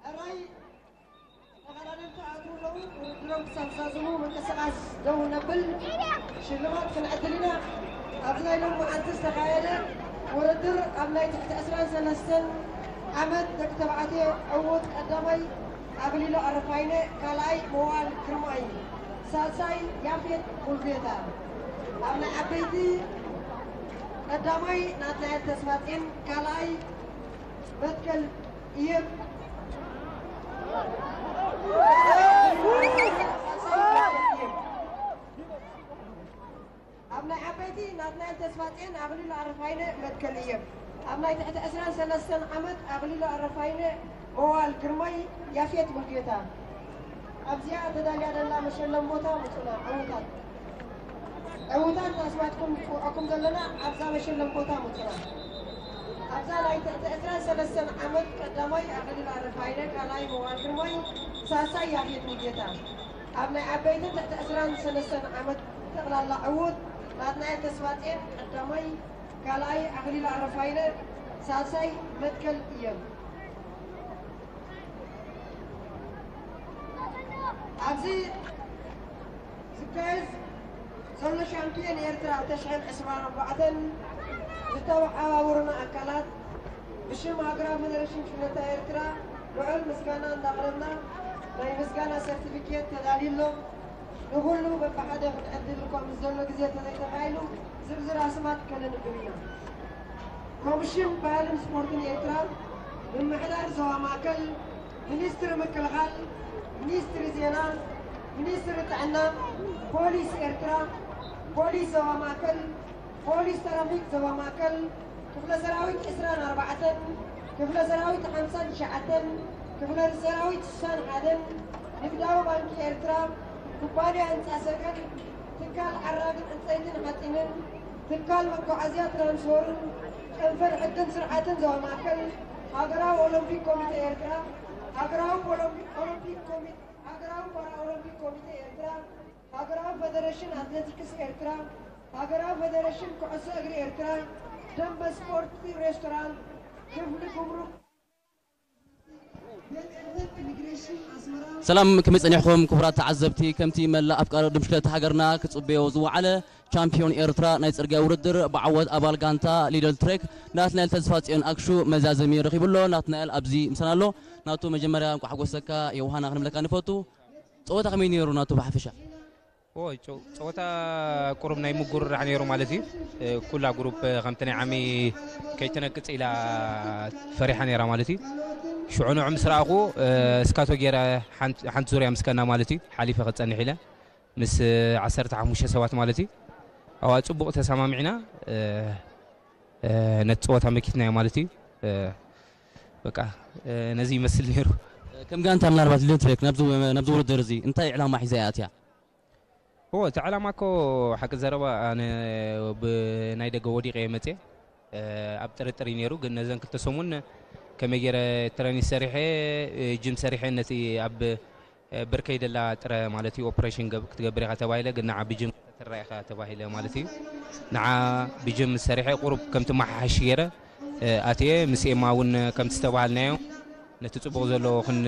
ሕራይ ተቐዳደምቲ ኣትሩ ኣለዉ። ውድድሮም ክሳብ ዝዛዝሙ ምንቅስቓስ ደው ነብል። ሽልማት ክንዕድል ኢና። ኣብዚ ናይ ሎም መዓልቲ ዝተኻየደ ውድድር ኣብ ናይ ትሕቲ ዕስራን ሰለስተን ዓመት ደቂ ተባዕትዮ ዕዉት ቀዳማይ ኣኽሊሉ ኣረፋይነ፣ ካልኣይ መዋል ግርማይ፣ ሳልሳይ ያፌት ሙልጌታ። ኣብ ናይ ዓበይቲ ቀዳማይ ናትናኤል ተስፋጼን፣ ካልኣይ መትከል እየም። ኣብ ናይ ዓበይቲ ናትናኤል ተስፋጼን ኣኽሊሉ ኣረፋይነ መትከል እየም። ኣብ ናይ ትሕቲ ዕስራን ሰለስተን ዓመት ኣኽሊሉ ኣረፋይነ፣ መዋል ግርማይ፣ ያፌት ሙልጌታ። ኣብዚኣ ተዳልያ ዘላ መሸለም ቦታ ምጹና ዕዉታት። ዕዉታት ኣስማትኩም ንጽውዐኩም ዘለና ኣብዛ መሸለም ቦታ ምጹና። ኣብዛ ናይ ትሕቲ ዕስራን ሰለስተን ዓመት ቀዳማይ ኣኽሊሉ ኣረፋይነ፣ ካልኣይ መዋል ግርማይ፣ ሳልሳይ ያፌት ሙልጌታ። ኣብ ናይ ዓበይትን ትሕቲ ዕስራን ሰለስተን ዓመት ጠቕላላ ዕዉት ናትናኤል ተስፋጼን ቀዳማይ፣ ካልኣይ ኣኽሊሉ ኣረፋይነ፣ ሳልሳይ መትከል እየም። ኣብዚ ዝካየድ ዘሎ ሻምፒዮን ኤርትራ ተሽሕን ዕስራን ኣርባዕተን ዝተሓባበሩና ኣካላት ብሽም ሃገራዊ ፈደረሽን ሽነታ ኤርትራ ልዑል ምስጋና እንዳቕረብና ናይ ምስጋና ሰርቲፊኬት ተዳልዩ ኣሎ። ንኹሉ በብሓደ ክንዕድል እኳ ምስ ዘሎ ግዜ ተዘይተኻኢሉ ዝርዝር ኣስማት ከነንብብ ኢና። ኮሚሽን ባህልን ስፖርትን ኤርትራ፣ ምምሕዳር ዞባ ማእከል፣ ሚኒስትሪ ምክልኻል፣ ሚኒስትሪ ዜና፣ ሚኒስትሪ ጥዕና፣ ፖሊስ ኤርትራ፣ ፖሊስ ዞባ ማእከል፣ ፖሊስ ትራፊክ ዞባ ማእከል፣ ክፍለ ሰራዊት ዕስራን ኣርባዕተን፣ ክፍለ ሰራዊት ሓምሳን ትሽዓተን፣ ክፍለ ሰራዊት ስሳን ሓደን፣ ንግዳዊ ባንኪ ኤርትራ፣ ኩባንያ ህንጻ ሰገን፣ ትካል ኣራግን ዕንጸይትን ሓጺንን፣ ትካል መጓዓዝያ ትራንስፖርን፣ ጨንፈር ሕግን ስርዓትን ዞባ ማእከል፣ ሃገራዊ ኦሎምፒክ ኮሚቴ ኤርትራ፣ ሃገራዊ ኦሎምፒክ፣ ኦሎምፒክ ኮሚቴ፣ ሃገራዊ ፓራኦሎምፒክ ኮሚቴ ኤርትራ፣ ሃገራዊ ፈደረሽን ኣትሌቲክስ ኤርትራ፣ ሃገራዊ ፈደረሽን ኩዕሶ እግሪ ኤርትራ፣ ደንበ ስፖርት ሬስቶራንት፣ ክፍሊ ጉምሩክ፣ ቤት ጽሕፈት ኢሚግሬሽን ኣስመራ። ሰላም፣ ከመይ ጸኒሕኩም ክቡራት ተዓዘብቲ? ከምቲ መላእ ኣፍቃሪ ዕድል ብሽክለታ ሃገርና ክጽበዮ ዝወዓለ፣ ቻምፒዮን ኤርትራ ናይ ጽርግያ ውድድር ብዓወት ኣባል ጋንታ ሊደል ትሬክ ናትናኤል ተስፋጽዮን ኣክሹ መዛዘሚ ረኺቡ ኣሎ። ናትናኤል ኣብዚ ምሳና ኣሎ። ናቱ፣ መጀመርያ እንቋዕ ሓጎሰካ ዮውሃና ክንብለካ ንፈቱ። ጸወታ ከመይ ነይሩ ናቱ ብሓፈሻ? ኦ፣ ጸ-፣ ጸወታ ቁሩብ ናይ ምጉርራሕ ነይሩ ማለት እዩ። እ፣ ኩላ ግሩፕ፣ እ፣ ከምቲ ናይ ዓሚ ከይትነቅጽ ኢላ ፈሪሓ ነይራ ማለት እዩ። ሽዑ ንዑ ምስ ረኣኹ፣ እ፣ እስካቶ ገይረ ሓንቲ፣ ሓንቲ ዙርያ ምስ ከና ማለት እዩ፣ ሓሊፈ ክጸንሕ ኢለ ምስ፣ እ፣ ዓሰርተ ሓሙሽተ ሰባት ማለት እዩ። ኣዋ ጽቡቕ ተሰማሚዕና፣ እ፣ እ፣ ነቲ ጸወታ መኪትናዮ ማለት እዩ። እ፣ በቃ፣ እ፣ ነዚ ይመስል ነይሩ። ከም ጋንታ ምናልባት ሊደል ትሬክ ናብዚ፣ ናብዚ ውድድር እዚ እንታይ ዕላማ ሒዛ እያ ኣትያ? እዎ፣ እቲ ዕላማ እኮ ሓቂ ዘረባ ኣነ ብናይ ደገ ወዲቐ እየ መፅየ። እ፣ ኣብ ጥርጥር እዩ ነይሩ፣ ግን ነዘን ክልተ ሰሙን ከመይ ገይረ ትረኒስ ሰሪሐ፣ እ፣ ጅም ሰሪሐ ነቲ ኣብ፣ እ፣ ብርከይ ደላ ጥረ ማለት እዩ ኦፕሬሽን ገብ-፣ ክትገብር ኢኻ ተባሂለ፣ ግን ንዓ ብጅም ክትረኣ ኢኻ ተባሂለ ማለት እዩ። ንዓ ብጅም ሰሪሐ ቁሩብ ከም ትመሓሓሽ ገይረ፣ እ፣ ኣትየ ምስ ኤማ እውን ከምቲ ዝተባሃልናዮ ነቲ ጽቡቕ ዘሎ ክን-፣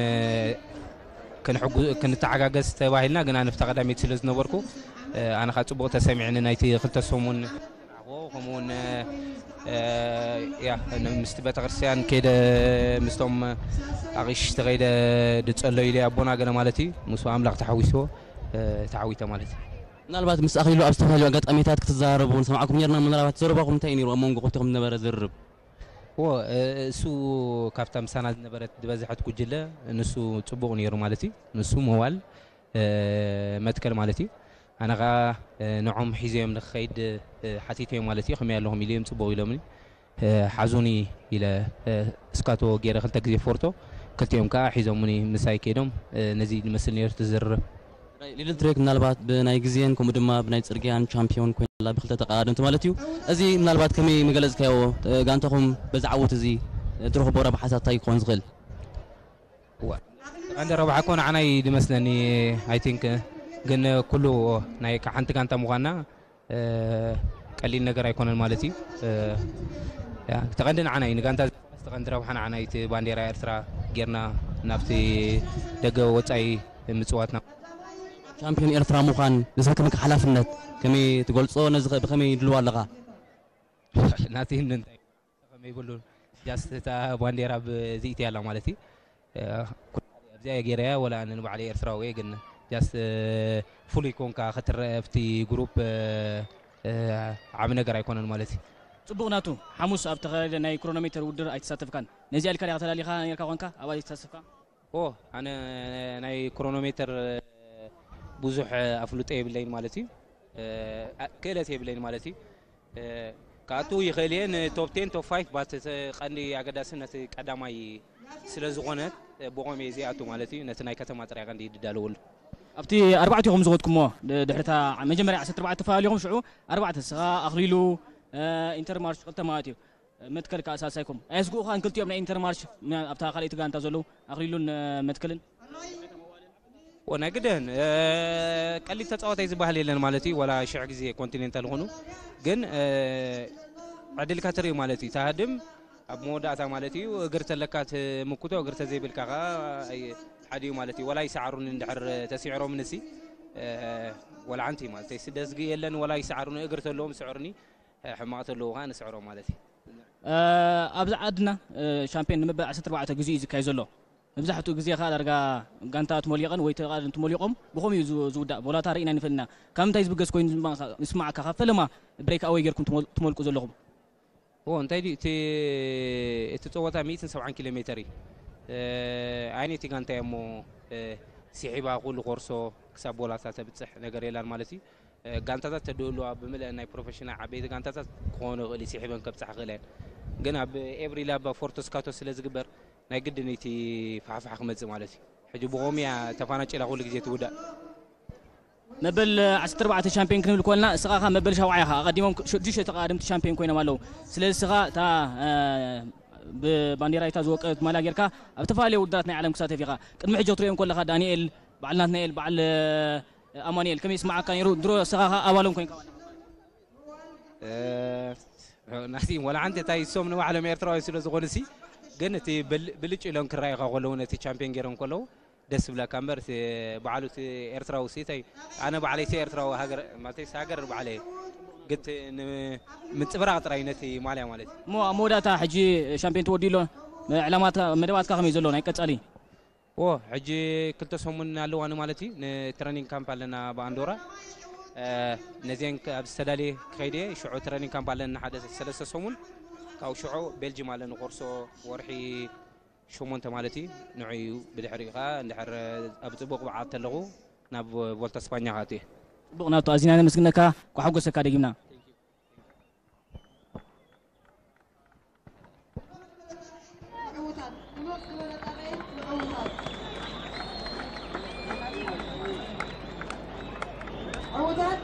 ክንሕጉ-፣ ክንተሓጋገዝ ተባሂልና፣ ግን ኣነ ኣብታ ቀዳመይቲ ስለ ዝነበርኩ፣ እ፣ ኣነ ኸኣ ጽቡቕ ተሰሚዕኒ ናይቲ ክልተ ሰሙን ከምኡውን፣ እ፣ ያ፣ ምስቲ ቤተክርስትያን ከይደ ምስቶም ኣቕሽቲ ከይደ ድጸሎ ኢለ ኣቦና ገለ ማለት እዩ። ምስኡ ኣምላኽ ተሓዊስዎ፣ እ፣ ተዓዊተ ማለት እዩ። ምናልባት ምስ ኣኽሊሉ ኣብ ዝተፈላለዩ ኣጋጣሚታት ክትዘራረቡ ንሰምዓኩም ነርና። ምናልባት ዘረባኹም እንታይ እዩ ነይሩ? ኣብ መንጎ ክልቲኹም ዝነበረ ዝርርብ? እዎ፣ እ፣ እሱ ካብታ ምሳና ዝነበረት ዝበዝሐት ጉጅለ ንሱ ጽቡቕ ነይሩ ማለት እዩ። ንሱ መዋል፣ መትከል ማለት እዩ። ኣነ ከዓ ንዖም ሒዘዮም ንክኸይድ ሓቲተዮም ማለት እዩ። ከመይ ኣለኹም ኢለዮም፣ ፅቡቕ ኢሎምኒ። ሓዙኒ ኢለ እስካቶ ገይረ ክልተ ግዜ ፎርቶ፣ ክልቲኦም ከዓ ሒዞምኒ ምሳይ ከይዶም። ነዚ ዝመስል ነይሩ ትዝርብ። ሊድል ትሬክ ምናልባት ብናይ ግዜን ከምኡ ድማ ብናይ ፅርግያን ቻምፒዮን ኮይና ኣላ ብክልተ ተቃዳደምቲ ማለት እዩ። እዚ ምናልባት ከመይ መገለፅካዮ? ጋንታኹም በዚ ዓወት እዚ ትረኽቦ ረብሓታት እንታይ ክኾን ዝኽእል? ቀንዲ ረብሓ እኮ ንዓናይ ድመስለኒ። ኣይ ቲንክ ግን ኩሉ ናይ ሓንቲ ጋንታ ምዃንና ቀሊል ነገር ኣይኮነን ማለት እዩ። ተቐንዲ ንዓና እዩ፣ ንጋንታ ተቐንዲ ረብሓ ንዓና እዩ። እቲ ባንዴራ ኤርትራ ጌርና ናብቲ ደገ ወፃኢ ምፅዋትና። ቻምፒዮን ኤርትራ ምዃን ንስኻ ከመይ ሓላፍነት ከመይ ትገልጾ? ነዚ ብኸመይ ይድልዋ ኣለኻ? ናቲ እንታይ ከመይ ይብሉ፣ ጃስት እታ ባንዴራ ብዚእቲ ኣላ ማለት እዩ። ኣብዚኣ ገይረያ ወላ ኣነ ንባዕለይ ኤርትራዊ እየ፣ ግን ጃስት ፍሉይ ኮንካ ክትረአ ኣብቲ ግሩፕ ዓብ ነገር ኣይኮነን ማለት እዩ። ጽቡቕ ናቱ። ሓሙስ ኣብ ተኻየደ ናይ ክሮኖሜተር ውድድር ኣይተሳተፍካን። ነዚኣ ኢልካ ዲኻ ተላሊኻ ነርካ ኮንካ ኣብኣ ዘይተሳተፍካ? ኦ ኣነ ናይ ክሮኖሜተር ብዙሕ ኣፍልጦ የብለይን ማለት እዩ። ክእለት የብለይን ማለት እዩ። ክኣቱ ይኽእል እየ ንቶፕ ቴን ቶፕ ፋይፍ ባት ቀንዲ ኣገዳሲ ነቲ ቀዳማይ ስለ ዝኾነ ብቆም እየ ዘይኣቱ ማለት እዩ። ነቲ ናይ ከተማ ጥራይ ቀንዲ ይድዳለወሉ። ኣብቲ ኣርባዕቲኹም ዝወድኩሞ ድሕርታ መጀመርያ ዓሰርተ ኣርባዕተ ተፈላለኹም ሽዑ ኣርባዕተ ስኻ ኣኽሊሉ ኢንተርማርሽ ክልተ ማለት እዩ። መትከል ከዓ ሳልሳይኩም ኣየስግኡኻን ክልቲኦም ናይ ኢንተርማርሽ ኣብታ ካልኣይቲ ጋንታ ዘለዉ ኣኽሊሉን መትከልን? ወናይ ግደን ቀሊል ተፃዋታይ ዝበሃል የለን ማለት እዩ። ወላ ሽሕ ግዜ ኮንቲኔንታል ኾኑ ግን ዕድልካ ትርኢ ማለት እዩ። ተሃድም ኣብ መወዳእታ ማለት እዩ። እግር ተለካ ትምክቶ፣ እግር ተዘይብልካ ከዓ ሓዲኡ ማለት እዩ። ወላ ይሰዓሩኒ እንድሕር ተሲዕሮም ንሲ ወላ ሓንቲ ማለት እዩ። ስደዝጊ የለን ወላ ይሰዓሩኒ፣ እግር ተለዎም ስዕርኒ ሕማቕ ተለዉ ከዓ ንስዕሮም ማለት እዩ። ኣብዚ ዓድና ሻምፒዮን ንምበል ዓሰርተ ኣርባዕተ ግዜ እዩ ዝካየድ ዘሎ። መብዛሕትኡ ግዜ ከዓ ዳርጋ ጋንታት ሞሊቐን ወይ ተቓደምቲ ሞሊቖም ብኸምኡ እዩ ዝውዳእ። ቦላታ ርኢና ንፈልና። ካብ ምንታይ ዝብገስ ኮይኑ ይስማዓካ? ካብ ፈለማ ብሬክ ኣወይ ጌርኩም ትመልቁ ዘለኹም? ኦ እንታይ ድዩ እቲ እቲ ፀወታ ሚእትን ሰብዓን ኪሎ ሜተር እዩ። ኣይነቲ ጋንታ እሞ ስሒባ ኩሉ ኮርሶ ክሳብ ቦላታ ተብፅሕ ነገር የላን ማለት እዩ። ጋንታታት ተድህልዋ ብምልአን ናይ ፕሮፌሽናል ዓበይቲ ጋንታታት ክኾኑ ይኽእል እዩ፣ ስሒበን ከብፅሓ ክእላ እየን። ግን ኣብ ኤብሪል ኣብ ፎርቶ ስካቶ ስለ ዝግበር ናይ ግድን እቲ ፋሕፋሕ ክመፅእ ማለት እዩ። ሕጂ ብኸምኡ እያ ተፋናጭላ ኩሉ ግዜ ትውዳእ። መበል ዓሰርተ ኣርባዕተ ሻምፒዮን ክንብል ኮልና እስኻ ኻ መበል ሻውዓይ ኢኻ። ኣቐዲሞም ሽዱሽተ ተቐዳደምቲ ሻምፒዮን ኮይኖም ኣለዉ። ስለዚ እስኻ እታ ብባንዴራ ኢታ ዝወቀበት ማልያ ጌርካ ኣብ ዝተፈላለዩ ውድድራት ናይ ዓለም ክሳተፍ ኢኻ። ቅድሚ ሕጂ ክትሪኦም ከለኻ ዳንኤል በዓል ናትናኤል በዓል ኣማኑኤል ከመይ ይስምዓካ ነይሩ? ድሮ እስኻ ኸኣ ኣባሎም ኮይንካ ማለት እዩ። ናቲ ወላ ሓንቲ እንታይ እሶም ንባዕሎም ኤርትራውያን ስለ ዝኾኑ ሲ ግን እቲ ብልጭ ኢሎም ክረኣዩኻ ከለዉ ነቲ ቻምፒዮን ገይሮም ከለዉ ደስ ዝብለካ እምበር እቲ በዓሉ እቲ ኤርትራዊ ሲ እንታይ ኣነ ባዕለይ ሲ ኤርትራዊ ሃገር ማለት ሃገር ባዕለይ ግት ምጽብራቕ ጥራይ ነቲ ማልያ ማለት እዩ። እሞ ኣብ መወዳእታ ሕጂ ሻምፒዮን ተወዲኡ ኣሎ። ዕላማት መደባትካ ከመይ ዘሎ ናይ ቀጻሊ? ዎ ሕጂ ክልተ ሰሙን ኣለዋኒ ማለት እዩ። ንትረኒንግ ካምፕ ኣለና ብኣንዶራ። ነዚአን ኣብ ዝተዳለየ ክኸይድ እየ። ሽዑ ትረኒንግ ካምፕ ኣለና ሓደ ሰለስተ ሰሙን። ካብኡ ሽዑ ቤልጅም ኣለኒ ኮርሶ ወርሒ ሸሞንተ ማለት እዩ። ንዑ እዩ ብድሕሪኡ ከዓ እንድሕር ኣብ ፅቡቕ ብዓት ተለኹ ናብ ቮልታ ስፓኛ ክኣቱ እየ። ፅቡቕ ናቱ ኣዚና ነመስግነካ። ኳሓጎሰካ ደጊምና። ዕውታት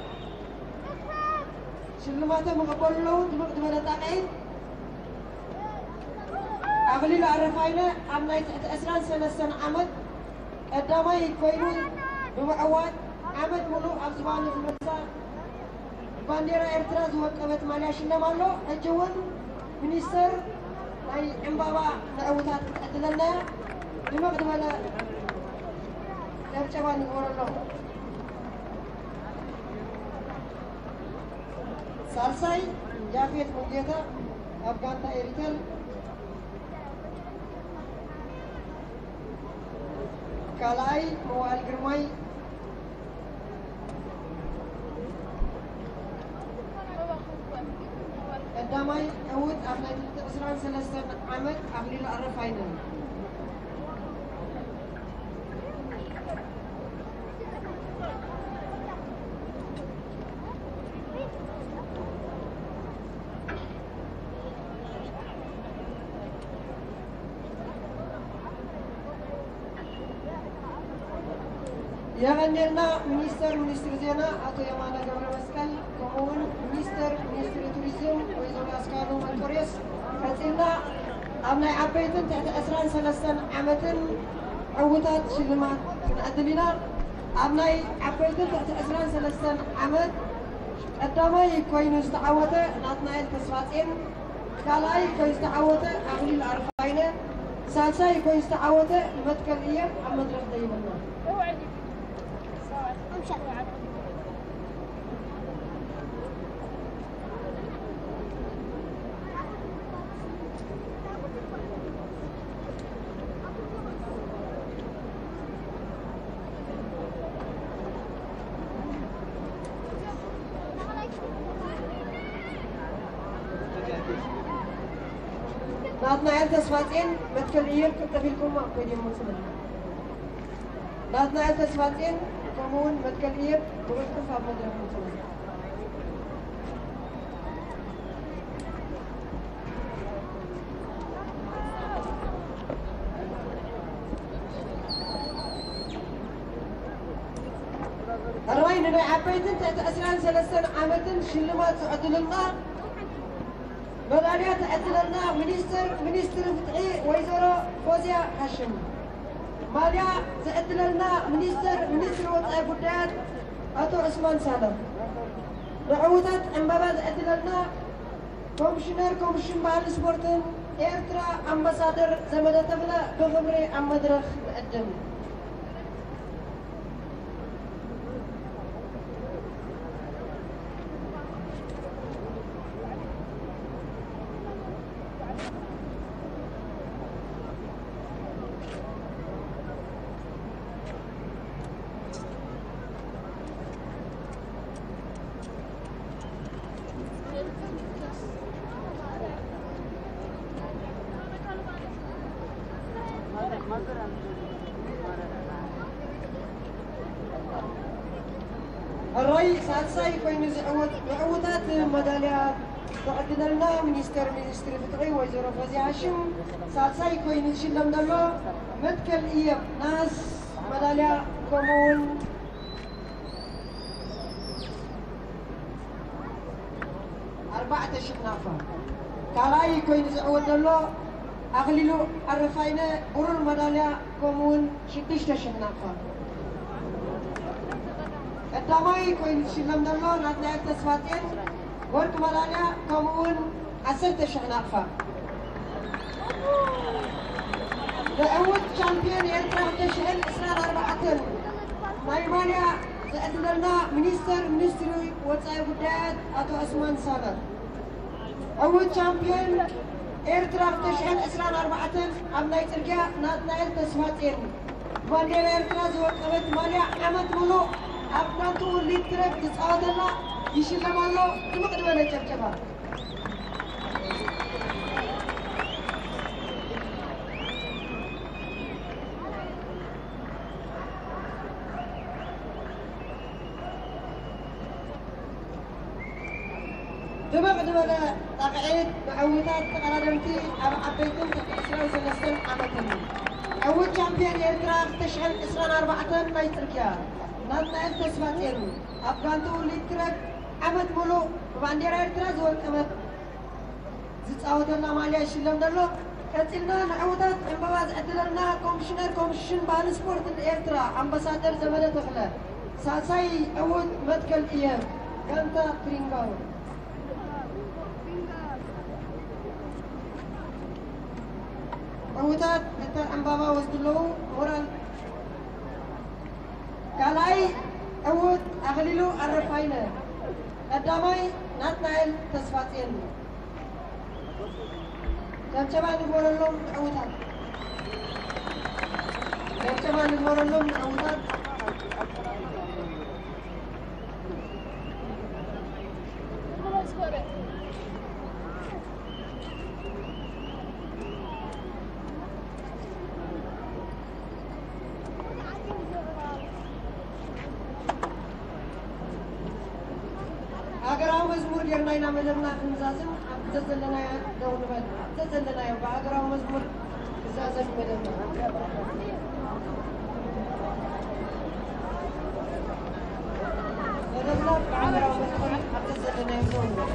ሽልማቶም ይቐበሉ ኣለዉ። ድምቕ ዝበለ ጣቕዒት። ኣኽሊሉ ኣረፋይነ ኣብ ናይ ትሕቲ ዕስራን ሰለስተን ዓመት ቀዳማይ ኮይኑ ብምዕዋት ዓመት ሙሉእ ኣብ ዝባኑ ዝመልሳ ባንዴራ ኤርትራ ዝወቀበት ማልያ ሽለም ኣሎ። ሕጂ እውን ሚኒስተር ናይ ዕምባባ ንዕውታት ክትዕድለና እያ። ድምቕ ዝበለ ጨብጨባ ንግበረሎም። ሳልሳይ ያፌት ሙሉጌታ ካብ ጋንታ ኤሪተል፣ ካልኣይ መዋእል ግርማይ፣ ቀዳማይ ዕውት ኣብ ናይ ትሕቲ ዕስራን ሰለስተን ዓመት ኣኽሊሉ ኣረፋይነ። የቐንየልና ሚኒስተር ሚኒስትሪ ዜና ኣቶ የማነ ገብረመስቀል፣ ከምኡውን ሚኒስተር ሚኒስትሪ ቱሪዝም ወይዘሮ ኣስካሉ መንጦርዮስ። ቀጺልና ኣብ ናይ ዓበይትን ትሕቲ ዕስራን ሰለስተን ዓመትን ዕውታት ሽልማት ክንዕድል ኢና። ኣብ ናይ ዓበይትን ትሕቲ ዕስራን ሰለስተን ዓመት ቀዳማይ ኮይኑ ዝተዓወተ ናትናኤል ተስፋጼን፣ ካልኣይ ኮይኑ ዝተዓወተ ኣኽሊል ኣረፋይነ፣ ሳልሳይ ኮይኑ ዝተዓወተ መትከል እየም ኣብ መድረኽ ደይብና። ናትናኤል ተስፋጼን መትከል እየም ክልተ ኢልኩም ኣብ ፖዲየም መጹ። ናትናኤል ተስፋጼን ከምኡውን መትከል እየም ብቕልጡፍ ኣብ መድረኽ መጹ። ሕራይ ንናይ ዓበይትን ትሕቲ ዕስራን ሰለስተን ዓመትን ሽልማት ዝዕድሉልና መዳልያ ትዕድለልና ሚኒስትር ሚኒስትሪ ፍትሒ ወይዘሮ ፎዝያ ሃሽም። ማልያ ዝዕድለልና ሚኒስትር ሚኒስትሪ ወጻኢ ጉዳያት ኣቶ ዑስማን ሳልሕ። ንዕውታት ዕምባባ ዝዕድለልና ኮሚሽነር ኮሚሽን ባህልን ስፖርትን ኤርትራ ኣምባሳደር ዘመደ ተኽለ ብኽብሪ ኣብ መድረኽ ንዕድም። ሕራይ ሳልሳይ ኮይኑ ዝዕወት ንዕውታት መዳልያ ተዕድለልና ሚኒስተር ሚኒስትሪ ፍትሒ ወይዘሮ ፎዝያ ሃሽም። ሳልሳይ ኮይኑ ዝሽለም ዘሎ መትከል እየም ናስ መዳልያ ከምኡውን ኣርባዕተ ሽሕ ናቕፋ። ካልኣይ ኮይኑ ዝዕወት ዘሎ ኣኽሊሉ ኣረፋይነ ብሩር መዳልያ ከምኡውን ሽዱሽተ ሽሕ ናቕፋ። ቀዳማይ ኮይኑ ዝሽለም ዘሎ ናትናኤል ተስፋጼን ወርቂ መዳልያ ከምኡውን ዓሰርተ ሽሕ ናቕፋ። ንዕውት ቻምፒዮን ኤርትራ ክልተ ሽሕን ዕስራን ኣርባዕተን ናይ ማልያ ዝዕድለልና ሚኒስተር ሚኒስትሪ ወጻኢ ጉዳያት ኣቶ ዑስማን ሳልሕ። ዕውት ቻምፒዮን ኤርትራ ክልተ ሽሕን ዕስራን ኣርባዕተን ኣብ ናይ ጽርግያ ናትናኤል ተስፋጼን ባንዴራ ኤርትራ ዝወቀበት ማልያ ዓመት ሙሉእ ኣብ ጋንትኡ ሊድ ትረክ ዝጻወተላ ይሽለም ኣሎ። ድምቕ ዝበለ ጨብጨባ። ድምቕ ዝበለ ጣቕዒት ንዕውታት ተቐዳደምቲ ኣብ ዓበይትን ትሕቲ ዕስራን ሰለስተን ዓመትን ዕውት ቻምፒዮን ኤርትራ ክልተ ሽሕን ዕስራን ኣርባዕተን ናይ ጽርግያ ናትናኤል ተስፋጼን ኣብ ጋንትኡ ሊድ ትረክ ዓመት ሙሉእ ብባንዴራ ኤርትራ ዝወቀበት ዝጻወተላ ማልያ ይሽለም ዘሎ። ቀጺልና ንዕውታት ዕምባባ ዝዕድለልና ኮሚሽነር ኮሚሽን ባህልን ስፖርትን ኤርትራ ኣምባሳደር ዘመደ ተኽለ። ሳልሳይ ዕውት መትከል እየ ጋንታ ትሪንጋው። ዕውታት ሕተ ዕምባባ ወስዱ ኣለዉ። ሞራል ካልኣይ ዕዉት ኣኽሊሉ ኣረፋይነ፣ ቀዳማይ ናትናኤል ተስፋጽዮን። ጨብጨባ ንግበረሎም ንዕዉታት። ጨብጨባ ንግበረሎም ንዕዉታት። ሃገራዊ መዝሙር ጌርና ኢና መደብና ክንዛዝም፣ ኣብ ዘዘለናዮ ደው ንበል። ኣብ ዘዘለናዮ ብሃገራዊ መዝሙር ክዛዘም መደብና። መደብና ብዓለማዊ መስኮት ኣብ ተዘለናዮ ዘውር።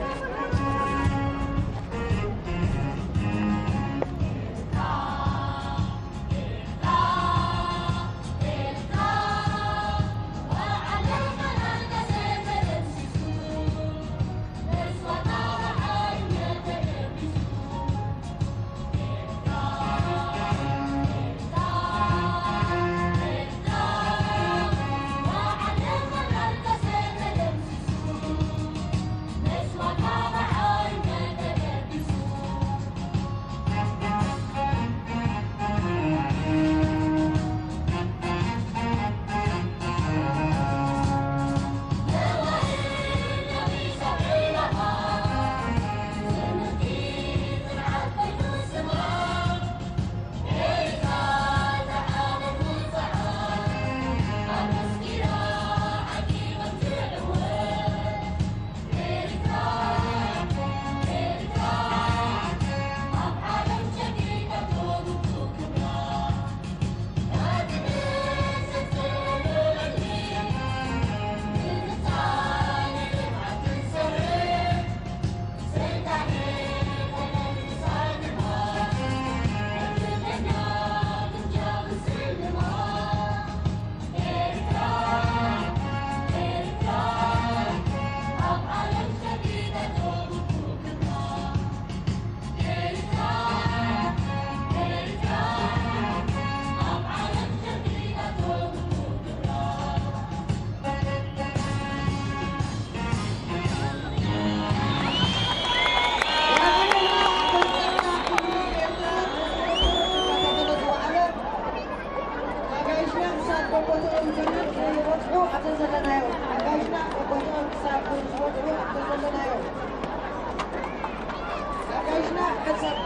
ኣጋይሽና ክሳብ ቦቦትኦም ገነት ዘይበጽሑ ኣብዘን ዘለናዮ፣ ኣጋይሽና ቦቦትኦም ክሳብ ዝበጽሑ ኣብዘን ዘለናዮ፣ ኣጋይሽና ክሳብ